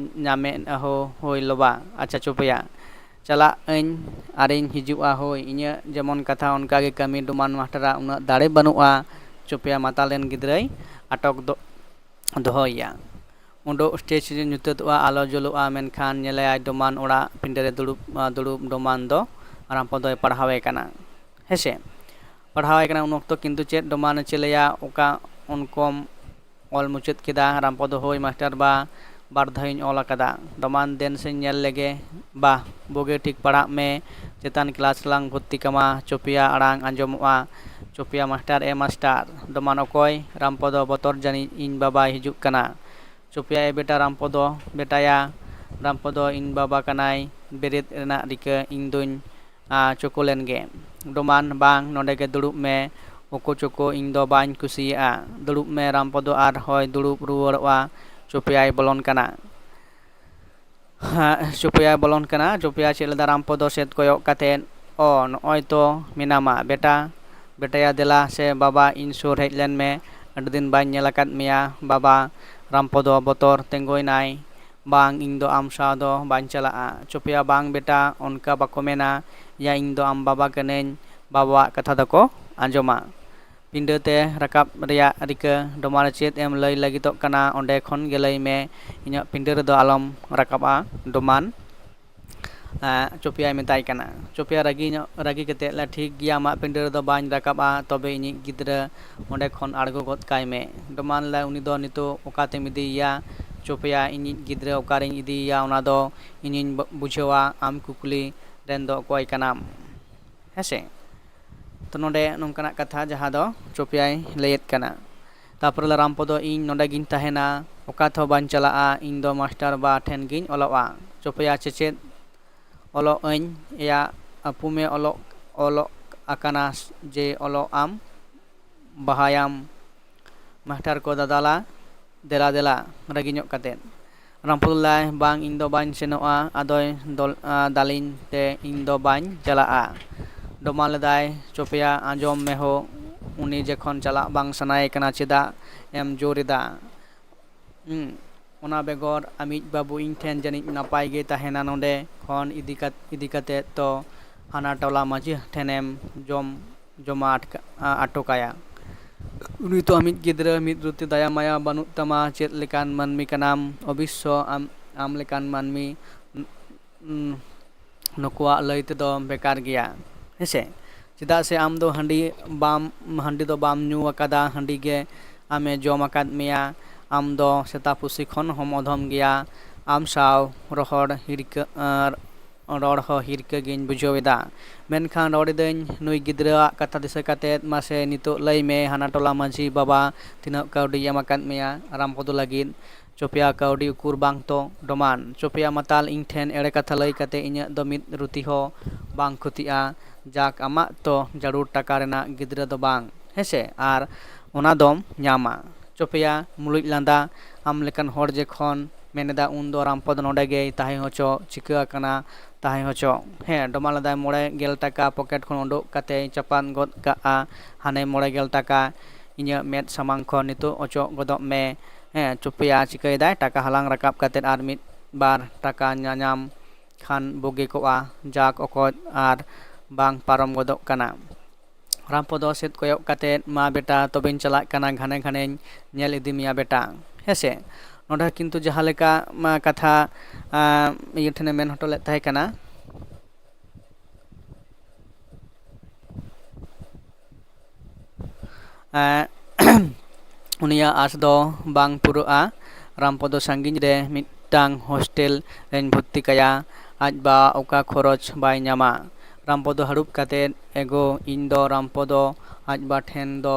ᱧᱟᱢᱮᱫ ᱟᱦᱳ, ᱦᱳᱭ ᱞᱚᱵᱟ᱾ ᱟᱪᱪᱷᱟ ᱪᱚᱯᱮᱭᱟ, ᱪᱟᱞᱟᱜ ᱟᱹᱧ ᱟᱨᱤᱧ ᱦᱤᱡᱩᱜᱼᱟ ᱦᱳᱭ, ᱤᱧᱟᱹᱜ ᱡᱮᱢᱚᱱ ᱠᱟᱛᱷᱟ ᱚᱱᱠᱟ ᱜᱮ ᱠᱟᱹᱢᱤ, ᱰᱚᱢᱟᱱ ᱢᱟᱥᱴᱟᱨᱟᱜ ᱩᱱᱟᱹᱜ ᱫᱟᱲᱮ ᱵᱟᱹᱱᱩᱜᱼᱟ ᱪᱚᱯᱮᱭᱟ ᱢᱟᱛᱟᱞ ᱞᱮᱱ ᱜᱤᱫᱽᱨᱟᱹᱭ ᱟᱴᱚᱠ ᱫᱚ-, ᱫᱚᱦᱚᱭᱮᱭᱟ᱾ ᱩᱰᱩᱠ ᱥᱴᱮᱡᱽ ᱧᱩᱛᱟᱹᱛᱚᱜᱼᱟ, ᱟᱞᱚ ᱡᱩᱞᱩᱜᱼᱟ, ᱢᱮᱱᱠᱷᱟᱱ ᱧᱮᱞᱮᱭᱟᱭ ᱰᱚᱢᱟᱱ ᱚᱲᱟᱜ ᱯᱤᱸᱰᱟᱹ ᱨᱮ ᱫᱩᱲᱩᱵ, ᱫᱩᱲᱩᱵ ᱰᱚᱢᱟᱱ ᱫᱚ ᱨᱟᱢᱯᱚᱫᱚᱭ ᱯᱟᱲᱦᱟᱣᱮ ᱠᱟᱱᱟ᱾ ᱦᱮᱸᱥᱮ? ᱯᱟᱲᱦᱟᱣᱮ ᱠᱟᱱᱟ ᱩᱱ ᱚᱠᱛᱚ ᱠᱤᱱᱛᱩ ᱪᱮᱫ ᱰᱚᱢᱟᱱᱮ ᱪᱮᱞᱮᱭᱟ, ᱚᱠᱟ ᱚᱱᱠᱚᱢ ᱚᱞ ᱢᱩᱪᱟᱹᱫ ᱠᱮᱫᱟ? ᱨᱟᱢᱯᱚᱫᱚ, ᱦᱳᱭ ᱢᱟᱥᱴᱟᱨ ᱵᱟ, ᱵᱟᱨ ᱫᱷᱟᱣᱤᱧ ᱚᱞ ᱟᱠᱟᱫᱟ᱾ ᱰᱚᱢᱟᱱ, ᱫᱮᱱ ᱥᱮᱧ ᱧᱮᱞ ᱞᱮᱜᱮ᱾ ᱵᱟᱦ, ᱵᱩᱜᱤ ᱴᱷᱤᱠ ᱯᱟᱲᱦᱟᱜ ᱢᱮ, ᱪᱮᱛᱟᱱ ᱠᱞᱟᱥ ᱨᱮᱞᱟᱝ ᱵᱷᱚᱨᱛᱤ ᱠᱟᱢᱟ᱾ ᱪᱚᱯᱮᱭᱟ ᱟᱲᱟᱝ ᱟᱸᱡᱚᱢᱚᱜᱼᱟ᱾ ᱪᱚᱯᱮᱭᱟ, ᱢᱟᱥᱴᱟᱨ, ᱮ ᱢᱟᱥᱴᱟᱨ᱾ ᱰᱚᱢᱟᱱ, ᱚᱠᱚᱭ? ᱨᱟᱢᱯᱚᱫᱚ, ᱵᱚᱛᱚᱨ ᱡᱟᱹᱱᱤᱡ ᱤᱧ ᱵᱟᱵᱟᱭ ᱦᱤᱡᱩᱜ ᱠᱟᱱᱟ᱾ ᱪᱚᱯᱮᱭᱟ, ᱮ ᱵᱮᱴᱟ ᱨᱟᱢᱯᱚᱫᱚ, ᱵᱮᱴᱟᱭᱟ᱾ ᱨᱟᱢᱯᱚᱫᱚ, ᱤᱧ ᱵᱟᱵᱟ ᱠᱟᱱᱟᱭ, ᱵᱮᱨᱮᱫ ᱨᱮᱱᱟᱜ ᱨᱤᱠᱟᱹ, ᱤᱧ ᱫᱩᱧ ᱟᱨ ᱪᱚᱠᱚ ᱞᱮᱱ ᱜᱮ᱾ ᱰᱚᱢᱟᱱ, ᱵᱟᱝ, ᱱᱚᱰᱮ ᱜᱮ ᱫᱩᱲᱩᱵ ᱢᱮ᱾ ᱩᱠᱩ ᱪᱚᱠᱚ, ᱤᱧ ᱫᱚ ᱵᱟᱹᱧ ᱠᱩᱥᱤᱭᱟᱜᱼᱟ᱾ ᱫᱩᱲᱩᱵ ᱢᱮ᱾ ᱨᱟᱢᱯᱚᱫᱚ ᱟᱨᱦᱚᱸᱭ ᱫᱩᱲᱩᱵ ᱨᱩᱣᱟᱹᱲᱚᱜᱼᱟ᱾ ᱪᱚᱯᱮᱭᱟᱭ ᱵᱚᱞᱚᱱ ᱠᱟᱱᱟ᱾ ᱦᱮᱸ, ᱪᱚᱯᱮᱭᱟᱭ ᱵᱚᱞᱚᱱ ᱠᱟᱱᱟ᱾ ᱪᱚᱯᱮᱭᱟ ᱪᱮᱫ ᱞᱮᱫᱟ? ᱨᱟᱢᱯᱚᱫᱚ ᱥᱮᱫ ᱠᱚᱭᱚᱜ ᱠᱟᱛᱮᱫ, ᱚ, ᱱᱚᱜᱼᱚᱭ ᱛᱚ ᱢᱮᱱᱟᱢᱟ ᱵᱮᱴᱟ᱾ ᱵᱮᱴᱟᱭᱟ, ᱫᱮᱞᱟ ᱥᱮ ᱵᱟᱵᱟ, ᱤᱧ ᱥᱩᱨ ᱦᱮᱡ ᱞᱮᱱ ᱢᱮ᱾ ᱟᱹᱰᱤ ᱫᱤᱱ ᱵᱟᱹᱧ ᱧᱮᱞ ᱟᱠᱟᱫ ᱢᱮᱭᱟ ᱵᱟᱵᱟ᱾ ᱨᱟᱢᱯᱚᱫᱚ ᱵᱚᱛᱚᱨ ᱛᱮᱸᱜᱚᱭᱱᱟᱭ, ᱵᱟᱝ, ᱤᱧ ᱫᱚ ᱟᱢ ᱥᱟᱶ ᱫᱚ ᱵᱟᱹᱧ ᱪᱟᱞᱟᱜᱼᱟ᱾ ᱪᱚᱯᱮᱭᱟ, ᱵᱟᱝ ᱵᱮᱴᱟ, ᱚᱱᱠᱟ ᱵᱟᱠᱚ ᱢᱮᱱᱟ ᱭᱟ, ᱤᱧ ᱫᱚ ᱟᱢ ᱵᱟᱵᱟ ᱠᱟᱹᱱᱟᱹᱧ, ᱵᱟᱵᱟᱣᱟᱜ ᱠᱟᱛᱷᱟ ᱫᱚᱠᱚ ᱟᱸᱡᱚᱢᱟ᱾ ᱯᱤᱸᱰᱟᱹ ᱛᱮ ᱨᱟᱠᱟᱵ ᱨᱮᱭᱟᱜ ᱨᱤᱠᱟᱹ᱾ ᱰᱚᱢᱟᱱ, ᱪᱮᱫ ᱮᱢ ᱞᱟᱹᱭ ᱞᱟᱹᱜᱤᱫᱚᱜ ᱠᱟᱱᱟ? ᱚᱸᱰᱮ ᱠᱷᱚᱱ ᱜᱮ ᱞᱟᱹᱭ ᱢᱮ, ᱤᱧᱟᱹᱜ ᱯᱤᱸᱰᱟᱹ ᱨᱮᱫᱚ ᱟᱞᱚᱢ ᱨᱟᱠᱟᱵᱼᱟ᱾ ᱰᱚᱢᱟᱱ, ᱮᱸ, ᱪᱚᱯᱮᱭᱟᱭ ᱢᱮᱛᱟᱭ ᱠᱟᱱᱟ᱾ ᱪᱚᱯᱮᱭᱟ ᱨᱟᱹᱜᱤ ᱧᱚᱜ, ᱨᱟᱹᱜᱤ ᱠᱟᱛᱮᱫ ᱞᱟᱹᱭᱟ, ᱴᱷᱤᱠ ᱜᱮᱭᱟ, ᱟᱢᱟᱜ ᱯᱤᱸᱰᱟᱹ ᱨᱮᱫᱚ ᱵᱟᱹᱧ ᱨᱟᱠᱟᱵᱼᱟ, ᱛᱚᱵᱮ ᱤᱧᱤᱡ ᱜᱤᱫᱽᱨᱟᱹ ᱚᱸᱰᱮ ᱠᱷᱚᱱ ᱟᱬᱜᱚ ᱜᱚᱫ ᱠᱟᱭ ᱢᱮ᱾ ᱰᱚᱢᱟᱱ ᱞᱟᱹᱭᱟ, ᱩᱱᱤ ᱫᱚ ᱱᱤᱛᱚᱜ ᱚᱠᱟᱛᱮᱢ ᱤᱫᱤᱭᱮᱭᱟ? ᱪᱚᱯᱮᱭᱟ, ᱤᱧᱤᱡ ᱜᱤᱫᱽᱨᱟᱹ ᱚᱠᱟᱨᱤᱧ ᱤᱫᱤᱭᱮᱭᱟ, ᱚᱱᱟ ᱫᱚ ᱤᱧᱤᱧ ᱵᱩ-, ᱵᱩᱡᱷᱟᱹᱣᱟ, ᱟᱢ ᱠᱩᱠᱞᱤ ᱨᱮᱱ ᱫᱚ ᱚᱠᱚᱭ ᱠᱟᱱᱟᱢ? ᱦᱮᱸᱥᱮ? ᱛᱚ, ᱱᱚᱰᱮ ᱱᱚᱝᱠᱟᱱᱟᱜ ᱠᱟᱛᱷᱟ ᱡᱟᱦᱟᱸ ᱫᱚ ᱪᱚᱯᱮᱭᱟᱭ ᱞᱟᱹᱭᱮᱫ ᱠᱟᱱᱟ᱾ ᱛᱟᱯᱚᱨᱮ ᱞᱟᱹᱭᱟ ᱨᱟᱢᱯᱚᱫᱚ, ᱤᱧ ᱱᱚᱰᱮ ᱜᱤᱧ ᱛᱟᱦᱮᱱᱟ, ᱚᱠᱟ ᱛᱮᱦᱚᱸ ᱵᱟᱹᱧ ᱪᱟᱞᱟᱜᱼᱟ, ᱤᱧ ᱫᱚ ᱢᱟᱥᱴᱟᱨ ᱵᱟ ᱴᱷᱮᱱ ᱜᱤᱧ ᱚᱞᱚᱜᱼᱟ᱾ ᱪᱚᱯᱮᱭᱟ, ᱪᱮᱪᱮᱫ ᱚᱞᱚᱜ ᱟᱹᱧ ᱮᱭᱟ, ᱟᱹᱯᱩᱢᱮ ᱚᱞᱚᱜ, ᱚᱞᱚᱜ ᱟᱠᱟᱱᱟ ᱡᱮ ᱚᱞᱚᱜ ᱟᱢ, ᱵᱟᱦᱟᱭᱟᱢ᱾ ᱢᱟᱥᱴᱟᱨ ᱠᱚ ᱫᱟᱫᱟᱞᱟ, ᱫᱮᱞᱟ ᱫᱮᱞᱟ, ᱨᱟᱹᱜᱤ ᱧᱚᱜ ᱠᱟᱛᱮᱫ᱾ ᱨᱟᱢᱯᱚᱫᱚ ᱞᱟᱹᱭᱟᱭ, ᱵᱟᱝ, ᱤᱧ ᱫᱚ ᱵᱟᱹᱧ ᱥᱮᱱᱚᱜᱼᱟ, ᱟᱫᱚᱭ ᱫᱚᱞ-, ᱟ, ᱫᱟᱞᱤᱧ ᱛᱮ ᱤᱧ ᱫᱚ ᱵᱟᱹᱧ ᱪᱟᱞᱟᱜᱼᱟ᱾ ᱰᱚᱢᱟᱱ ᱞᱟᱹᱭᱟᱭ, ᱪᱚᱯᱮᱭᱟ, ᱟᱸᱡᱚᱢ ᱢᱮ ᱦᱳ, ᱩᱱᱤ ᱡᱚᱠᱷᱚᱱ ᱪᱟᱞᱟᱜ ᱵᱟᱝ ᱥᱟᱱᱟᱭᱮ ᱠᱟᱱᱟ, ᱪᱮᱫᱟᱜ ᱮᱢ ᱡᱳᱨ ᱮᱫᱟ? ᱦᱩᱸ᱾ ᱚᱱᱟ ᱵᱮᱜᱚᱨ ᱟᱢᱤᱡ ᱵᱟᱹᱵᱩ ᱤᱧ ᱴᱷᱮᱱ ᱡᱟᱹᱱᱤᱡ ᱱᱟᱯᱟᱭ ᱜᱮ ᱛᱟᱦᱮᱱᱟ᱾ ᱱᱚᱰᱮ ᱠᱷᱚᱱ ᱤᱫᱤ ᱠᱟᱛ-, ᱤᱫᱤ ᱠᱟᱛᱮ ᱛᱚ ᱦᱟᱱᱟ ᱴᱚᱞᱟ ᱢᱟᱹᱡᱷᱤ ᱴᱷᱮᱱᱮᱢ ᱡᱚᱢ, ᱡᱚᱢᱟ ᱟᱴᱠᱟ-, ᱟ-, ᱟᱴᱚᱠᱟᱭᱟ᱾ ᱩᱱᱤ ᱛᱚ ᱟᱢᱤᱡ ᱜᱤᱫᱽᱨᱟᱹ, ᱢᱤᱫ ᱨᱩᱛᱤ ᱫᱟᱭᱟ ᱢᱟᱭᱟ ᱵᱟᱹᱱᱩᱜ ᱛᱟᱢᱟ᱾ ᱪᱮᱫ ᱞᱮᱠᱟᱱ ᱢᱟᱹᱱᱢᱤ ᱠᱟᱱᱟᱢ? ᱚᱵᱚᱥᱥᱚ ᱟᱢ, ᱟᱢ ᱞᱮᱠᱟᱱ ᱢᱟᱹᱱᱢᱤ, ᱩᱸ, ᱱᱩᱠᱩᱣᱟᱜ ᱞᱟᱹᱭ ᱛᱮᱫᱚ ᱵᱮᱠᱟᱨ ᱜᱮᱭᱟ, ᱦᱮᱸᱥᱮ? ᱪᱮᱫᱟᱜ ᱥᱮ ᱟᱢ ᱫᱚ ᱦᱟᱺᱰᱤ ᱵᱟᱢ, ᱦᱟᱺᱰᱤ ᱫᱚ ᱵᱟᱢ ᱧᱩ ᱟᱠᱟᱫᱟ, ᱦᱟᱺᱰᱤ ᱜᱮ ᱟᱢᱮ ᱡᱚᱢ ᱟᱠᱟᱫ ᱢᱮᱭᱟ᱾ ᱟᱢ ᱫᱚ ᱥᱮᱛᱟ ᱯᱩᱥᱤ ᱠᱷᱚᱱ ᱦᱚᱸᱢ ᱚᱫᱷᱚᱢ ᱜᱮᱭᱟ᱾ ᱟᱢ ᱥᱟᱶ ᱨᱚᱦᱚᱲ ᱦᱤᱨᱠᱟᱹ, ᱟᱨ ᱨᱚᱲ ᱦᱚᱸ ᱦᱤᱨᱠᱟᱹ ᱜᱤᱧ ᱵᱩᱡᱷᱟᱹᱣ ᱮᱫᱟ᱾ ᱢᱮᱱᱠᱷᱟᱱ ᱨᱚᱲ ᱮᱫᱟᱹᱧ ᱱᱩᱭ ᱜᱤᱫᱽᱨᱟᱹᱣᱟᱜ ᱠᱟᱛᱷᱟ ᱫᱤᱥᱟᱹ ᱠᱟᱛᱮᱫ, ᱢᱟᱥᱮ ᱱᱤᱛᱚᱜ ᱞᱟᱹᱭ ᱢᱮ, ᱦᱟᱱᱟ ᱴᱚᱞᱟ ᱢᱟᱹᱡᱷᱤ ᱵᱟᱵᱟ ᱛᱤᱱᱟᱹᱜ ᱠᱟᱹᱣᱰᱤᱭ ᱮᱢ ᱟᱠᱟᱫ ᱢᱮᱭᱟ ᱨᱟᱢᱯᱚᱫᱚ ᱞᱟᱹᱜᱤᱫ? ᱪᱚᱯᱮᱭᱟ, ᱠᱟᱹᱣᱰᱤ ᱩᱠᱩᱨ ᱵᱟᱝ ᱛᱚ ᱰᱚᱢᱟᱱ᱾ ᱪᱚᱯᱮᱭᱟ ᱢᱟᱛᱟᱞ, ᱤᱧ ᱴᱷᱮᱱ ᱮᱲᱮ ᱠᱟᱛᱷᱟ ᱞᱟᱹᱭ ᱠᱟᱛᱮ ᱤᱧᱟᱹᱜ ᱫᱚ ᱢᱤᱫ ᱨᱩᱛᱤ ᱦᱚᱸ ᱵᱟᱝ ᱠᱷᱚᱛᱤᱜᱼᱟ᱾ ᱡᱟᱠ, ᱟᱢᱟᱜ ᱛᱚ ᱡᱟᱹᱨᱩᱲ ᱴᱟᱠᱟ ᱨᱮᱱᱟᱜ ᱜᱤᱫᱽᱨᱟᱹ ᱫᱚ ᱵᱟᱝ, ᱦᱮᱸᱥᱮ? ᱟᱨ ᱚᱱᱟ ᱫᱚᱢ ᱧᱟᱢᱟ᱾ ᱪᱚᱯᱮᱭᱟ, ᱢᱩᱞᱩᱡ ᱞᱟᱸᱫᱟ, ᱟᱢ ᱞᱮᱠᱟᱱ ᱦᱚᱲ ᱡᱚᱠᱷᱚᱱ ᱢᱮᱱ ᱮᱫᱟ, ᱩᱱ ᱫᱚ ᱨᱟᱢᱯᱚᱫ ᱱᱚᱰᱮ ᱜᱮᱭ ᱛᱟᱦᱮᱸ ᱦᱚᱪᱚ, ᱪᱤᱠᱟᱹ ᱟᱠᱟᱱᱟ ᱛᱟᱦᱮᱸ ᱦᱚᱪᱚ᱾ ᱦᱮᱸ, ᱰᱚᱢᱟᱱ ᱞᱟᱸᱫᱟᱭ ᱢᱚᱬᱮ ᱜᱮᱞ ᱴᱟᱠᱟ ᱯᱚᱠᱮᱴ ᱠᱷᱚᱱ ᱩᱰᱩᱠ ᱠᱟᱛᱮᱭ ᱪᱟᱯᱟᱫ ᱜᱚᱫ ᱠᱟᱜᱼᱟ᱾ ᱦᱟᱱᱮ ᱢᱚᱬᱮ ᱜᱮᱞ ᱴᱟᱠᱟ ᱤᱧᱟᱹᱜ ᱢᱮᱫ ᱥᱟᱢᱟᱝ ᱠᱷᱚᱱ ᱱᱤᱛᱚᱜ ᱚᱪᱚᱜ ᱜᱚᱫᱚᱜ ᱢᱮ᱾ ᱦᱮᱸ, ᱪᱚᱯᱮᱭᱟ ᱪᱤᱠᱟᱹᱭᱮᱫᱟᱭ, ᱴᱟᱠᱟ ᱦᱟᱞᱟᱝ ᱨᱟᱠᱟᱵ ᱠᱟᱛᱮᱫ ᱟᱨ ᱢᱤᱫ ᱵᱟᱨ ᱴᱟᱠᱟ ᱧᱟᱧᱟᱢ ᱠᱷᱟᱱ ᱵᱩᱜᱤ ᱠᱚᱜᱼᱟ᱾ ᱡᱟᱠ, ᱚᱠᱚᱭ ᱟᱨ ᱵᱟᱝ ᱯᱟᱨᱚᱢ ᱜᱚᱫᱚᱜ ᱠᱟᱱᱟ᱾ ᱨᱟᱢᱯᱚᱫᱚ ᱥᱮᱫ ᱠᱚᱭᱚᱜ ᱠᱟᱛᱮᱫ, ᱢᱟ ᱵᱮᱴᱟ, ᱛᱚᱵᱮᱧ ᱪᱟᱞᱟᱜ ᱠᱟᱱᱟ, ᱜᱷᱟᱱᱮ ᱜᱷᱟᱱᱮᱧ ᱧᱮᱞ ᱤᱫᱤ ᱢᱮᱭᱟ ᱵᱮᱴᱟ, ᱦᱮᱸᱥᱮ? ᱱᱚᱰᱮ ᱠᱤᱱᱛᱩ ᱡᱟᱦᱟᱸ ᱞᱮᱠᱟ, ᱢᱟ, ᱠᱟᱛᱷᱟ, ᱟᱸ, ᱤᱭᱟᱹ ᱴᱷᱮᱱᱮ ᱢᱮᱱ ᱦᱚᱴᱚ ᱞᱮᱫ ᱛᱟᱦᱮᱸ ᱠᱟᱱᱟ, ᱮᱸ, ᱩᱱᱤᱭᱟᱜ ᱟᱸᱥ ᱫᱚ ᱵᱟᱝ ᱯᱩᱨᱟᱹᱜᱼᱟ᱾ ᱨᱟᱢᱯᱚᱫᱚ ᱥᱟᱺᱜᱤᱧ ᱨᱮ ᱢᱤᱫᱴᱟᱝ ᱦᱳᱥᱴᱮᱞ ᱨᱮᱧ ᱵᱷᱚᱨᱛᱤ ᱠᱟᱭᱟ᱾ ᱟᱡ ᱵᱟ ᱚᱠᱟ ᱠᱷᱚᱨᱚᱪ ᱵᱟᱭ ᱧᱟᱢᱟ᱾ ᱨᱟᱢᱯᱚᱫᱚ ᱦᱟᱹᱲᱩᱵ ᱠᱟᱛᱮᱫ, ᱮᱜᱳ, ᱤᱧ ᱫᱚ ᱨᱟᱢᱯᱚᱫᱚ ᱟᱡ ᱵᱟ ᱴᱷᱮᱱ ᱫᱚ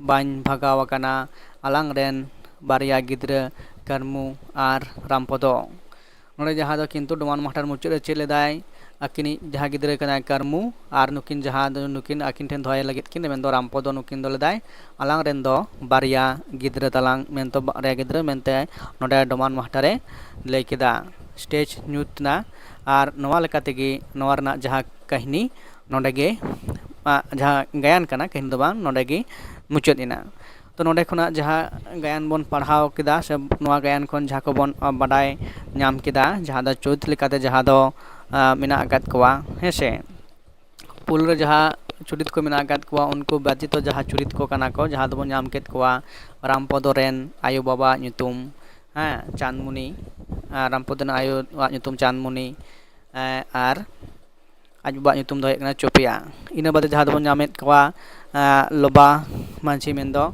ᱵᱟᱹᱧ ᱵᱷᱟᱜᱟᱣ ᱟᱠᱟᱱᱟ᱾ ᱟᱞᱟᱝ ᱨᱮᱱ ᱵᱟᱨᱭᱟ ᱜᱤᱫᱽᱨᱟᱹ, ᱠᱟᱹᱨᱢᱩ ᱟᱨ ᱨᱟᱢᱯᱚᱫᱚ᱾ ᱱᱚᱰᱮ ᱡᱟᱦᱟᱸ ᱫᱚ ᱠᱤᱱᱛᱩ ᱰᱚᱢᱟᱱ ᱢᱟᱥᱴᱟᱨ ᱢᱩᱪᱟᱹᱫ ᱨᱮ ᱪᱮᱫ ᱞᱮᱫᱟᱭ, ᱟᱹᱠᱤᱱᱤᱡ ᱡᱟᱦᱟᱸ ᱜᱤᱫᱽᱨᱟᱹ ᱠᱟᱱᱟᱭ ᱠᱟᱹᱨᱢᱩ, ᱟᱨ ᱱᱩᱠᱤᱱ ᱡᱟᱦᱟᱸ ᱫᱚ ᱱᱩᱠᱤᱱ ᱟᱹᱠᱤᱱ ᱴᱷᱮᱱ ᱫᱚᱦᱚᱭ ᱞᱟᱹᱜᱤᱫ ᱠᱤᱱ, ᱢᱮᱱᱫᱚ ᱨᱟᱢᱯᱚᱫᱚ, ᱱᱩᱠᱤᱱ ᱫᱚ ᱞᱮᱫᱟᱭ, ᱟᱞᱟᱝ ᱨᱮᱱ ᱫᱚ ᱵᱟᱨᱭᱟ ᱜᱤᱫᱽᱨᱟᱹ ᱛᱟᱞᱟᱝ ᱢᱮᱱᱛᱮ, ᱵᱟᱨᱭᱟ ᱜᱤᱫᱽᱨᱟᱹ ᱢᱮᱱᱛᱮ ᱱᱚᱰᱮ ᱰᱚᱢᱟᱱ ᱢᱟᱥᱴᱟᱨᱮ ᱞᱟᱹᱭ ᱠᱮᱫᱟ᱾ ᱥᱴᱮᱡᱽ ᱧᱩᱛ ᱮᱱᱟ, ᱟᱨ ᱱᱚᱣᱟ ᱞᱮᱠᱟ ᱛᱮᱜᱮ ᱱᱚᱣᱟ ᱨᱮᱱᱟᱜ ᱡᱟᱦᱟᱸ ᱠᱟᱹᱦᱱᱤ ᱱᱚᱰᱮ ᱜᱮ, ᱟ, ᱡᱟᱦᱟᱸ ᱜᱟᱭᱟᱱ ᱠᱟᱱᱟ, ᱠᱟᱹᱦᱱᱤ ᱫᱚ ᱵᱟᱝ, ᱱᱚᱰᱮ ᱜᱮ ᱢᱩᱪᱟᱹᱫ ᱮᱱᱟ᱾ ᱛᱚ ᱱᱚᱰᱮ ᱠᱷᱚᱱᱟᱜ ᱡᱟᱦᱟᱸ ᱜᱟᱭᱟᱱ ᱵᱚᱱ ᱯᱟᱲᱦᱟᱣ ᱠᱮᱫᱟ ᱥᱮ ᱱᱚᱣᱟ ᱜᱟᱭᱟᱱ ᱠᱷᱚᱱ ᱡᱟᱦᱟᱸ ᱠᱚᱵᱚᱱ ᱵᱟᱰᱟᱭ ᱧᱟᱢ ᱠᱮᱫᱟ, ᱡᱟᱦᱟᱸ ᱫᱚ ᱪᱩᱨᱤᱛ ᱞᱮᱠᱟᱛᱮ ᱡᱟᱦᱟᱸ ᱫᱚ ᱢᱮᱱᱟᱜ ᱟᱠᱟᱫ ᱠᱚᱣᱟ, ᱦᱮᱸ ᱥᱮ, ᱯᱩᱞ ᱨᱮ ᱡᱟᱦᱟᱸ ᱪᱩᱨᱤᱛ ᱠᱚ ᱢᱮᱱᱟᱜ ᱟᱠᱟᱫ ᱠᱚᱣᱟ, ᱩᱱᱠᱩ ᱵᱮᱛᱤᱛᱚ ᱡᱟᱦᱟᱸ ᱪᱩᱨᱤᱛ ᱠᱚ ᱠᱟᱱᱟ ᱠᱚ, ᱡᱟᱦᱟᱸ ᱫᱚᱵᱚᱱ ᱧᱟᱢ ᱠᱮᱫ ᱠᱚᱣᱟ ᱨᱟᱢᱯᱚᱫᱚ ᱨᱮᱱ ᱟᱭᱳᱼᱵᱟᱵᱟᱣᱟᱜ ᱧᱩᱛᱩᱢ, ᱦᱮᱸ, ᱪᱟᱸᱫᱽᱢᱩᱱᱤ, ᱨᱟᱢᱯᱚᱫᱚ ᱨᱮᱱ ᱟᱭᱳᱣᱟᱜ ᱧᱩᱛᱩᱢ ᱪᱟᱸᱫᱽᱢᱩᱱᱤ, ᱟᱨ ᱟᱡ ᱵᱟᱵᱟᱣᱟᱜ ᱧᱩᱛᱩᱢ ᱫᱚ ᱦᱩᱭᱩᱜ ᱠᱟᱱᱟ ᱪᱚᱯᱮᱭᱟ᱾ ᱤᱱᱟᱹ ᱵᱟᱫᱮ ᱡᱟᱦᱟᱸ ᱫᱚᱵᱚᱱ ᱧᱟᱢᱮᱫ ᱠᱚᱣᱟ ᱞᱚᱵᱟ ᱢᱟᱹᱡᱷᱤ, ᱢᱮᱱᱫᱚ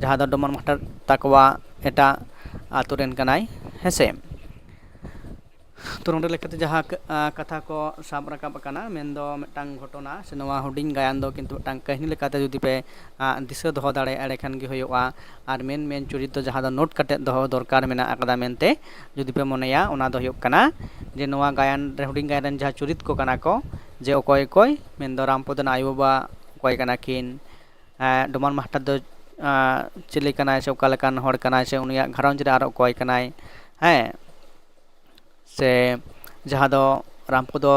ᱡᱟᱦᱟᱸ ᱫᱚ ᱰᱚᱢᱟᱱ ᱢᱟᱥᱴᱟᱨ ᱛᱟᱠᱚᱣᱟᱜ ᱮᱴᱟᱜ ᱟᱛᱳ ᱨᱮᱱ ᱠᱟᱱᱟᱭ, ᱦᱮᱸᱥᱮ᱾ ᱛᱚ ᱱᱚᱰᱮ ᱞᱮᱠᱟᱛᱮ ᱡᱟᱦᱟᱸ ᱠᱟᱛᱷᱟ ᱠᱚ ᱥᱟᱵ ᱨᱟᱠᱟᱵ ᱟᱠᱟᱱᱟ, ᱢᱮᱱᱫᱚ ᱢᱤᱫᱴᱟᱝ ᱜᱷᱚᱴᱚᱱᱟ ᱥᱮ ᱱᱚᱣᱟ ᱦᱩᱰᱤᱧ ᱜᱟᱭᱟᱱ ᱫᱚ ᱠᱤᱱᱛᱩ ᱢᱤᱫᱴᱟᱝ ᱠᱟᱹᱦᱱᱤ ᱞᱮᱠᱟᱛᱮ ᱡᱩᱫᱤ ᱯᱮ ᱫᱤᱥᱟᱹ ᱫᱚᱦᱚ ᱫᱟᱲᱮᱭᱟᱜᱼᱟ, ᱮᱸᱰᱮᱠᱷᱟᱱ ᱜᱮ ᱦᱩᱭᱩᱜᱼᱟ᱾ ᱟᱨ ᱢᱮᱱ ᱢᱮᱱ ᱪᱩᱨᱤᱛ ᱫᱚ ᱡᱟᱦᱟᱸ ᱫᱚ ᱱᱳᱴ ᱠᱟᱛᱮᱫ ᱫᱚᱦᱚ ᱫᱚᱨᱠᱟᱨ ᱢᱮᱱᱟᱜ ᱟᱠᱟᱫᱟ ᱢᱮᱱᱛᱮ ᱡᱩᱫᱤ ᱯᱮ ᱢᱚᱱᱮᱭᱟ, ᱚᱱᱟ ᱫᱚ ᱦᱩᱭᱩᱜ ᱠᱟᱱᱟ ᱡᱮ ᱱᱚᱣᱟ ᱜᱟᱭᱟᱱ ᱨᱮ, ᱦᱩᱰᱤᱧ ᱜᱟᱭᱟᱱ ᱨᱮᱱ ᱡᱟᱦᱟᱸ ᱪᱩᱨᱤᱛ ᱠᱚ ᱠᱟᱱᱟ ᱠᱚ, ᱡᱮ ᱚᱠᱚᱭ ᱚᱠᱚᱭ, ᱢᱮᱱᱫᱚ ᱨᱟᱢᱯᱚᱫᱚ ᱨᱮᱱ ᱟᱭᱳᱼᱵᱟᱵᱟ ᱚᱠᱚᱭ ᱠᱟᱱᱟ ᱠᱤᱱ, ᱰᱚᱢᱟᱱ ᱢᱟᱥᱴᱟᱨ ᱫᱚ ᱪᱤᱞᱤ ᱠᱟᱱᱟᱭ ᱥᱮ ᱚᱠᱟ ᱞᱮᱠᱟᱱ ᱦᱚᱲ ᱠᱟᱱᱟᱭ ᱥᱮ ᱩᱱᱤᱭᱟᱜ ᱜᱷᱟᱨᱚᱸᱡᱽ ᱨᱮ ᱟᱨ ᱚᱠᱚᱭ ᱠᱟᱱᱟᱭ, ᱦᱮᱸ, ᱥᱮ ᱡᱟᱦᱟᱸ ᱫᱚ ᱨᱟᱢᱯᱚᱫᱚ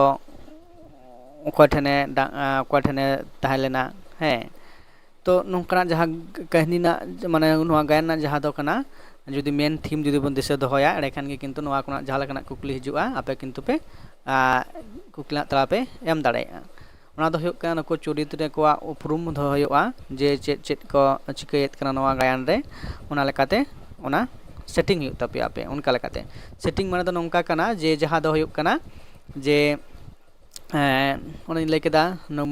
ᱚᱠᱚᱭ ᱴᱷᱮᱱᱮ ᱚᱠᱚᱭ ᱴᱷᱮᱱᱮ ᱛᱟᱦᱮᱸ ᱞᱮᱱᱟ, ᱦᱮᱸ᱾ ᱛᱚ ᱱᱚᱝᱠᱟᱱᱟᱜ ᱡᱟᱦᱟᱸ ᱠᱟᱹᱦᱱᱤ ᱨᱮᱱᱟᱜ, ᱢᱟᱱᱮ ᱱᱚᱣᱟ ᱜᱟᱭᱟᱱ ᱨᱮᱱᱟᱜ ᱡᱟᱦᱟᱸ ᱫᱚ ᱠᱟᱱᱟ, ᱡᱩᱫᱤ ᱢᱮᱱ ᱛᱷᱤᱢ ᱡᱩᱫᱤ ᱵᱚᱱ ᱫᱤᱥᱟᱹ ᱫᱚᱦᱚᱭᱟ, ᱮᱸᱰᱮᱠᱷᱟᱱ ᱜᱮ ᱠᱤᱱᱛᱩ ᱱᱚᱣᱟ ᱠᱷᱚᱱᱟᱜ ᱡᱟᱦᱟᱸ ᱞᱮᱠᱟᱱᱟᱜ ᱠᱩᱠᱞᱤ ᱦᱤᱡᱩᱜᱼᱟ, ᱟᱯᱮ ᱠᱤᱱᱛᱩ ᱯᱮ ᱠᱩᱠᱞᱤ ᱨᱮᱱᱟᱜ ᱛᱮᱞᱟ ᱯᱮ ᱮᱢ ᱫᱟᱲᱮᱭᱟᱜᱼᱟ᱾ ᱚᱱᱟ ᱫᱚ ᱦᱩᱭᱩᱜ ᱠᱟᱱᱟ ᱱᱩᱠᱩ ᱪᱚᱨᱤᱛ ᱨᱮ ᱠᱚᱣᱟᱜ ᱩᱯᱨᱩᱢ ᱫᱚᱦᱚ ᱦᱩᱭᱩᱜᱼᱟ, ᱡᱮ ᱪᱮᱫ ᱪᱮᱫ ᱠᱚ ᱪᱤᱠᱟᱹᱭᱮᱫ ᱠᱟᱱᱟ ᱱᱚᱣᱟ ᱜᱟᱭᱟᱱ ᱨᱮ, ᱚᱱᱟ ᱞᱮᱠᱟᱛᱮ ᱚᱱᱟ ᱥᱮᱴᱤᱝ ᱦᱩᱭᱩᱜ ᱛᱟᱯᱮᱭᱟ ᱟᱯᱮ᱾ ᱚᱱᱠᱟ ᱞᱮᱠᱟᱛᱮ ᱥᱮᱴᱤᱝ ᱢᱟᱱᱮ ᱫᱚ ᱱᱚᱝᱠᱟ ᱠᱟᱱᱟ, ᱡᱮ ᱡᱟᱦᱟᱸ ᱫᱚ ᱦᱩᱭᱩᱜ ᱠᱟᱱᱟ ᱡᱮ ᱚᱱᱮᱧ ᱞᱟᱹᱭ ᱠᱮᱫᱟ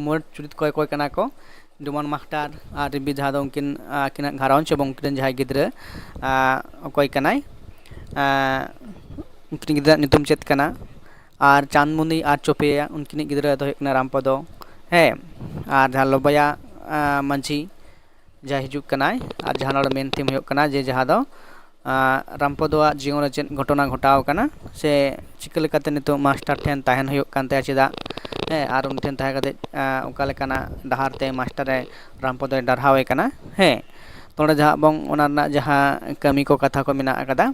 ᱢᱳᱴ ᱪᱩᱨᱤᱛ ᱚᱠᱚᱭ ᱚᱠᱚᱭ ᱠᱟᱱᱟ ᱠᱚ, ᱰᱚᱢᱟᱱ ᱢᱟᱥᱴᱟᱨ ᱟᱨ ᱨᱤᱵᱤ, ᱡᱟᱦᱟᱸ ᱫᱚ ᱩᱱᱠᱤᱱ ᱟᱹᱠᱤᱱᱟᱜ ᱜᱷᱟᱨᱚᱸᱡᱽ ᱮᱵᱚᱝ ᱩᱱᱠᱤᱱ ᱨᱮᱱ ᱡᱟᱦᱟᱸᱭ ᱜᱤᱫᱽᱨᱟᱹ ᱚᱠᱚᱭ ᱠᱟᱱᱟᱭ, ᱩᱱᱠᱤᱱ ᱜᱤᱫᱽᱨᱟᱹᱣᱟᱜ ᱧᱩᱛᱩᱢ ᱪᱮᱫ ᱠᱟᱱᱟ, ᱟᱨ ᱪᱟᱸᱫᱽᱢᱩᱱᱤ ᱟᱨ ᱪᱚᱯᱮᱭᱟ, ᱩᱱᱠᱤᱱᱤᱡ ᱜᱤᱫᱽᱨᱟᱹ ᱫᱚ ᱦᱩᱭᱩᱜ ᱠᱟᱱᱟ ᱨᱟᱢᱯᱚᱫᱚ, ᱦᱮᱸ, ᱟᱨ ᱡᱟᱦᱟᱸ ᱞᱚᱵᱟᱭᱟ ᱢᱟᱹᱡᱷᱤ ᱡᱟᱦᱟᱸᱭ ᱦᱤᱡᱩᱜ ᱠᱟᱱᱟᱭ, ᱟᱨ ᱡᱟᱦᱟᱸ ᱱᱚᱰᱮ ᱢᱮᱱ ᱛᱷᱤᱢ ᱦᱩᱭᱩᱜ ᱠᱟᱱᱟ ᱡᱮ ᱡᱟᱦᱟᱸ ᱫᱚ ᱨᱟᱢᱯᱚᱫᱚᱣᱟᱜ ᱡᱤᱭᱚᱱ ᱨᱮ ᱪᱮᱫ ᱜᱷᱚᱴᱚᱱᱟ ᱜᱷᱚᱴᱟᱣ ᱟᱠᱟᱱᱟ ᱥᱮ ᱪᱤᱠᱟᱹ ᱞᱮᱠᱟᱛᱮ ᱱᱤᱛᱚᱜ ᱢᱟᱥᱴᱟᱨ ᱴᱷᱮᱱ ᱛᱟᱦᱮᱱ ᱦᱩᱭᱩᱜ ᱠᱟᱱ ᱛᱟᱭᱟ, ᱪᱮᱫᱟᱜ, ᱦᱮᱸ, ᱟᱨ ᱩᱱᱤ ᱴᱷᱮᱱ ᱛᱟᱦᱮᱸ ᱠᱟᱛᱮ ᱚᱠᱟ ᱞᱮᱠᱟᱱᱟᱜ ᱰᱟᱦᱟᱨ ᱛᱮ ᱢᱟᱥᱴᱟᱨ ᱮ ᱨᱟᱢᱯᱚᱫᱚᱭ ᱰᱟᱨᱦᱟᱣ ᱮ ᱠᱟᱱᱟ, ᱦᱮᱸ᱾ ᱛᱚ ᱱᱚᱰᱮ ᱡᱟᱦᱟᱸ ᱵᱚᱝ ᱚᱱᱟ ᱨᱮᱱᱟᱜ ᱡᱟᱦᱟᱸ ᱠᱟᱹᱢᱤ ᱠᱚ ᱠᱟᱛᱷᱟ ᱠᱚ ᱢᱮᱱᱟᱜ ᱟᱠᱟᱫᱟ,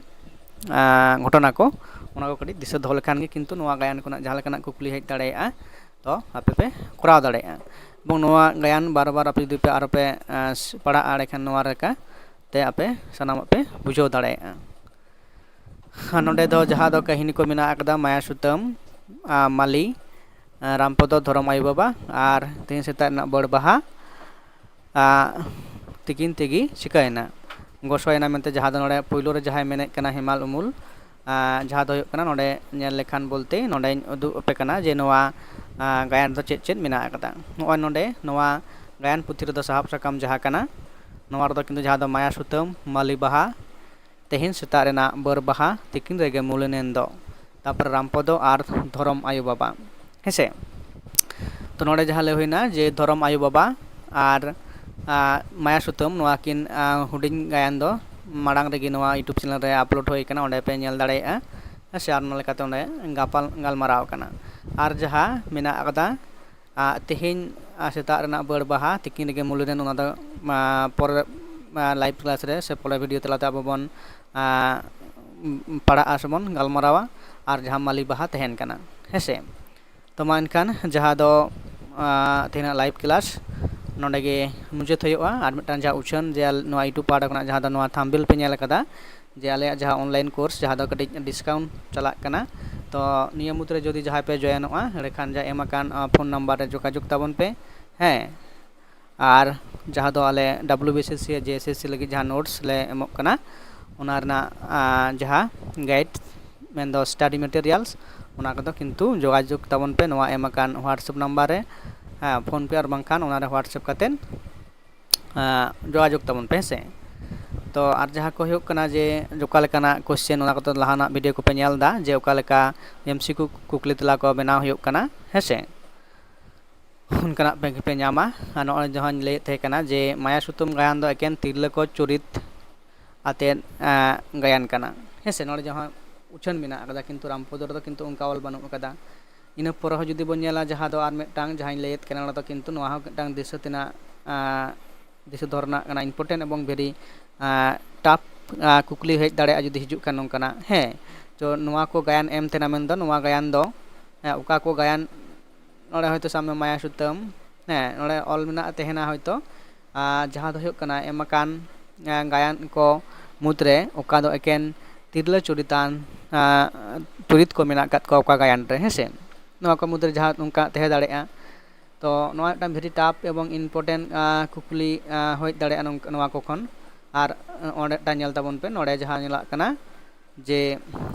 ᱜᱷᱚᱴᱚᱱᱟ ᱠᱚ, ᱚᱱᱟ ᱠᱚ ᱠᱟᱹᱴᱤᱡ ᱫᱤᱥᱟᱹ ᱫᱚᱦᱚ ᱞᱮᱠᱷᱟᱱ ᱜᱮ ᱠᱤᱱᱛᱩ ᱱᱚᱣᱟ ᱜᱟᱭᱟᱱ ᱠᱷᱚᱱᱟᱜ ᱡᱟᱦᱟᱸ ᱞᱮᱠᱟᱱᱟᱜ ᱠᱩᱠᱞᱤ ᱦᱮᱡ ᱫᱟᱲᱮᱭᱟᱜᱼᱟ, ᱛᱚ ᱟᱯᱮ ᱯᱮ ᱠᱚᱨᱟᱣ ᱫᱟᱲᱮᱭᱟᱜᱼᱟ᱾ ᱮᱵᱚᱝ ᱱᱚᱣᱟ ᱜᱟᱭᱟᱱ ᱵᱟᱨ ᱵᱟᱨ ᱟᱯᱮ ᱡᱩᱫᱤ ᱯᱮ ᱟᱨᱚ ᱯᱮ ᱯᱟᱲᱦᱟᱜᱼᱟ, ᱮᱸᱰᱮᱠᱷᱟᱱ ᱱᱚᱣᱟ ᱞᱮᱠᱟ ᱛᱮ ᱟᱯᱮ ᱥᱟᱱᱟᱢᱟᱜ ᱯᱮ ᱵᱩᱡᱷᱟᱹᱣ ᱫᱟᱲᱮᱭᱟᱜᱼᱟ᱾ ᱟᱨ ᱱᱚᱰᱮ ᱫᱚ ᱡᱟᱦᱟᱸ ᱫᱚ ᱠᱟᱹᱦᱱᱤ ᱠᱚ ᱢᱮᱱᱟᱜ ᱟᱠᱟᱫᱟ, ᱢᱟᱭᱟ ᱥᱩᱛᱟᱹᱢ, ᱟᱨ ᱢᱟᱹᱞᱤ, ᱟᱨ ᱨᱟᱢᱯᱚᱫᱚ, ᱫᱷᱚᱨᱚᱢ ᱟᱭᱳ ᱵᱟᱵᱟ, ᱟᱨ ᱛᱮᱦᱮᱧ ᱥᱮᱛᱟᱜ ᱨᱮᱱᱟᱜ ᱵᱟᱹᱲ ᱵᱟᱦᱟ, ᱟᱨ ᱛᱤᱠᱤᱱ ᱛᱮᱜᱮ ᱪᱤᱠᱟᱹᱭᱮᱱᱟ᱾ ᱜᱚᱥᱚᱭᱮᱱᱟ ᱢᱮᱱᱛᱮ ᱡᱟᱦᱟᱸ ᱫᱚ ᱱᱚᱰᱮ ᱯᱳᱭᱞᱳ ᱨᱮ ᱡᱟᱦᱟᱸᱭ ᱢᱮᱱᱮᱫ ᱠᱟᱱᱟ ᱦᱮᱢᱟᱞ ᱩᱢᱩᱞ, ᱟᱨ ᱡᱟᱦᱟᱸ ᱫᱚ ᱦᱩᱭᱩᱜ ᱠᱟᱱᱟ ᱱᱚᱰᱮ ᱧᱮᱞ ᱞᱮᱠᱷᱟᱱ ᱵᱚᱞᱛᱮ ᱱᱚᱰᱮᱧ ᱩᱫᱩᱜ ᱟᱯᱮ ᱠᱟᱱᱟ ᱡᱮ ᱱᱚᱣᱟ, ᱟᱨ ᱜᱟᱭᱟᱱ ᱨᱮᱫᱚ ᱪᱮᱫ ᱪᱮᱫ ᱢᱮᱱᱟᱜ ᱟᱠᱟᱫᱟ᱾ ᱱᱚᱜᱼᱚᱭ ᱱᱚᱰᱮ ᱱᱚᱣᱟ ᱜᱟᱭᱟᱱ ᱯᱩᱛᱷᱤ ᱨᱮᱫᱚ ᱥᱟᱦᱟᱵ ᱥᱟᱠᱟᱢ ᱡᱟᱦᱟᱸ ᱠᱟᱱᱟ, ᱱᱚᱣᱟ ᱨᱮᱫᱚ ᱠᱤᱱᱛᱩ ᱡᱟᱦᱟᱸ ᱫᱚ ᱢᱟᱭᱟ ᱥᱩᱛᱟᱹᱢ, ᱢᱟᱹᱞᱤ ᱵᱟᱦᱟ, ᱛᱮᱦᱮᱧ ᱥᱮᱛᱟᱜ ᱨᱮᱱᱟᱜ ᱵᱟᱹᱨ ᱵᱟᱦᱟ, ᱛᱤᱠᱤᱱ ᱨᱮᱜᱮ ᱢᱩᱞᱤᱱᱮᱱ ᱫᱚ, ᱛᱟᱨᱯᱚᱨᱮ ᱨᱟᱢᱯᱚᱫᱚ ᱟᱨ ᱫᱷᱚᱨᱚᱢ ᱟᱭᱳ ᱵᱟᱵᱟ᱾ ᱦᱮᱸᱥᱮ? ᱛᱚ ᱱᱚᱰᱮ ᱡᱟᱦᱟᱸ ᱞᱟᱹᱭ ᱦᱩᱭᱱᱟ ᱡᱮ ᱫᱷᱚᱨᱚᱢ ᱟᱭᱳ ᱵᱟᱵᱟ ᱟᱨ, ᱟᱨ ᱢᱟᱭᱟ ᱥᱩᱛᱟᱹᱢ, ᱱᱚᱣᱟ ᱠᱤᱱ, ᱟᱨ ᱦᱩᱰᱤᱧ ᱜᱟᱭᱟᱱ ᱫᱚ ᱢᱟᱲᱟᱝ ᱨᱮᱜᱮ ᱱᱚᱣᱟ YouTube ᱪᱮᱱᱮᱞ ᱨᱮ ᱟᱯᱞᱳᱰ ᱦᱩᱭ ᱟᱠᱟᱱᱟ, ᱚᱸᱰᱮ ᱯᱮ ᱧᱮᱞ ᱫᱟᱲᱮᱭᱟᱜᱼᱟ᱾ ᱦᱮᱸᱥᱮ? ᱟᱨ ᱚᱱᱟ ᱞᱮᱠᱟᱛᱮ ᱚᱸᱰᱮ ᱜᱟᱯᱟᱞ ᱜᱟᱞᱢᱟᱨᱟᱣ ᱟᱠᱟᱱᱟ᱾ ᱟᱨ ᱡᱟᱦᱟᱸ ᱢᱮᱱᱟᱜ ᱟᱠᱟᱫᱟ, ᱟᱨ ᱛᱮᱦᱮᱧ, ᱟᱨ ᱥᱮᱛᱟᱜ ᱨᱮᱱᱟᱜ ᱵᱟᱹᱲ ᱵᱟᱦᱟ, ᱛᱤᱠᱤᱱ ᱨᱮᱜᱮ ᱢᱩᱞᱤᱱᱮᱱ, ᱚᱱᱟ ᱫᱚ, ᱟᱨ ᱯᱚᱨᱮ, ᱟᱨ ᱞᱟᱭᱤᱵᱷ ᱠᱞᱟᱥ ᱨᱮ ᱥᱮ ᱯᱚᱨᱮ ᱵᱷᱤᱰᱤᱭᱳ ᱛᱟᱞᱟᱛᱮ ᱟᱵᱚ ᱵᱚᱱ, ᱟᱨ ᱯᱟᱲᱦᱟᱜᱼᱟ ᱥᱮᱵᱚᱱ ᱜᱟᱞᱢᱟᱨᱟᱣᱟ᱾ ᱟᱨ ᱡᱟᱦᱟᱸ ᱢᱟᱹᱞᱤ ᱵᱟᱦᱟ ᱛᱟᱦᱮᱱ ᱠᱟᱱᱟ, ᱦᱮᱸᱥᱮ? ᱛᱚ ᱢᱟ ᱮᱱᱠᱷᱟᱱ ᱡᱟᱦᱟᱸ ᱫᱚ, ᱟᱨ ᱛᱮᱦᱮᱧᱟᱜ ᱞᱟᱭᱤᱵᱷ ᱠᱞᱟᱥ ᱱᱚᱰᱮ ᱜᱮ ᱢᱩᱪᱟᱹᱫ ᱦᱩᱭᱩᱜᱼᱟ᱾ ᱟᱨ ᱢᱤᱫᱴᱟᱝ ᱡᱟᱦᱟᱸ ᱩᱪᱷᱟᱹᱱ ᱡᱮ ᱱᱚᱣᱟ YouTube ᱯᱟᱦᱴᱟ ᱠᱷᱚᱱᱟᱜ ᱡᱟᱦᱟᱸ ᱫᱚ ᱱᱚᱣᱟ ᱛᱷᱟᱢᱵᱮᱞ ᱯᱮ ᱧᱮᱞ ᱟᱠᱟᱫᱟ, ᱡᱮ ᱟᱞᱮᱭᱟᱜ ᱡᱟᱦᱟᱸ online course ᱡᱟᱦᱟᱸ ᱫᱚ ᱠᱟᱹᱴᱤᱡ discount ᱪᱟᱞᱟᱜ ᱠᱟᱱᱟ, ᱛᱚ ᱱᱤᱭᱟᱹ ᱢᱩᱫᱽᱨᱮ ᱡᱩᱫᱤ ᱡᱟᱦᱟᱸᱭ ᱯᱮ ᱡᱚᱭᱮᱱᱚᱜᱼᱟ, ᱮᱸᱰᱮᱠᱷᱟᱱ ᱡᱟ ᱮᱢ ᱟᱠᱟᱱ, ᱟᱨ ᱯᱷᱳᱱ ᱱᱟᱢᱵᱟᱨ ᱨᱮ ᱡᱳᱜᱟᱡᱳᱜᱽ ᱛᱟᱵᱚᱱ ᱯᱮ᱾ ᱦᱮᱸ, ᱟᱨ ᱡᱟᱦᱟᱸ ᱫᱚ ᱟᱞᱮ WBCC ᱥᱮ JSSC ᱞᱟᱹᱜᱤᱫ ᱡᱟᱦᱟᱸ notes ᱞᱮ ᱮᱢᱚᱜ ᱠᱟᱱᱟ, ᱚᱱᱟ ᱨᱮᱱᱟᱜ, ᱟᱨ ᱡᱟᱦᱟᱸ guide ᱢᱮᱱᱫᱚ study materials, ᱚᱱᱟ ᱠᱚᱫᱚ ᱠᱤᱱᱛᱩ ᱡᱳᱜᱟᱡᱳᱜᱽ ᱛᱟᱵᱚᱱ ᱯᱮ ᱱᱚᱣᱟ ᱮᱢ ᱟᱠᱟᱱ WhatsApp ᱱᱟᱢᱵᱟᱨ ᱨᱮ᱾ ᱦᱮᱸ, ᱯᱷᱳᱱ ᱯᱮ ᱟᱨ ᱵᱟᱝᱠᱷᱟᱱ ᱚᱱᱟᱨᱮ WhatsApp ᱠᱟᱛᱮᱫ, ᱟᱨ ᱡᱳᱜᱟᱡᱳᱜᱽ ᱛᱟᱵᱚᱱ ᱯᱮ, ᱦᱮᱸᱥᱮ᱾ ᱛᱚ ᱟᱨ ᱡᱟᱦᱟᱸ ᱠᱚ ᱦᱩᱭᱩᱜ ᱠᱟᱱᱟ ᱡᱮ ᱚᱠᱟ ᱞᱮᱠᱟᱱᱟᱜ question, ᱚᱱᱟ ᱠᱚᱫᱚ ᱞᱟᱦᱟᱱᱟᱜ ᱵᱷᱤᱰᱤᱭᱳ ᱠᱚᱯᱮ ᱧᱮᱞ ᱮᱫᱟ ᱡᱮ ᱚᱠᱟ ᱞᱮᱠᱟ MCQ ᱠᱩᱠᱞᱤ ᱛᱮᱞᱟ ᱠᱚ ᱵᱮᱱᱟᱣ ᱦᱩᱭᱩᱜ ᱠᱟᱱᱟ, ᱦᱮᱸᱥᱮ᱾ ᱚᱱᱠᱟᱱᱟᱜ ᱯᱮ, ᱯᱮ ᱧᱟᱢᱟ᱾ ᱟᱨ ᱱᱚᱜᱼᱚᱭ ᱡᱟᱦᱟᱸᱧ ᱞᱟᱹᱭᱮᱫ ᱛᱟᱦᱮᱸ ᱠᱟᱱᱟ ᱡᱮ ᱢᱟᱭᱟ ᱥᱩᱛᱟᱹᱢ ᱜᱟᱭᱟᱱ ᱫᱚ ᱮᱠᱮᱱ ᱛᱤᱨᱞᱟᱹ ᱠᱚ ᱪᱚᱨᱤᱛ ᱟᱛᱮᱫ, ᱟᱸ, ᱜᱟᱭᱟᱱ ᱠᱟᱱᱟ, ᱦᱮᱸ ᱥᱮ᱾ ᱱᱚᱰᱮ ᱡᱟᱦᱟᱸ ᱩᱪᱷᱟᱹᱱ ᱢᱮᱱᱟᱜ ᱟᱠᱟᱫᱟ, ᱠᱤᱱᱛᱩ ᱨᱟᱢᱯᱚᱫᱚ ᱨᱮᱫᱚ ᱠᱤᱱᱛᱩ ᱚᱱᱠᱟ ᱚᱞ ᱵᱟᱹᱱᱩᱜ ᱟᱠᱟᱫᱟ᱾ ᱤᱱᱟᱹ ᱯᱚᱨᱮ ᱦᱚᱸ ᱡᱩᱫᱤ ᱵᱚᱱ ᱧᱮᱞᱟ, ᱡᱟᱦᱟᱸ ᱫᱚ ᱟᱨ ᱢᱤᱫᱴᱟᱝ ᱡᱟᱦᱟᱸᱧ ᱞᱟᱹᱭᱮᱫ ᱠᱟᱱᱟ, ᱚᱱᱟ ᱫᱚ ᱠᱤᱱᱛᱩ ᱱᱚᱣᱟ ᱦᱚᱸ ᱢᱤᱫᱴᱟᱝ ᱫᱤᱥᱟᱹ ᱛᱮᱱᱟᱜ, ᱟᱸ, ᱫᱤᱥᱟᱹ ᱫᱚᱦᱚ ᱨᱮᱱᱟᱜ ᱠᱟᱱᱟ, important ᱮᱵᱚᱝ very, ᱟᱸ, tough, ᱟᱸ, ᱠᱩᱠᱞᱤ ᱦᱮᱡ ᱫᱟᱲᱮᱭᱟᱜᱼᱟ ᱡᱩᱫᱤ ᱦᱤᱡᱩᱜ ᱠᱷᱟᱱ ᱱᱚᱝᱠᱟᱱᱟᱜ, ᱦᱮᱸ᱾ ᱛᱚ ᱱᱚᱣᱟ ᱠᱚ ᱜᱟᱭᱟᱱ ᱮᱢ ᱛᱟᱦᱮᱱᱟ, ᱢᱮᱱᱫᱚ ᱱᱚᱣᱟ ᱜᱟᱭᱟᱱ ᱫᱚ, ᱦᱮᱸ, ᱚᱠᱟ ᱠᱚ ᱜᱟᱭᱟᱱ, ᱱᱚᱰᱮ ᱦᱚᱭᱛᱳ ᱥᱟᱵ ᱢᱮ ᱢᱟᱭᱟ ᱥᱩᱛᱟᱹᱢ, ᱦᱮᱸ, ᱱᱚᱰᱮ ᱚᱞ ᱢᱮᱱᱟᱜ ᱛᱟᱦᱮᱱᱟ ᱦᱚᱭᱛᱳ, ᱟᱨ ᱡᱟᱦᱟᱸ ᱫᱚ ᱦᱩᱭᱩᱜ ᱠᱟᱱᱟ ᱮᱢ ᱟᱠᱟᱱ, ᱟᱨ, ᱜᱟᱭᱟᱱ ᱠᱚ ᱢᱩᱫᱽᱨᱮ ᱚᱠᱟ ᱫᱚ ᱮᱠᱮᱱ ᱛᱤᱨᱞᱟᱹ ᱪᱩᱨᱤᱛᱟᱱ, ᱟᱨ, ᱪᱩᱨᱤᱛ ᱠᱚ ᱢᱮᱱᱟᱜ ᱟᱠᱟᱫ ᱠᱚᱣᱟ ᱚᱠᱟ ᱜᱟᱭᱟᱱ ᱨᱮ, ᱦᱮᱸ ᱥᱮ? ᱱᱚᱣᱟ ᱠᱚ ᱢᱩᱫᱽᱨᱮ ᱡᱟᱦᱟᱸ ᱱᱚᱝᱠᱟ ᱛᱟᱦᱮᱸ ᱫᱟᱲᱮᱭᱟᱜᱼᱟ᱾ ᱛᱚ ᱱᱚᱣᱟ ᱢᱤᱫᱴᱟᱝ very tough ᱮᱵᱚᱝ important, ᱟᱨ, ᱠᱩᱠᱞᱤ, ᱟᱨ, ᱦᱮᱡ ᱫᱟᱲᱮᱭᱟᱜᱼᱟ ᱱᱚᱝᱠᱟ, ᱱᱚᱣᱟ ᱠᱚ ᱠᱷᱚᱱ᱾ ᱟᱨ ᱚᱸᱰᱮ ᱢᱤᱫᱴᱟᱝ ᱧᱮᱞ ᱛᱟᱵᱚᱱ ᱯᱮ, ᱱᱚᱰᱮ ᱡᱟᱦᱟᱸ ᱧᱮᱞᱚᱜ ᱠᱟᱱᱟ ᱡᱮ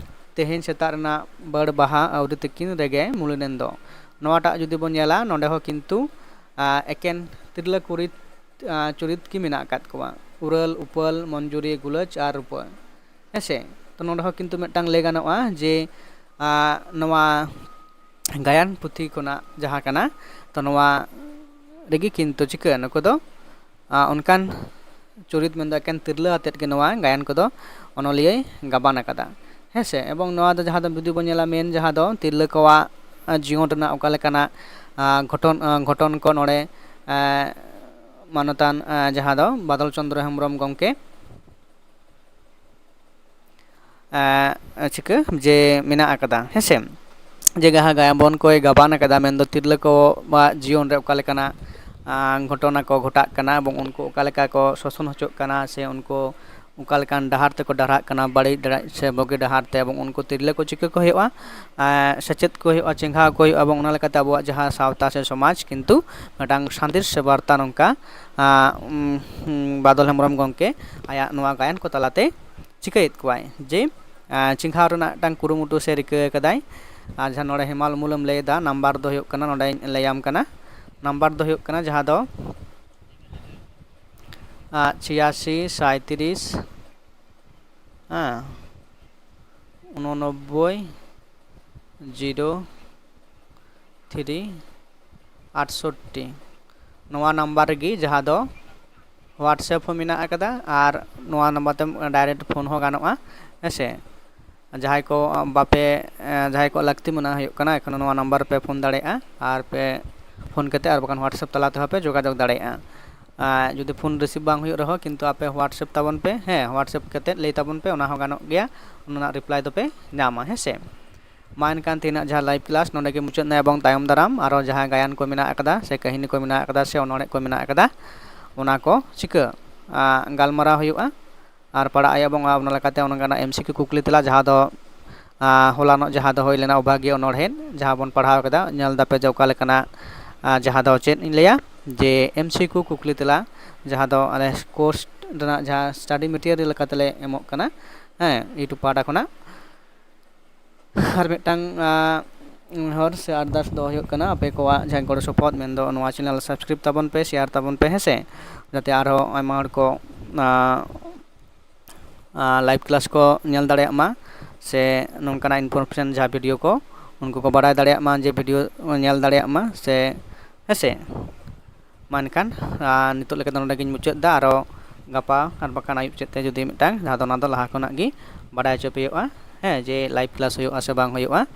ᱛᱮᱦᱮᱧ ᱥᱮᱛᱟᱜ ᱨᱮᱱᱟᱜ ᱵᱟᱹᱲ ᱵᱟᱦᱟ ᱟᱹᱣᱨᱤ ᱛᱤᱠᱤᱱ ᱨᱮᱜᱮ ᱢᱩᱞᱤᱱᱮᱱ ᱫᱚ᱾ ᱱᱚᱣᱟᱴᱟᱜ ᱡᱩᱫᱤ ᱵᱚᱱ ᱧᱮᱞᱟ, ᱱᱚᱰᱮ ᱦᱚᱸ ᱠᱤᱱᱛᱩ, ᱟᱨ, ᱮᱠᱮᱱ ᱛᱤᱨᱞᱟᱹ ᱠᱩᱲᱤ, ᱟᱨ, ᱪᱩᱨᱤᱛ ᱜᱮ ᱢᱮᱱᱟᱜ ᱟᱠᱟᱫ ᱠᱚᱣᱟ, ᱩᱨᱟᱹᱞ, ᱩᱯᱟᱹᱞ, ᱢᱚᱧᱡᱩᱨᱤ, ᱜᱩᱞᱟᱹᱪ ᱟᱨ ᱨᱩᱯᱟᱹ᱾ ᱦᱮᱸᱥᱮ? ᱛᱚ ᱱᱚᱰᱮ ᱦᱚᱸ ᱠᱤᱱᱛᱩ ᱢᱤᱫᱴᱟᱝ ᱞᱟᱹᱭ ᱜᱟᱱᱚᱜᱼᱟ ᱡᱮ, ᱟᱨ, ᱱᱚᱣᱟ ᱜᱟᱭᱟᱱ ᱯᱩᱛᱷᱤ ᱠᱷᱚᱱᱟᱜ ᱡᱟᱦᱟᱸ ᱠᱟᱱᱟ, ᱛᱚ ᱱᱚᱣᱟ ᱨᱮᱜᱮ ᱠᱤᱱᱛᱩ ᱪᱤᱠᱟᱹ ᱱᱩᱠᱩ ᱫᱚ, ᱟᱨ, ᱚᱱᱠᱟᱱ ᱪᱩᱨᱤᱛ ᱢᱮᱱᱫᱚ ᱮᱠᱮᱱ ᱛᱤᱨᱞᱟᱹ ᱟᱛᱮᱫ ᱜᱮ ᱱᱚᱣᱟ ᱜᱟᱭᱟᱱ ᱠᱚᱫᱚ ᱚᱱᱚᱞᱤᱭᱟᱹᱭ ᱜᱟᱵᱟᱱ ᱟᱠᱟᱫᱟ᱾ ᱦᱮᱸ ᱥᱮ? ᱮᱵᱚᱝ ᱱᱚᱣᱟ ᱫᱚ ᱡᱟᱦᱟᱸ ᱫᱚ ᱡᱩᱫᱤ ᱵᱚᱱ ᱧᱮᱞᱟ ᱢᱮᱱ ᱡᱟᱦᱟᱸ ᱫᱚ ᱛᱤᱨᱞᱟᱹ ᱠᱚᱣᱟᱜ, ᱟᱨ, ᱡᱤᱭᱚᱱ ᱨᱮᱱᱟᱜ ᱚᱠᱟ ᱞᱮᱠᱟᱱᱟᱜ, ᱟᱨ, ᱜᱷᱚᱴᱚᱱ, ᱟᱨ, ᱜᱷᱚᱴᱚᱱ ᱠᱚ ᱱᱚᱰᱮ, ᱟᱨ, ᱢᱟᱱᱚᱛᱟᱱ, ᱟᱨ, ᱡᱟᱦᱟᱸ ᱫᱚ ᱵᱟᱫᱚᱞ ᱪᱚᱸᱫᱽᱨᱚ ᱦᱮᱢᱵᱨᱚᱢ ᱜᱚᱢᱠᱮ ᱟᱨ, ᱪᱤᱠᱟᱹ ᱡᱮ ᱢᱮᱱᱟᱜ ᱟᱠᱟᱫᱟ, ᱦᱮᱸ ᱥᱮ? ᱡᱮ ᱡᱟᱦᱟᱸ ᱜᱟᱭᱟᱱ ᱠᱚᱭ ᱜᱟᱵᱟᱱ ᱟᱠᱟᱫᱟ, ᱢᱮᱱᱫᱚ ᱛᱤᱨᱞᱟᱹ ᱠᱚᱣᱟᱜ ᱡᱤᱭᱚᱱ ᱨᱮ ᱚᱠᱟ ᱞᱮᱠᱟᱱᱟᱜ, ᱟᱨ, ᱜᱷᱚᱴᱚᱱᱟ ᱠᱚ ᱜᱷᱚᱴᱟᱜ ᱠᱟᱱᱟ ᱮᱵᱚᱝ ᱩᱱᱠᱩ ᱚᱠᱟ ᱞᱮᱠᱟ ᱠᱚ ᱥᱳᱥᱚᱱ ᱦᱚᱪᱚᱜ ᱠᱟᱱᱟ ᱥᱮ ᱩᱱᱠᱩ ᱚᱠᱟ ᱞᱮᱠᱟᱱ ᱰᱟᱦᱟᱨ ᱛᱮᱠᱚ ᱰᱟᱨᱦᱟᱜ ᱠᱟᱱᱟ, ᱵᱟᱹᱲᱤᱡ ᱰᱟᱦᱟᱨ ᱥᱮ ᱵᱩᱜᱤ ᱰᱟᱦᱟᱨ ᱛᱮ, ᱮᱵᱚᱝ ᱩᱱᱠᱩ ᱛᱤᱨᱞᱟᱹ ᱠᱚ ᱪᱤᱠᱟᱹ ᱠᱚ ᱦᱩᱭᱩᱜᱼᱟ, ᱟᱨ, ᱥᱮᱪᱮᱫ ᱠᱚ ᱦᱩᱭᱩᱜᱼᱟ, ᱪᱮᱸᱜᱷᱟᱣ ᱠᱚ ᱦᱩᱭᱩᱜᱼᱟ, ᱮᱵᱚᱝ ᱚᱱᱟ ᱞᱮᱠᱟᱛᱮ ᱟᱵᱚᱣᱟᱜ ᱡᱟᱦᱟᱸ ᱥᱟᱶᱛᱟ ᱥᱮ ᱥᱚᱢᱟᱡᱽ ᱠᱤᱱᱛᱩ ᱢᱤᱫᱴᱟᱝ ᱥᱟᱸᱫᱮᱥ ᱥᱮ ᱵᱟᱨᱛᱟ ᱱᱚᱝᱠᱟ, ᱟᱨ, ᱩᱢ, ᱩᱢ, ᱵᱟᱫᱚᱞ ᱦᱮᱢᱵᱨᱚᱢ ᱜᱚᱢᱠᱮ ᱟᱭᱟᱜ ᱱᱚᱣᱟ ᱜᱟᱭᱟᱱ ᱠᱚ ᱛᱟᱞᱟᱛᱮ ᱪᱤᱠᱟᱹᱭᱮᱫ ᱠᱚᱣᱟᱭ ᱡᱮ, ᱟᱨ, ᱪᱮᱸᱜᱷᱟᱣ ᱨᱮᱱᱟᱜ ᱢᱤᱫᱴᱟᱝ ᱠᱩᱨᱩᱢᱩᱴᱩ ᱥᱮ ᱨᱤᱠᱟᱹ ᱟᱠᱟᱫᱟᱭ᱾ ᱟᱨ ᱡᱟᱦᱟᱸ ᱱᱚᱰᱮ ᱦᱮᱢᱟᱞ ᱩᱢᱩᱞᱮᱢ ᱞᱟᱹᱭ ᱮᱫᱟ, ᱱᱟᱢᱵᱟᱨ ᱫᱚ ᱦᱩᱭᱩᱜ ᱠᱟᱱᱟ, ᱱᱚᱰᱮᱧ ᱞᱟᱹᱭᱟᱢ ᱠᱟᱱᱟ, ᱱᱟᱢᱵᱟᱨ ᱫᱚ ᱦᱩᱭᱩᱜ ᱠᱟᱱᱟ ᱡᱟᱦᱟᱸ ᱫᱚ, ᱟᱨ, ᱪᱷᱤᱭᱟᱥᱤ, ᱥᱟᱸᱭᱛᱨᱤᱥ, ᱦᱮᱸ, ᱩᱱᱚᱱᱚᱵᱵᱳᱭ, ᱡᱤᱨᱳ ᱛᱷᱨᱤ, ᱟᱴᱥᱚᱴᱴᱤ᱾ ᱱᱚᱣᱟ ᱱᱟᱢᱵᱟᱨ ᱨᱮᱜᱮ ᱡᱟᱦᱟᱸ ᱫᱚ WhatsApp ᱦᱚᱸ ᱢᱮᱱᱟᱜ ᱟᱠᱟᱫᱟ ᱟᱨ ᱱᱚᱣᱟ ᱱᱟᱢᱵᱟᱨ ᱛᱮ direct ᱯᱷᱳᱱ ᱦᱚᱸ ᱜᱟᱱᱚᱜᱼᱟ, ᱦᱮᱸ ᱥᱮ? ᱡᱟᱦᱟᱸᱭ ᱠᱚ ᱵᱟᱯᱮ, ᱮ, ᱡᱟᱦᱟᱸᱭ ᱠᱚ ᱞᱟᱹᱠᱛᱤ ᱢᱮᱱᱟᱜᱼᱟ ᱦᱩᱭᱩᱜ ᱠᱟᱱᱟ, ᱮᱠᱷᱚᱱ ᱱᱚᱣᱟ ᱱᱟᱢᱵᱟᱨ ᱨᱮᱯᱮ ᱯᱷᱳᱱ ᱫᱟᱲᱮᱭᱟᱜᱼᱟ ᱟᱨ ᱯᱮ ᱯᱷᱳᱱ ᱠᱟᱛᱮ ᱟᱨ ᱵᱟᱠᱷᱟᱱ WhatsApp ᱛᱟᱞᱟ ᱛᱮᱦᱚᱸ ᱯᱮ ᱡᱳᱜᱟᱡᱳᱜᱽ ᱫᱟᱲᱮᱭᱟᱜᱼᱟ᱾ ᱟᱨ ᱡᱩᱫᱤ ᱯᱷᱳᱱ receive ᱵᱟᱝ ᱦᱩᱭᱩᱜ ᱨᱮᱦᱚᱸ ᱠᱤᱱᱛᱩ ᱟᱯᱮ WhatsApp ᱛᱟᱵᱚᱱ ᱯᱮ, ᱦᱮᱸ, WhatsApp ᱠᱟᱛᱮ ᱞᱟᱹᱭ ᱛᱟᱵᱚᱱ ᱯᱮ, ᱚᱱᱟ ᱦᱚᱸ ᱜᱟᱱᱚᱜ ᱜᱮᱭᱟ, ᱚᱱᱟ ᱨᱮᱱᱟᱜ reply ᱫᱚᱯᱮ ᱧᱟᱢᱟ, ᱦᱮᱸ ᱥᱮ? ᱢᱟ ᱮᱱᱠᱷᱟᱱ ᱛᱮᱦᱮᱧᱟᱜ ᱡᱟᱦᱟᱸ live class ᱱᱚᱰᱮ ᱜᱮ ᱢᱩᱪᱟᱹᱫ ᱮᱱᱟ, ᱮᱵᱚᱝ ᱛᱟᱭᱚᱢ ᱫᱟᱨᱟᱢ ᱟᱨᱚ ᱡᱟᱦᱟᱸ ᱜᱟᱭᱟᱱ ᱠᱚ ᱢᱮᱱᱟᱜ ᱟᱠᱟᱫᱟ ᱥᱮ ᱠᱟᱹᱦᱱᱤ ᱠᱚ ᱢᱮᱱᱟᱜ ᱟᱠᱟᱫᱟ ᱥᱮ ᱚᱱᱚᱬᱦᱮ ᱠᱚ ᱢᱮᱱᱟᱜ ᱟᱠᱟᱫᱟ, ᱚᱱᱟ ᱠᱚ ᱪᱤᱠᱟᱹ, ᱟ, ᱜᱟᱞᱢᱟᱨᱟᱣ ᱦᱩᱭᱩᱜᱼᱟ ᱟᱨ ᱯᱟᱲᱦᱟᱜ ᱦᱩᱭᱩᱜᱼᱟ᱾ ᱮᱵᱚᱝ ᱚᱱᱟ ᱞᱮᱠᱟᱛᱮ ᱚᱱᱠᱟᱱᱟᱜ M C Q ᱠᱩᱠᱞᱤ ᱛᱮᱞᱟ ᱡᱟᱦᱟᱸ ᱫᱚ, ᱟ, ᱦᱚᱞᱟᱱᱚᱜ ᱡᱟᱦᱟᱸ ᱫᱚ ᱦᱩᱭ ᱞᱮᱱᱟ ᱚᱵᱷᱟᱜᱤᱭᱟᱹ ᱚᱱᱚᱬᱦᱮ, ᱡᱟᱦᱟᱸ ᱵᱚᱱ ᱯᱟᱲᱦᱟᱣ ᱠᱮᱫᱟ, ᱧᱮᱞ ᱫᱟᱯᱮ ᱡᱮ ᱚᱠᱟ ᱞᱮᱠᱟᱱᱟᱜ, ᱟ, ᱡᱟᱦᱟᱸ ᱫᱚ ᱪᱮᱫ ᱤᱧ ᱞᱟᱹᱭᱟ, ᱡᱮ M C Q ᱠᱩᱠᱞᱤ ᱛᱮᱞᱟ ᱡᱟᱦᱟᱸ ᱫᱚ ᱟᱞᱮ course ᱨᱮᱱᱟᱜ ᱡᱟᱦᱟᱸ study material ᱞᱮᱠᱟᱛᱮᱞᱮ ᱮᱢᱚᱜ ᱠᱟᱱᱟ, ᱦᱮᱸ, YouTube ᱯᱟᱦᱴᱟ ᱠᱷᱚᱱᱟᱜ᱾ ᱟᱨ ᱢᱤᱫᱴᱟᱝ, ᱟ, ᱦᱚᱨ ᱥᱮ ᱟᱨᱫᱟᱥ ᱫᱚ ᱦᱩᱭᱩᱜ ᱠᱟᱱᱟ, ᱟᱯᱮ ᱠᱚᱣᱟᱜ ᱡᱟᱦᱟᱸ ᱜᱚᱲᱚ ᱥᱚᱯᱚᱦᱚᱫ, ᱢᱮᱱᱫᱚ ᱱᱚᱣᱟ channel subscribe ᱛᱟᱵᱚᱱ ᱯᱮ, share ᱛᱟᱵᱚᱱ ᱯᱮ, ᱦᱮᱸ ᱥᱮ, ᱡᱟᱛᱮ ᱟᱨᱦᱚᱸ ᱟᱭᱢᱟ ᱦᱚᱲ ᱠᱚ, ᱟ, ᱟ, live class ᱠᱚ ᱧᱮᱞ ᱫᱟᱲᱮᱭᱟᱜ ᱢᱟ, ᱥᱮ ᱱᱚᱝᱠᱟᱱᱟᱜ information ᱡᱟᱦᱟᱸ video ᱠᱚ, ᱩᱱᱠᱩ ᱠᱚ ᱵᱟᱲᱟᱭ ᱫᱟᱲᱮᱭᱟᱜ ᱢᱟ, ᱡᱮ video ᱧᱮᱞ ᱫᱟᱲᱮᱭᱟᱜ ᱢᱟ, ᱥᱮ, ᱦᱮᱸ ᱥᱮ᱾ ᱢᱟ ᱮᱱᱠᱷᱟᱱ, ᱟ, ᱱᱤᱛᱚᱜ ᱞᱮᱠᱟ ᱫᱚ ᱱᱚᱰᱮ ᱜᱤᱧ ᱢᱩᱪᱟᱹᱫ ᱮᱫᱟ᱾ ᱟᱨᱚ ᱜᱟᱯᱟ ᱟᱨ ᱵᱟᱠᱷᱟᱱ ᱟᱹᱭᱩᱵ ᱥᱮᱫ ᱛᱮ ᱡᱩᱫᱤ ᱢᱤᱫᱴᱟᱝ, ᱡᱟᱦᱟᱸ ᱫᱚ ᱚᱱᱟ ᱫᱚ ᱞᱟᱦᱟ ᱠᱷᱚᱱᱟᱜ ᱜᱮ ᱵᱟᱲᱟᱭ ᱦᱚᱪᱚ ᱯᱮ ᱦᱩᱭᱩᱜᱼᱟ, ᱦᱮᱸ, ᱡᱮ live class ᱦᱩᱭᱩᱜᱼᱟ ᱥᱮ ᱵᱟᱝ ᱦᱩᱭᱩᱜᱼᱟ᱾